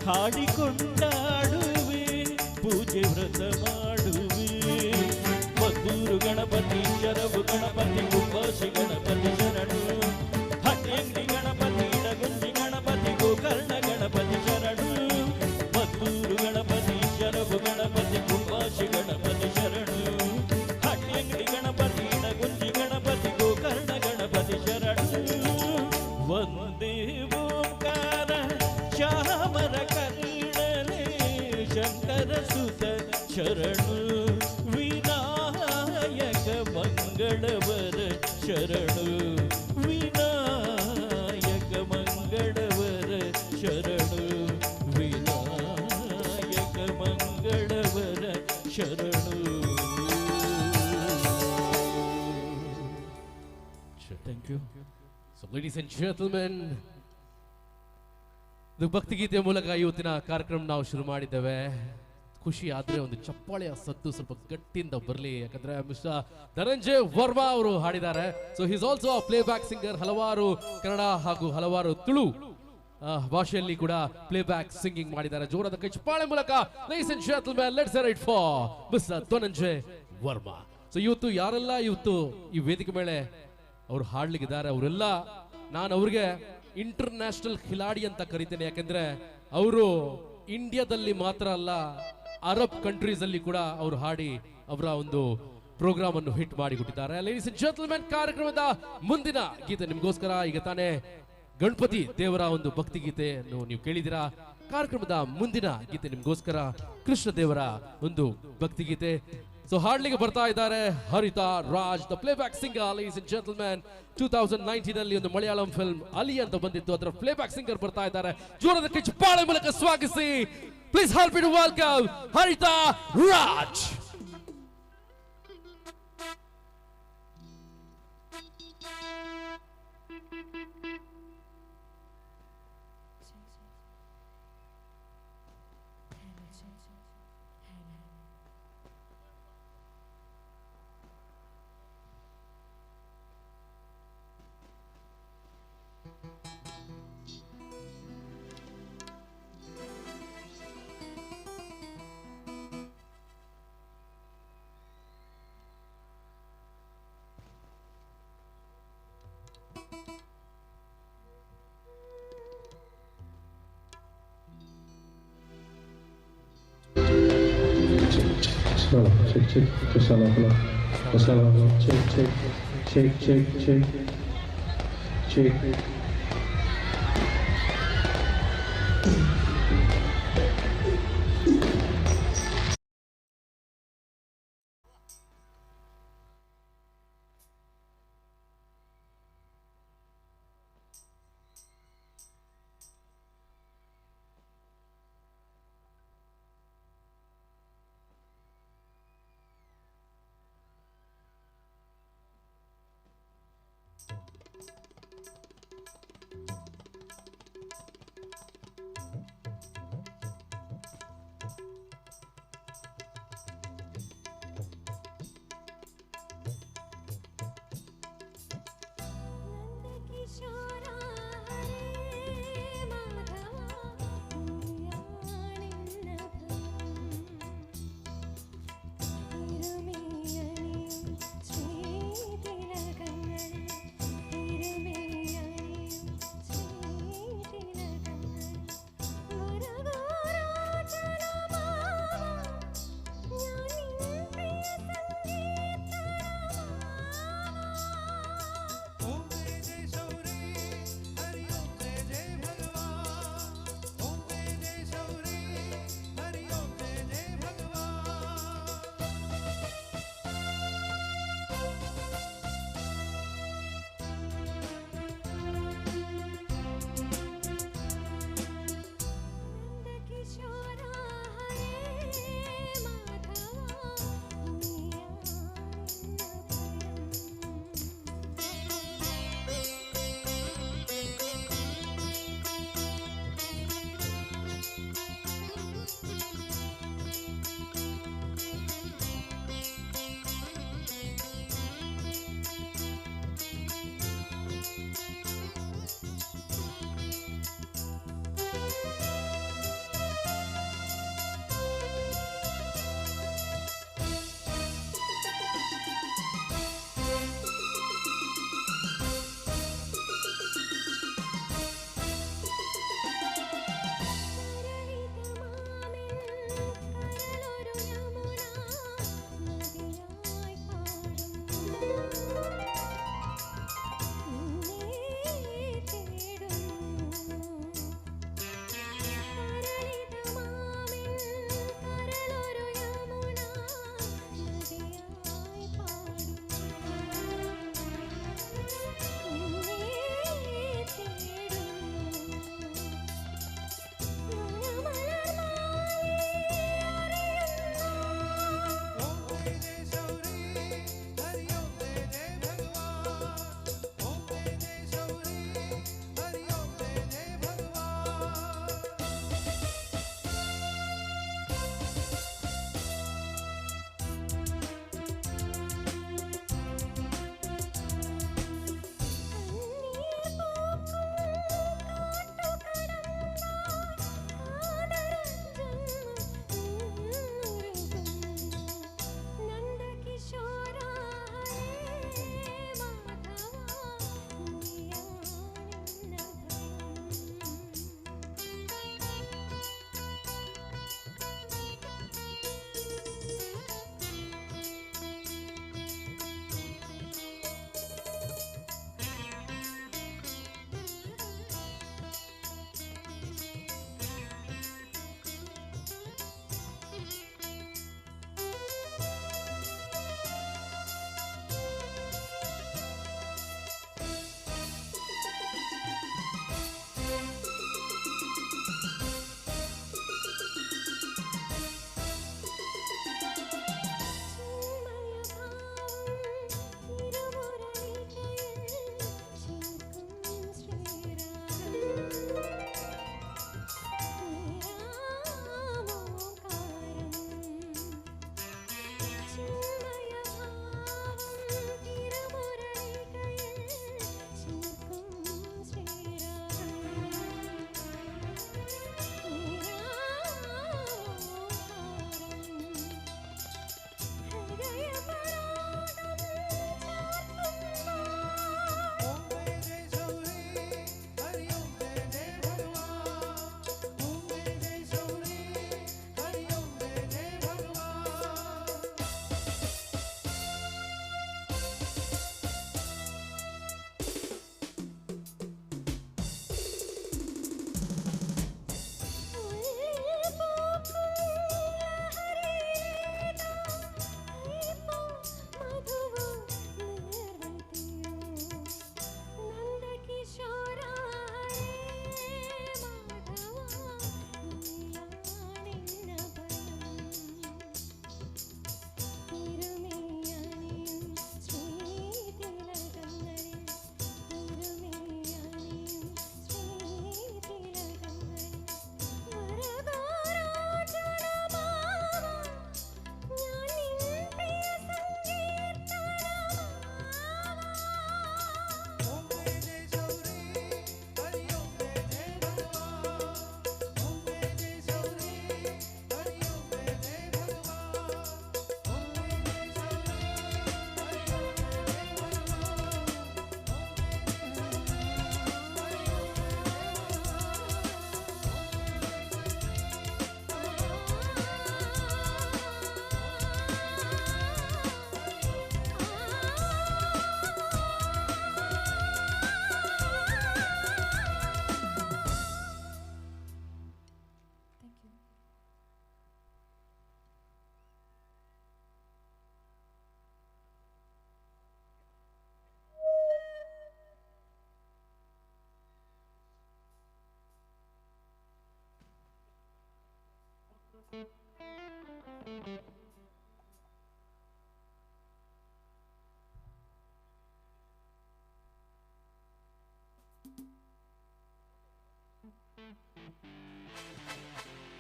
ಹಾಡಿಕೊಂಡಾಡುವೆ ಪೂಜೆ ವ್ರತ ಮಾಡುವೆ. ಮದ್ದೂರು ಗಣಪತಿ ಶರವು ಗಣಪತಿ ಕುಂಬಾಶಿ ಗಣಪತಿ ಶರಣು. ಹಟ್ಟಿಯಂಗಡಿ ಗಣಪತಿ ಇಡಗುಂಜಿ ಗಣಪತಿ ಗೋಕರ್ಣ ಗಣಪತಿ ಶರಣು. ಮದ್ದೂರು ಗಣಪತಿ ಶರವು ಗಣಪತಿ ಕುಂಬಾಶಿ ಗಣಪತಿ ಶರಣು. ಹಟ್ಟಿಯಂಗಡಿ ಗಣಪತಿ ಇಡಗುಂಜಿ ಗಣಪತಿ ಗೋಕರ್ಣ ಗಣಪತಿ ಶರಣು. ವಂದೇ ಓಂಕಾರ ಶ್ಯಾಮರ ಕರ್ಣನೆ ಶಂಕರ ಸುತ ಶರಣು ವಿನಾಯಕ ಮಂಗಳವರ ಶರಣು. ವಿನಾಯಕ ಮಂಗಳವರ ಶರಣು. ವಿನಾಯಕ ಮಂಗಳವರ ಶರಣು. Thank you. So ladies and gentlemen, ಇದು ಭಕ್ತಿಗೀತೆಯ ಮೂಲಕ ಇವತ್ತಿನ ಕಾರ್ಯಕ್ರಮ ನಾವು ಶುರು ಮಾಡಿದ್ದೇವೆ. ಖುಷಿ ಆದರೆ ಒಂದು ಚಪ್ಪಾಳೆಯ ಸದ್ದು ಸ್ವಲ್ಪ ಗಟ್ಟಿಯಿಂದ ಬರಲಿ. ಯಾಕಂದ್ರೆ ಮಿಸ್ಟರ್ ಧನಂಜಯ್ ವರ್ಮಾ ಅವರು ಹಾಡಿದ್ದಾರೆ. So he's also a playback singer. ಹಲವಾರು ಕನ್ನಡ ಹಾಗೂ ಹಲವಾರು ತುಳು ಭಾಷೆಯಲ್ಲಿ ಕೂಡ ಪ್ಲೇ ಬ್ಯಾಕ್ ಸಿಂಗಿಂಗ್ ಮಾಡಿದ್ದಾರೆ. ಜೋರಾದ ಕೈ ಚಪ್ಪಾಳೆ ಮೂಲಕ ladies and gentlemen, let's hear it for mister Dhananjay Varma. So ಇವತ್ತು ಯಾರೆಲ್ಲ ಇವತ್ತು ಈ ವೇದಿಕೆ ಮೇಲೆ ಅವ್ರು ಹಾಡ್ಲಿಕ್ಕಿದ್ದಾರೆ, ಅವರೆಲ್ಲ ನಾನು ಅವ್ರಿಗೆ ಇಂಟರ್ನ್ಯಾಷನಲ್ ಖಿಲಾಡಿ ಅಂತ ಕರಿತೇನೆ. ಯಾಕಂದ್ರೆ ಅವರು ಇಂಡಿಯಾದಲ್ಲಿ ಮಾತ್ರ ಅಲ್ಲ, ಅರಬ್ ಕಂಟ್ರೀಸ್ ಅಲ್ಲಿ ಕೂಡ ಅವರು ಹಾಡಿ ಅವರ ಒಂದು ಪ್ರೋಗ್ರಾಮ್ ಅನ್ನು ಹಿಟ್ ಮಾಡಿಕೊಟ್ಟಿದ್ದಾರೆ. ಲೇಡೀಸ್ ಅಂಡ್ ಜೆಂಟಲ್ಮೆನ್, ಕಾರ್ಯಕ್ರಮದ ಮುಂದಿನ ಗೀತೆ ನಿಮಗೋಸ್ಕರ. ಈಗ ತಾನೇ ಗಣಪತಿ ದೇವರ ಒಂದು ಭಕ್ತಿ ಗೀತೆಯನ್ನು ನೀವು ಕೇಳಿದಿರಾ. ಕಾರ್ಯಕ್ರಮದ ಮುಂದಿನ ಗೀತೆ ನಿಮಗೋಸ್ಕರ ಕೃಷ್ಣ ದೇವರ ಒಂದು ಭಕ್ತಿ ಗೀತೆ. ಸೊ ಹಾಡ್ಲಿಕ್ಕೆ ಬರ್ತಾ ಇದ್ದಾರೆ Haritha Raj, the playback singer. Ladies and gentlemen, 2019 ಅಲ್ಲಿ ಒಂದು ಮಲಯಾಳಂ ಫಿಲ್ಮ್ ಅಲಿ ಅಂತ ಬಂದಿತ್ತು, ಅದರ ಪ್ಲೇ ಬ್ಯಾಕ್ ಸಿಂಗರ್ ಬರ್ತಾ ಇದ್ದಾರೆ. ಜೋರಾದ ಚಪ್ಪಾಳೆ ಮೂಲಕ ಸ್ವಾಗತಿಸಿ. Please help me to welcome Haritha Raj. Hello, check, check, just hello, hello, just hello, hello, check, check, check, check, check, check.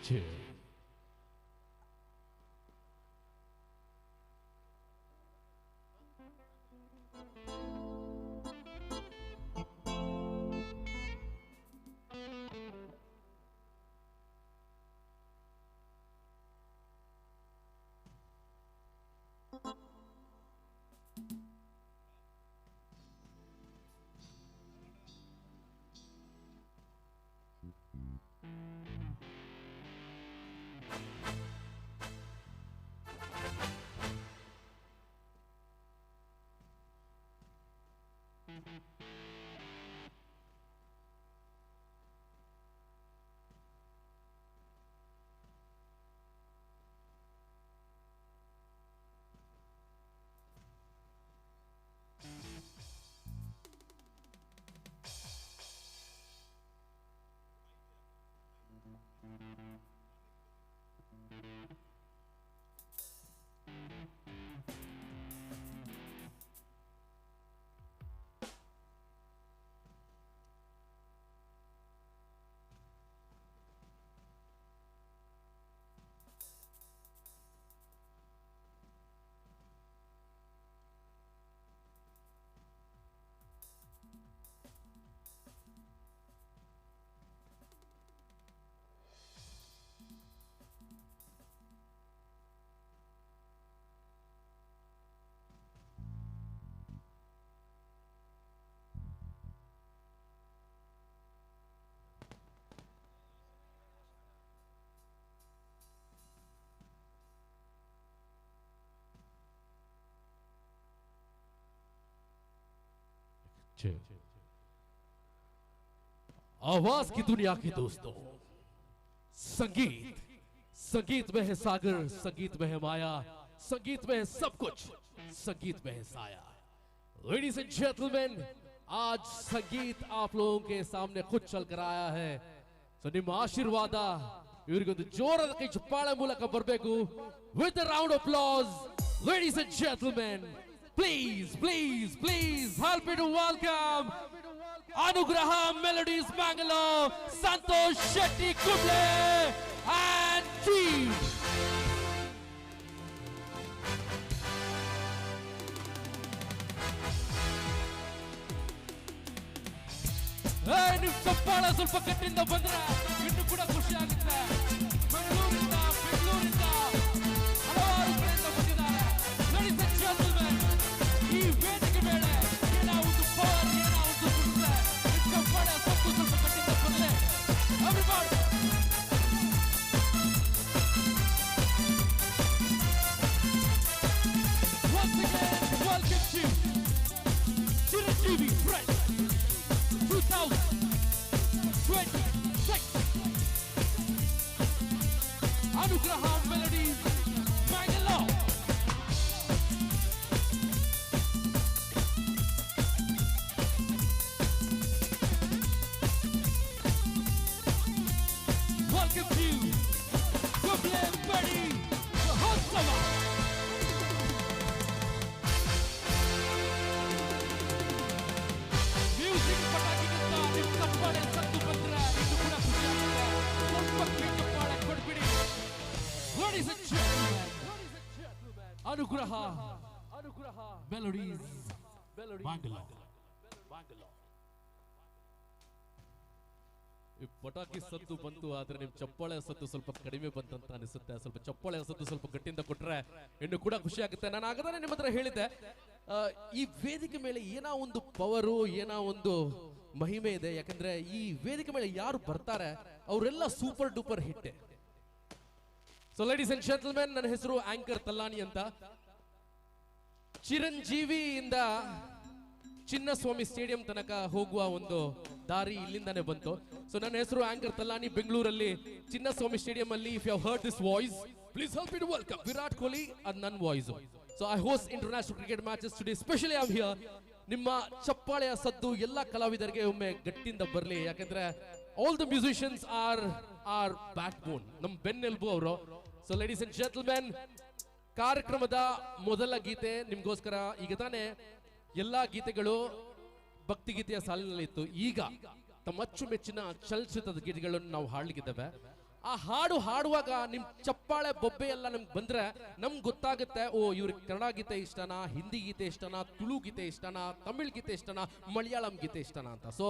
2. आवाज की दुनिया के दोस्तों, संगीत, संगीत में है सागर, संगीत में है माया, संगीत में है सब कुछ, संगीत में है साया। लेडीज एंड जेंटलमैन, आज संगीत आप लोगों के सामने खुद चल कर आया है। ಸೊ ನಿಮ್ಮ ಆಶೀರ್ವಾದ ಇವರಿಗೊಂದು ಜೋರಾದ ಕೈ ಚಪ್ಪಾಳೆ ಮೂಲಕ ಬರಬೇಕು. With round of applause, ladies and gentlemen, please please please help me to welcome Anugraha Melodies Mangalore, Santosh Shetty Kumble and team. ನಿಮ್ ಚಪ್ಪಾಳೆ ಸ್ವಲ್ಪ ಕಟ್ಟಿಂದ ಬಂದ್ರೆ ಇನ್ನು ಕೂಡ ಖುಷಿ ಆಗುತ್ತೆ. ಬೆಂಗಳೂರಿಂದ ಬೆಂಗಳೂರಿಂದ ಹಲವಾರು ಕಡೆಯಿಂದ ಬಂದಿದ್ದಾರೆ. Ladies and gentlemen, ಈ ವೇದಿಕೆ ಮೇಲೆ ಏನೋ ಒಂದು ಪವರ್, ಏನೋ ಒಂದು ಸುತ್ತೆ. ನಿಮ್ ಚಪ್ಪಾಳೆ ಸ್ವಲ್ಪ ಸ್ವಲ್ಪ ಕಟ್ಟಿಂದ ಬಂದ್ರೆ everybody. Once again, welcome to Chiranjeevi Fresh 2026. Anugraha Melodies, Bangalore. Welcome to Kumble Badi Mahotsava. Music ಪಟಾಕಿಗಿಂತ ನಿಮ್ಮ ಚಪ್ಪಾಳೆ ಸದ್ದು ಬಂದ್ರೆ ಇನ್ನು ಕೂಡ ಖುಷಿ ಆಗುತ್ತೆ. ಸ್ವಲ್ಪ ಕೈ ಚಪ್ಪಾಳೆ ಕೊಡ್ಬಿಡಿ. Ladies and gentlemen, Anugraha Melodies Bangalore. ಈ ಪಟಾಕಿ ಸದ್ದು ಬಂತು, ಆದ್ರೆ ನಿಮ್ ಚಪ್ಪಾಳೆ ಸದ್ದು ಸ್ವಲ್ಪ ಕಡಿಮೆ ಬಂತಂತ ಅನಿಸುತ್ತೆ. ಸ್ವಲ್ಪ ಚಪ್ಪಾಳೆ ಸದ್ದು ಸ್ವಲ್ಪ ಗಟ್ಟಿಯಿಂದ ಕೊಟ್ರೆ ಇನ್ನು ಕೂಡ ಖುಷಿ ಆಗುತ್ತೆ. ನಾನು ಆಗದಾನೆ ನಿಮ್ಮ ಹತ್ರ ಹೇಳಿದ್ದೆ, ಈ ವೇದಿಕೆ ಮೇಲೆ ಏನೋ ಒಂದು ಪವರು, ಏನೋ ಒಂದು ಮಹಿಮೆ ಇದೆ. ಯಾಕಂದ್ರೆ ಈ ವೇದಿಕೆ ಮೇಲೆ ಯಾರು ಬರ್ತಾರೆ ಅವರೆಲ್ಲ super duper hit. So ladies and gentlemen, ನನ್ನ ಹೆಸರು ಆಂಕರ್ ತಲ್ಲಾನಿ ಅಂತ. ಚಿರಂಜೀವಿಯಿಂದ ಚಿನ್ನಸ್ವಾಮಿ ಸ್ಟೇಡಿಯಂ ತನಕ ಹೋಗುವ ಒಂದು ದಾರಿ ಇಲ್ಲಿಂದಾನೆ ಬಂತು. ಸೊ ನನ್ನ ಹೆಸರು ಆಂಕರ್ ತಲ್ಲಾನಿ. ಬೆಂಗಳೂರಲ್ಲಿ ಚಿನ್ನಸ್ವಾಮಿ ಸ್ಟೇಡಿಯಂ ಅಲ್ಲಿ if you heard this voice, please help me to welcome Virat Kohli and ನನ್ನ voice. So I host international cricket matches today, specially I am here. ನಿಮ್ಮ ಚಪ್ಪಾಳೆಯ ಸದ್ದು ಎಲ್ಲ ಕಲಾವಿದರಿಗೆ ಒಮ್ಮೆ ಗಟ್ಟಿಯಿಂದ ಬರಲಿ. ಯಾಕಂದ್ರೆ all the musicians are our backbone, ನಮ್ಮ ಬೆನ್ನೆಲುಬು ಅವರು. ಸೊ ಲೇಡೀಸ್ ಅಂಡ್ ಜೆಂಟಲ್ಮೆನ್, ಕಾರ್ಯಕ್ರಮದ ಮೊದಲ ಗೀತೆ ನಿಮ್ಗೋಸ್ಕರ. ಈಗ ತಾನೇ ಎಲ್ಲಾ ಗೀತೆಗಳು ಭಕ್ತಿಗೀತೆಯ ಸಾಲಿನಲ್ಲಿತ್ತು. ಈಗ ತಮ್ಮ ಅಚ್ಚುಮೆಚ್ಚಿನ ಚಲನಚಿತ್ರದ ಗೀತೆಗಳನ್ನು ನಾವು ಹಾಡಲಿಕ್ಕಿದ್ದೇವೆ. ಆ ಹಾಡು ಹಾಡುವಾಗ ನಿಮ್ ಚಪ್ಪಾಳೆ ಬೊಬ್ಬೆ ಎಲ್ಲ ನಮ್ಗೆ ಬಂದ್ರೆ ನಮ್ಗೆ ಗೊತ್ತಾಗುತ್ತೆ, ಓ ಇವ್ರಿಗೆ ಕನ್ನಡ ಗೀತೆ ಇಷ್ಟನಾ, ಹಿಂದಿ ಗೀತೆ ಇಷ್ಟನಾ, ತುಳು ಗೀತೆ ಇಷ್ಟನಾ, ತಮಿಳ್ ಗೀತೆ ಇಷ್ಟನಾ, ಮಲಯಾಳಂ ಗೀತೆ ಇಷ್ಟನಾ ಅಂತ. ಸೊ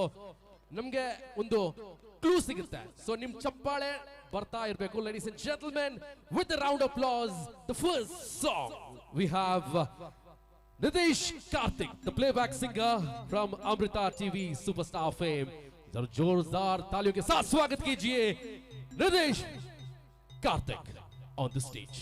ನಮ್ಗೆ ಒಂದು ಕ್ಲೂ ಸಿಗುತ್ತೆ. ಸೊ ನಿಮ್ ಚಪ್ಪಾಳೆ ಬರ್ತಾ ಇರಬೇಕು. Ladies and gentlemen, with round applause, the first song we have Nitish Karthik, the playback singer from Amrita TV superstar fame. जरा जोरदार तालियों के साथ स्वागत कीजिए Nitish Karthik on the stage.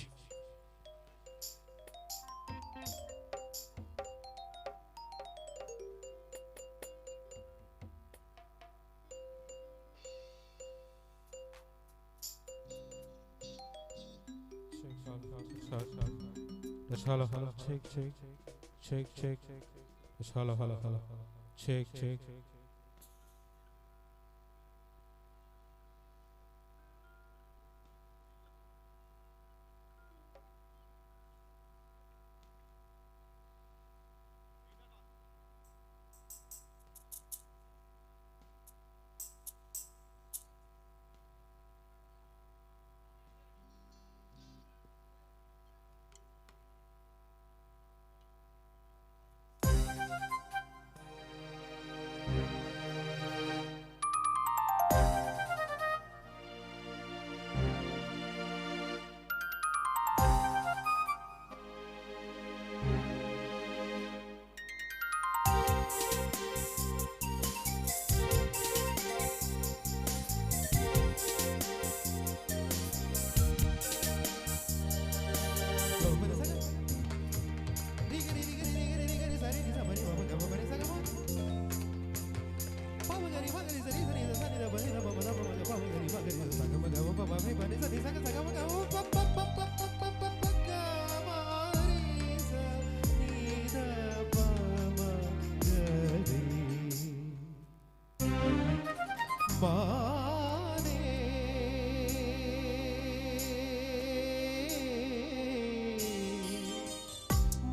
Hello, hello, check, check, check, check. Hello, hello, hello, check, check.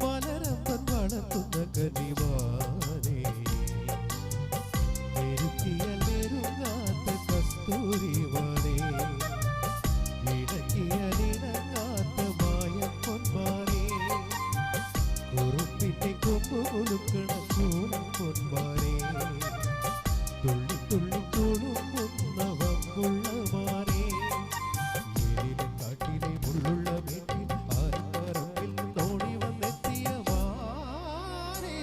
മലരമ്പൻ വളർത്തുന്ന കനിവാനേ, മെരുക്കിയാൽ മെരുങ്ങാത്ത കസ്തൂരിവാനേ, ഇണക്കിയാൽ ഇണങ്ങാത്ത മായപ്പൊന്മാനേ, കുറുപ്പിന്റെ കൊമ്പ് കുലുക്കണ ചൂളം പൊന്മാനേ, തുള്ളി തുള്ളി തുളുമ്പുന്ന വമ്പുള്ള മാനേ, ഏലിലെ കാട്ടിലെ മുള്ളുള്ള വീട്ടിൽ ആൽപ്പറമ്പിൽ തോണി വന്നെത്തിയ മാനേ.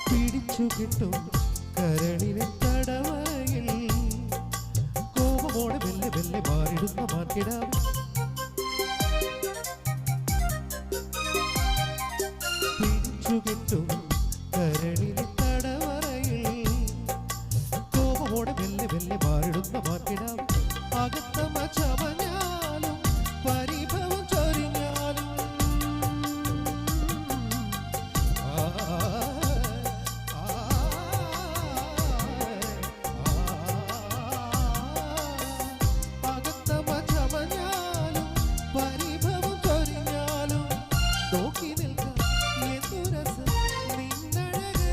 പിടിച്ചു കിട്ടും കരളിലെ തടവയിൽ കോപമോടെ മെല്ലെ മെല്ലെ മാറിടുന്ന മാർക്കിടാം. പിടിച്ചു കിട്ടും കരളിലെ തടവറയിൽ കോപമോടെ മെല്ലെ മെല്ലെ മാറിടുന്ന മാർക്കിടാം. അകത്തമ ചമഞ്ഞാലും പരിഭവം ചൊരിഞ്ഞാലും അകത്തമ ചമഞ്ഞാലും പരിഭവം ചൊരിഞ്ഞാലും നോക്കി നിൽക്കാം എന്തു രസം നിന്നഴക്.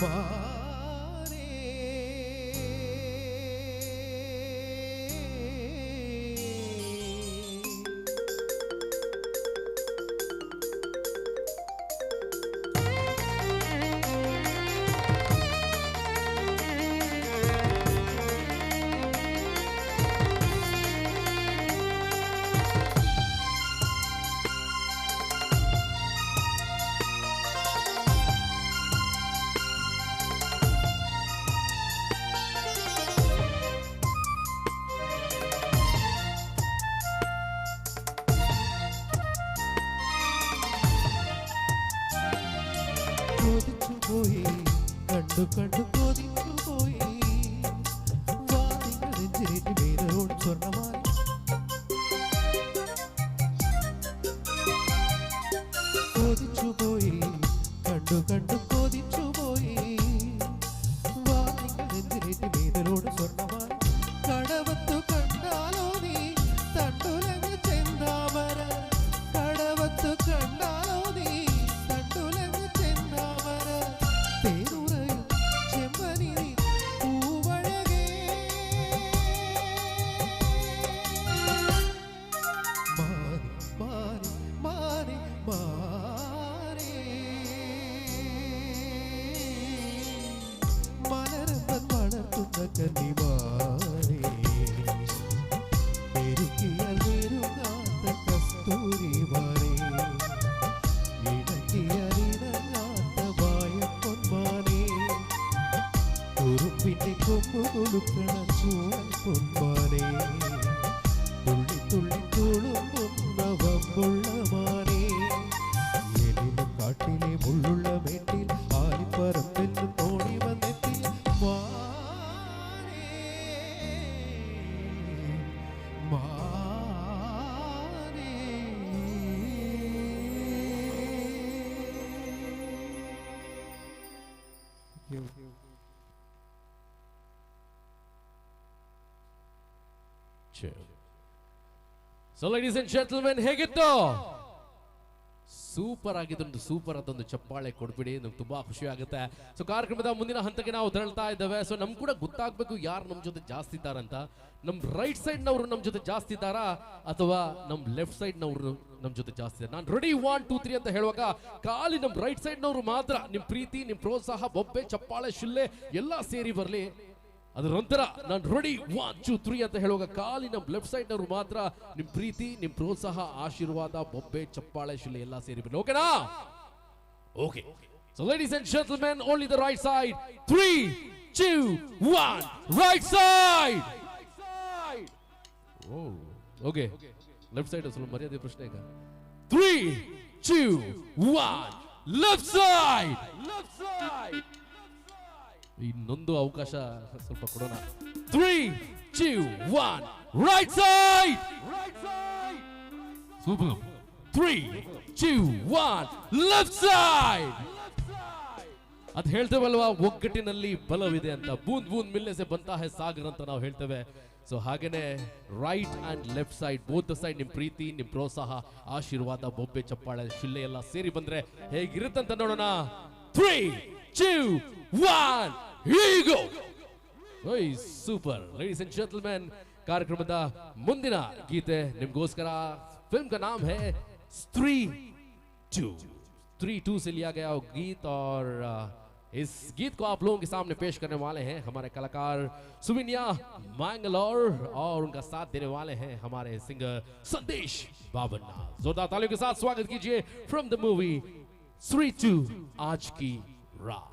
മാനേ കണ്ടു കണ്ടു കൊതിച്ചു പോയി വാതിങ്ങൾ നെഞ്ചിലേറ്റി വേദനോടും സ്വർണ്ണമായി കൊതിച്ചു പോയി കണ്ടു കണ്ടു കൊതിച്ചു പോയി വാതിങ്ങൾ നെഞ്ചിലേറ്റി വേദനോടും സ്വർണ്ണമായി കടവത്തു കണ്ടാലോ നീ തണ്ടുലങ്ങ് ചെന്താമര കടവത്തു കണ്ടാലോ നീ തണ്ടുലങ്ങ് ചെന്താമര തേനുറയും ചെമ്പനി പൂവഴകേ മാറി മാറി മാറി മാറി മലരമ്പൻ വളർത്തുന്ന കന്നിമാരേ മെരുക്കിയാൽ മെരുങ്ങാത്ത കസ്തൂരിമാരേ ഇണക്കിയാൽ ഇണങ്ങാത്ത വായപ്പൊന്മാനേ കുറുപ്പിന്റെ കൊമ്പ് കൊലുക്കണ ചൂളൻ പൊന്മാനേ തുള്ളി തുള്ളി തുളുമ്പുന്ന വമ്പുള്ള മാനേ എലിലും കാട്ടിലെ മുള്ളുള്ള മേട്ടിൽ ആലിപ്പറമ്പിൽ തോണി വന്നെത്തി മാനേ മാനേ ಸೊ ಲೇಡೀಸ್ ಅಂಡ್ ಜೆಂಟಲ್ಮೆನ್ ಹೇಗಿತ್ತು? ಸೂಪರ್ ಆಗಿದ್ದೊಂದು ಸೂಪರ್ ಅದೊಂದು ಚಪ್ಪಾಳೆ ಕೊಡ್ಬಿಡಿ, ನಮ್ಗೆ ತುಂಬಾ ಖುಷಿ ಆಗುತ್ತೆ. ಸೊ ಕಾರ್ಯಕ್ರಮದ ಮುಂದಿನ ಹಂತಕ್ಕೆ ನಾವು ತೆರಳ್ತಾ ಇದ್ದೇವೆ. ಸೊ ನಮ್ ಕೂಡ ಗೊತ್ತಾಗ್ಬೇಕು ಯಾರು ನಮ್ಮ ಜೊತೆ ಜಾಸ್ತಿ ಇದ್ದಾರಂತ. ನಮ್ ರೈಟ್ ಸೈಡ್ನವರು ನಮ್ಮ ಜೊತೆ ಜಾಸ್ತಿ ಇದ್ದಾರಾ ಅಥವಾ ನಮ್ ಲೆಫ್ಟ್ ಸೈಡ್ನವರು ನಮ್ಮ ಜೊತೆ ಜಾಸ್ತಿ ಇದ್ದಾರೆ? ನಾನು ರೆಡಿ 1 2 3 ಅಂತ ಹೇಳುವಾಗ ಖಾಲಿ ನಮ್ ರೈಟ್ ಸೈಡ್ನವರು ಮಾತ್ರ ನಿಮ್ ಪ್ರೀತಿ, ನಿಮ್ ಪ್ರೋತ್ಸಾಹ, ಬೊಬ್ಬೆ, ಚಪ್ಪಾಳೆ, ಶಿಲ್ಲೆ ಎಲ್ಲ ಸೇರಿ ಬರಲಿ. ಅದರ ನಂತರ ನಾನು ರೆಡಿ 1 2 3 ಅಂತ ಹೇಳುವಾಗ ಖಾಲಿ ನಮ್ಮ ಲೆಫ್ಟ್ ಸೈಡ್ನವರು ಮಾತ್ರ ನಿಮ್ ಪ್ರೀತಿ, ನಿಮ್ ಪ್ರೋತ್ಸಾಹ, ಆಶೀರ್ವಾದ, ಬೊಬ್ಬೆ, ಚಪ್ಪಾಳೆ, ಶಿಲೆ ಎಲ್ಲ ಸೇರಿ ಬರಲಿ. ಓಕೆನಾ? Okay. So ladies and gentlemen, only the right side. 3 2 1, right side. Okay, left side ಸ್ವಲ್ಪ ಮರ್ಯಾದೆ ಪ್ರಶ್ನೆ ಈಗ. 3 2 1, ಲೆಫ್ಟ್ ಸೈಡ್. Left side. ಇನ್ನೊಂದು ಅವಕಾಶ ಸ್ವಲ್ಪ ಕೊಡೋಣ. 3 2 1, right side. Super. 3 2 1, left side. ಅದು ಹೇಳ್ತೇವಲ್ವಾ, ಒಗ್ಗಟ್ಟಿನಲ್ಲಿ ಬಲವಿದೆ ಅಂತ. ಬೂಂದ್ ಬೂಂದ್ ಮಿಲ್ಲೆ ಸೆ ಬಂತಾ ಹೈ ಸಾಗರ್ ಅಂತ ನಾವು ಹೇಳ್ತೇವೆ. ಸೊ ಹಾಗೇನೆ right and left side, both the side ನಿಮ್ ಪ್ರೀತಿ, ನಿಮ್ ಪ್ರೋತ್ಸಾಹ, ಆಶೀರ್ವಾದ, ಬೊಬ್ಬೆ, ಚಪ್ಪಾಳೆ, ಶಿಲ್ಲೆ ಎಲ್ಲ ಸೇರಿ ಬಂದ್ರೆ ಹೇಗಿರುತ್ತಂತ ನೋಡೋಣ. 3 2 1, here you go. Hey, super. Ladies and gentlemen, ಕಾರ್ಯಕ್ರಮದ ಮುಂದಿನ ಗೀತೆ ನಿಮ್ಗೋಸ್ಕರ. ಫಿಲ್ಮ್ का नाम है स्त्री 2. 3 2 से लिया गया गीत और इस गीत को आप लोगों के सामने पेश करने वाले हैं हमारे कलाकार सुविन्या मैंगलोर और उनका साथ देने वाले हैं हमारे सिंगर संदेश बाबन्ना. जोरदार तालियों के साथ स्वागत कीजिए फ्रॉम the movie स्त्री 2, आज की रात.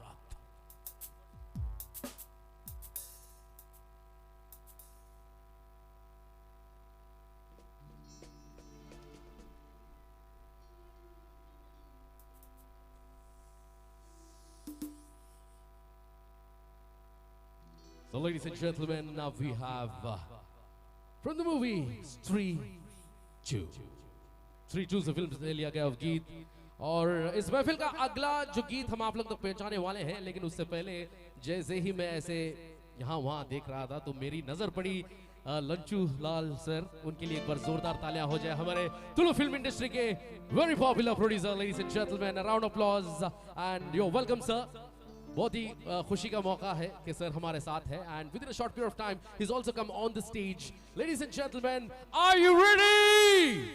So ladies and gentlemen, now we have from the movie 3 2. 3 2 से फिल्म से लिया गया गीत और इस महफिल का अगला जो गीत हम आप लोग तक पहुंचाने वाले हैं, लेकिन उससे पहले जैसे ही मैं ऐसे यहाँ वहाँ देख रहा था तो मेरी नजर पड़ी लंचू लाल सर, उनके लिए एक बार जोरदार तालियां हो जाए। हमारे तुलु फिल्म इंडस्ट्री के very popular producer. Ladies and gentleman, round applause and your welcome sir. बहुत ही खुशी का मौका है कि सर हमारे साथ हैं and within a short period of time he is also come on the stage. Ladies and gentleman, are you ready?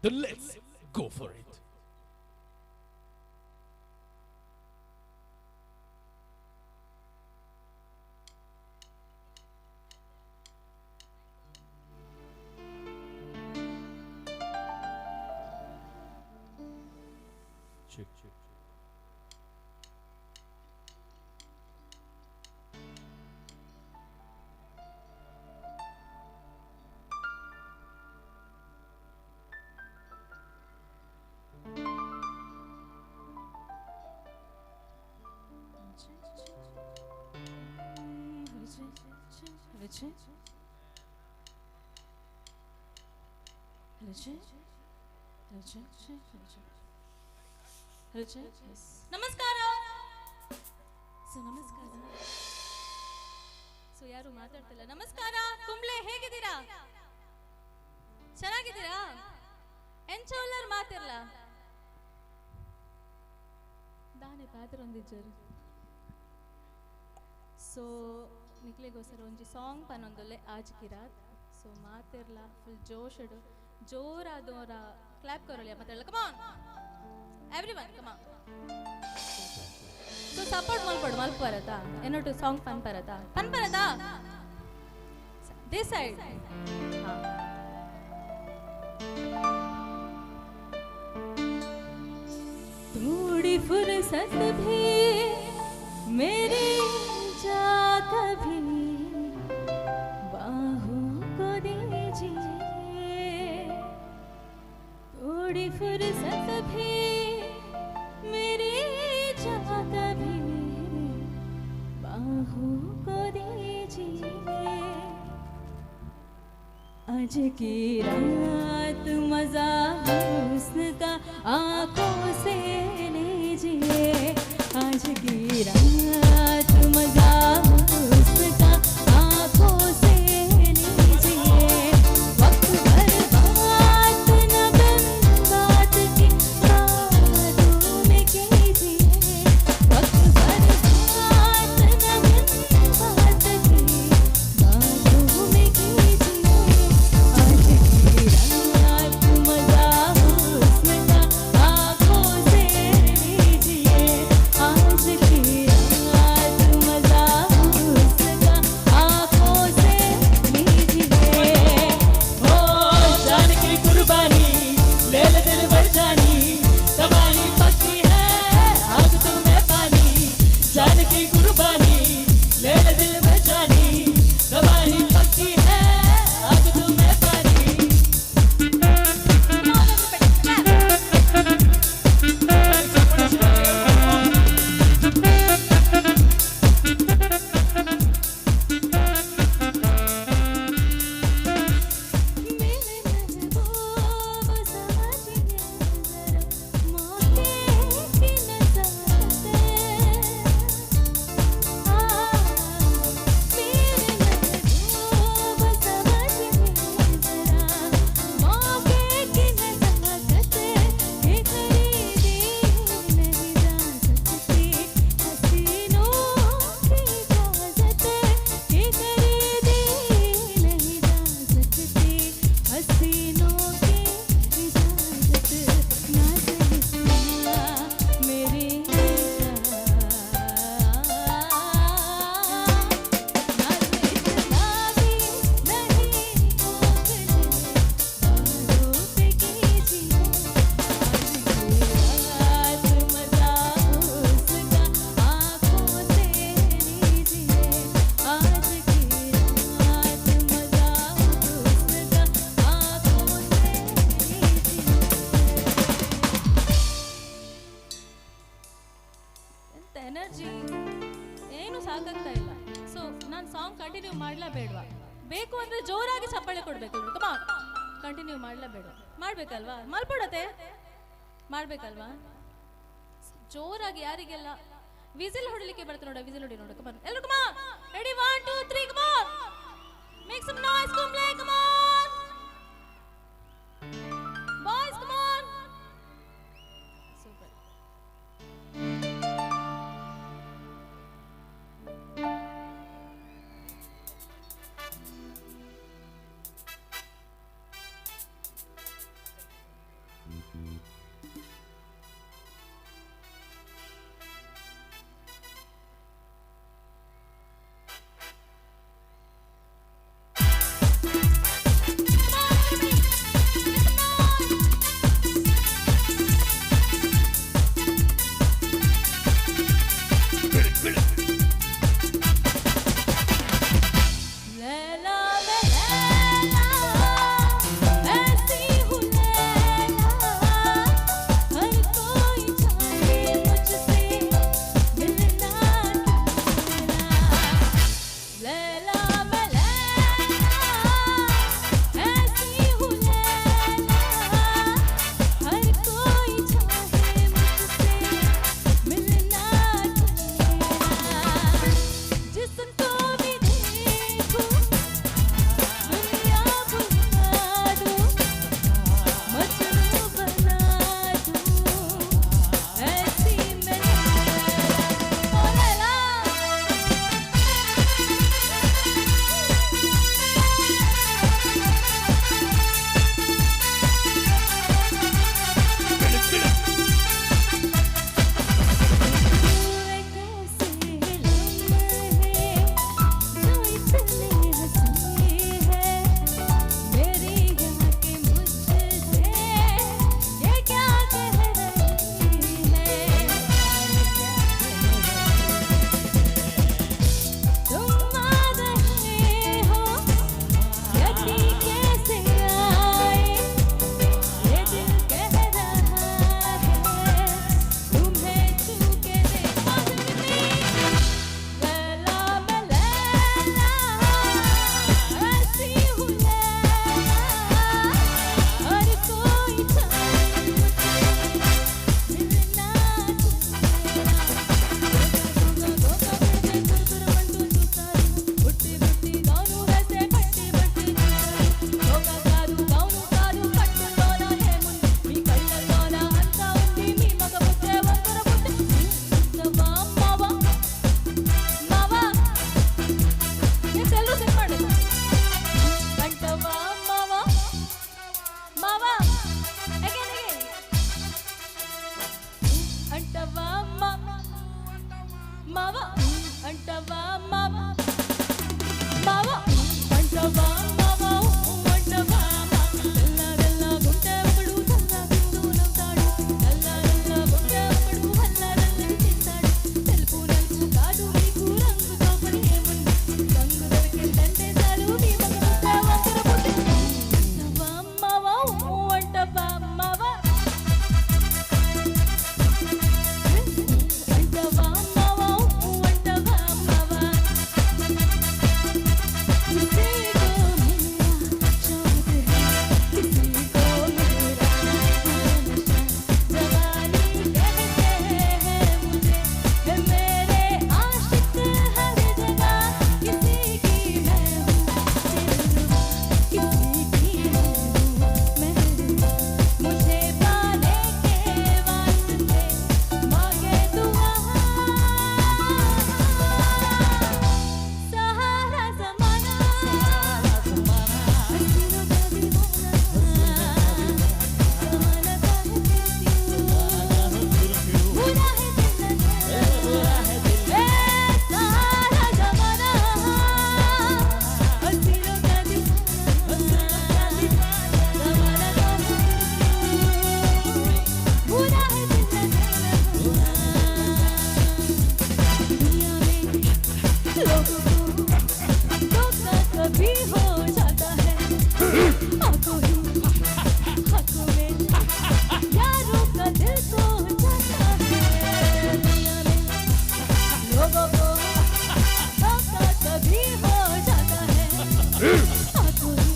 Then let's go for it. Check, check. Hello, check. Hello, check, check, hello, check. Hello, check. Yes. ನಮಸ್ಕಾರ. ಸೊ ನಮಸ್ಕಾರ. ಸೊ ಯಾರು ಮಾತಾಡ್ತಿಲ್ಲ. ನಮಸ್ಕಾರ ಕುಂಬ್ಳೆ, ಹೇಗಿದ್ದೀರಾ? ಚೆನ್ನಾಗಿದ್ದೀರಾ? ಎಂಚೋಲರ್ ಮಾತಿರ್ಲ ದಾನೆ ಪಾತ್ರೊಂದಿಜ್ಜರು. ಸೊ ನಿಕ್ಲೆಗೋಸ್ಕರ ಒಂಜಿ ಸಾಂಗ್ ಪನೊಂದೊಲ್ಲೆ ಆಜ್ ಕಿ ರಾತ್. ಸೊ ಮಾತಿರ್ಲ ಫುಲ್ ಜೋಶಡು ಜೋರಾದೋರ ಕ್ಲಾಪ್ ಕೊರಲಿಯ ಮಾತಾಡಲ್ಲ. Come on everyone, come on. So support ಮಲ್ಪಡು ಮಲ್ಪರತಾ ಏನೊಟ್ಟು ಸಾಂಗ್ ಪನ್ ಪರತಾ ಪನ್ ಪರತಾ this side. थोड़ी फुर्सत भी मेरी जा कभी बाहों को दीजिए, थोड़ी फुर्सत भी मेरी जा कभी बाहों को दीजिए। आज की रात मजा हुस्न का आंखों से लीजिए, आज की रात मजा हुस्न का आंखों से लीजिए। वक्त भर बात न बिन बात की बातों में कीजिए, वक्त भर बात न बिन बात की बातों में कीजिए। आज की रात मजा हुस्न का आंखों से लीजिए, आज की रात मजा हुस्न का आंखों से लीजिए। ओ जान की कुर्बानी ले ले दिल भर जानी, तबाही पक्की है आग तुम्हें पानी। जान की कुर्बानी ले ले दिल भर जानी, तबाही पक्की है आग तुम्हें पानी। मेरे महबूब समझिए जरा मौके की नज़ाकत, मेरे महबूब समझिए जरा मौके की नज़ाकत, ये खरीदी नहीं जा सकती हसीनों की इजाज़त, ये खरीदी नहीं जा सकती हसीनों की इजाज़त। नाज़ इतना मेरी नाज़ इतना भी नहीं अपने बालों पे कीजिए। आज की रात मजा उसका आंखों से लीजिए, आज की रात मजा उसका आंखों से लीजिए। ಎಂತ ಎನರ್ಜಿ, ಏನು ಸಾಕಾಗ್ತಾ ಇಲ್ಲ. ಸೊ ನಾನು ಸಾಂಗ್ ಕಂಟಿನ್ಯೂ ಮಾಡ್ಲಾ ಬೇಡವಾ? ಬೇಕು ಅಂದ್ರೆ ಜೋರಾಗಿ ಚಪ್ಪಾಳೆ ಕೊಡ್ಬೇಕು. ಕಮಾನ್, ಕಂಟಿನ್ಯೂ ಮಾಡ್ಲಾ ಬೇಡವಾ? ಮಾಡ್ಬೇಕಲ್ವಾ? ಮಲ್ಪಡತ್ತೆ ಮಾಡ್ಬೇಕಲ್ವಾ? ಜೋರಾಗಿ ಯಾರಿಗೆಲ್ಲ ವಿಸಿಲ್ ಹೊಡಿಲಿಕ್ಕೆ ಬರ್ತದೆ ನೋಡ, ವಿಸಿಲ್ ಹೊಡಿ ನೋಡ. ಕಮಾನ್ ಎಲ್ಲರೂ, come on. Ready, 1 2 3, come on, make some noise Kumble. Come on boys, come on. Super. हो जाता है। आंखों ही आंखों में यारों का दिल को जाता है। दुनिया में लोगों को धोखा कभी हो जाता है। आंखों ही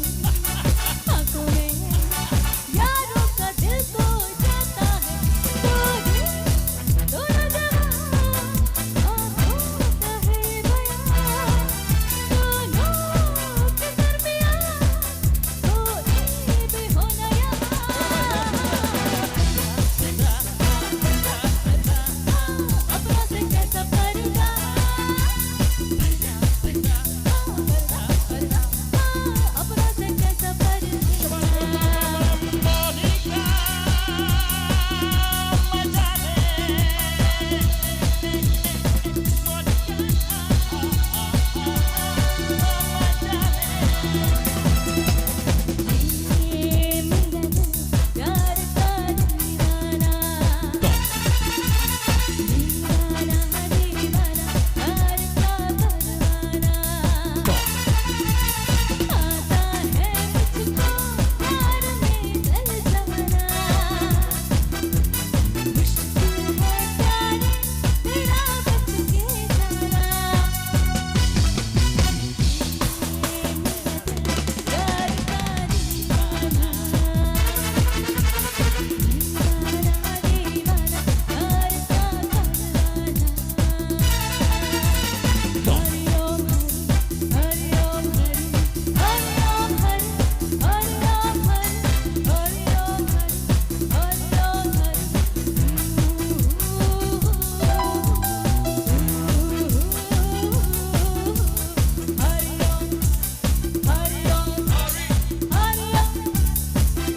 आंखों में यारों का दिल को जाता है। दो दिल दोनों जवां आंखों का है ये बयां। दोनों के दरमियां कोई भी हो ना यहाँ। अपनों से कैसा पर्दा, अपनों से कैसा पर्दा। ये मेरा दिल प्यार का दीवाना, दीवाना दीवाना प्यार का परवाना। आता है मुझको प्यार में जल जाना। मुश्किल है प्यारे तेरा बच के जाना। ये मेरा दिल प्यार का दीवाना, दीवाना दीवाना प्यार का परवाना। हरि ओम हरि, हरि ओम हरि, हरि ओम हरि, हरि ओम हरि, हरि ओम हरि, हरि ओम हरि। हरि ओम हरि ओम हरि ओम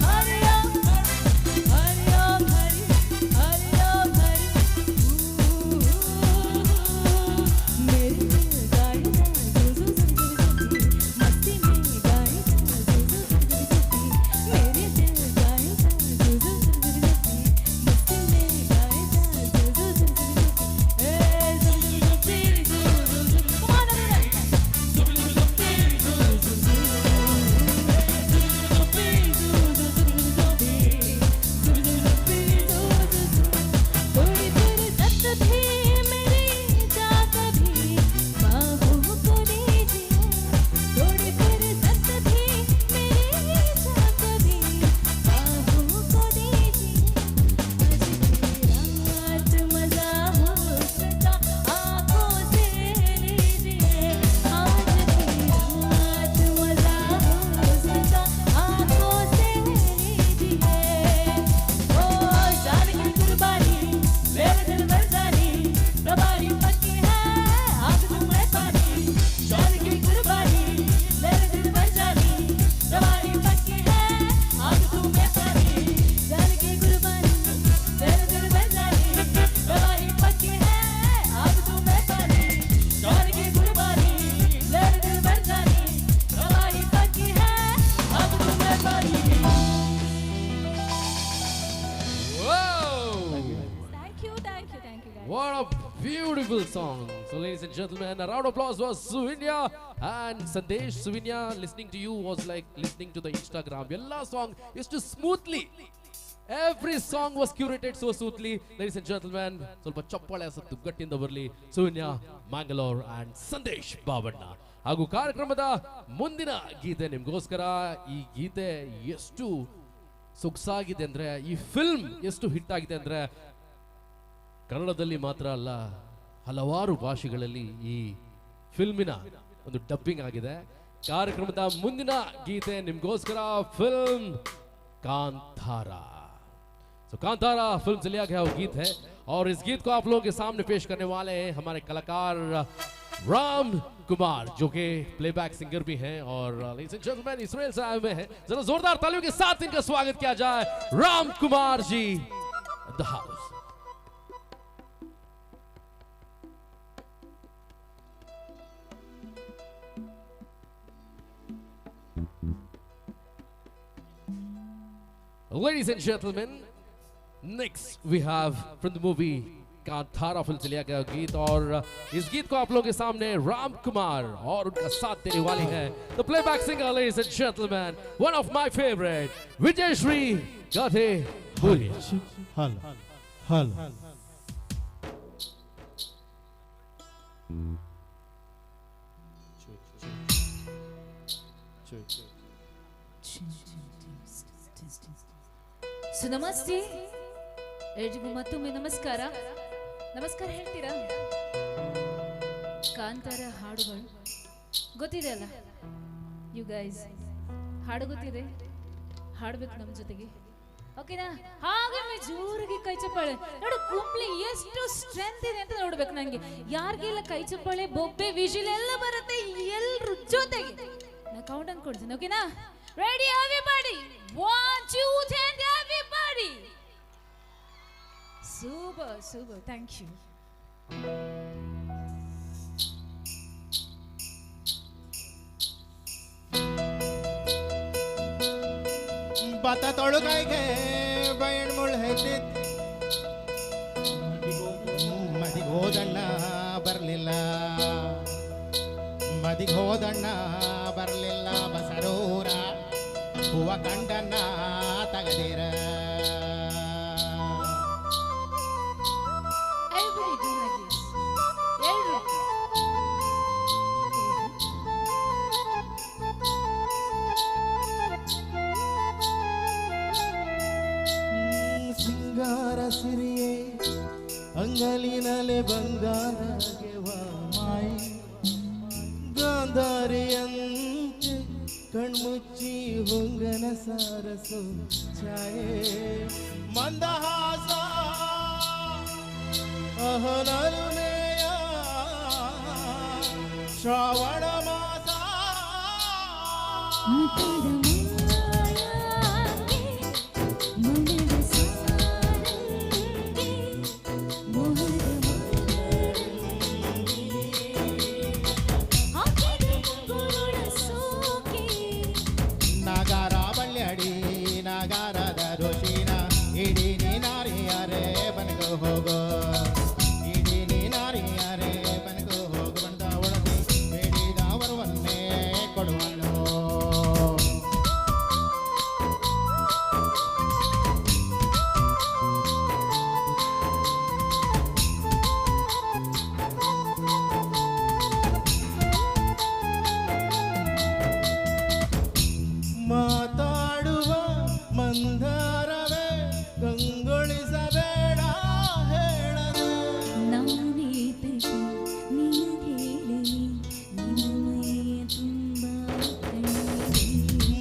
हरि ओम हरि ओम हरि, हरि ओम हरि। मेरे दिल गाएगा जू जू जू जू जू, मस्ती में गाएगा जू जू जू जू जू। मेरे दिल गाएगा जू जू जू जू जू, मस्ती में गाएगा जू जू जू जू जू। ए जू जू जू जू जू जू, come on everybody। जू जू जू जू जू जू, जू जू जू जू जू जू। थोड़ी फुर्सत भी मेरी जा कभी बाहों को लीजिए। थोड़ी फुर्सत भी मेरी जा कभी बाहों को दीजिए। आज की रात मजा हुस्न का आंखों से लीजिए। आज की रात मजा हुस्न का आंखों से लीजिए। ओ जान की कुर्बानी मेरे दिल में जानी, रबानी पक्की है आग तुम्हें पानी। जान की कुर्बानी मेरे दिल में जानी, रबानी पक्की है आग तुम्हें पानी। जान की कुर्बानी मेरे दिल में जानी, रबानी पक्की है आग तुम्हें पानी। जान की कुर्बानी मेरे दिल में जानी, रबानी पक्की है आग तुम्हें पानी। Thank you, thank you, thank you guys. What a beautiful song. So, ladies and gentlemen, a round of applause for Suvinya and Sandesh. Suvinya, listening to you was like listening to the Instagram. Yella song used to smoothly. Every song was curated so smoothly. Ladies and gentlemen, ಸ್ವಲ್ಪ ಚಪ್ಪಾಳೆ ಸತ್ತು ಗಟ್ಟಿಯಿಂದ ಬರಲಿ ಸುವಿನ್ಯಾ ಮ್ಯಾಂಗಲೋರ್ ಅಂಡ್ ಸಂದೇಶ್ ಬಾವಣ್ಣ. ಹಾಗೂ ಕಾರ್ಯಕ್ರಮದ ಮುಂದಿನ ಗೀತೆ ನಿಮಗೋಸ್ಕರ. ಈ ಗೀತೆ ಎಷ್ಟು ಸೊಗಸಾಗಿದೆ ಅಂದ್ರೆ, ಈ ಫಿಲ್ಮ್ ಎಷ್ಟು ಹಿಟ್ ಆಗಿದೆ ಅಂದ್ರೆ, ಕನ್ನಡದಲ್ಲಿ ಮಾತ್ರ ಅಲ್ಲ ಹಲವಾರು ಭಾಷೆಗಳಲ್ಲಿ ಈ ಫಿಲ್ಮಿನ ಒಂದು ಡಬ್ಬಿಂಗ್ ಆಗಿದೆ. ಕಾರ್ಯಕ್ರಮದ ಮುಂದಿನ ಗೀತೆ ನಿಮಗೋಸ್ಕರ ಫಿಲ್ಮ್ ಕಾಂತಾರ. तो कांतारा फिल्म से लिया गया वो गीत है और इस गीत को आप लोगों के सामने पेश करने वाले हैं हमारे कलाकार राम कुमार, जो कि प्लेबैक सिंगर भी हैं और लेडीज एंड जेंटलमैन इसराइल से आए हुए हैं। जरा जोरदार तालियों के साथ इनका स्वागत किया जाए। Ram Kumar ji the house. Ladies and gentlemen, next we have from the movie Kantara film से लिया गया गीत और इस गीत को आप लोगों के सामने राम कुमार और उनका साथ देने वाले हैं the playback singer, ladies and gentleman, one of my favourite, Vijay Shri Gadhe बोलिए। Hello hello. So ನಮಸ್ತೆ ಎಲ್ರಿಗೂ, ಮತ್ತೊಮ್ಮೆ ನಮಸ್ಕಾರ. ನಮಸ್ಕಾರ ಹೇಳ್ತೀರಾ? ಕಾಂತಾರ ಹಾಡುಗಳು ಗೊತ್ತಿದೆ ಅಲ್ಲ you guys? ಹಾಡು ಗೊತ್ತಿದೆ, ಹಾಡ್ಬೇಕು ನಮ್ಮ ಜೊತೆಗೆ, ಓಕೆನಾ? ಹಾಗೆ ಜೋರಾಗಿ ಕೈ ಚಪ್ಪಾಳೆ. ನೋಡು ಕುಂಬ್ಳಿ ಎಷ್ಟು ಸ್ಟ್ರೆಂತ್ ಇದೆ ಅಂತ ನೋಡ್ಬೇಕು ನಂಗೆ. ಯಾರಿಗೆಲ್ಲ ಕೈ ಚಪ್ಪಾಳೆ, ಬೊಬ್ಬೆ, ವಿಜಿಲ್ ಎಲ್ಲ ಬರುತ್ತೆ ಎಲ್ರ ಜೊತೆಗೆ ನಾ ಕೌಂಟ್ ಅನ್ ಕೊಡ್ತೀನಿ, ಓಕೆನಾ? Ready everybody? 1 2 10 everybody. Super super, thank you. ಬತ ತೊಳುಗೈಗೆ ಬಯಣ್ ಮುಳ್ಳೆತ್ತಿತ್ ಮದಿಗೆ ಹೋದಣ್ಣ ಬರಲಿಲ್ಲ, ಮದಿಗೆ ಹೋದಣ್ಣ ಬರಲಿಲ್ಲ, ಬಸರೂರ ಹೂವ ಕಂಡಣ್ಣ ತಗದಿರ. Everybody do like this. ಎಲ್ರು. ಸಿಂಗಾರ ಸಿರಿಯೇ ಅಂಗಲಿನಲೆ ಬಂಗಾರಗೆವ ಮಾಯಿ, ಗಾಂಧಾರಿಯಂತೆ ಕಣ್ಮುಚ್ಚಿ ಹೊಂಗನ ಸಾರಸು ಛಾಯೆ, ಮಂದಹಾಸ ಅಹನರುಮೆಯ ಶ್ರಾವಣ ಮಾಸ. ನಾಗಾರ ಬಳ್ಳ್ಯಾಡಿ ನಾಗಾರದ ಋಷಿನ ಇಡೀ ನೀನಾರಿಯಾರೇ ಬನಗೋ ಹೋಗೋ, ಇಡೀ ನೀನಾರಿಯಾರೇ ಬನಗೋ ಹೋಗು, ಬಂದ ಒಳಗೆ ಬೇಡಿದ ವರವನ್ನೇ ಕೊಡುವಳು. ಮಾತಾಡುವ ಮಂದಾರವೇ ಕಂಗೊಳಿಸಬೇಡ ಹೇಳದೆ,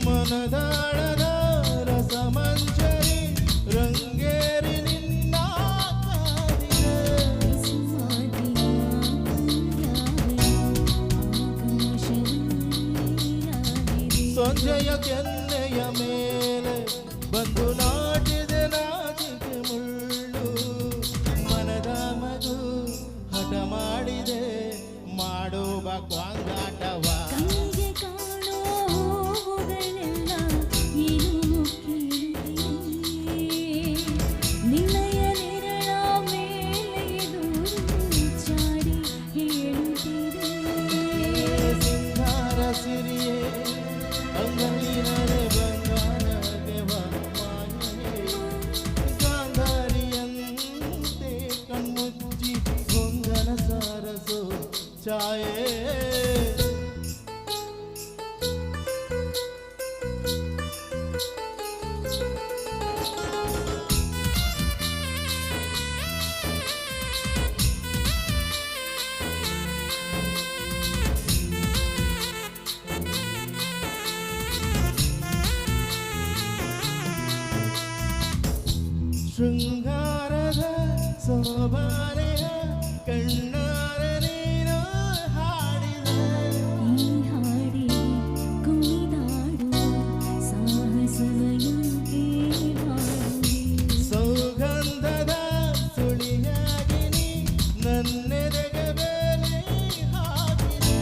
ಮನದಾಳದ ರಸಮಂಜರಿ ರಂಗೇರಿ ನಿನ್ನ ಕಾದಿದೆ. ಸಂಜೆಯ ಕೆನ್ನೆಯ ಮೇಲೆ ಬಂದು ನಾಟಿದೆ ನಾಚಿಕೆ ಮುಳ್ಳು, ಮನದ ಮಗು ಹಠ ಮಾಡಿದೆ ಮಾಡುವ ಕ್ವಾಂಗಾಟವ. ಸಿಂಗಾರ ಸಿರಿಯೇ ಅಂಗಲಿನರೆ ಬಂಗಾರಗೆವ ಮಾಯೆ, ಗಾಂಧಾರಿಯಂತೆ ಕಣ್ಮುಚ್ಚಿ ಗೊಂಗನ ಸಾರಸು ಛಾಯೆ. ಶೃಂಗಾರದ ಸೋಬಾನೆಯ ಕಣ್ಣಾರೆ ನೀನು ಹಾಡಿದೆ, ಸೌಗಂಧದ ಸುಳಿಯಾಗಿ ನೀ ನನ್ನೆದೆಗೆ ಬೇಲಿ ಹಾಕಿದೆ.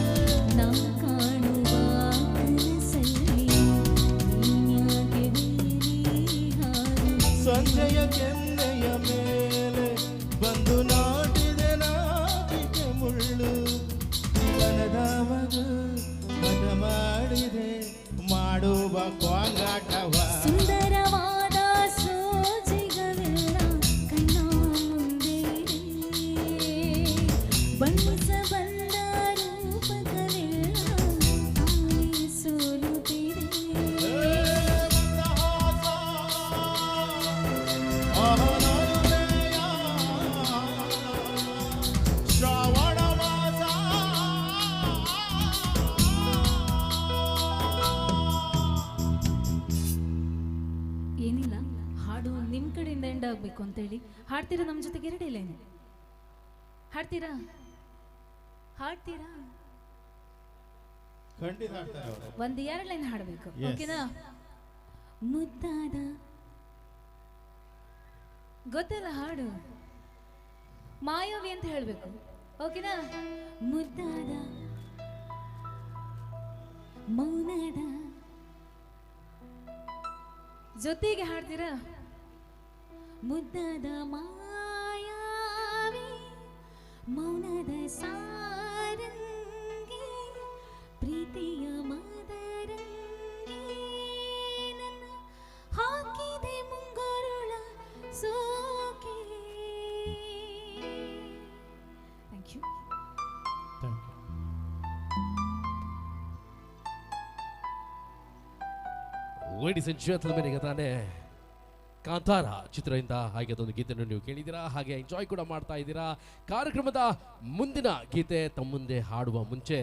ಸಂಜೆಯ ಕೆನ್ನೆಯ ಮೇಲೆ ಬಂದು ನಾ ಆಡುವ ಕೊಂಗಾಟವ. ಸುಂದರವಾದ ಸೋಜಿಗವೆಲ್ಲ ಕಣ್ಣ ಮುಂದೆ, ಬಣ್ಣಿಸಬಲ್ಲ ರೂಪಕವೆಲ್ಲ ತಾನೇ ಸೋಲುತ್ತಿದೆ. ಶ್ರಾವಣ ಮಾಸ. ಏನಿಲ್ಲ, ಹಾಡು ನಿಮ್ಮ ಕಡೆಯಿಂದ ಎಂಡ್ ಆಗಬೇಕು ಅಂತೇಳಿ ಹಾಡ್ತೀರಾ ನಮ್ಮ ಜೊತೆಗೆ? ಎರಡೇ ಲೈನ್ ಹಾಡ್ತೀರಾ? ಹಾಡ್ತೀರಾ? ಖಂಡಿತ ಹಾಡ್ತಾರೆ ಅವರು. ಒಂದು ಎರಡು ಲೈನ್ ಹಾಡಬೇಕು. Yes. ಓಕೆನಾ? ಮುದ್ದಾದ ಗೊತ್ತಲ್ಲ ಹಾಡು, ಮಾಯಾವಿ ಅಂತ ಹೇಳ್ಬೇಕು, ಓಕೆನಾ? ಮುದ್ದಾದ ಮೌನದ ಜೊತೆಗೆ ಹಾಡ್ತೀರಾ? ಮುದ್ದಾದ ಮಾಯಾವಿ ಮೌನದ ಸಾರಂಗಿ ಪ್ರೀತಿಯ ಮದರಂಗಿ ನನ್ನ ಹಾಕಿದೆ ಮುಂಗುರುಳ ಸೋಕೆ. Thank you. Ladies and gentlemen, ಈಗ ತಾನೇ ಕಾಂತಾರ ಚಿತ್ರದಿಂದ ಹಾಗೆ ಅದೊಂದು ಗೀತೆಯನ್ನು ನೀವು ಕೇಳಿದ್ದೀರಾ, ಹಾಗೆ ಎಂಜಾಯ್ ಕೂಡ ಮಾಡ್ತಾ ಇದ್ದೀರಾ. ಕಾರ್ಯಕ್ರಮದ ಮುಂದಿನ ಗೀತೆ ತಮ್ಮ ಮುಂದೆ ಹಾಡುವ ಮುಂಚೆ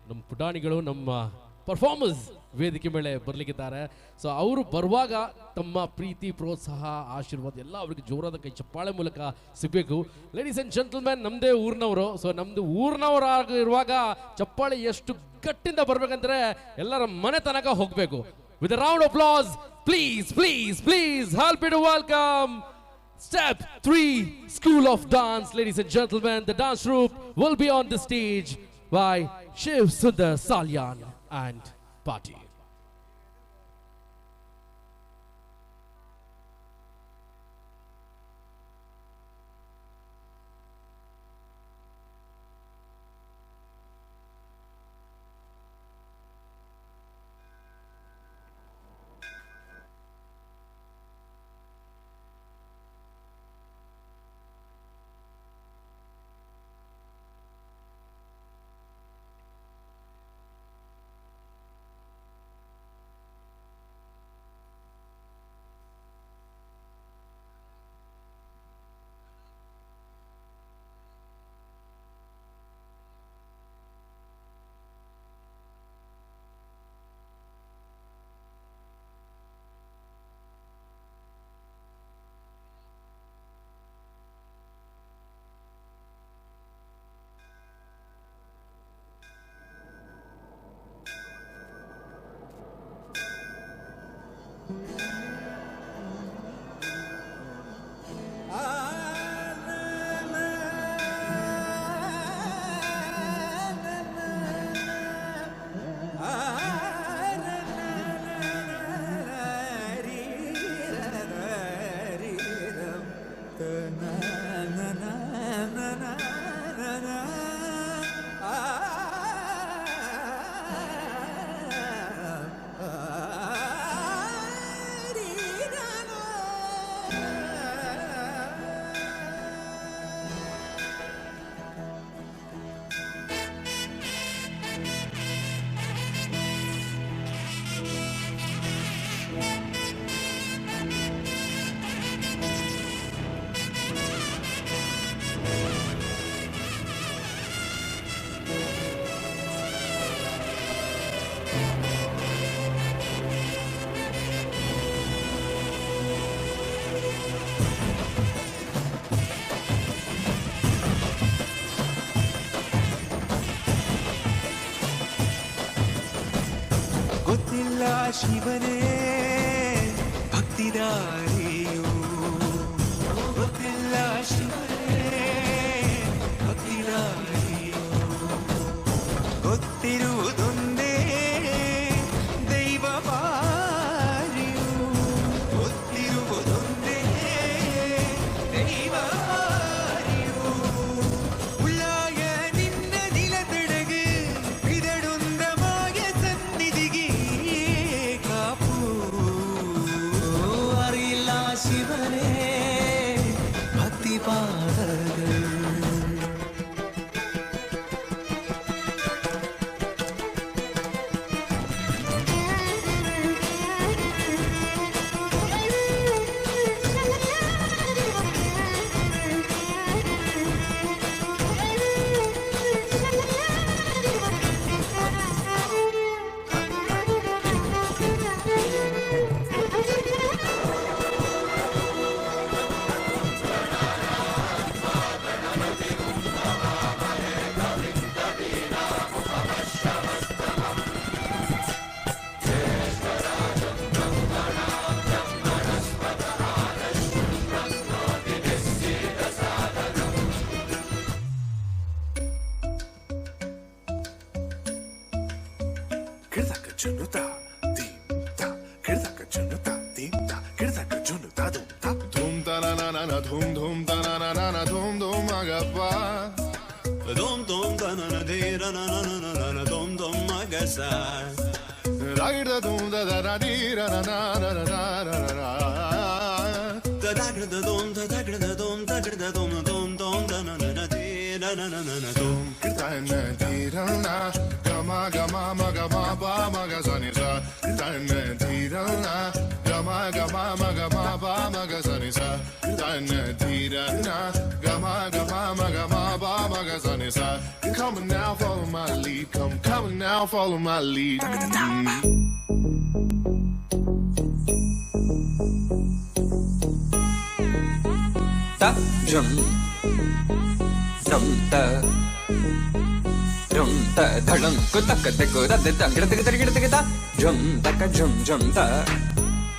ನಮ್ಮ ಪುಟಾಣಿಗಳು, ನಮ್ಮ ಪರ್ಫಾರ್ಮರ್ಸ್ ವೇದಿಕೆ ಮೇಲೆ ಬರಲಿಕ್ಕಿದ್ದಾರೆ. ಸೊ ಅವರು ಬರುವಾಗ ತಮ್ಮ ಪ್ರೀತಿ, ಪ್ರೋತ್ಸಾಹ, ಆಶೀರ್ವಾದ ಎಲ್ಲ ಅವ್ರಿಗೆ ಜೋರಾದ ಕೈ ಚಪ್ಪಾಳೆ ಮೂಲಕ ಸಿಗಬೇಕು. ಲೇಡೀಸ್ ಆ್ಯಂಡ್ ಜೆಂಟಲ್ಮ್ಯಾನ್, ನಮ್ಮದೇ ಊರಿನವರು. ಸೊ ನಮ್ಮದು ಊರಿನವರಾಗಿರುವಾಗ ಚಪ್ಪಾಳೆ ಎಷ್ಟು ಗಟ್ಟಿಂದ ಬರಬೇಕಂದ್ರೆ ಎಲ್ಲರ ಮನೆ ತನಕ ಹೋಗಬೇಕು. With a round of applause, please, please, please help me to welcome Step 3 School of Dance. Ladies and gentlemen, the dance troupe will be on the stage by Shiv Sundar Salyan and party. ಗೊತ್ತಿಲ್ಲ ಶಿವನೇ ಭಕ್ತಿದಾರಿಯು, ಗೊತ್ತಿಲ್ಲ ಶಿವನೇ ಭಕ್ತಿದಾರಿಯು, ಗೊತ್ತಿರುವುದೊಂದೇ ದೈವ ಬಾರಿಯು, ಗೊತ್ತಿರುವುದೊಂದೇ ದೈವ ಬಾರಿಯು. ಉಳ್ಳಾಯ ನಿನ್ನ ನಿಲತಡಗು ಬಿದಡೊಂದ ಮಾಯ ಸನ್ನಿಧಿಗೆ. Come on now, follow my lead. Come, come on now, follow my lead. Ta jum dum ta dum ta dhalam ku tak tak ku da da da da da da da jum tak jum jum ta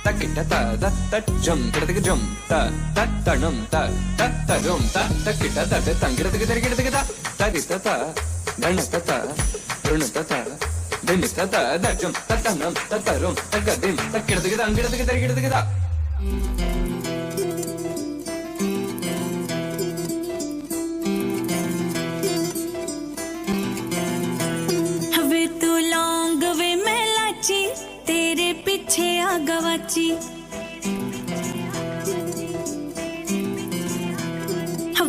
ta ki ta ta da ta jum da da jum ta ta ta num ta ta ta rum ta ta ki ta ta da da da da da da ta di ta ta dhan ta ta run ta ta dim ta ta da jum ta ta num ta ta rum ta ga dim ta ki da da da da da da da. वे तू लौंग वे मैं लाची, तेरे पीछे आ गवाची।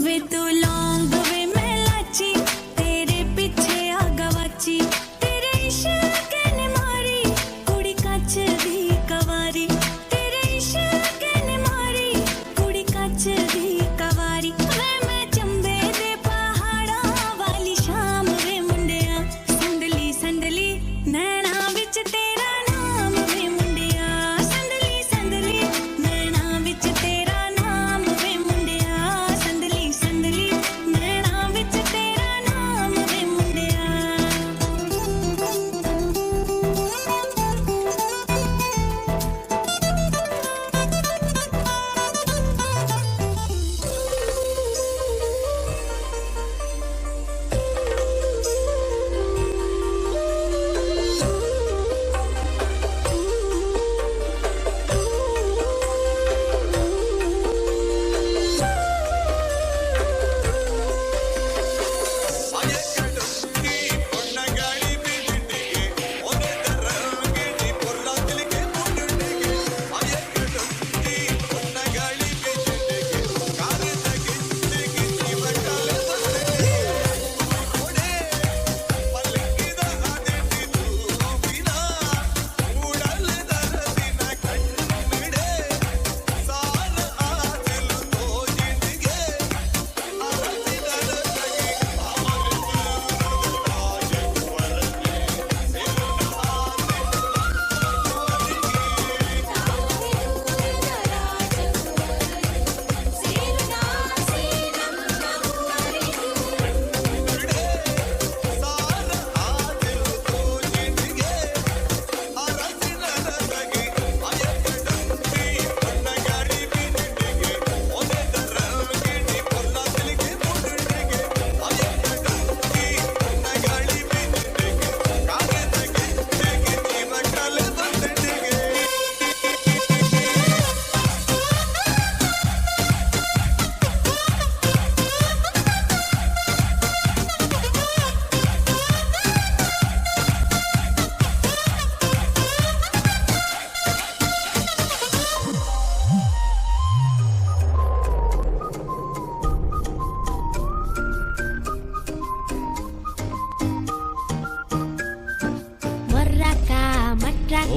वे तू लौंग वे मैं लाची, तेरे पीछे आ गवाची। तेरे इश्क ने मारी कुड़ी कच दी कवारी, तेरे इश्क ने मारी कुड़ी कच दी कवारी। वे मैं चंबे दे पहाड़ा वाली शाम वे मुंडिया, संदली संदली नैना विच तेरा नाम वे मुंडिया, संदली संदली नैना विच तेरा नाम वे मुंडिया, संदली संदली नैना विच तेरा नाम वे मुंडिया।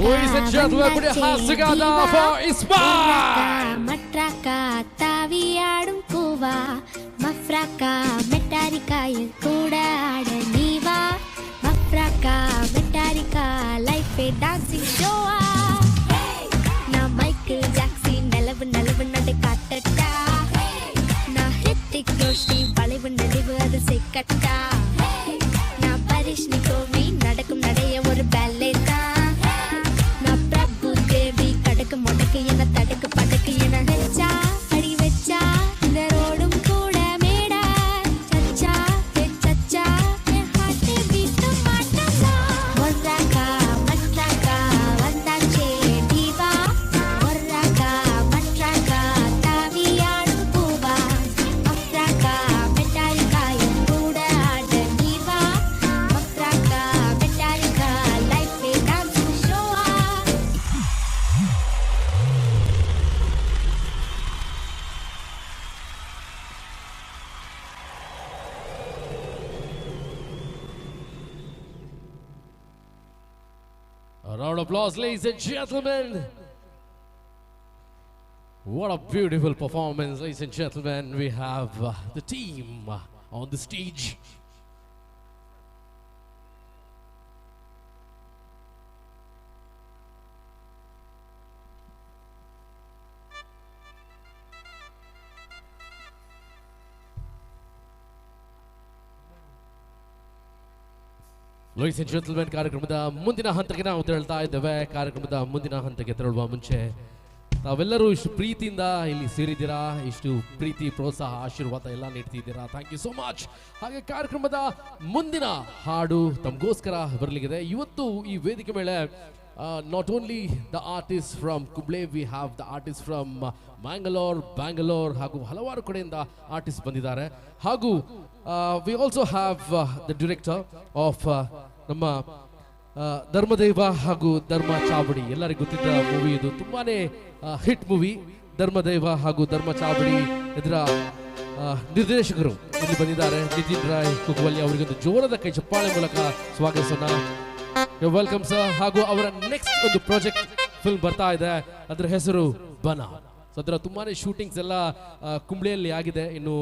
Ladies and gentlemen, put your hands together for Ismail! மட்ராக்கா தாவியாடும் பூவா, மஃப்ராக்கா மெட்டாரிக்கா என் கூட ஆட நீ வா, மஃப்ராக்கா மெட்டாரிக்கா லைஃபே டான்சிங் ஷோவா. நான் மைக்கேல் ஜாக்சன் நலவு நலவு நடை காட்டட்டா, நான் ஹிருத்திக் ரோஷன் வளைவு நலிவு அது செக்கட்டா, நான் பரிஷ் நிகோவி நடக்கும் நடைய ஒரு பேலே தான், நான் பிரபு தேவி கடக்கு முடக்கு என தடுக்கு படக்கு என வச்சா அடி வச்சா இந்த ரோடும் கூட மேடா, சச்சா ஹே சச்சா என் ஹார்ட் பீட் மாட்டா. ஒர்ராக்கா மட்ராக்கா வந்தாச்சே தீவா, ஒர்ராக்கா மட்ராக்கா தாவியாடும் பூவா, மட்ராக்கா மெட்டாரிக்கா என் கூட ஆட Round of applause, ladies and gentlemen. What a beautiful performance, ladies and gentlemen. We have the team on the stage. Ladies and gentlemen, ಕಾರ್ಯಕ್ರಮದ ಮುಂದಿನ ಹಂತಕ್ಕೆ ನಾವು ತೆರಳ್ತಾ ಇದ್ದೇವೆ. ಕಾರ್ಯಕ್ರಮದ ಮುಂದಿನ ಹಂತಕ್ಕೆ ತೆರಳುವ ಮುಂಚೆ ತಾವೆಲ್ಲರೂ ಇಷ್ಟು ಪ್ರೀತಿಯಿಂದ ಇಲ್ಲಿ ಸೇರಿದ್ದೀರಾ, ಇಷ್ಟು ಪ್ರೀತಿ, ಪ್ರೋತ್ಸಾಹ, ಆಶೀರ್ವಾದ ಎಲ್ಲ ನೀಡ್ತಿದ್ದೀರಾ. Thank you so much. ಹಾಗೆ ಕಾರ್ಯಕ್ರಮದ ಮುಂದಿನ ಹಾಡು ತಮಗೋಸ್ಕರ ಬರಲಿದೆ. ಇವತ್ತು ಈ ವೇದಿಕೆ ಮೇಲೆ not only the artist from Kumble, we have the artist from Mangalore, Bangalore ಹಾಗೂ ಹಲವಾರು ಕಡೆಯಿಂದ ಆರ್ಟಿಸ್ಟ್ ಬಂದಿದ್ದಾರೆ. ಹಾಗೂ we also have the director of ನಮ್ಮ ಧರ್ಮದೇವ ಹಾಗೂ ಧರ್ಮ ಚಾವಡಿ, ಎಲ್ಲರಿಗೂ ಗೊತ್ತಿದ್ದ ಮೂವಿ ಇದು, ತುಂಬಾನೇ ಹಿಟ್ ಮೂವಿ ಧರ್ಮದೇವ ಹಾಗೂ ಧರ್ಮ ಚಾವಡಿ. ಇದರ ನಿರ್ದೇಶಕರು ಇಲ್ಲಿ ಬಂದಿದ್ದಾರೆ, ನಿತಿನ್ ರಾಯ್ ಕುಕ್ವಲ್ಲಿ ಅವರಿಗೊಂದು ಜೋರದ ಕೈ ಚಪ್ಪಾಳೆ ಮೂಲಕ ಸ್ವಾಗತಿಸೋಣ. Welcome sir. ಹಾಗೂ ಅವರ ನೆಕ್ಸ್ಟ್ ಒಂದು ಪ್ರಾಜೆಕ್ಟ್ ಫಿಲ್ಮ್ ಬರ್ತಾ ಇದೆ, ಅದರ ಹೆಸರು ಬನ. ಸೊ ಅದರ ತುಂಬಾನೇ ಶೂಟಿಂಗ್ಸ್ ಎಲ್ಲ ಕುಂಬ್ಳೆಯಲ್ಲಿ ಆಗಿದೆ, ಇನ್ನು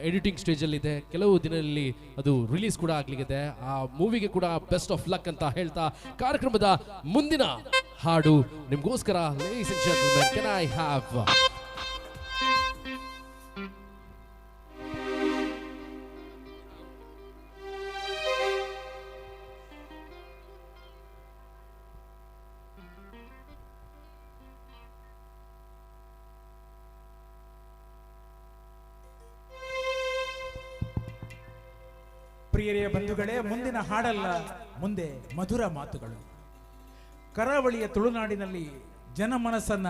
ಎಡಿಟಿಂಗ್ ಸ್ಟೇಜಲ್ಲಿದೆ, ಕೆಲವು ದಿನದಲ್ಲಿ ಅದು ರಿಲೀಸ್ ಕೂಡ ಆಗ್ಲಿಕ್ಕಿದೆ. ಆ ಮೂವಿಗೆ ಕೂಡ ಬೆಸ್ಟ್ ಆಫ್ ಲಕ್ ಅಂತ ಹೇಳ್ತಾ ಕಾರ್ಯಕ್ರಮದ ಮುಂದಿನ ಹಾಡು ನಿಮಗೋಸ್ಕರ. Ladies and gentlemen, can I have ಪ್ರಿಯರೇ ಬಂಧುಗಳೇ, ಮುಂದಿನ ಹಾಡಲ್ಲ, ಮುಂದೆ ಮಧುರ ಮಾತುಗಳು. ಕರಾವಳಿಯ ತುಳುನಾಡಿನಲ್ಲಿ ಜನಮನಸ್ಸನ್ನ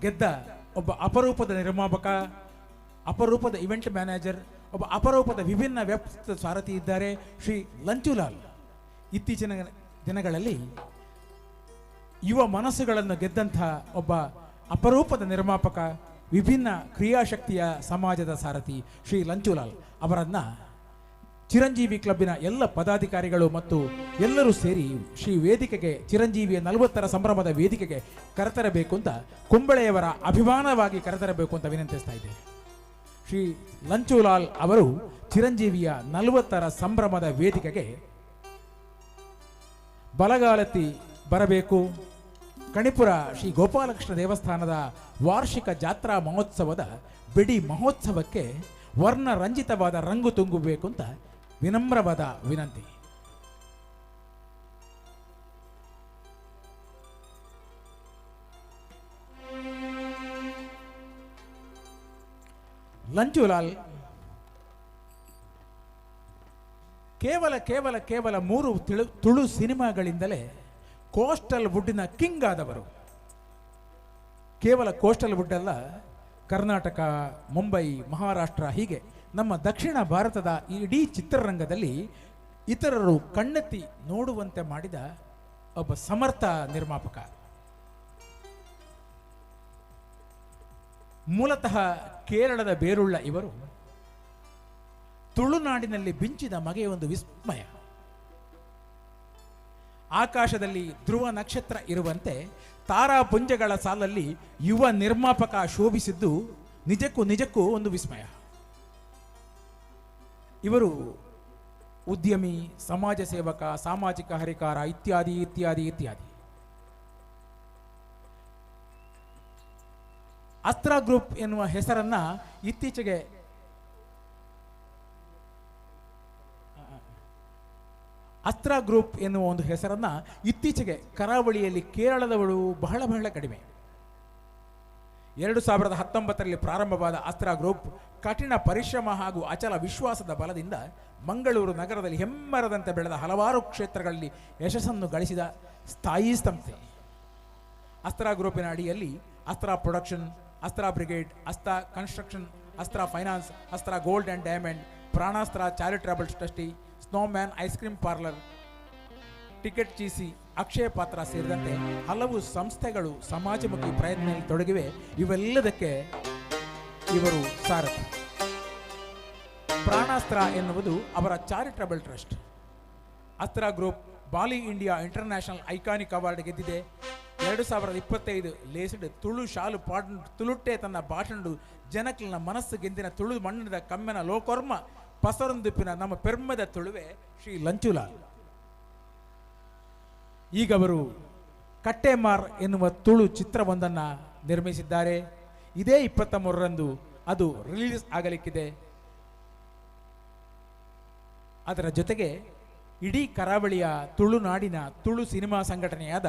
ಗೆದ್ದ ಒಬ್ಬ ಅಪರೂಪದ ನಿರ್ಮಾಪಕ, ಅಪರೂಪದ ಇವೆಂಟ್ ಮ್ಯಾನೇಜರ್, ಒಬ್ಬ ಅಪರೂಪದ ವಿಭಿನ್ನ ವ್ಯಕ್ತಿತ್ವ ಸಾರಥಿ ಇದ್ದಾರೆ ಶ್ರೀ ಲಂಚುಲಾಲ್. ಇತ್ತೀಚಿನ ದಿನಗಳಲ್ಲಿ ಯುವ ಮನಸ್ಸುಗಳನ್ನು ಗೆದ್ದಂಥ ಒಬ್ಬ ಅಪರೂಪದ ನಿರ್ಮಾಪಕ, ವಿಭಿನ್ನ ಕ್ರಿಯಾಶಕ್ತಿಯ ಸಮಾಜದ ಸಾರಥಿ ಶ್ರೀ ಲಂಚುಲಾಲ್ ಅವರನ್ನು ಚಿರಂಜೀವಿ ಕ್ಲಬ್ಬಿನ ಎಲ್ಲ ಪದಾಧಿಕಾರಿಗಳು ಮತ್ತು ಎಲ್ಲರೂ ಸೇರಿ ಶ್ರೀ ವೇದಿಕೆಗೆ, ಚಿರಂಜೀವಿಯ 40ರ ಸಂಭ್ರಮದ ವೇದಿಕೆಗೆ ಕರೆತರಬೇಕು ಅಂತ, ಕುಂಬಳೆಯವರ ಅಭಿಮಾನವಾಗಿ ಕರೆತರಬೇಕು ಅಂತ ವಿನಂತಿಸ್ತಾ ಇದ್ದೇನೆ. ಶ್ರೀ ಲಂಚುಲಾಲ್ ಅವರು ಚಿರಂಜೀವಿಯ 40ರ ಸಂಭ್ರಮದ ವೇದಿಕೆಗೆ ಬಲಗಾಲತ್ತಿ ಬರಬೇಕು. ಕಣಿಪುರ ಶ್ರೀ ಗೋಪಾಲಕೃಷ್ಣ ದೇವಸ್ಥಾನದ ವಾರ್ಷಿಕ ಜಾತ್ರಾ ಮಹೋತ್ಸವದ ಬಿಡಿ ಮಹೋತ್ಸವಕ್ಕೆ ವರ್ಣರಂಜಿತವಾದ ರಂಗು ತುಂಬಬೇಕು ಅಂತ ವಿನಮ್ರವಾದ ವಿನಂತಿ. ಲಂಚುಲಾಲ್ ಕೇವಲ ಕೇವಲ ಕೇವಲ 3 ತುಳು ಸಿನಿಮಾಗಳಿಂದಲೇ ಕೋಸ್ಟಲ್ ವುಡ್ಡಿನ ಕಿಂಗ್ ಆದವರು. ಕೇವಲ ಕೋಸ್ಟಲ್ ವುಡ್ ಅಲ್ಲ, ಕರ್ನಾಟಕ, ಮುಂಬೈ, ಮಹಾರಾಷ್ಟ್ರ, ಹೀಗೆ ನಮ್ಮ ದಕ್ಷಿಣ ಭಾರತದ ಇಡೀ ಚಿತ್ರರಂಗದಲ್ಲಿ ಇತರರು ಕಣ್ಣೆತ್ತಿ ನೋಡುವಂತೆ ಮಾಡಿದ ಒಬ್ಬ ಸಮರ್ಥ ನಿರ್ಮಾಪಕ. ಮೂಲತಃ ಕೇರಳದ ಬೇರುಳ್ಳ ಇವರು ತುಳುನಾಡಿನಲ್ಲಿ ಬಿಂಚಿದ ಮಗೆಯ ಒಂದು ವಿಸ್ಮಯ. ಆಕಾಶದಲ್ಲಿ ಧ್ರುವ ನಕ್ಷತ್ರ ಇರುವಂತೆ ತಾರಾಪುಂಜಗಳ ಸಾಲಲ್ಲಿ ಯುವ ನಿರ್ಮಾಪಕ ಶೋಭಿಸಿದ್ದು ನಿಜಕ್ಕೂ ನಿಜಕ್ಕೂ ಒಂದು ವಿಸ್ಮಯ. ಇವರು ಉದ್ಯಮಿ, ಸಮಾಜ ಸೇವಕ, ಸಾಮಾಜಿಕ ಹರಿಕಾರ ಇತ್ಯಾದಿ ಇತ್ಯಾದಿ ಇತ್ಯಾದಿ. ಅಸ್ತ್ರ ಗ್ರೂಪ್ ಎನ್ನುವ ಹೆಸರನ್ನ ಇತ್ತೀಚೆಗೆ ಅಸ್ತ್ರ ಗ್ರೂಪ್ ಎನ್ನುವ ಒಂದು ಹೆಸರನ್ನ ಇತ್ತೀಚೆಗೆ ಕರಾವಳಿಯಲ್ಲಿ ಕೇರಳದವಳು ಬಹಳ ಬಹಳ ಕಡಿಮೆ. 2019ರಲ್ಲಿ ಪ್ರಾರಂಭವಾದ ಅಸ್ತ್ರ ಗ್ರೂಪ್ ಕಠಿಣ ಪರಿಶ್ರಮ ಹಾಗೂ ಅಚಲ ವಿಶ್ವಾಸದ ಬಲದಿಂದ ಮಂಗಳೂರು ನಗರದಲ್ಲಿ ಹೆಮ್ಮರದಂತೆ ಬೆಳೆದ ಹಲವಾರು ಕ್ಷೇತ್ರಗಳಲ್ಲಿ ಯಶಸ್ಸನ್ನು ಗಳಿಸಿದ ಸ್ಥಾಯಿ ಸಂಸ್ಥೆ. ಅಸ್ತ್ರ ಗ್ರೂಪಿನ ಅಡಿಯಲ್ಲಿ Astra production, Astra brigade, Astra construction, Astra finance, Astra gold and diamond, Pranastra charitable trustee, snowman ice cream parlour, ticket Cheesy, Akshaya Patra ಸೇರಿದಂತೆ ಹಲವು ಸಂಸ್ಥೆಗಳು ಸಮಾಜಮುಖಿ ಪ್ರಯತ್ನದಲ್ಲಿ ತೊಡಗಿವೆ. ಇವೆಲ್ಲದಕ್ಕೆ ಇವರು ಸಾರಥಿ. ಪ್ರಾಣಾಸ್ತ್ರ ಎನ್ನುವುದು ಅವರ ಚಾರಿಟಬಲ್ ಟ್ರಸ್ಟ್. ಅಸ್ತ್ರ group Bali India international iconic award ಗೆದ್ದಿದೆ. 2025 ಲೇಸ್ಡ್ ತುಳು ಶಾಲು ಪಾಡ್ ತುಳುಟ್ಟೆ ತನ್ನ ಭಾಷಣಡು ಜನಕ್ಲಿನ ಮನಸ್ಸು ಗೆಂದಿನ ತುಳು ಮಣ್ಣಿನ ಕಮ್ಮೆನ ಲೋಕೊರ್ಮ ಪಸರೊಂದುಪ್ಪಿನ ನಮ್ಮ ಪೆರ್ಮದ ತುಳುವೆ ಶ್ರೀ ಲಂಚುಲಾಲ್. ಈಗ ಅವರು ಕಟ್ಟೆಮಾರ್ ಎನ್ನುವ ತುಳು ಚಿತ್ರವೊಂದನ್ನು ನಿರ್ಮಿಸಿದ್ದಾರೆ. ಇದೇ 23ರಂದು ಅದು ರಿಲೀಸ್ ಆಗಲಿಕ್ಕಿದೆ. ಅದರ ಜೊತೆಗೆ ಇಡೀ ಕರಾವಳಿಯ ತುಳುನಾಡಿನ ತುಳು ಸಿನಿಮಾ ಸಂಘಟನೆಯಾದ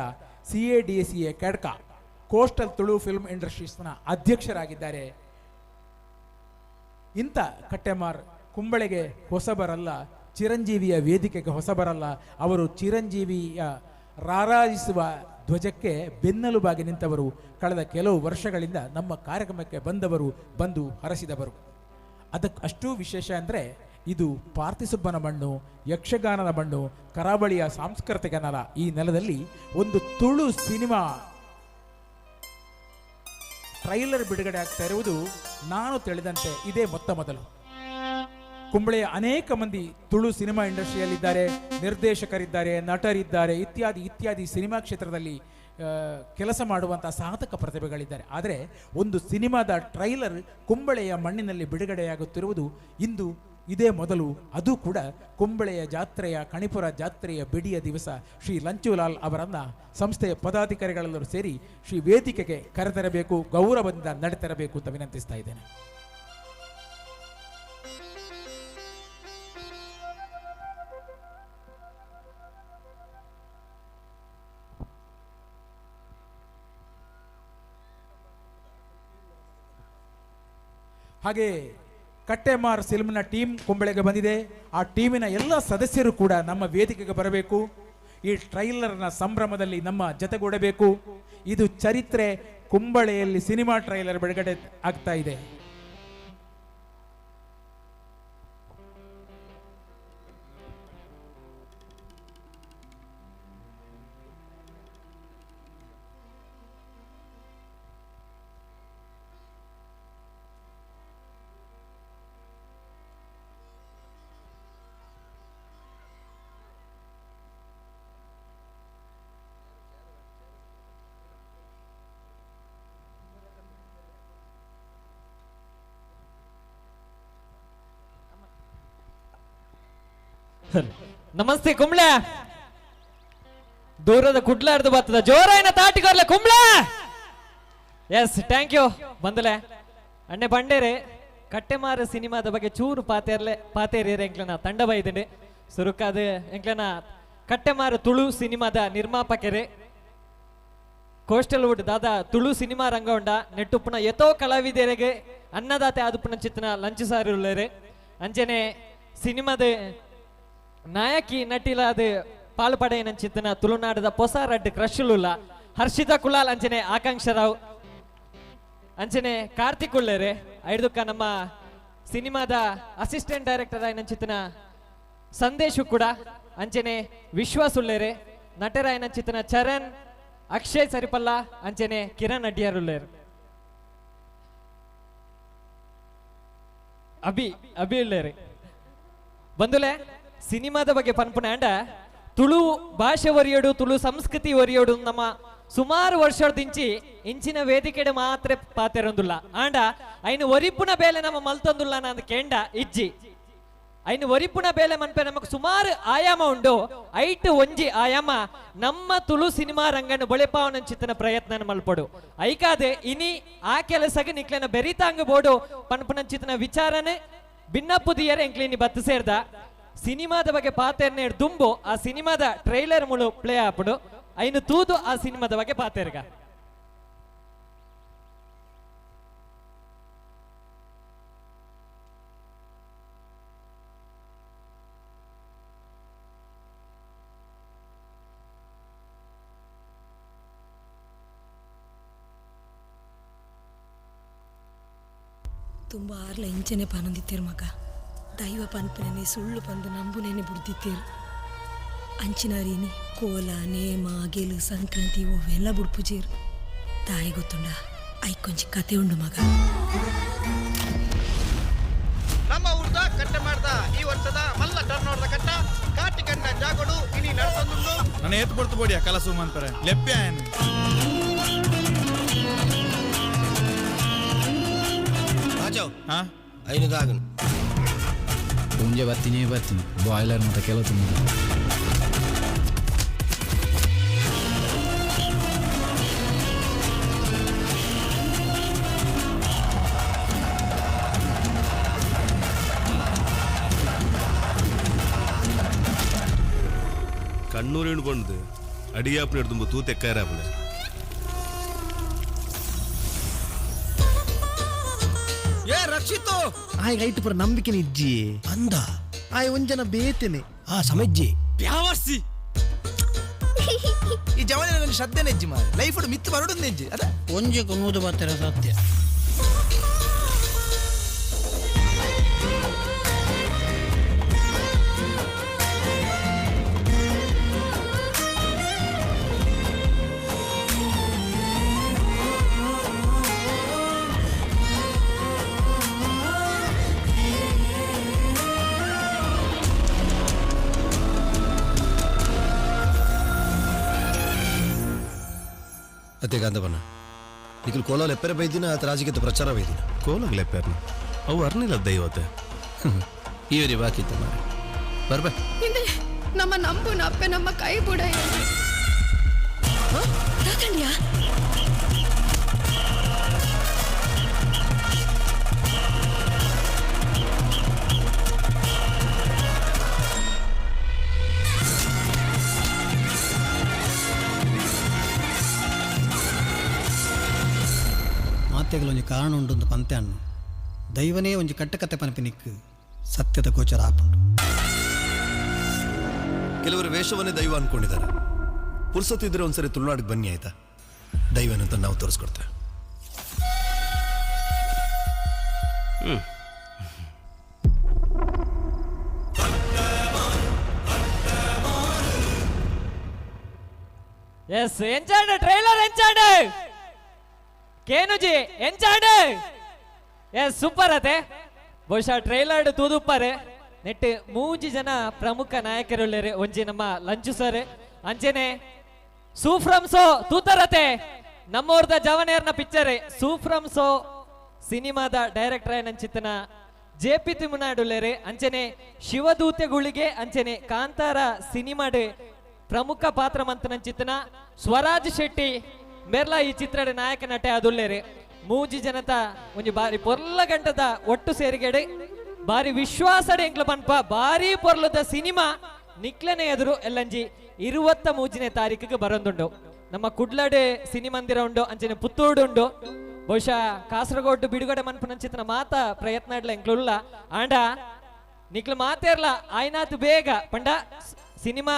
CADCA ಕ್ಯಾಡ್ಕಾ ಕೋಸ್ಟಲ್ ತುಳು ಫಿಲ್ಮ್ ಇಂಡಸ್ಟ್ರೀಸ್ನ ಅಧ್ಯಕ್ಷರಾಗಿದ್ದಾರೆ. ಇಂಥ ಕಟ್ಟೆಮಾರ್ ಕುಂಬಳೆಗೆ ಹೊಸಬರಲ್ಲ, ಚಿರಂಜೀವಿಯ ವೇದಿಕೆಗೆ ಹೊಸಬರಲ್ಲ. ಅವರು ಚಿರಂಜೀವಿಯ ರಾರಾಜಿಸುವ ಧ್ವಜಕ್ಕೆ ಬೆನ್ನೆಲುಬಾಗಿ ನಿಂತವರು. ಕಳೆದ ಕೆಲವು ವರ್ಷಗಳಿಂದ ನಮ್ಮ ಕಾರ್ಯಕ್ರಮಕ್ಕೆ ಬಂದವರು, ಬಂದು ಹರಸಿದವರು. ಅದಕ್ಕೆ ಅಷ್ಟೂ ವಿಶೇಷ ಅಂದರೆ ಇದು ಪಾರ್ಥಿಸುಬ್ಬನ ಮಣ್ಣು, ಯಕ್ಷಗಾನದ ಮಣ್ಣು, ಕರಾವಳಿಯ ಸಾಂಸ್ಕೃತಿಕ ನೆಲ. ಈ ನೆಲದಲ್ಲಿ ಒಂದು ತುಳು ಸಿನಿಮಾ ಟ್ರೈಲರ್ ಬಿಡುಗಡೆ ಆಗ್ತಾ ಇರುವುದು ನಾನು ತಿಳಿದಂತೆ ಇದೇ ಮೊತ್ತ ಮೊದಲು. ಕುಂಬಳೆಯ ಅನೇಕ ಮಂದಿ ತುಳು ಸಿನಿಮಾ ಇಂಡಸ್ಟ್ರಿಯಲ್ಲಿದ್ದಾರೆ, ನಿರ್ದೇಶಕರಿದ್ದಾರೆ, ನಟರಿದ್ದಾರೆ, ಇತ್ಯಾದಿ ಇತ್ಯಾದಿ ಸಿನಿಮಾ ಕ್ಷೇತ್ರದಲ್ಲಿ ಕೆಲಸ ಮಾಡುವಂಥ ಸಾಧಕ ಪ್ರತಿಭೆಗಳಿದ್ದಾರೆ. ಆದರೆ ಒಂದು ಸಿನಿಮಾದ ಟ್ರೈಲರ್ ಕುಂಬಳೆಯ ಮಣ್ಣಿನಲ್ಲಿ ಬಿಡುಗಡೆಯಾಗುತ್ತಿರುವುದು ಇಂದು ಇದೇ ಮೊದಲು. ಅದು ಕೂಡ ಕುಂಬಳೆಯ ಜಾತ್ರೆಯ, ಕಣಿಪುರ ಜಾತ್ರೆಯ ಬೆಡಿಯ ದಿವಸ ಶ್ರೀ ಲಂಚುಲಾಲ್ ಅವರನ್ನು ಸಂಸ್ಥೆಯ ಪದಾಧಿಕಾರಿಗಳೆಲ್ಲರೂ ಸೇರಿ ಶ್ರೀ ವೇದಿಕೆಗೆ ಕರೆತರಬೇಕು, ಗೌರವದಿಂದ ನಡೆತರಬೇಕು ಅಂತ ವಿನಂತಿಸ್ತಾ ಇದ್ದೇನೆ. ಹಾಗೆ ಕಟ್ಟೆಮಾರ್ ಫಿಲ್ಮ್ನ ಟೀಮ್ ಕುಂಬಳೆಗೆ ಬಂದಿದೆ. ಆ ಟೀಮಿನ ಎಲ್ಲ ಸದಸ್ಯರು ಕೂಡ ನಮ್ಮ ವೇದಿಕೆಗೆ ಬರಬೇಕು, ಈ ಟ್ರೈಲರ್ನ ಸಂಭ್ರಮದಲ್ಲಿ ನಮ್ಮ ಜತೆಗೂಡಬೇಕು. ಇದು ಚರಿತ್ರೆ, ಕುಂಬಳೆಯಲ್ಲಿ ಸಿನಿಮಾ ಟ್ರೈಲರ್ ಬಿಡುಗಡೆ ಆಗ್ತಾ ಇದೆ. ನಮಸ್ತೆ ಕುಂಬ್ಳೆ, ದೂರದ ಕುಡ್ಲಾರ್ದು ಬರ್ತದ ಜೋರಾಯಿನ ತಾಟಿಕೊರ್ಲೆ ಕುಂಬ್ಳೆ. ಎಸ್, thank you ಬಂದಲೆ ಅಣ್ಣೆ ಬಂಡೇರೆ. ಕಟ್ಟೆಮಾರ ಸಿನಿಮಾದ ಬಗ್ಗೆ ಚೂರು ಪಾತೇರ್ಲೆ ಪಾತೇರಿಯರೆ ಎಂಕ್ಲನ ತಂಡ ಬೈದಂಡೆ ಸುರುಕಾದ ಎಂಕ್ಲನ ಕಟ್ಟೆಮಾರ ತುಳು ಸಿನಿಮಾದ ನಿರ್ಮಾಪಕರೇ ಕೋಸ್ಟಲ್ ವುಡ್ ದಾದಾ ತುಳು ಸಿನಿಮಾ ರಂಗ ಉಂಡ ನೆಟ್ಟುಪ್ಪುನ ಎತೋ ಕಲಾವಿದರಿಗೆ ಅನ್ನದಾತೆ ಆದುಪ್ಪುನ ಚಿತ್ತನ ಲಂಚು ಸಾರಿ ಉಳ್ಳೇರೆ. ಅಂಚನೆ ಸಿನಿಮಾದ ನಾಯಕಿ ನಟಿಲಾದ ಪಾಲು ಪಡೆಯನ ಚಿತ್ತನ ತುಳುನಾಡದ ಪೊಸ ರಡ್ಡ್ ಕ್ರಶುಲುಲ್ಲ ಹರ್ಷಿತಾ ಕುಲಾಲ್ ಅಂಚನೆ ಆಕಾಂಕ್ಷ ರಾವ್ ಅಂಚನೆ ಕಾರ್ತಿಕ್ ಉಳ್ಳೇರೆ. ಐದುಕ್ಕ ನಮ್ಮ ಸಿನಿಮಾದ ಅಸಿಸ್ಟೆಂಟ್ ಡೈರೆಕ್ಟರ್ ಆಯ್ನ ಚಿತ್ತನ ಸಂದೇಶು ಕೂಡ ಅಂಚನೆ ವಿಶ್ವಾಸ್ ಉಳ್ಳೇರೆ. ನಟರಾಯನ ಚಿತ್ತನ ಚರಣ್ ಅಕ್ಷಯ್ ಸರಿಪಲ್ಲ ಅಂಚನೆ ಕಿರಣ್ ಅಡ್ಡಿಯಾರ್ ಉಳ್ಳೇರು. ಅಭಿ ಅಭಿ ಉಳ್ಳೇರೆ. ಬಂದುಲೆ ಸಿನಿಮಾದ ಬಗ್ಗೆ ಪನ್ಪುನ ಅಂಡ ತುಳು ಭಾಷೆ ಒರಿಯೋಡು ತುಳು ಸಂಸ್ಕೃತಿ ಒರಿಯೋಡು ನಮ್ಮ ಸುಮಾರು ವರ್ಷದಿಂಚಿ ಇಂಚಿನ ವೇದಿಕೆಡೆ ಮಾತ್ರ ಪಾತೆರೊಂದುಲ್ಲ. ಆಂಡ ಐನು ಒರಿಪುನ ಬೇಲೆ ನಮ್ಮ ಮಲ್ತೊಂದುಲ್ಲ ನಂದು ಕೆಂಡ ಇಜ್ಜಿ. ಐನು ಒರಿಪುನ ಬೇಲೆ ಮನ್ಪೆ ನಮಗ್ ಸುಮಾರು ಆಯಾಮ ಉಂಡು. ಐಟು ಒಂಜಿ ಆಯಾಮ ನಮ್ಮ ತುಳು ಸಿನಿಮಾ ರಂಗನ್ನು ಬೊಳೆಪಾವನ ಚಿತ್ತನ ಪ್ರಯತ್ನ ಮಲ್ಪಡು. ಐಕಾದೆ ಇನಿ ಆ ಕೆಲಸಕ್ಕೆ ನಿಕ್ಲೆನ ಬೆರಿತಾಂಗ ಬೋಡು ಪನ್ಪುನ ಚಿತ್ತನ ವಿಚಾರನೆ ಭಿನ್ನಪುದಿಯರ ಎಂಕ್ಲಿನಿ ಬತ್ತು ಸೇರ್ದ. ಸಿನಿಮಾದ ಬಗ್ಗೆ ಪಾತೆರ್ನೆ ದುಂಬು ಆ ಸಿನಿಮಾದ ಟ್ರೈಲರ್ ಮುಳು ಪ್ಲೇ ಆಪುಡು ಐನು ತೂದು ಆ ಸಿನಿಮಾದ ಬಗ್ಗೆ ಪಾತೆರ್ಗ. ತುಂಬ ಆರ್ಲ ಇಂಚನೆ ಪಾನೊಂದಿತ್ತೇರು ಮಗ ದೈವ ಪನ್ಪುನೇನೆ ಸುಳ್ಳು ಬಂದು ನಂಬುನೇನೆ ಬುಡ್ದಿತ್ತೇರು ಅಂಚಿನಾರೀನಿ ಕೋಲ ನೇಮ ಗೆಲು ಸಂಕ್ರಾಂತಿ ಅವೆಲ್ಲ ಬುಡ್ಪುಜೇರು ತಾಯಿ ಗೊತ್ತುಂಡ ಐಕೊಂಚಿ ಕತೆ ಉಂಡು ಮಗ. ನಮ್ಮ ಊರ್ದ ಕಟ್ಟೆ ಮಾಡ್ದ ಈ ವರ್ಷದ ಮಲ್ಲ ಟರ್ನ್ ನೋಡ್ದ ಕಟ್ಟ ಕಟ್ಟಿಕಂಡ ಜಾಗಡು ಇನಿ ನಡತೊಂದುಂಡು. ನನ್ನ ಏತ್ ಪೊರ್ತು ಬೋಡಿಯ ಕಲಸು ಮನ್ಪರೆ ಲೆಪ್ಪೆ ಆಯನ್. ರಾಜವ್ ಐನು ದಾಗನು ಪೂಂಜೆ ಬತ್ತೀನಿ ಬತ್ತೀನಿ ಬಾಯ್ಲರ್ ಮತ್ತೆ ಕೆಲವು ತುಂಬ. ಕಣ್ಣೂರು ಬಂದು ಅಡಿಯಾಪ್ನ ಹಿಡ್ದು ತೂತೆಕ್ಕಾರಪ್ಪನೆ. ಏ ರಕ್ಷಿತು ಆಯ್ ರೈಟ್ ಪುರ ನಂಬಿಕೆ ನಿಜ್ಜಿ ಅಂದ ಆಯ್ ಒಂಜನ ಬೇತೇನೆ ಆ ಸಮಜ್ಜಿ ಪ್ಯಾವರ್ಸಿ ಈ ಜವನ ಒಂದು ಶ್ರದ್ಧೆ ನೆಜ್ಜಿ ಮಾರೆ ಲೈಫ್ ಮಿತ್ತು ಬರಡು ನೆಜ್ಜಿ ಅದ ಒಂಜಿ ನೂದು ಬತ್ತರ ಸತ್ಯ. ಅತ್ತೆ ಗಾಂಧವನ ನಿಖಿಲ್ ಕೋಲ ಲೆಪ್ಪರೆ ಬೈದಿನ ಆತ ರಾಜಕೀಯ ಪ್ರಚಾರ ಬೈದಿನ. ಕೋಲಾಗ ಲೆಪ್ಪೆರ್ನ ಅವು ಅರ್ನಿಲ್ಲ ದೈವತೆ. ಇವರಿ ಬಾಕಿ ಇತ್ತು ಮಾರೆ ಬರ್ಬ. ಹಿಂದೆ ನಮ್ಮ ನಂಬುನ ಅಪ್ಪೆ ನಮ್ಮ ಕೈ ಬುಡ. ದಾಖಂಡ್ಯಾ? ಮಾತೆಗಳು ಒಂಜಿ ಕಾರಣ ಉಂಡು ಅಂತ ಪಂತೆ ಅನ್ನು ದೈವನೇ ಒಂಜಿ ಕಟ್ಟಕತೆ ಪನಪಿನಿಕ್ ಸತ್ಯದ ಗೋಚರ ಆಪುಂಡು. ಕೆಲವರು ವೇಷವನ್ನೇ ದೈವ ಅನ್ಕೊಂಡಿದ್ದಾರೆ. ಪುರ್ಸೊತ್ತಿದ್ರೆ ಒಂದ್ಸರಿ ತುಳುನಾಡಿಗೆ ಬನ್ನಿ ಆಯ್ತಾ, ದೈವನಂತ ನಾವು ತೋರಿಸ್ಕೊಡ್ತೇವೆ. ಎಸ್ ಎಂಚಾಂಡ್ ಟ್ರೈಲರ್ ಎಂಚಾಂಡ್ ಕೇನುಜಿ ಎಂಚಾಂಡ್ ಎಸ್ ಸೂಪರ್ ಅತೆ. ಬಹುಶಃ ಟ್ರೈಲರ್ ತೂದುಪ್ಪಾರೆ ನೆಟ್ ಮೂಜಿ ಜನ ಪ್ರಮುಖ ನಾಯಕರುಳ್ಳೇರೆ. ಒಂಜಿ ನಮ್ಮ ಲಂಚು ಸರ್, ಅಂಚೆನೆ ಸೂಫ್ರಮ್ ಸೋ ತೂತರತೆ ನಮ್ಮೂರ್ದ ಜವನೇರ್ನ ಪಿಕ್ಚರ್ ಸೂಫ್ರಮ್ ಸೋ ಸಿನಿಮಾದ ಡೈರೆಕ್ಟರ್ ಏನಂಚಿತನ ಜೆ ಪಿ ತಿಮ್ಮನಾಡುಳ್ಳೇರೆ. ಅಂಚೆನೆ ಶಿವದೂತೆಗುಳಿಗೆ ಅಂಚೆನೆ ಕಾಂತಾರ ಸಿನಿಮಾಡೆ ಪ್ರಮುಖ ಪಾತ್ರ ಮಂತನಂಚಿತನ ಸ್ವರಾಜ್ ಶೆಟ್ಟಿ ಮೆರ್ಲಾ ಈ ಚಿತ್ರದ ನಾಯಕ ನಟೆ ಅದುಲ್ಲೇರೆ. ಮೂಜಿ ಜನತ ಒಂಜಿ ಬಾರಿ ಪೊರ್ಲ ಗಂಟದ ಒಟ್ಟು ಸೇರಿಗೆಡೆ ಬಾರಿ ವಿಶ್ವಾಸಡೆ ಎಂಕ್ಲ ಪನ್ಪ ಬಾರಿ ಪೊರ್ಲದ ಸಿನಿಮಾ ನಿಕ್ಲನೆ ಎದುರು ಎಲ್ಲಂಜಿ 23ನೇ ತಾರೀಕಿಗೆ ಬರಂದುಂಡು. ನಮ್ಮ ಕುಡ್ಲಡೆ ಸಿನಿಮಂದಿರ ಉಂಡು, ಅಂಚನೆ ಪುತ್ತೂಡು ಉಂಡು. ಬಹುಶಃ ಕಾಸರಗೋಡು ಬಿಡುಗಡೆ ಮನ್ಪುನಂಚಿತನ ಮಾತ ಪ್ರಯತ್ನ ಇಡ್ಲ ಎಂಕ್ಲುಲ್ಲ. ಆಂಡ ನಿಕ್ಲ ಮಾತೇರ್ಲ ಆಯ್ನಾತ್ ಬೇಗ ಪಂಡ ಸಿನಿಮಾ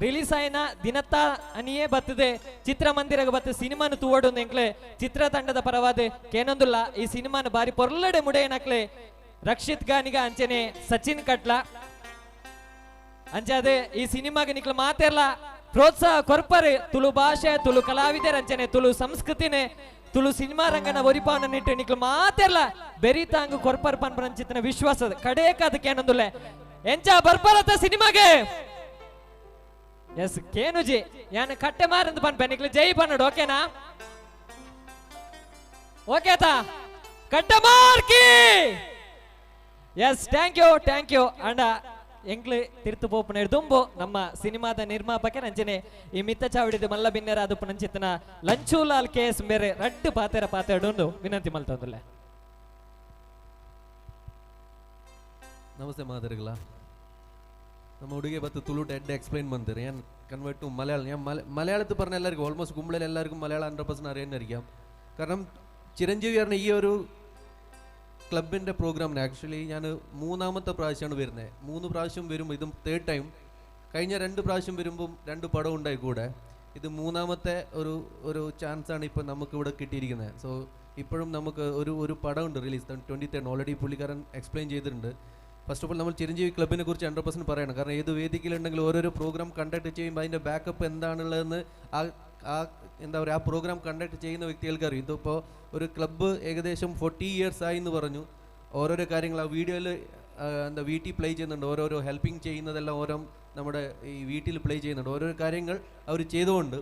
ರಿಲೀಸ್ ಆಯ್ನ ದಿನತ್ತ ಅನಿಯೇ ಬತ್ತದೆ ಚಿತ್ರಮಂದಿರಗ ಬತ್ತ ಸಿನಿಮಾನ ತೂವಡು ಎಂಕ್ಲೆ ಚಿತ್ರತಂಡದ ಪರವಾದ ಕೇನೊಂದುಲ್ಲ. ಈ ಸಿನಿಮಾನ ಬಾರಿ ಪೊರ್ಲಡೆ ಮುಡೆಯನಕ್ಲೆ ರಕ್ಷಿತ್ ಗಾನಿಗ ಅಂಚನೆ ಸಚಿನ್ ಕಟ್ಲ ಅಂಚಾದೆ ಈ ಸಿನಿಮಾಗೆ ನಿಕ್ಲ ಮಾತೇರ್ಲ ಪ್ರೋತ್ಸಾಹ ಕೊರ್ಪರೆ. ತುಳು ಭಾಷೆ ತುಳು ಕಲಾವಿದರ ಅಂಚನೆ ತುಳು ಸಂಸ್ಕೃತಿನೇ ತುಳು ಸಿನಿಮಾ ರಂಗನ ಒರಿಪಾವನ ನಿಟ್ಟು ನಿಕ್ಲ ಮಾತೇರ್ಲ ಬೆರಿತಾಂಗು ಕೊರ್ಪರ್ ಪನ್ಪರಂಚಿತನ ವಿಶ್ವಾಸದ ಕಡೇಕ ಅದಕ್ಕೆ ಏನೊಂದುಲ್ಲ ಎಂಚ ಬರ್ಪರತ ಸಿನಿಮಾಗೆ. ಎಸ್ ಕೇನುಜಿ ಯಾನ್ ಕಟ್ಟೆ ಮಾರಂದು ಪನ್ಪೆ ನಿಕ್ಲ ಜೈ ಪನ್ನಡು ಓಕೆನಾ? ಓಕೆ ತಾ ಕಟ್ಟೆ ಮಾರ್ಕಿ. Yes thank you thank you. ಅಂಡ ಎಂಕ್ಲು ತಿರ್ತು ಪೋಪುನ ದುಂಬು ನಮ್ಮ ಸಿನಿಮಾದ ನಿರ್ಮಾಪಕ ನಂಚನೆ ಈ ಮಿತ್ತ ಚಾವಡಿದ ಮಲ್ಲ ಬಿನ್ನೆರ ಅದು ನಂಚಿತನ ಲಂಚೂಲಾಲ್ ಕೆ ಎಸ್ ಬೇರೆ ರಡ್ಡು ಪಾತೆರ ಪಾತೆರಡು ವಿನಂತಿ ಮಲ್ತೊಂದುಲ್ಲೆ. ನಮಸ್ತೆ ಮಾದರಿಗಳ. ನಮ್ಮ ಹುಡುಗಿ ಬತ್ತು ತುಳು ಡೆಡ್ ಎಕ್ಸ್ಪ್ಲೈನ್ ಬಂತಾರೆ ಏನ್ ಕನ್ವರ್ಟ್ ಟು ಮಲಯಾಳ. ഞാൻ മലയാളത്തിൽ പറഞ്ഞ എല്ലാവർക്കും ഓൾമോസ്റ്റ് കുമ്പളയിൽ എല്ലാവർക്കും മലയാളം 100% അറിയാനായിരിക്കാം. കാരണം ചിരഞ്ജീവി പറഞ്ഞ ഈ ഒരു ക്ലബിൻ്റെ പ്രോഗ്രാമിന് ആക്ച്വലി ഞാൻ മൂന്നാമത്തെ പ്രാവശ്യമാണ് വരുന്നത്. 3 പ്രാവശ്യം വരുമ്പോൾ ഇതും തേർഡ് ടൈം. കഴിഞ്ഞ 2 പ്രാവശ്യം വരുമ്പം 2 പടം ഉണ്ടായി കൂടെ. ഇത് മൂന്നാമത്തെ ഒരു ഒരു ചാൻസാണ് ഇപ്പം നമുക്കിവിടെ കിട്ടിയിരിക്കുന്നത്. സോ ഇപ്പോഴും നമുക്ക് ഒരു ഒരു പടമുണ്ട് റിലീസ് 23 ഓൾറെഡി പുള്ളിക്കാരൻ എക്സ്പ്ലെയിൻ ചെയ്തിട്ടുണ്ട്. ഫസ്റ്റ് ഓഫ് ഓൾ നമ്മൾ ചിരഞ്ജീവി ക്ലബിനെ കുറിച്ച് 100% പറയണം. കാരണം ഏത് വേദിയിലുണ്ടെങ്കിലും ഓരോരോ പ്രോഗ്രാം കണ്ടക്ട് ചെയ്യുമ്പോൾ അതിൻ്റെ ബാക്കപ്പ് എന്താണുള്ളതെന്ന് ആ ആ എന്താ പറയുക ആ പ്രോഗ്രാം കണ്ടക്ട് ചെയ്യുന്ന വ്യക്തികൾക്ക് അറിയും. ഇതിപ്പോൾ ഒരു ക്ലബ്ബ് ഏകദേശം 40 ഇയേഴ്സ് ആയി എന്ന് പറഞ്ഞു. ഓരോരോ കാര്യങ്ങൾ ആ വീഡിയോയിൽ എന്താ വീട്ടിൽ പ്ലേ ചെയ്യുന്നുണ്ട്, ഓരോരോ ഹെൽപ്പിംഗ് ചെയ്യുന്നതെല്ലാം ഓരോ നമ്മുടെ ഈ വീട്ടിൽ പ്ലേ ചെയ്യുന്നുണ്ട്, ഓരോരോ കാര്യങ്ങൾ അവർ ചെയ്തുകൊണ്ട്.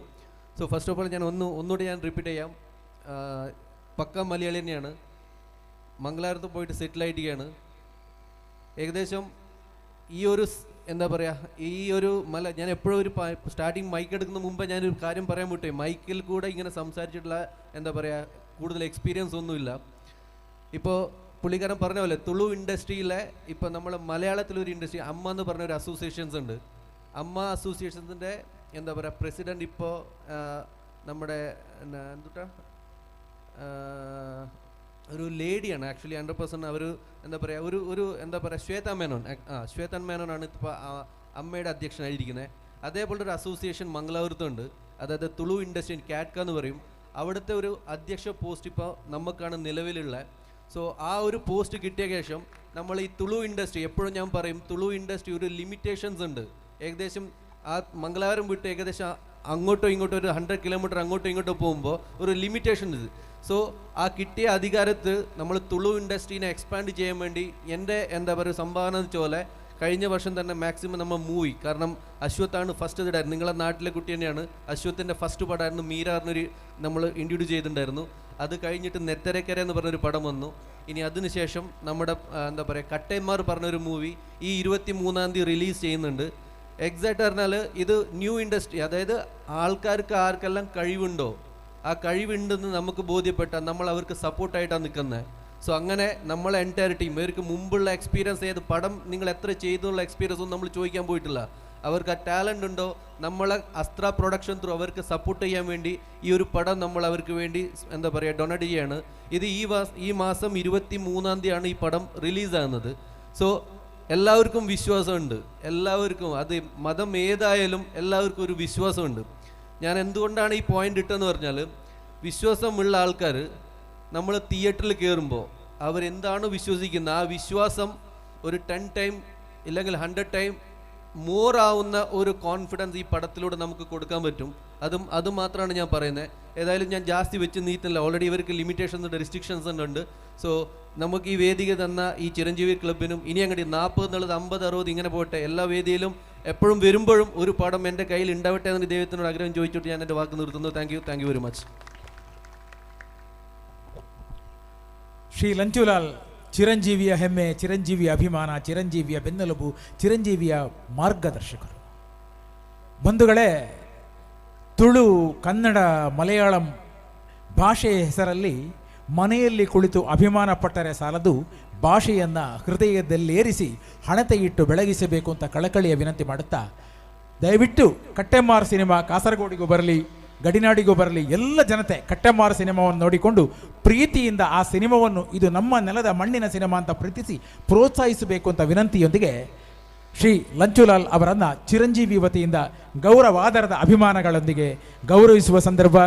സോ ഫസ്റ്റ് ഓഫ് ഓൾ ഞാൻ ഒന്നുകൂടി ഞാൻ റിപ്പീറ്റ് ചെയ്യാം, പക്ക മലയാളി തന്നെയാണ്, മംഗലാപുരത്ത് പോയിട്ട് സെറ്റിലായിട്ടിരിക്കുകയാണ്. ഏകദേശം ഈ ഒരു എന്താ പറയുക, ഈ ഒരു മല ഞാൻ എപ്പോഴും ഒരു സ്റ്റാർട്ടിങ് മൈക്ക് എടുക്കുന്ന മുമ്പേ ഞാനൊരു കാര്യം പറയാൻ വിട്ടേ, മൈക്കിൽ കൂടെ ഇങ്ങനെ സംസാരിച്ചിട്ടുള്ള എന്താ പറയുക കൂടുതൽ എക്സ്പീരിയൻസ് ഒന്നുമില്ല. ഇപ്പോൾ പുള്ളിക്കാരൻ പറഞ്ഞ പോലെ തുളു ഇൻഡസ്ട്രിയിലെ ഇപ്പം നമ്മൾ മലയാളത്തിലൊരു ഇൻഡസ്ട്രി അമ്മ എന്ന് പറഞ്ഞൊരു അസോസിയേഷൻസ് ഉണ്ട്. അമ്മ അസോസിയേഷൻസിൻ്റെ എന്താ പറയുക പ്രസിഡൻറ്റ് ഇപ്പോൾ നമ്മുടെ എന്തുട്ടാ ഒരു ലേഡിയാണ് ആക്ച്വലി 100% അവർ എന്താ പറയുക ഒരു ഒരു എന്താ പറയുക ശ്വേത മേനോൻ, ശ്വേത മേനോനാണ് ഇപ്പോൾ അമ്മയുടെ അധ്യക്ഷനായിരിക്കുന്നത്. അതേപോലെ ഒരു അസോസിയേഷൻ മംഗലാപുരത്തുണ്ട്, അതായത് തുളു ഇൻഡസ്ട്രി കാറ്റ്ക എന്ന് പറയും. അവിടുത്തെ ഒരു അധ്യക്ഷ പോസ്റ്റ് ഇപ്പോൾ നമുക്കാണ് നിലവിലുള്ള. സോ ആ ഒരു പോസ്റ്റ് കിട്ടിയ ശേഷം നമ്മൾ ഈ തുളു ഇൻഡസ്ട്രി എപ്പോഴും ഞാൻ പറയും, തുളു ഇൻഡസ്ട്രി ഒരു ലിമിറ്റേഷൻസ് ഉണ്ട്. ഏകദേശം ആ മംഗലാപുരം വിട്ട് ഏകദേശം അങ്ങോട്ടോ ഇങ്ങോട്ടോ ഒരു 100 കിലോമീറ്റർ അങ്ങോട്ടോ ഇങ്ങോട്ടോ പോകുമ്പോൾ ഒരു ലിമിറ്റേഷൻ ഇത്. സോ ആ കിട്ടിയ അധികാരത്ത് നമ്മൾ തുളു ഇൻഡസ്ട്രീനെ എക്സ്പാൻഡ് ചെയ്യാൻ വേണ്ടി എൻ്റെ എന്താ പറയുക സംഭാവന എന്ന് വെച്ചാൽ കഴിഞ്ഞ വർഷം തന്നെ മാക്സിമം നമ്മൾ മൂവി, കാരണം അശ്വത്താണ് ഫസ്റ്റ് ഇതായിരുന്നു, നിങ്ങളെ നാട്ടിലെ കുട്ടി തന്നെയാണ് അശ്വത്തിൻ്റെ ഫസ്റ്റ് പടമായിരുന്നു മീര എന്നൊരു നമ്മൾ ഇൻട്രൊഡ്യൂസ് ചെയ്തിട്ടുണ്ടായിരുന്നു. അത് കഴിഞ്ഞിട്ട് നെത്തരക്കര എന്ന് പറഞ്ഞൊരു പടം വന്നു. ഇനി അതിനുശേഷം നമ്മുടെ എന്താ പറയുക കട്ടേന്മാർ പറഞ്ഞൊരു മൂവി ഈ 23-ാം തീയതി റിലീസ് ചെയ്യുന്നുണ്ട്. എക്സാക്ട് പറഞ്ഞാൽ ഇത് ന്യൂ ഇൻഡസ്ട്രി, അതായത് ആൾക്കാർക്ക് ആർക്കെല്ലാം കഴിവുണ്ടോ ആ കഴിവുണ്ടെന്ന് നമുക്ക് ബോധ്യപ്പെട്ട നമ്മൾ അവർക്ക് സപ്പോർട്ടായിട്ടാണ് നിൽക്കുന്നത്. സോ അങ്ങനെ നമ്മളെ എൻറ്റയർ ടീം, ഇവർക്ക് മുമ്പുള്ള എക്സ്പീരിയൻസ് ഏത് പടം നിങ്ങൾ എത്ര ചെയ്തുള്ള എക്സ്പീരിയൻസ് ഒന്നും നമ്മൾ ചോദിക്കാൻ പോയിട്ടില്ല. അവർക്ക് ആ ടാലൻ്റ് ഉണ്ടോ, നമ്മളെ അസ്ത്ര പ്രൊഡക്ഷൻ ത്രൂ അവർക്ക് സപ്പോർട്ട് ചെയ്യാൻ വേണ്ടി ഈ ഒരു പടം നമ്മൾ അവർക്ക് വേണ്ടി എന്താ പറയുക ഡൊണേറ്റ് ചെയ്യാണ്. ഇത് ഈ മാസം 23-ാം തീയതിയാണ് ഈ പടം റിലീസാകുന്നത്. സോ എല്ലാവർക്കും വിശ്വാസമുണ്ട്, എല്ലാവർക്കും അത് മതം ഏതായാലും എല്ലാവർക്കും ഒരു വിശ്വാസമുണ്ട്. ഞാൻ എന്തുകൊണ്ടാണ് ഈ പോയിൻ്റ് ഇട്ടെന്ന് പറഞ്ഞാൽ, വിശ്വാസമുള്ള ആൾക്കാർ നമ്മൾ തിയേറ്ററിൽ കയറുമ്പോൾ അവരെന്താണോ വിശ്വസിക്കുന്നത് ആ വിശ്വാസം ഒരു 10 ടൈം ഇല്ലെങ്കിൽ 100 ടൈം മോർ ആവുന്ന ഒരു കോൺഫിഡൻസ് ഈ പടത്തിലൂടെ നമുക്ക് കൊടുക്കാൻ പറ്റും. അത് മാത്രമാണ് ഞാൻ പറയുന്നത്. ഏതായാലും ഞാൻ ജാസ്തി വെച്ച് നീറ്റില്ല, ഓൾറെഡി ഇവർക്ക് ലിമിറ്റേഷൻസ് ഉണ്ട്, റെസ്ട്രിക്ഷൻസ് ഉണ്ട്. സോ നമുക്ക് ഈ വേദിക തന്ന ഈ ചിരഞ്ജീവി ക്ലബിനും ഇനി അങ്ങോട്ട് 40 എന്നുള്ളത് 50 60 ഇങ്ങനെ പോട്ടെ, എല്ലാ വേദിയിലും എപ്പോഴും വരുമ്പോഴും ഒരു പടം എൻ്റെ കയ്യിൽ ഉണ്ടാവട്ടെ എന്ന് ദൈവത്തിനോട് ആഗ്രഹം ചോദിച്ചിട്ട് ഞാൻ എൻ്റെ വാക്ക് നിർത്തുന്നു. Thank you, thank you very much. Shri Lanchulal ಚಿರಂಜೀವಿಯ ಹೆಮ್ಮೆ, ಚಿರಂಜೀವಿಯ ಅಭಿಮಾನ, ಚಿರಂಜೀವಿಯ ಬೆನ್ನೆಲುಬು, ಚಿರಂಜೀವಿಯ ಮಾರ್ಗದರ್ಶಕರು. ಬಂಧುಗಳೇ, ತುಳು, ಕನ್ನಡ, ಮಲಯಾಳಂ ಭಾಷೆಯ ಹೆಸರಲ್ಲಿ ಮನೆಯಲ್ಲಿ ಕುಳಿತು ಅಭಿಮಾನ ಪಟ್ಟರೆ ಸಾಲದು, ಭಾಷೆಯನ್ನು ಹೃದಯದಲ್ಲೇರಿಸಿ ಹಣತೆಯಿಟ್ಟು ಬೆಳಗಿಸಬೇಕು ಅಂತ ಕಳಕಳಿಯ ವಿನಂತಿ ಮಾಡುತ್ತಾ, ದಯವಿಟ್ಟು ಕಟ್ಟೆಮಾರ್ ಸಿನಿಮಾ ಕಾಸರಗೋಡಿಗೂ ಬರಲಿ, ಗಡಿನಾಡಿಗೂ ಬರಲಿ, ಎಲ್ಲ ಜನತೆ ಕಟ್ಟೆಮಾರ್ ಸಿನಿಮಾವನ್ನು ನೋಡಿಕೊಂಡು ಪ್ರೀತಿಯಿಂದ ಆ ಸಿನಿಮಾವನ್ನು, ಇದು ನಮ್ಮ ನೆಲದ ಮಣ್ಣಿನ ಸಿನಿಮಾ ಅಂತ ಪ್ರೀತಿಸಿ ಪ್ರೋತ್ಸಾಹಿಸಬೇಕು ಅಂತ ವಿನಂತಿಯೊಂದಿಗೆ ಶ್ರೀ ಲಂಚುಲಾಲ್ ಅವರನ್ನು ಚಿರಂಜೀವಿ ವತಿಯಿಂದ ಗೌರವಾದರದ ಅಭಿಮಾನಗಳೊಂದಿಗೆ ಗೌರವಿಸುವ ಸಂದರ್ಭ.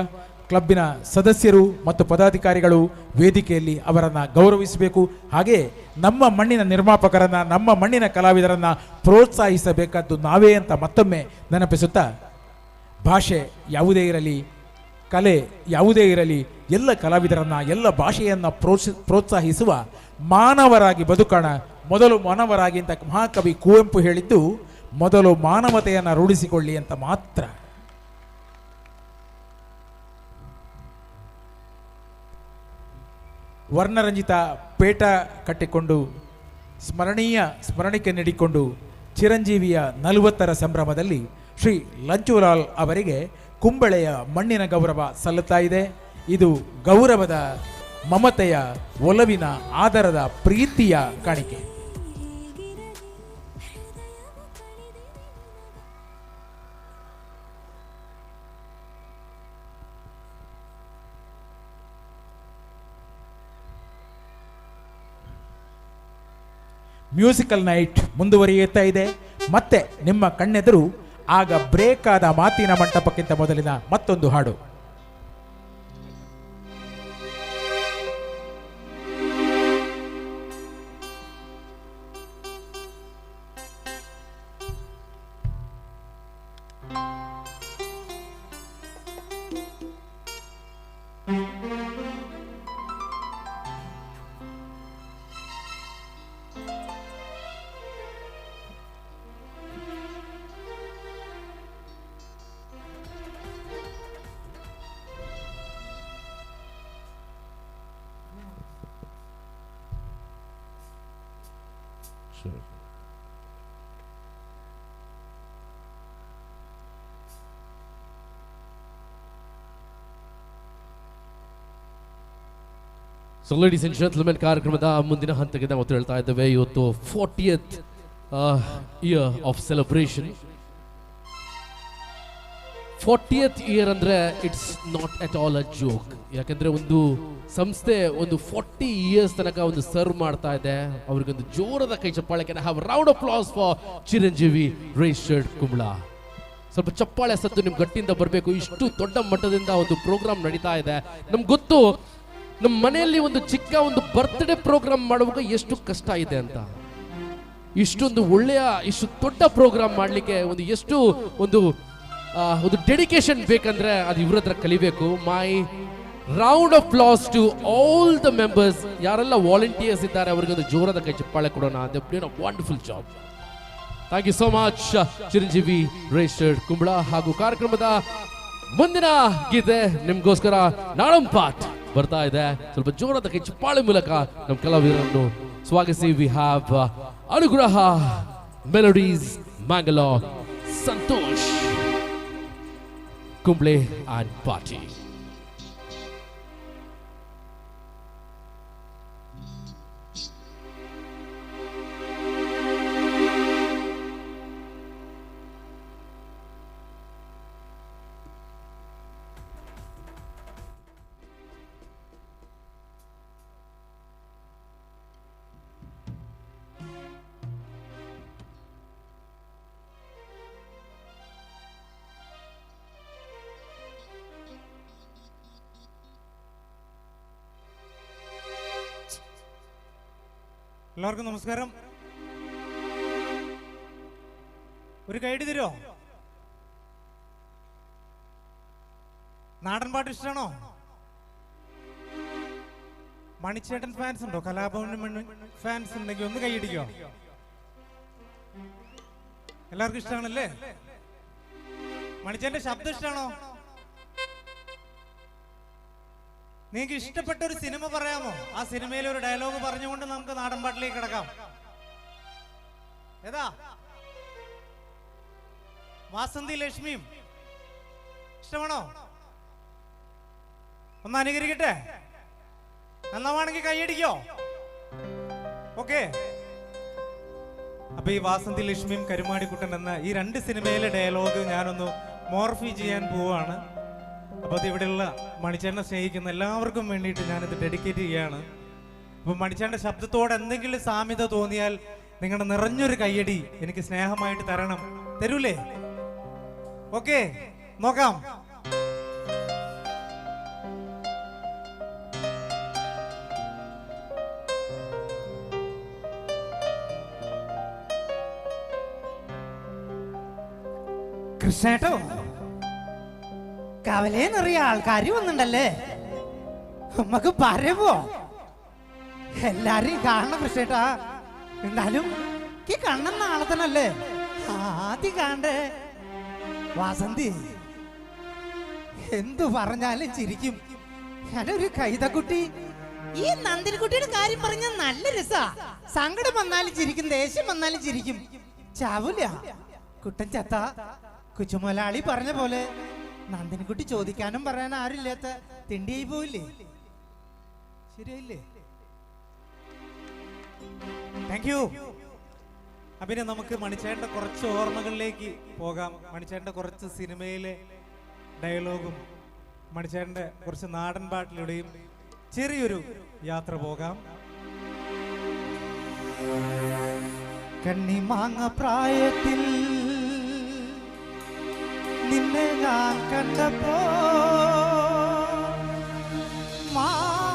ಕ್ಲಬ್ಬಿನ ಸದಸ್ಯರು ಮತ್ತು ಪದಾಧಿಕಾರಿಗಳು ವೇದಿಕೆಯಲ್ಲಿ ಅವರನ್ನು ಗೌರವಿಸಬೇಕು. ಹಾಗೆಯೇ ನಮ್ಮ ಮಣ್ಣಿನ ನಿರ್ಮಾಪಕರನ್ನು, ನಮ್ಮ ಮಣ್ಣಿನ ಕಲಾವಿದರನ್ನು ಪ್ರೋತ್ಸಾಹಿಸಬೇಕಾದ್ದು ನಾವೇ ಅಂತ ಮತ್ತೊಮ್ಮೆ ನೆನಪಿಸುತ್ತಾ, ಭಾಷೆ ಯಾವುದೇ ಇರಲಿ, ಕಲೆ ಯಾವುದೇ ಇರಲಿ, ಎಲ್ಲ ಕಲಾವಿದರನ್ನು, ಎಲ್ಲ ಭಾಷೆಯನ್ನು ಪ್ರೋತ್ಸಾಹಿಸುವ ಮಾನವರಾಗಿ ಬದುಕೋಣ. ಮೊದಲು ಮಾನವರಾಗಿ ಅಂತ ಮಹಾಕವಿ ಕುವೆಂಪು ಹೇಳಿದ್ದು, ಮೊದಲು ಮಾನವತೆಯನ್ನು ರೂಢಿಸಿಕೊಳ್ಳಿ ಅಂತ ಮಾತ್ರ. ವರ್ಣರಂಜಿತ ಪೇಟ ಕಟ್ಟಿಕೊಂಡು ಸ್ಮರಣೀಯ ಸ್ಮರಣಿಕೆ ನೀಡಿಕೊಂಡು ಚಿರಂಜೀವಿಯ 40ರ ಸಂಭ್ರಮದಲ್ಲಿ ಶ್ರೀ ಲಂಚುಲಾಲ್ ಅವರಿಗೆ ಕುಂಬಳೆಯ ಮಣ್ಣಿನ ಗೌರವ ಸಲ್ಲುತ್ತಾ ಇದೆ. ಇದು ಗೌರವದ, ಮಮತೆಯ, ಒಲವಿನ, ಆದರದ, ಪ್ರೀತಿಯ ಕಾಣಿಕೆ. ಮ್ಯೂಸಿಕಲ್ ನೈಟ್ ಮುಂದುವರಿಯುತ್ತಾ ಇದೆ. ಮತ್ತೆ ನಿಮ್ಮ ಕಣ್ಣೆದುರು ಆಗ ಬ್ರೇಕ್ ಆದ ಮಾತಿನ ಮಂಟಪಕ್ಕಿಂತ ಮೊದಲಿನ ಮತ್ತೊಂದು ಹಾಡು. Sir. So ladies and gentlemen, ಕಾರ್ಯಕ್ರಮದ ಮುಂದಿನ ಹಂತಕ್ಕೆ ನಾವು ಹೇಳ್ತಾ ಇದ್ದೇವೆ. ಇವತ್ತು 40th year of celebration. 40th year ಅಂದರೆ it's not at all a joke. ಯಾಕಂದರೆ ಒಂದು ಸಂಸ್ಥೆ ಒಂದು 40 ಇಯರ್ಸ್ ತನಕ ಒಂದು ಸರ್ವ್ ಮಾಡ್ತಾ ಇದೆ. ಅವ್ರಿಗೊಂದು ಜೋರದ ಕೈ ಚಪ್ಪಾಳೆ. Can have round of applause for Chiranjeevi registered Kumbla. ಸ್ವಲ್ಪ ಚಪ್ಪಾಳೆ ಸದ್ದು ನಿಮ್ಮ ಗಟ್ಟಿಯಿಂದ ಬರಬೇಕು. ಇಷ್ಟು ದೊಡ್ಡ ಮಟ್ಟದಿಂದ ಒಂದು ಪ್ರೋಗ್ರಾಮ್ ನಡೀತಾ ಇದೆ. ನಮ್ಗೆ ಗೊತ್ತು, ನಮ್ಮ ಮನೆಯಲ್ಲಿ ಒಂದು ಚಿಕ್ಕ ಒಂದು ಬರ್ತ್ಡೇ ಪ್ರೋಗ್ರಾಮ್ ಮಾಡುವಾಗ ಎಷ್ಟು ಕಷ್ಟ ಇದೆ ಅಂತ. ಇಷ್ಟೊಂದು ಒಳ್ಳೆಯ, ಇಷ್ಟು ದೊಡ್ಡ ಪ್ರೋಗ್ರಾಮ್ ಮಾಡಲಿಕ್ಕೆ ಒಂದು ಎಷ್ಟು ಒಂದು ಒಂದು ಡೆಡಿಕೇಶನ್ ಬೇಕಂದ್ರೆ ಅದು ಇವ್ರ ಹತ್ರ ಕಲಿಬೇಕು. My round of applause to all the members. ಯಾರೆಲ್ಲ ವಾಲಂಟಿಯರ್ಸ್ ಇದ್ದಾರೆ ಅವರಿಗೊಂದು ಜೋರಾದ ಕೈ ಚಪ್ಪಾಳೆ ಕೊಡೋಣ. They played a wonderful job. Thank you so much Chiranjeevi registered Kumbla. ಹಾಗೂ ಕಾರ್ಯಕ್ರಮದ ಮುಂದಿನ ಗೀತೆ ನಿಮಗೋಸ್ಕರ ನಾಡಂಪಾಟ್ ಬರ್ತಾ ಇದೆ. ಸ್ವಲ್ಪ ಜೋರಾದ ಕೈ ಚಪ್ಪಾಳೆ ಮೂಲಕ ನಮ್ಮ ಕಲಾವಿದರನ್ನು ಸ್ವಾಗತಿಸಿ. We have Anugraha melodies Mangalore, Santosh Kumble and party. എല്ലാവർക്കും നമസ്കാരം. ഒരു ഗൈഡ് തരുമോ? നാടൻ പാട്ട് ഇഷ്ടമാണോ? മണിച്ചേട്ടൻ ഫാൻസ് ഉണ്ടോ? കലാഭവൻ മണി ഫാൻസ് ഉണ്ടെങ്കിൽ ഒന്ന് കൈയടിക്കോ? എല്ലാവർക്കും ഇഷ്ടമാണല്ലേ? മണിച്ചേട്ടന്റെ ശബ്ദം ഇഷ്ടമാണോ? നിങ്ങൾക്ക് ഇഷ്ടപ്പെട്ട ഒരു സിനിമ പറയാമോ? ആ സിനിമയിലെ ഒരു ഡയലോഗ് പറഞ്ഞുകൊണ്ട് നമുക്ക് നാടൻ പാട്ടിലേക്ക് കിടക്കാം. ഏതാ? വാസന്തി ലക്ഷ്മിയും ഇഷ്ടമാണോ? ഒന്ന് അനുകരിക്കട്ടെ. നന്നാവാണെങ്കിൽ കൈയടിക്കോ? ഓക്കെ. അപ്പൊ ഈ വാസന്തി ലക്ഷ്മിയും കരുമാടിക്കുട്ടൻ എന്ന ഈ രണ്ട് സിനിമയിലെ ഡയലോഗ് ഞാനൊന്ന് മോർഫി ചെയ്യാൻ പോവാണ്. അപ്പോൾ അത് ഇവിടെയുള്ള മണിച്ചേട്ടനെ സ്നേഹിക്കുന്ന എല്ലാവർക്കും വേണ്ടിയിട്ട് ഞാനിത് ഡെഡിക്കേറ്റ് ചെയ്യുകയാണ്. അപ്പം മണിച്ചേട്ടൻ്റെ ശബ്ദത്തോട് എന്തെങ്കിലും സാമ്യത തോന്നിയാൽ നിങ്ങളുടെ നിറഞ്ഞൊരു കയ്യടി എനിക്ക് സ്നേഹമായിട്ട് തരണം. തരൂലേ? ഓക്കെ, നോക്കാം. കൃഷ്ണേട്ടോ, കവലേന്നറിയ ആൾക്കാര് വന്നിണ്ടല്ലേ? നമ്മക്ക് പറയുമ്പോ എല്ലാരെയും കാണണം കൃഷ്ണേട്ടാ. എന്നാലും ഈ കണ്ണൻ നാളെ തന്നല്ലേ ആദ്യം കാണണ്ടേ? വാസന്തി എന്തു പറഞ്ഞാലും ചിരിക്കും. ഞാനൊരു കൈതക്കുട്ടി. ഈ നന്ദിനിക്കുട്ടിയുടെ കാര്യം പറഞ്ഞ നല്ല രസാ. സങ്കടം വന്നാലും ചിരിക്കും, ദേഷ്യം വന്നാലും ചിരിക്കും. ചാവൂല കുട്ടൻ ചത്ത. കൊച്ചുമലയാളി പറഞ്ഞ പോലെ നന്ദിനിക്കുട്ടി ചോദിക്കാനും പറയാനും ആരുമില്ലാത്ത തിണ്ടിയായി പോയില്ലേ? ശരിയായില്ലേ? Thank you. പിന്നെ നമുക്ക് മണിച്ചേട്ടൻ്റെ കുറച്ച് ഓർമ്മകളിലേക്ക് പോകാം. മണിച്ചേട്ടൻ്റെ കുറച്ച് സിനിമയിലെ ഡയലോഗും മണിച്ചേട്ടൻ്റെ കുറച്ച് നാടൻ പാട്ടിലൂടെയും ചെറിയൊരു യാത്ര പോകാം. കണ്ണിമാങ്ങ പ്രായത്തിൽ നിന്നെ ഞാൻ കണ്ടപ്പോ മാമ്പഴമാകട്ടെ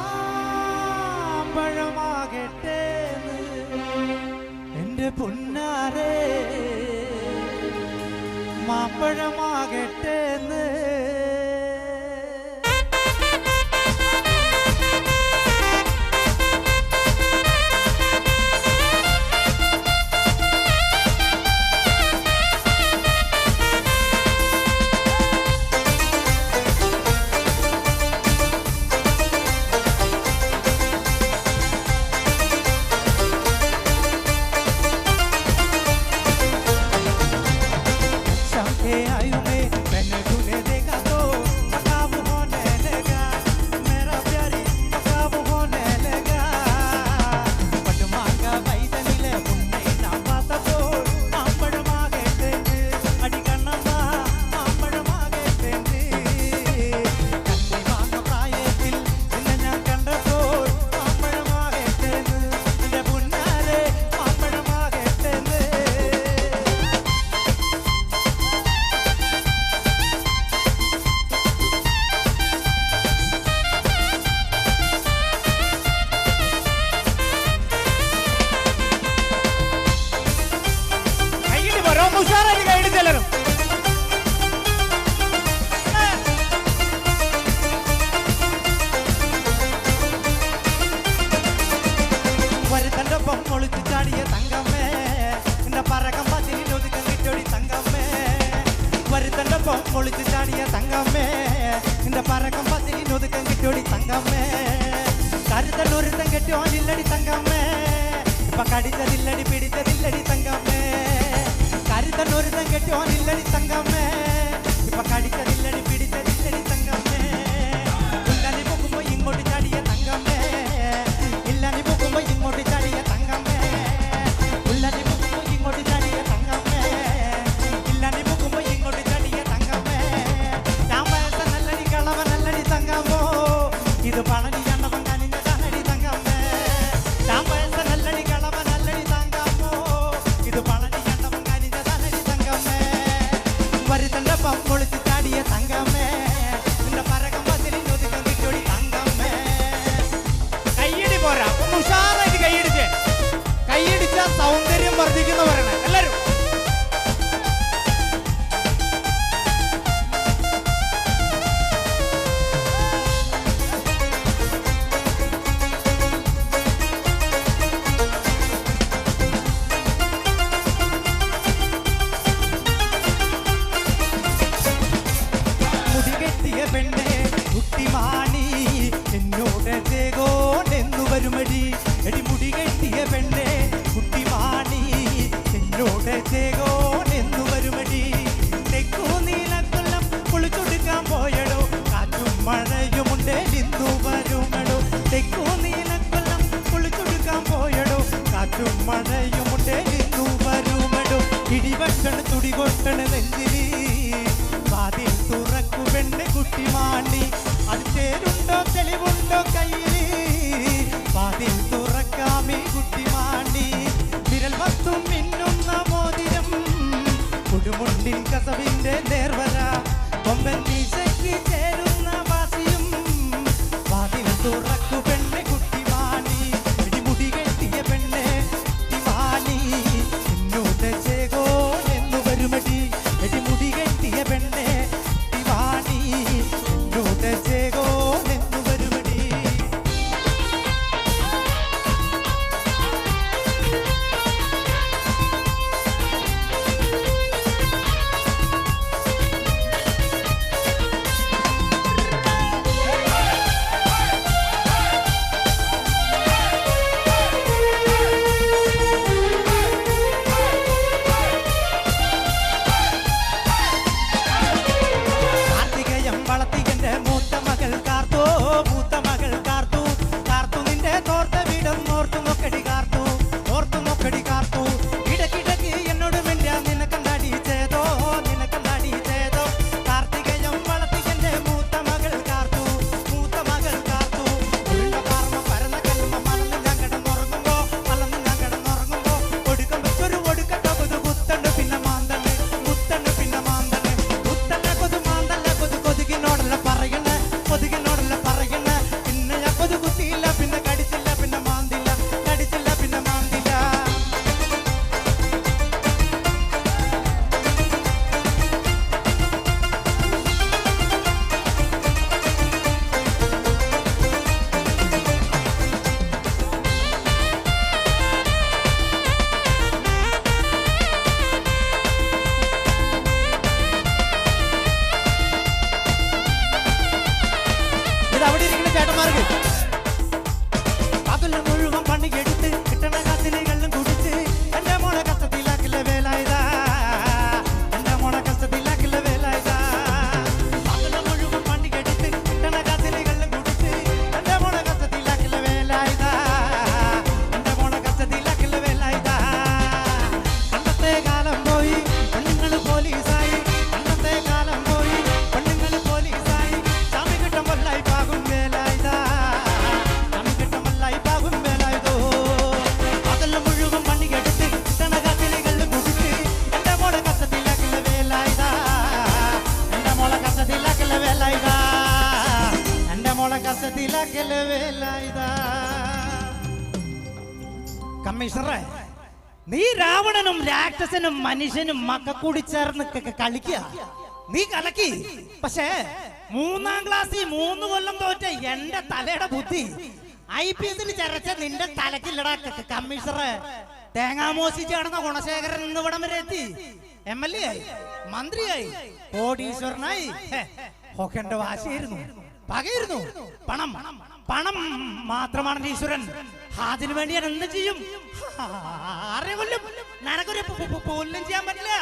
എന്റെ പൊന്നാരേ, മാമ്പഴമാകട്ടെ. നിന്റെ പരകം പത്തിനൊതുക്കം കിട്ടോടി തങ്കമ്മേ. കരുതലൊരുത്തം കെട്ടിയോനില്ലടി തങ്കമ്മേ, ഇപ്പൊ കടിച്ചതില്ലടി പിടിച്ചതില്ലടി തങ്കമ്മേ. കരുതലൊരുത്തം കെട്ടിയോനില്ലടി തങ്കമ്മേ, ഇപ്പൊ കടിച്ചതില്ലടി പിടിച്ചതില്ലടി തങ്കമ്മേ. ഇല്ലാനി പൊക്കുമ്പോ ഇങ്ങോട്ട് ചാടിയ തങ്കമ്മേ, ഇല്ലാനി പൊക്കുമ്പോ ഇങ്ങോട്ട് ചാടിയ തങ്കമ്മേ. ഉല്ലാനി പൊക്കുമ്പോ ഇങ്ങോട്ട് ചാടിയ തങ്കമ്മേ, ഇല്ലാനി പൊക്കുമ്പോ ഇങ്ങോട്ട് ചാടിയ തങ്കമ്മേ. ഞാൻ വയസ്സനല്ലടി കളവനല്ലടി തങ്കമ്മോ, ഇത് പളനി കണ്ടവൻ കനിഞ്ഞതാണടി തങ്കമ്മേ. ഞാൻ വയസ്സനല്ലടി കളവനല്ലടി തങ്കമ്മോ, ഇത് പളനി കണ്ടവൻ കനിഞ്ഞതാണടി തങ്കമ്മേ. വരുത്തണ്ട പമ്പൊളിച്ച് ചാടിയ തങ്കമ്മേ, നിന്റെ പരകം പതിലിനൊതുക്കം കിട്ടോടി തങ്കമ്മേ. കയ്യടി പോരാ, ഒന്ന് ഉഷാറായിട്ട് കൈയടിച്ചേ. കൈയടിച്ച സൗന്ദര്യം വർദ്ധിക്കുന്ന പറയണേ എല്ലാരും. മുടികെട്ടിയ പെണ്ണെ കുട്ടിമാണി എന്നോട് ചേകോണെന്നു വരുമടി. എടി മുടികെട്ടിയ പെണ്ണെ കുട്ടിമാണി എന്നോട് ചേകോണെന്നു വരുമടി. തെക്കു നീലക്കൊല്ലം കുളിച്ചൊടുക്കാൻ പോയടോ, കാറ്റും മഴയുമുണ്ടേ നിന്നു വരുമടോ. തെക്കു നീലക്കൊല്ലം കുളിച്ചൊടുക്കാൻ പോയടോ, കാറ്റും മഴയുമുണ്ടേ നിന്നു വരുമടോ. ഇടിവെട്ടണ് തുടികൊട്ടണ് നെഞ്ചിലി, വാതിൽ തുറക്കു പെണ്ണ് കുട്ടിമാണി. അത് ചേരുണ്ടോ തെളിവുണ്ടോ കയ്യില്, വാതിൽ തുറക്കാമേ കുട്ടിമാണി. വിരൽ വസ്തു മിന്നുന്ന മോതിരം, കുടുമുണ്ടിൻ കസവിന്റെ നേർവര, കൊമ്പൻ മീശയ്ക്ക് ചേരുന്ന വാസിയും. വാതിൽ തുറക്കു പെണ്ണ് കുട്ടിമാണി. ഇടിമുടി കെട്ടിയ പെണ്ണ് കുട്ടിമാണി എന്നോട് ചേകോണെന്നു വരുമടി. എടിമുടി കെട്ടിയ പെണ്ണെ കുട്ടിമാണി എന്നോട് ചേകോണെന്നു വരുമടി. കാർത്തികയം വളർത്തികന്റെ മൂത്ത മകൾ കാർത്തു, മൂത്ത മകൾ കാർത്തു. കാർത്തു നിന്റെ തോർത്ത വീടം ഓർത്തു നോക്കടി കാർത്തു, ഓർത്തു നോക്കടി കാർത്തു. ഇടക്കിടക്ക് എന്നോട് മിണ്ടാ നിനക്കെന്താടി ചെയ്തോ, നിനക്കെന്താടി ചെയ്തോ. കാർത്തികയം വളർത്തികന്റെ മൂത്ത മകൾ കാർത്തു, മൂത്ത മകൾ കാർത്തു. ഉരുണ്ട പാർമ പരന്ന കല്ലുമ്മ മലന്ന് ഞാൻ കിടന്നുറങ്ങുമ്പോ, മലന്ന് ഞാൻ കിടന്നുറങ്ങുമ്പോ ഒടുക്കം വെച്ചൊരു ഒടുക്കത്ത കൊതു കുത്തണ്ട് പിന്നെ മാന്തണ്, കുത്തണ്ട് പിന്നെ മാന്തണ്. കുത്തല്ല കൊതു മാന്തല്ല കൊതു കൊതുകിനോടല്ല പറയണേ, കൊതുകിനോടല്ല പറയണേ. പിന്നെ ഞാൻ കൊതു കുത്തിയില്ല, പിന്നെ കടിച്ചില്ല, പിന്നെ മാന്തില്ല, കടിച്ചില്ല പിന്നെ മാന്തില്ല. ഇത് അവിടെ ഇരിക്കുന്ന ചേട്ടന്മാർക്ക് പകല് മുഴുവൻ പണിയെടുത്ത് കിട്ടണ കാസിന് കള്ളും കുടിച്ച് എന്റെ മോളെ കഷ്ടത്തിലാക്കില്ല വേലായുധാ, എന്റെ മോളെ കഷ്ടത്തിലാക്കില്ല വേലായുധാ. പകല് മുഴുവൻ പണിയെടുത്ത് കിട്ടണ കാസിന് കള്ളും കുടിച്ച് എന്റെ മോളെ കഷ്ടത്തിലാക്കില്ല വേലായുധാ, എന്റെ മോളെ കഷ്ടത്തിലാക്കില്ല വേലായുധാ. പണ്ടത്തെ കാലം പോയി പെണ്ണുങ്ങൾ പോലീസായി, പണ്ടത്തെ കാലം പോയി പെണ്ണുങ്ങൾ പോലീസായി. ചാമി കിട്ടം കൊല്ലായി പാകും വേലായുധാ, ചാമി കിട്ടം കൊല്ലായി പാകും വേലായുധോ. പകല് മുഴുവൻ പണിയെടുത്ത് കിട്ടണ കാസിന് കള്ള് കുടിച്ച് എന്റെ മോളെ കഷ്ടത്തിലാക്കില്ല വേലായുധാ, എന്റെ മോളെ കഷ്ടത്തിലാക്കില്ല വേലായുധാ, എന്റെ മോളെ കഷ്ടത്തിലാക്കില്ല വേലായുധാ. കമ്മീഷണറെ, നീ രാവണനും രാക്ഷസനും മനുഷ്യനും മക്ക കൂടി ചേർന്ന് കളിക്കുക. നീ കലക്കി. പക്ഷേ മൂന്നാം ക്ലാസ്സിൽ 3 കൊല്ലം തോറ്റ എന്റെ തലയുടെ ബുദ്ധി IPS ചരച്ച നിന്റെ തലക്കില്ലടാ കമ്മീഷണറെ. തേങ്ങാമോശിച്ച് നടന്ന ഗുണശേഖരൻ ഇന്ന് ഇവിടം വരെ എത്തി. MLA ആയി, മന്ത്രിയായി, കോടീശ്വരനായി. ഒക്കെ വാശിയായിരുന്നു, പകയായിരുന്നു. പണം പണം മാത്രമാണ് ഈശ്വരൻ. അതിനു വേണ്ടി ഞാൻ എന്ത് ചെയ്യും? ആരെ കൊല്ലും? നനക്കൊരു കൊല്ലും ചെയ്യാൻ പറ്റില്ല.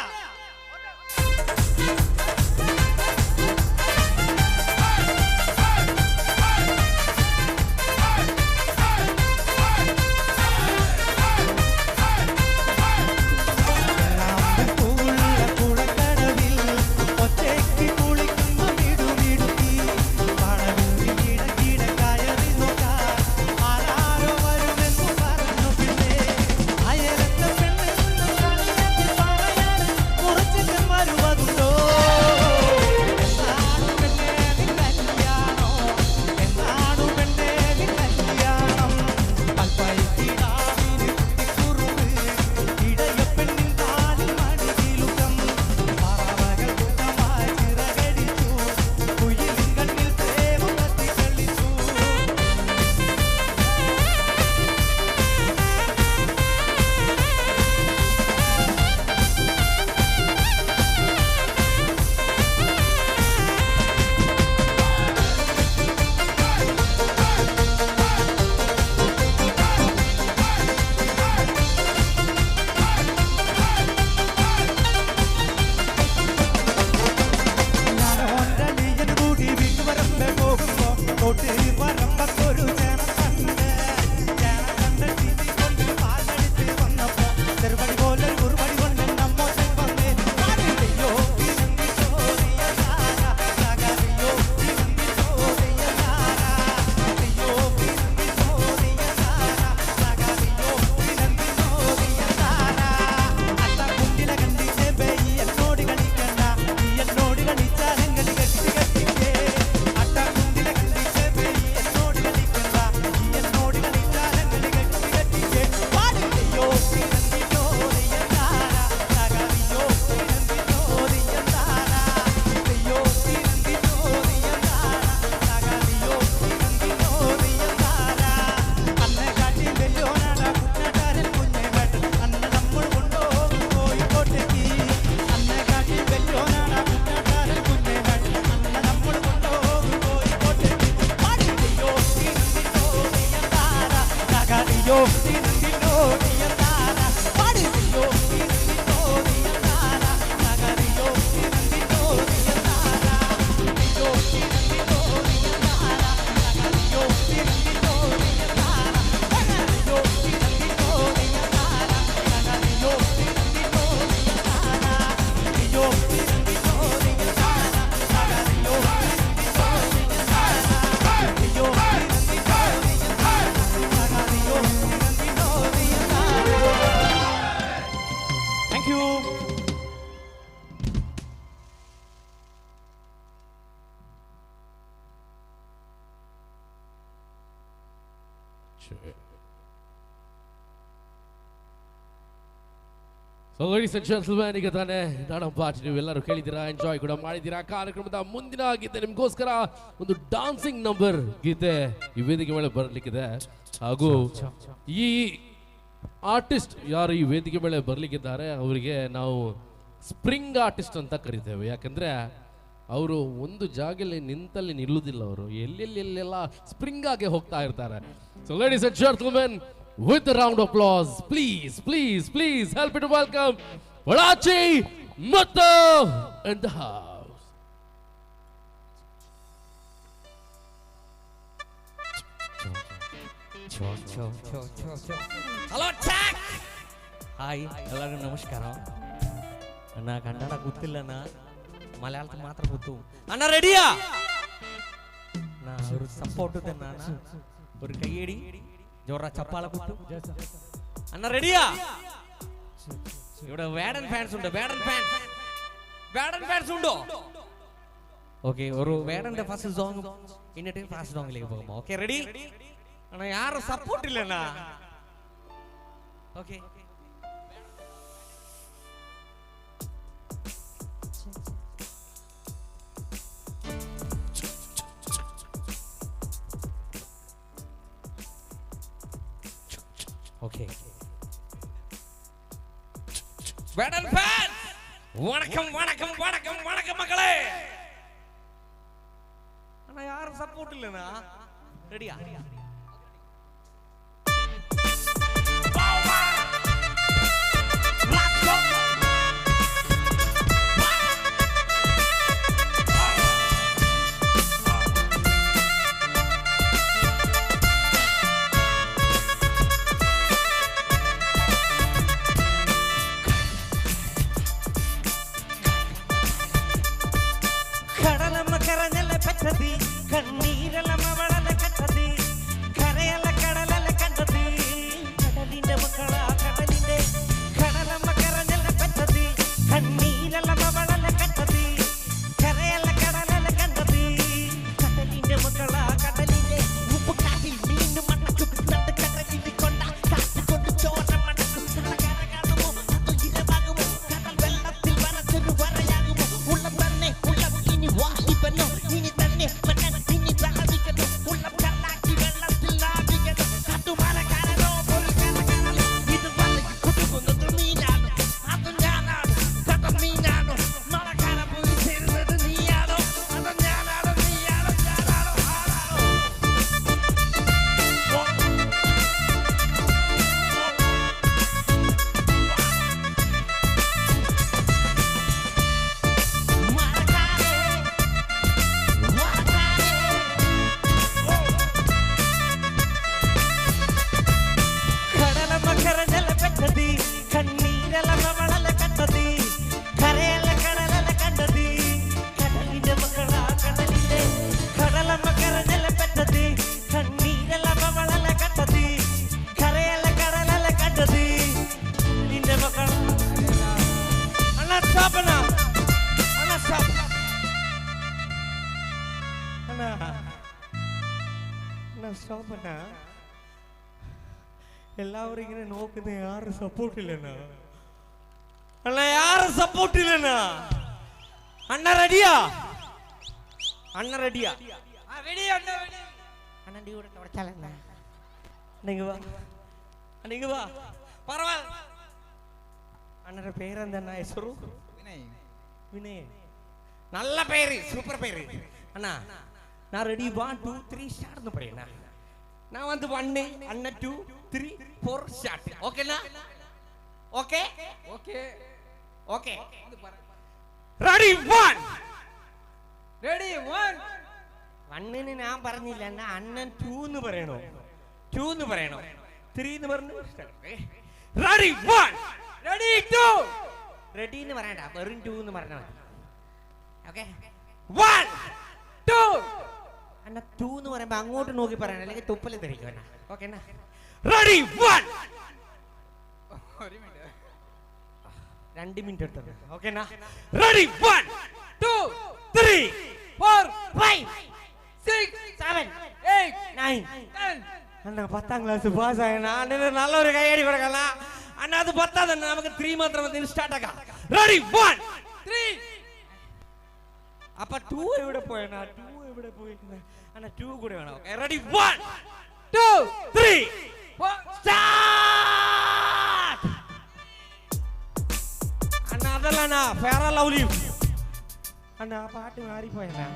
So ladies and gentlemen, ಈಗ ತಾನೇ ನಾಡಂ ಪಾಟ್ ನೀವೆಲ್ಲರೂ ಕೇಳಿದ್ದೀರಾ, ಎಂಜಾಯ್ ಕೂಡ ಮಾಡಿದ್ದೀರಾ. ಕಾರ್ಯಕ್ರಮದ ಮುಂದಿನ ಗೀತೆ ನಿಮಗೋಸ್ಕರ ಒಂದು ಡಾನ್ಸಿಂಗ್ ನಂಬರ್ ಗೀತೆ ಈ ವೇದಿಕೆ ಮೇಲೆ ಬರಲಿಕ್ಕಿದೆ. ಹಾಗೂ ಈ ಆರ್ಟಿಸ್ಟ್ ಯಾರು ಈ ವೇದಿಕೆ ಮೇಲೆ ಬರಲಿಕ್ಕಿದ್ದಾರೆ ಅವರಿಗೆ ನಾವು ಸ್ಪ್ರಿಂಗ್ ಆರ್ಟಿಸ್ಟ್ ಅಂತ ಕರಿತೇವೆ. ಯಾಕಂದ್ರೆ ಅವರು ಒಂದು ಜಾಗದಲ್ಲಿ ನಿಂತಲ್ಲಿ ನಿಲ್ಲುವುದಿಲ್ಲ, ಅವರು ಎಲ್ಲೆಲ್ಲೆಲ್ಲ ಸ್ಪ್ರಿಂಗ್ ಆಗಿ ಹೋಗ್ತಾ ಇರ್ತಾರೆ. So ladies and gentlemen, with a round of applause, please, please, please help me to welcome Pollachi Muthu in the house. Hello check. Hi ಎಲ್ಲರಿಗೂ ನಮಸ್ಕಾರ. ಅಣ್ಣ ಕನ್ನಡ ಗೊತ್ತಿಲ್ಲ ಅಣ್ಣ, ಮಲಯಾಳಕ್ಕೆ ಮಾತ್ರ ಗೊತ್ತು ಅಣ್ಣ. ರೆಡಿಯಾ? ನಾ ಅವರು ಸಪೋರ್ಟ್ ಅಣ್ಣ, ஒரு கையடி ಜೋರ ಚಪ್ಪಾಳ ಕೊಟ್ಟು ಅಣ್ಣ. ರೆಡಿಯಾ? ഇവിടെ വേടൻ ഫാൻസ് ഉണ്ട്, വേടൻ ഫാൻസ്, വേടൻ ഫാൻസ് ഉണ്ടോ? ഓക്കെ, ഒരു വേടന്റെ ഫസ്റ്റ് സോങ് എന്നിട്ട് ഫാസ്റ്റ് സോങ്ങിലേക്ക് പോകുമ്പോ. ഓക്കെ റെഡി അണ്ണാ? യാരും സപ്പോർട്ട് ഇല്ല അണ്ണാ. Okay okay. வேடன் ஃபேன்ஸ் வணக்கம் வணக்கம் வணக்கம் வணக்கம் மக்களே. അണ്ണാ യാരും സപ്പോർട്ട് ഇല്ലണ്ണാ. റെഡിയാ? കടലമ്മ കരഞ്ഞല്ല പെറ്റത്, കണ്ണീരലമ്മ വളല കണ്ടത്, കരയല്ല കടലല്ല കണ്ടത്, കടലിന്റെ മക്കളാ കടലിന്റെ. കടലമ്മ കരഞ്ഞല്ല പെറ്റത്, കണ്ണീരലമ്മ വളല കണ്ടത്, കരയല്ല കടലല്ല കണ്ടത്, കടലിന്റെ മക്കളാ കടലിന്റെ. ഉപ്പുകാറ്റിൽ മീനും മണക്കും, നടുക്കടലിൽ കൊണ്ട കാറ്റ് കൊണ്ട് ചോര മണക്കും. കര കാണുമോ അതോ ഇരവാകുമോ? കടൽ വെള്ളത്തിൽ വരച്ചൊരു വരയാകുമോ? ഉള്ളം തന്നെ ഉള്ളം ഇനി വാലിബനോ, ഇനി തന്നെ മന്നൻ ഇനി തലവിക്കനോ, ഉള്ളം കല്ലാക്കി വെള്ളത്തിൽ നാവികനോ, കാട്ടുമരക്കാരനോ ഒരു കരകടലോ, ഇത് വലയിൽ കുടുങ്ങുന്നത് മീനാണോ അതോ ഞാനാണോ? കഥ മീനാണോ? മഴക്കാല പോയി ചേരുന്നത് നീയാണോ അതോ ഞാനാണോ? നീയാണോ ഞാനാണോ ആരാണോ? കടലമ്മ കരഞ്ഞല പെറ്റത്, കണ്ണീരലമ്മ വളല കണ്ടത്, കരയല്ല കടലല്ല കണ്ടത്, കടലിന്റെ മക്കളാ കടലിന്റെ. കടലമ്മ കരഞ്ഞല പെറ്റത്, കണ്ണീരലമ്മ വളല കണ്ടത്, കരയല്ല കടലല്ല കണ്ടത്, നിന്റെ മക്കളാ. അണ്ണാ സ്റ്റോപ്പ് അണ്ണാ. അണ്ണാ സ്റ്റോപ്പ്. അണ്ണാ അണ്ണാ സ്റ്റോപ്പ് അണ്ണാ. എല്ലാവരും ഇങ്ങനെ നോക്കുന്ന, യാരും സപ്പോർട്ട് ഇല്ലണ്ണാ. അണ്ണാ യാരും സപ്പോർട്ട് ഇല്ലണ്ണാ. അണ്ണ റെഡിയാ? അണ്ണ റെഡിയാ? അണ്ണൻ്റെ കൂടെ തുടച്ചാലണ്ണ. അണ്ണ വാ, അണ്ണ ഇങ്ങ് വാ. പറവാ. അണ്ണന്റെ പേരെന്താ? ಹೆಸರು? വിനയ്. വിനയ്, നല്ല പേര്, സൂപ്പർ പേര്. അണ്ണാ நான் ரெடி, 1 2 3 ஸ்டார்ட்னு പറയணா. நான் வந்து 1 அண்ணா 2 3 4 ஸ்டார்ட். ஓகேண்ணா? Okay okay okay. Ready 1 ready 1. വണ്ണിന് ഞാൻ പറഞ്ഞില്ല അണ്ണാ. അണ്ണൻ 2 എന്ന് പറയണോ? 2 എന്ന് പറയണോ? 3 എന്ന് പറഞ്ഞു. Ready 1 ready 2. റെഡി എന്ന് പറയണ്ട, വെറും 2 എന്ന് പറഞ്ഞാൽ മതി. ഓക്കെ 1 2. അണ്ണ 2 എന്ന് പറയുമ്പോ അങ്ങോട്ട് നോക്കി പറയണം, അല്ലെങ്കിൽ തുപ്പല് തെറിക്കും അണ്ണാ. ഓക്കെ അണ്ണാ, റെഡി 1. ഒരു മിനിറ്റ്. 2 മിനിറ്റ് എടുത്തത്. ഓക്കെ അണ്ണാ, റെഡി 1 2 3 4 5 6 7 8 9 10. അണ്ണാ 10ാം ക്ലാസ് പാസ് ആയ അണ്ണന് നല്ലൊരു കൈയടി കൊടുക്കണം അണ്ണാ. അത് പത്താ തന്നെ, നമുക്ക് 3 മാത്രം മതി. സ്റ്റാർട്ട് ആക്കാം. റെഡി 1 3. അപ്പൊ 2 എവിടെ പോയണ്ണാ? 2 എവിടെ പോയി അണ്ണാ? 2 കൂടെ വേണം. Okay ready 1 2 3 4 start. അണ്ണാ അതല്ല അണ്ണാ, ഫെയർ ലവ്ലി അണ്ണാ. ആ പാട്ട് മാറിപ്പോയണ്ണാ.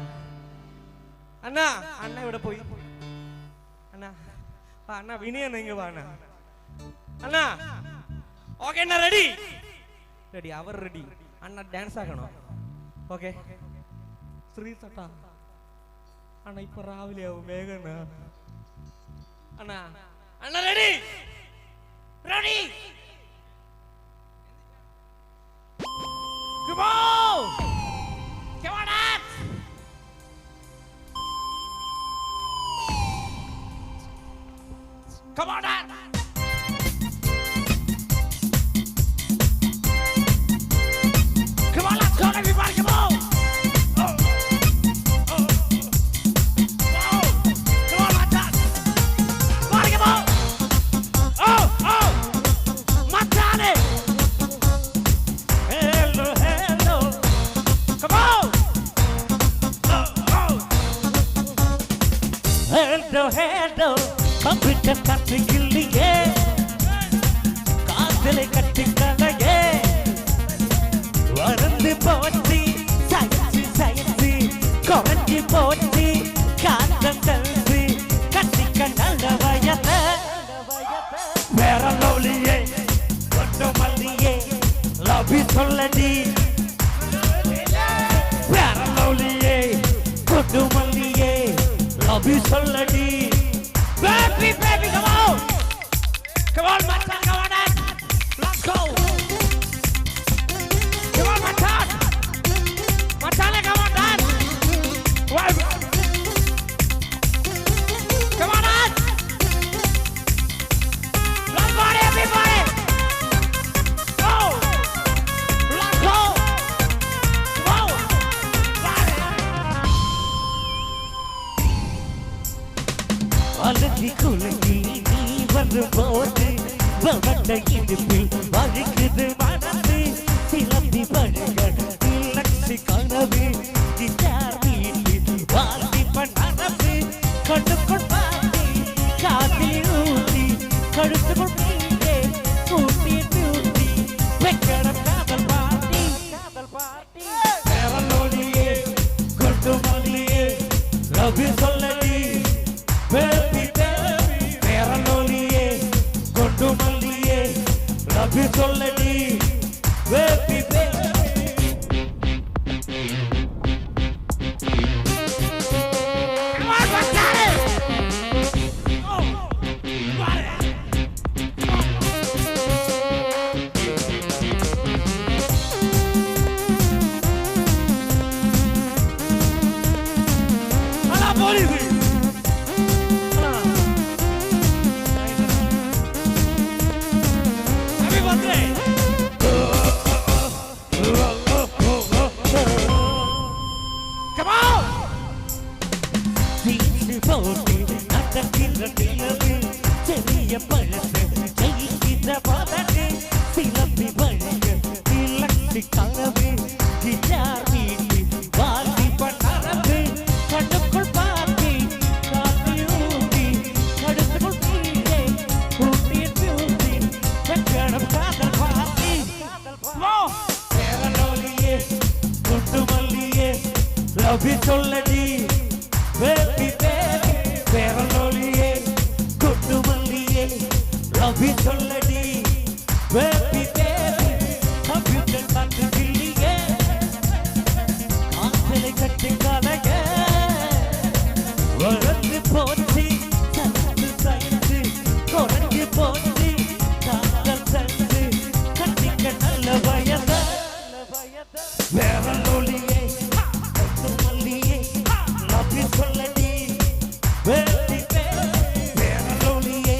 അണ്ണാ അണ്ണ എവിടെ പോയി അണ്ണാ? വാ അണ്ണാ, വിനയണ്ണ ഇങ്ങ് വാ അണ്ണാ. അണ്ണാ ഓക്കെ അണ്ണാ, റെഡി റെഡി അവർ റെഡി. അണ്ണ ഡാൻസ് ആക്കണോ? ഓക്കെ ശ്രീ തട്ടാ അണ്ണ, ഇപ്പൊ രാവിലെ ആവും, വേഗം അണ്ണാ. അണ്ണാ അണ്ണ ready ready. Come on! Come on up! Come on up! Come on, let's go everybody, come on! Oh, oh, oh. Come on, Matan! Come on, come on! Oh, oh! Matane! Hello, hello! Come on! Oh, oh! Hello, hello, computer கத்துக்கில்லையே, காதலை கட்டிக்கலையே, வறந்து போச்சு science, science குறைஞ்சி போச்சு Happy baby, come on. Come on, Machan, come on, dance. Let's go. Come on, Machan. Machan, come on, dance. Why? Come on, dance. Let's party, everybody. Go. Let's go. Go. அலங்கி குலுங்கி நீ வரும்போது வவட்ட இடுப்பில் வழுக்குது மனது சிலம்பி பழக லட்சி கனவு guitar வீட்டில் வாசிப்பன் மனது கண்ணுக்குள் பாட்டி காதில் ஊட்டி கழுத்துக்குள் நீரே கூட்டி தூட்டி வெக்கடம் காதல் பாட்டி காதல் பாட்டி பேரலோடியே கொண்டு மல்லியே ரவி சொல்லடி பேபி பேபி பேரலோலியே கொண்டு மல்லியே ரவி சொல்லடி baby baby. Come on, Machan. Go. Party. அலா police Happy birthday. Come on. சீட்டு போட்டு நடக்கிற நிலவு செறிய பழசு ஜெயிக்கிற பதகு சிலம்பி பழகு லட்சி கனவு கிட்டார் வீட்டு வாலிப நரம்பு கண்ணுக்குள் பாட்டி காத்தி ஊட்டி கழுத்துக்குள் கீழே ஊட்டி தூட்டி வெக்கணம் காதல் பாட்டி பேரலோலியே குண்டு மல்லியே லவ் சொல்லடி பேபி பேபி பேரலோலியே குண்டு மல்லியே லவ் சொல்லடி பேபி பேபி கம்ப்யூட்டர் பார்த்து கிள்ளியே காதலை கட்டி கலக வளர்ந்து போச்சு சத்து சைந்து குறைஞ்சு போச்சு காதல் சந்து கட்டிக்க நல்ல வயத பேரலோலியே குண்டு மல்லியே லவ் சொல்லடி பேபி பேபி பேரலோலியே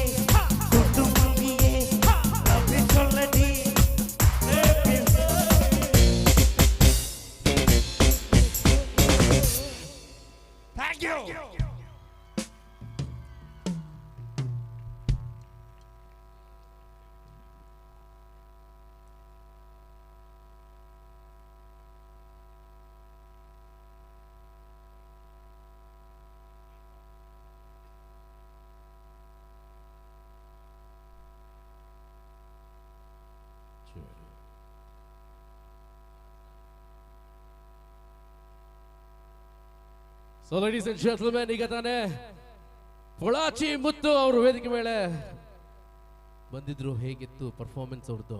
குண்டு மல்லியே லவ் சொல்லடி baby. Thank you. So ladies and gentlemen, ಈಗ ತಾನೇ ಪೊಳಾಚಿ ಮುತ್ತು ಅವರು ವೇದಿಕೆ ಮೇಲೆ ಬಂದಿದ್ರು. ಹೇಗಿತ್ತು ಪರ್ಫಾರ್ಮೆನ್ಸ್ ಅವ್ರದ್ದು?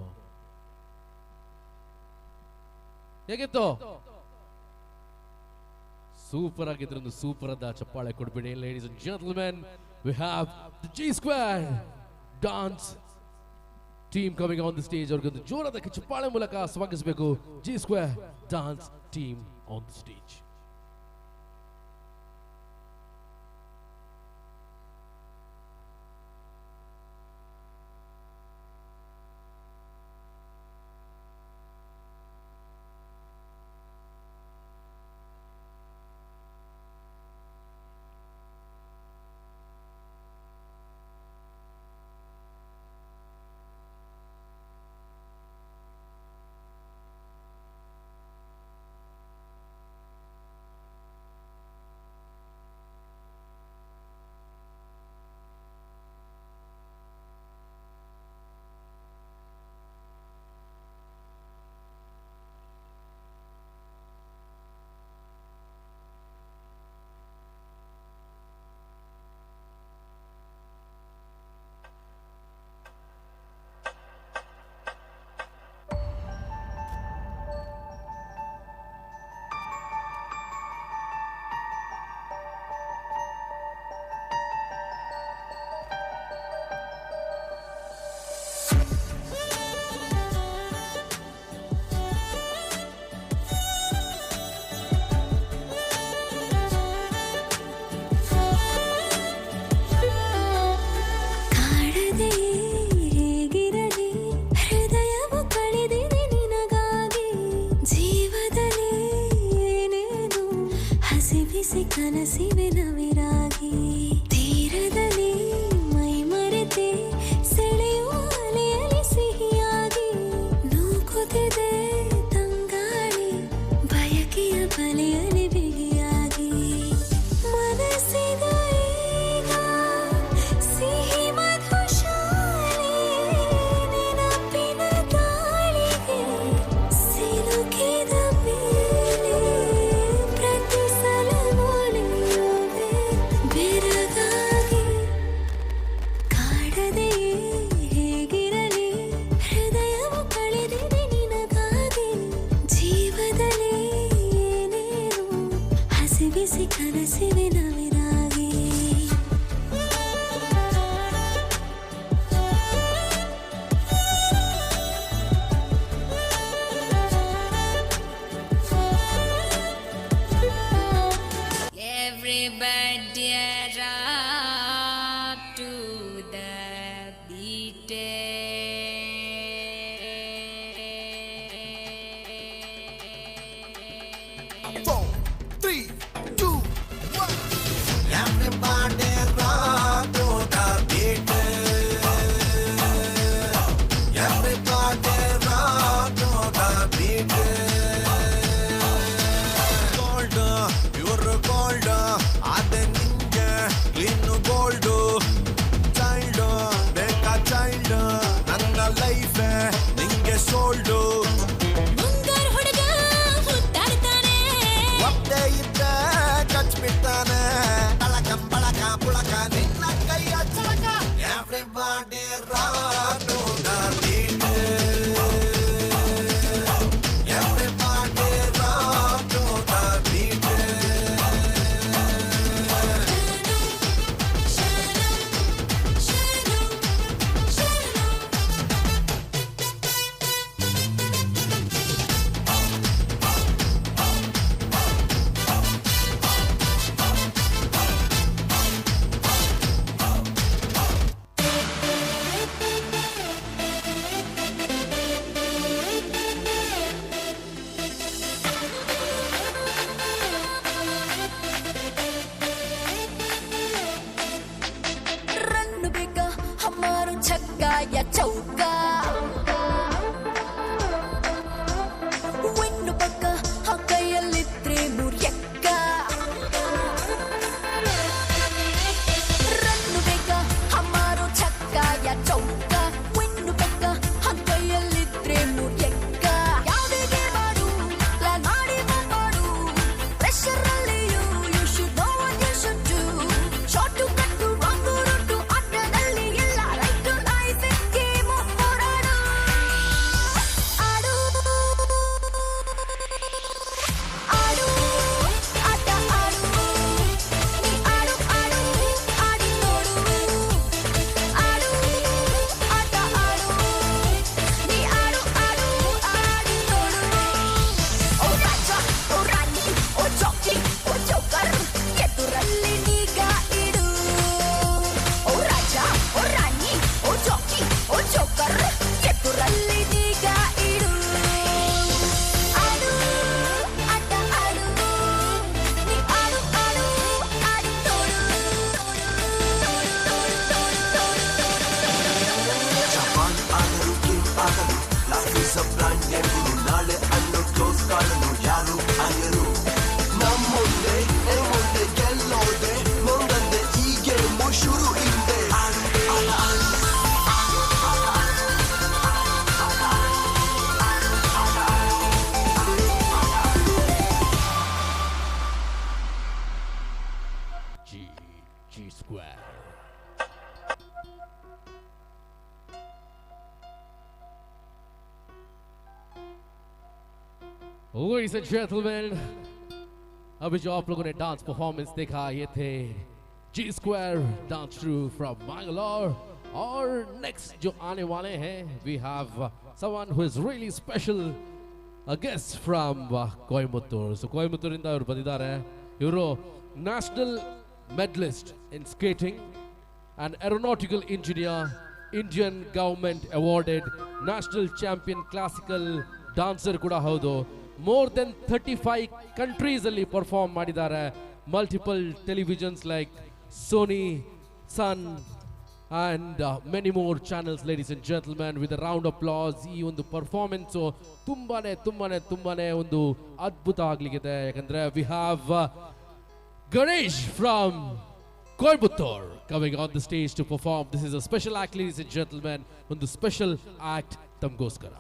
ಹೇಗಿತ್ತು? ಸೂಪರ್ ಆಗಿದ್ರು. ಒಂದು ಸೂಪರ್ ಆದ ಚಪ್ಪಾಳೆ ಕೊಡ್ಬಿಡಿ. Ladies and gentlemen, we have the G Square dance team coming on the stage. ಅವ್ರಿಗೊಂದು ಜೋರಾದ ಚಪ್ಪಾಳೆ ಮೂಲಕ ಸ್ವಾಗತಿಸಬೇಕು. G Square dance team on the stage. छक्का या चौका ವಿನ್ನು ಪಕ್ಕ ಆ ಕೈಯಲ್ಲಿದ್ರೆ ಮೂರ್ಯಕ್ಕ ರನ್ನು ಬೇಗ ಹಮಾರೋ ಛಕ್ಕ ಯಾ ಚೌಕ ವಿನ್ನು ಪಕ್ಕ ಆ ಕೈಯಲ್ಲಿದ್ರೆ ಮೂರ್ಯಕ್ಕ ಯಾವುದೇ ಗೇಮ್ ಆಡು ಪ್ಲಾನ್ ಮಾಡಿ ಮಾಡು ಪ್ರೆಷರ್ ಅಲ್ಲಿಯೂ you should know what you should do short cut wrong route ಆಟದಲ್ಲಿ ಎಲ್ಲ ರೈಟ್ ಲೈಫ್ ಗೇಮ್ ಹೋರಾಡು ಆಡು ಆಡು ಆಟ ಆಡು ನೀ ಆಡು ಆಡು ಆಡಿ ನೋಡು ಆಡು ಆಟ ಆಡು ನೀ ಆಡು ಆಡು ಆಡಿ ನೋಡು ಓ ರಾಜ ಓ ರಾಣಿ ಓ ಚೌಕಿ ಓ ಚೌಕರ್ ಎದುರಲ್ಲಿ ನೀಗ ಇಡು ಓ ರಾಜ ಓ ರಾಣಿ ಓ ಚೌಕಿ ಓ ಚೌಕರ್ ಎದುರಲ್ಲಿ ನೀಗ ಇಡು ಆಡು ಆಟ ಆಡು ನೀ ಆಡು ಆಡು ಆಡಿ ನೋಡು ಜಪಾನ್ ಆಗಲು ಕಿಂಗ್ ಆಗಲು life is a blind game ನಾಳೆ ಅನ್ನೋ ಕ್ಲೋಸ್ ಕಾಣಲು ಯಾರು ಅಯ್ಯರು ನಮ್ಮುಂದೆ ಮುಂದೆ ಗೆಲ್ಲೋದೆ ನೊಂದಂದೆ ಈ ಗೇಮು ಶುರು ಹಿಂದೆ ಆಡು ಆಟ ಆಡು G G Square. Ladies and gentlemen, अभी जो आप लोगों ने डांस परफॉर्मेंस देखा ये थे G square dance troupe from Mangalore और नेक्स्ट जो आने वाले हैं we have someone who is really special a guest from Coimbatore. So ಕೊಯಮತ್ತೂರಿಂದ ಇವರು ಬಂದಿದ್ದಾರೆ. ಇವರು national medalist in skating and aeronautical engineer, Indian government awarded national champion classical dancer ಕೂಡ ಹೌದು. ಮೋರ್ ದೆನ್ 35 ಕಂಟ್ರೀಸ್ ಅಲ್ಲಿ ಪರ್ಫಾರ್ಮ್ ಮಾಡಿದ್ದಾರೆ. Multiple televisions like Sony, Sun and many more channels. Ladies and gentlemen, with round applause, ಈ ಒಂದು performance ತುಂಬಾನೇ ತುಂಬಾನೇ ತುಂಬಾನೇ ಒಂದು ಅದ್ಭುತ ಆಗ್ಲಿಕ್ಕಿದೆ. ಯಾಕಂದ್ರೆ we have Ganesh from Coimbatore coming on the stage to perform. This is a special act, ladies and gentlemen, ಒಂದು special act ತಮಗೋಸ್ಕರ.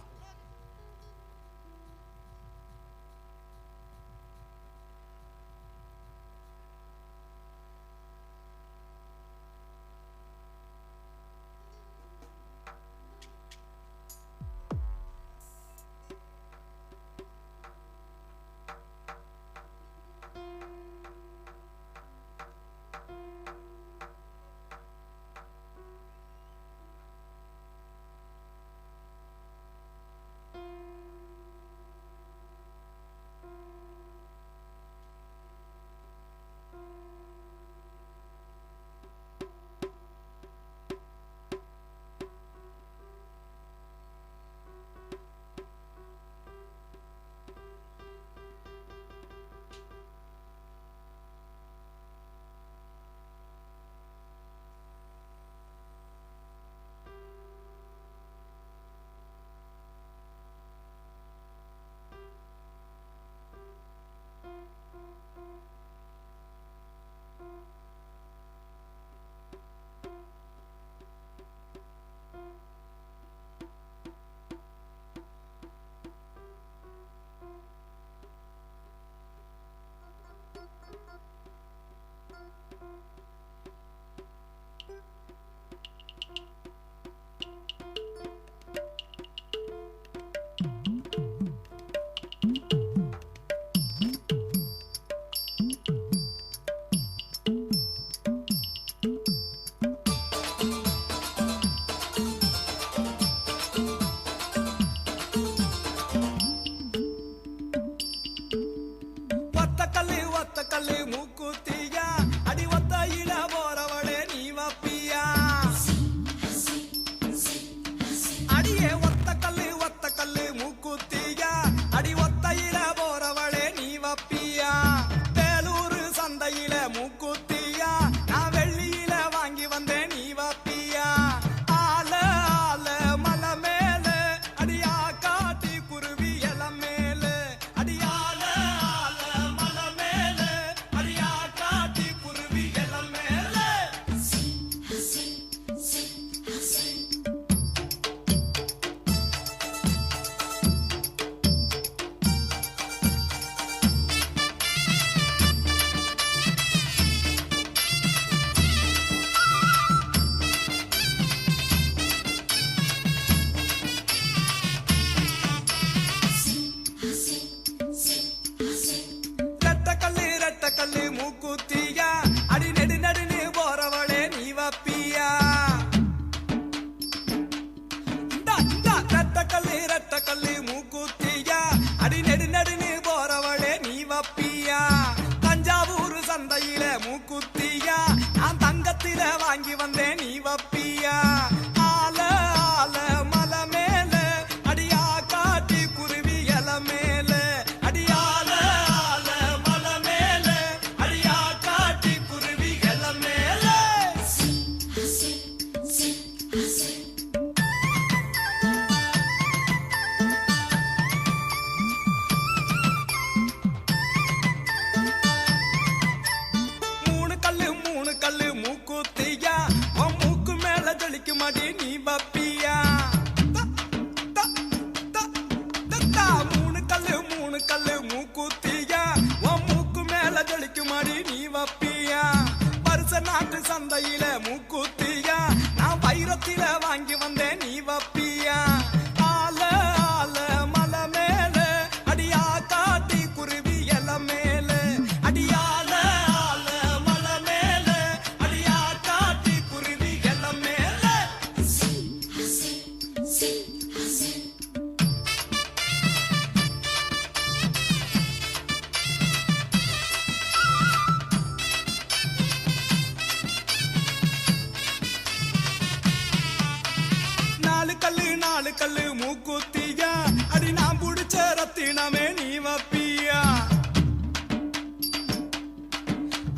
கல்லு மூக்குத்தியா, அடி நான் புடிச்ச ரத்தினமே நீ வப்பியா.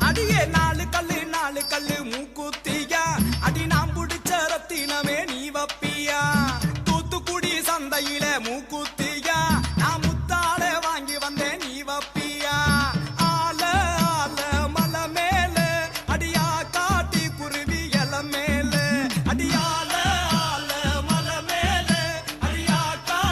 அடியே நாலு கல்லு நாலு கல்லு மூக்குத்தியா, அடி நான் புடிச்ச ரத்தினமே நீ வப்பியா. தூத்துக்குடி சந்தையில மூக்குத்தியா, நான் முத்தால வாங்கி வந்தேன் நீ வப்பியா. ஆல ஆல மலை மேல அடியா காட்டி குருவி இல மேல, அடியால ஆல மலை மேல அடியா காட்டி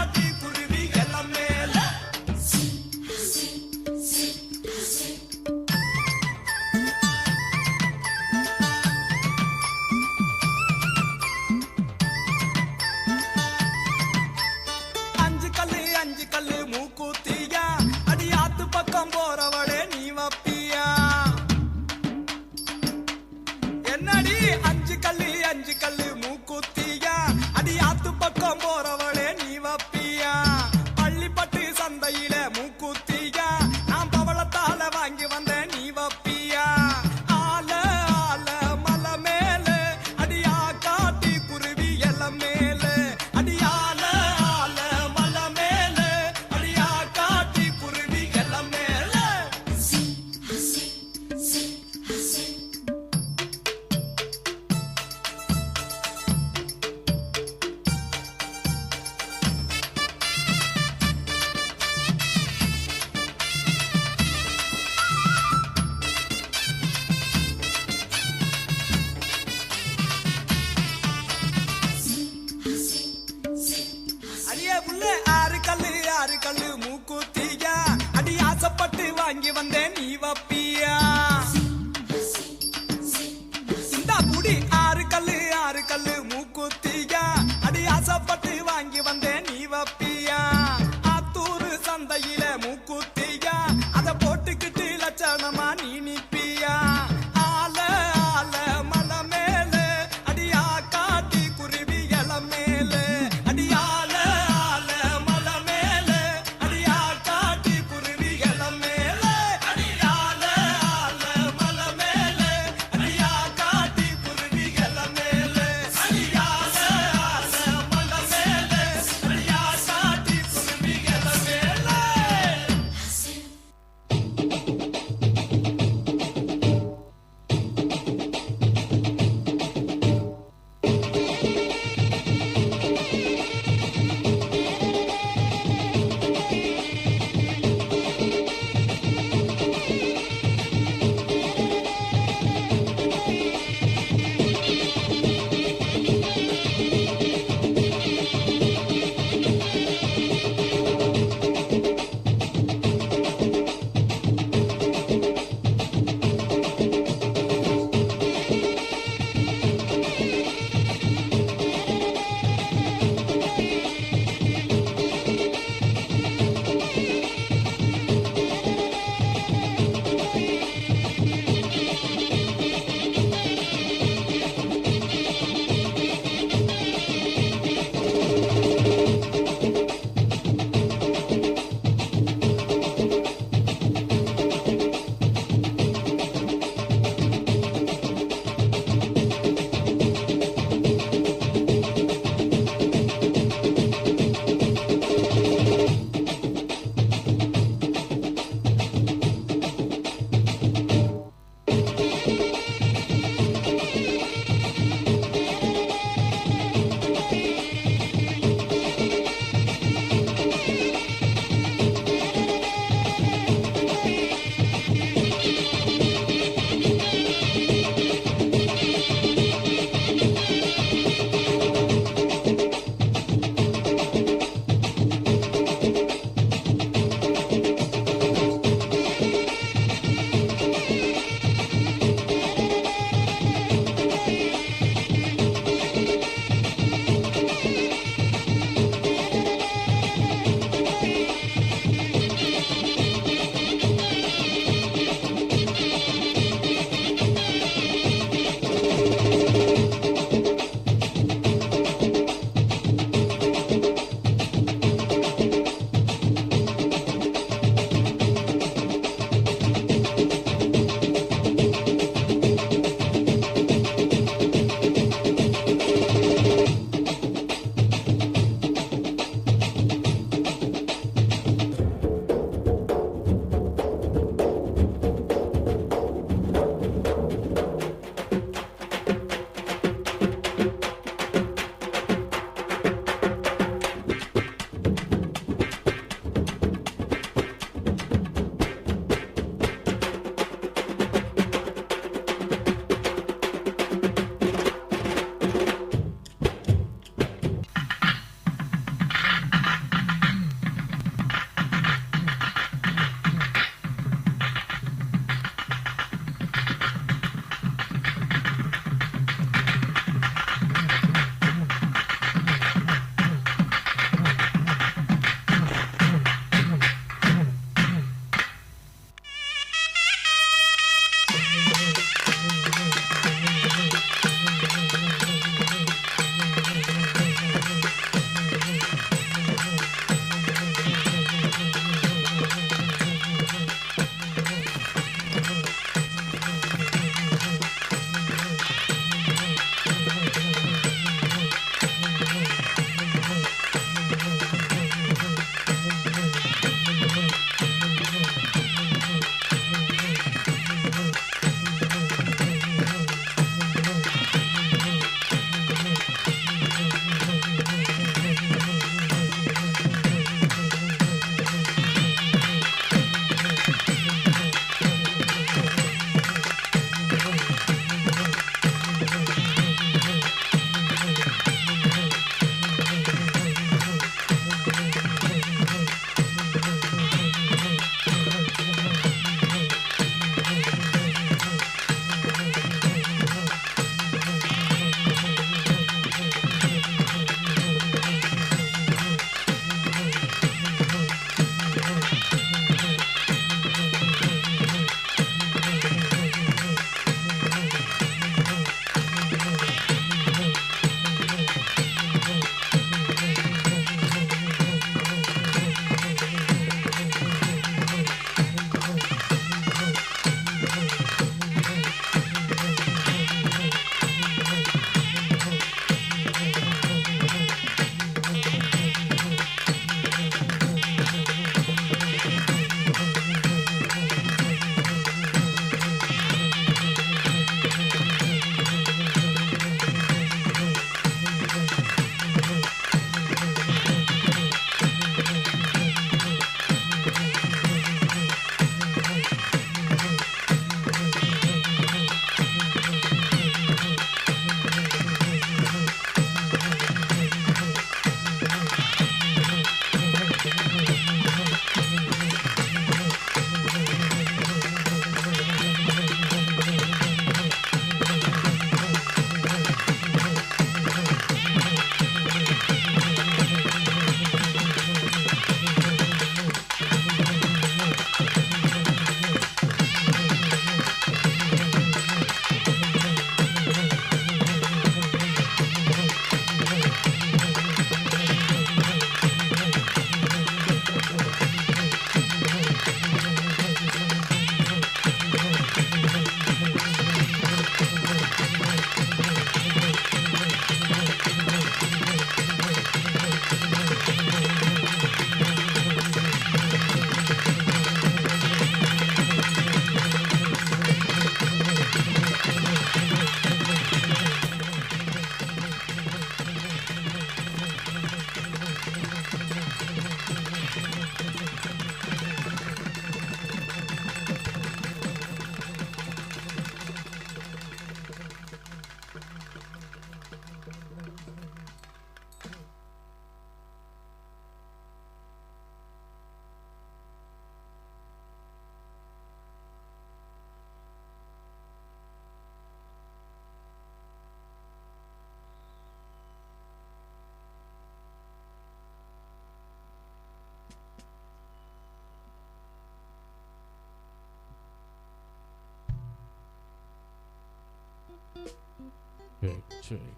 Victory.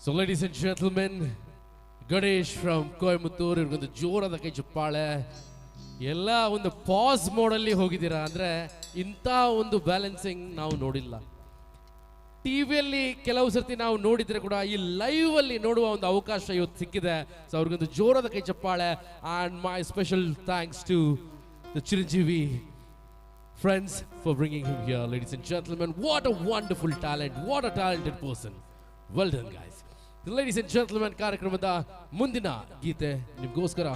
So ladies and gentlemen, Ganesh from Coimbatore ಇವ್ರಿಗೊಂದು ಜೋರಾದ ಕೈ ಚಪ್ಪಾಳೆ. ಎಲ್ಲ ಒಂದು ಪಾಸ್ ಮೋಡಲ್ಲಿ ಹೋಗಿದ್ದೀರಾ ಅಂದ್ರೆ ಇಂಥ ಒಂದು ಬ್ಯಾಲೆನ್ಸಿಂಗ್ ನಾವು ನೋಡಿಲ್ಲ. ಟಿವಿಯಲ್ಲಿ ಕೆಲವು ಸರ್ತಿ ನಾವು ನೋಡಿದ್ರೆ ಕೂಡ ಈ ಲೈವ್ ಅಲ್ಲಿ ನೋಡುವ ಒಂದು ಅವಕಾಶ ಇವತ್ತು ಸಿಕ್ಕಿದೆ. ಸೊ ಅವ್ರಿಗೊಂದು ಜೋರಾದ ಕೈ ಚಪ್ಪಾಳೆ. And my special thanks to the Chiranjeevi friends for bringing him here. Ladies and gentlemen, what a wonderful talent, what a talented person. Well done guys. Ladies and gentlemen, ಕಾರ್ಯಕ್ರಮದ ಮುಂದಿನ ಗೀತೆ ನಿಮಗೋಸ್ಕರ.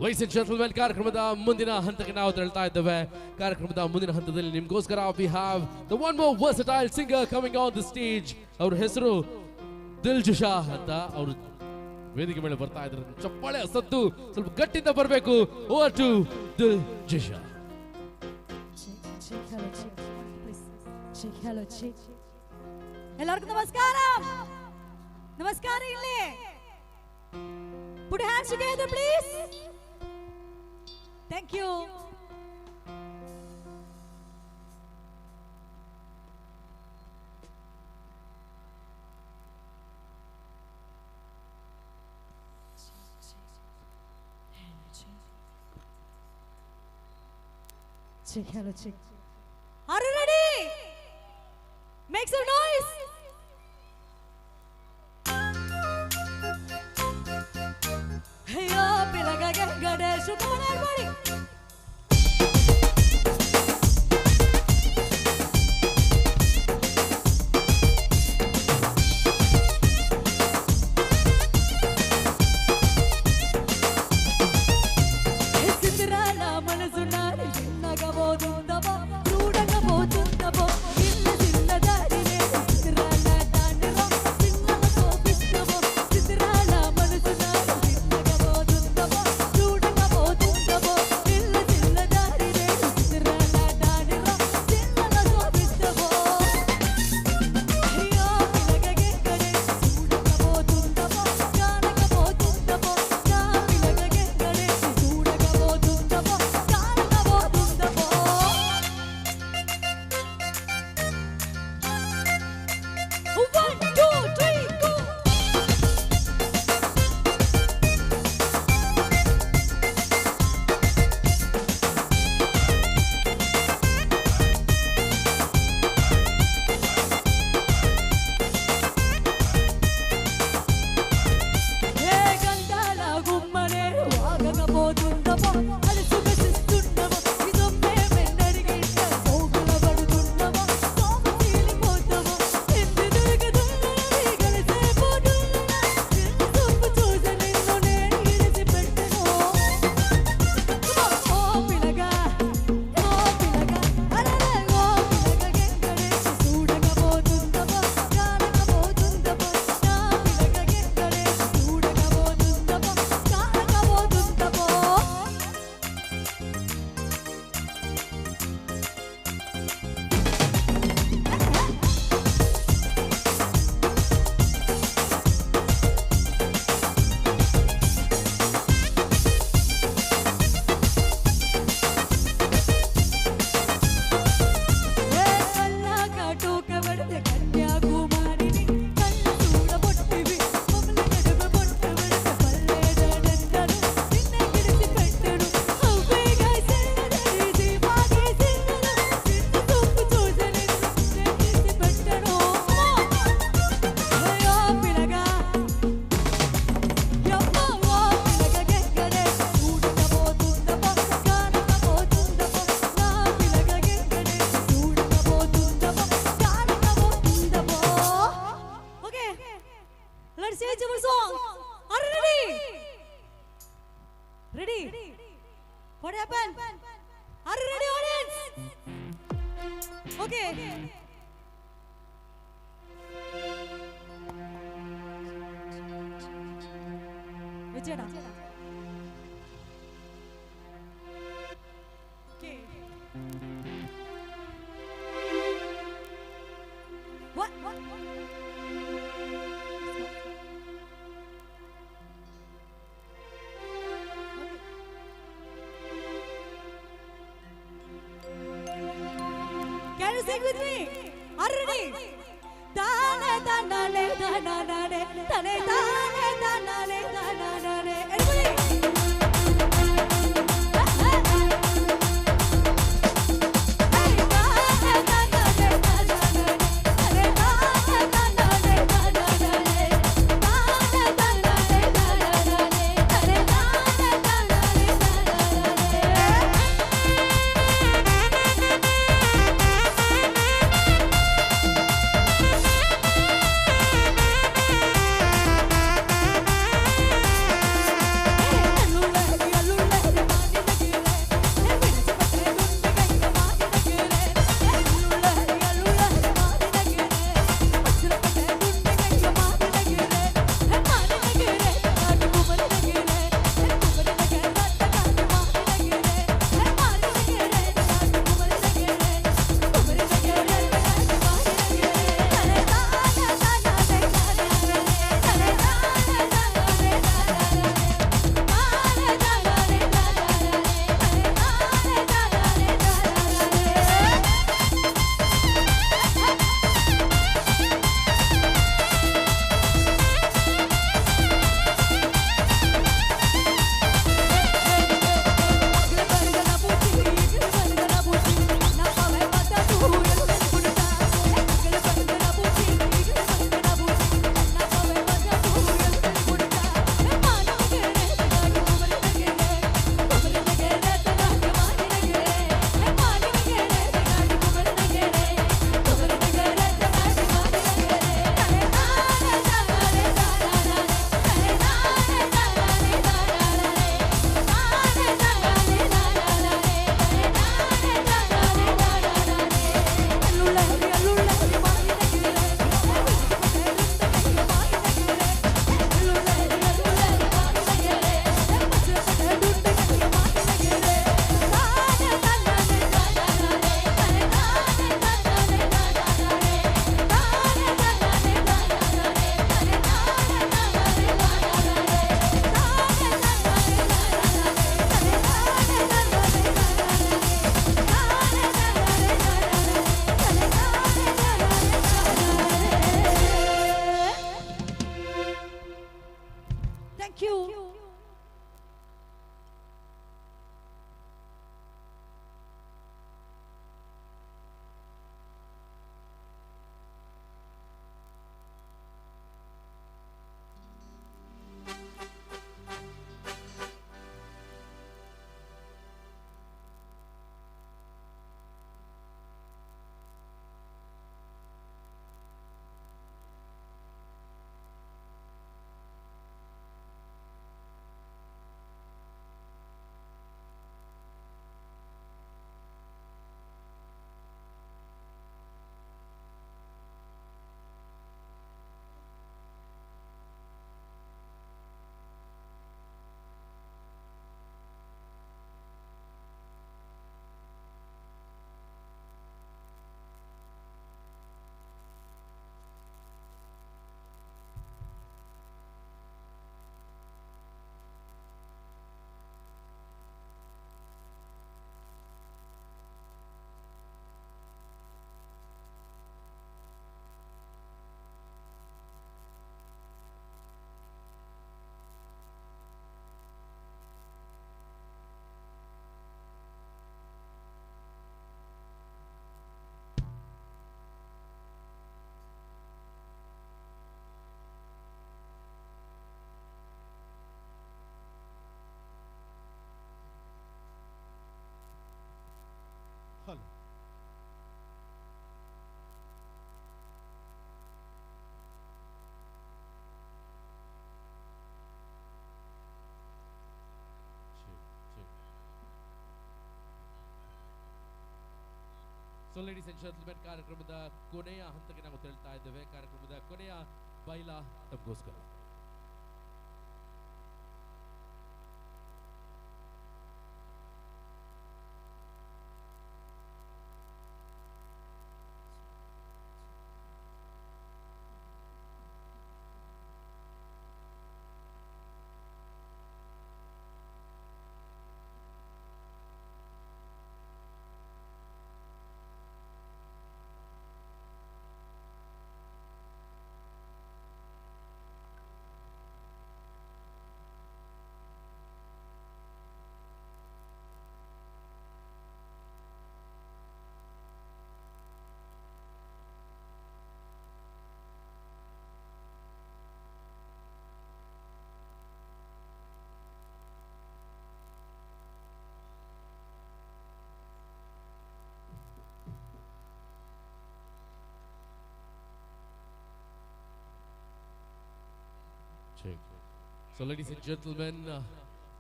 ಲೇಡೀಸ್ ಅಂಡ್ ಜೆಂಟಲ್ಮೆನ್, ಕಾರ್ಯಕ್ರಮದ ಮುಂದಿನ ಹಂತಕ್ಕೆ ನಾವು ತೆರಳ್ತಾ ಇದ್ದೇವೆ. ಕಾರ್ಯಕ್ರಮದ ಮುಂದಿನ ಹಂತದಲ್ಲಿ ನಿಮಗೋಸ್ಕರ we have the one more versatile singer coming on the stage. ಅವ್ರ ಹೆಸರು ದಿಲ್ಜುಷಾ ಅಂತ. ಅವರು ವೇದಿಕೆ ಮೇಲೆ ಬರ್ತಾ ಇದ್ದಾರೆ. ಚಪ್ಪಾಳೆ ಸದ್ದು ಸ್ವಲ್ಪ ಗಟ್ಟಿಂದ ಬರಬೇಕು. Over to Diljusha. ಎಲ್ಲರಿಗೂ ನಮಸ್ಕಾರ. ನಮಸ್ಕಾರ. ಇಲ್ಲಿ Put your hands together, please. Thank you. Check, hello, check. Are you ready? Make some noise. Hey, Ganesh, come on, everybody. What happened? Are you ready, audience? Okay. Vijayada. Okay. What? What? to sing with me? Are you ready? ತಾನೆ ತಾನಾನೆ ತಾನಾನೆ ತಾನೆ ತಾನೆ ತಾನಾನೆ ತಾನಾನೆ. Everybody. Thank you. Hello. So ladies and gentlemen, ಕಾರ್ಯಕ್ರಮದ ಕೊನೆಯ ಹಂತಕ್ಕೆ ನಾವು ತೆರಳ್ತಾ ಇದ್ದೇವೆ. ಕಾರ್ಯಕ್ರಮದ ಕೊನೆಯ ಬೈಲ ತಮಗೋಸ್ಕರ. So ladies and gentlemen,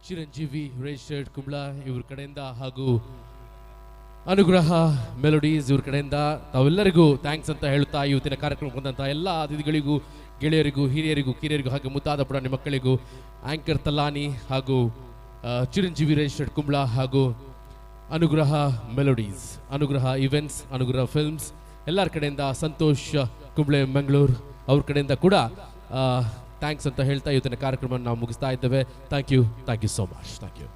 Chiranjeevi registered Kumbla ಇವ್ರ ಕಡೆಯಿಂದ ಹಾಗೂ ಅನುಗ್ರಹ ಮೆಲೋಡೀಸ್ ಇವ್ರ ಕಡೆಯಿಂದ ತಾವೆಲ್ಲರಿಗೂ thanks ಅಂತ ಹೇಳ್ತಾ ಇವತ್ತಿನ ಕಾರ್ಯಕ್ರಮಕ್ಕೆ ಬಂದಂಥ ಎಲ್ಲ ಅತಿಥಿಗಳಿಗೂ, ಗೆಳೆಯರಿಗೂ, ಹಿರಿಯರಿಗೂ, ಕಿರಿಯರಿಗೂ ಹಾಗೂ ಮುದ್ದಾದ ಪುಟಾಣಿ ಮಕ್ಕಳಿಗೂ, ಆಂಕರ್ ತಲಾನಿ ಹಾಗೂ ಚಿರಂಜೀವಿ ರಿಜಿಸ್ಟರ್ಡ್ ಕುಂಬ್ಳ ಹಾಗೂ ಅನುಗ್ರಹ ಮೆಲೋಡೀಸ್, ಅನುಗ್ರಹ ಇವೆಂಟ್ಸ್, ಅನುಗ್ರಹ ಫಿಲ್ಮ್ಸ್ ಎಲ್ಲರ ಕಡೆಯಿಂದ, ಸಂತೋಷ್ ಕುಂಬ್ಳೆ ಮಂಗಳೂರು ಅವ್ರ ಕಡೆಯಿಂದ ಕೂಡ thanks ಅಂತ ಹೇಳ್ತಾ ಇವತ್ತಿನ ಕಾರ್ಯಕ್ರಮವನ್ನು ನಾವು ಮುಗಿಸ್ತಾ ಇದ್ದೇವೆ. Thank you, thank you so much, thank you.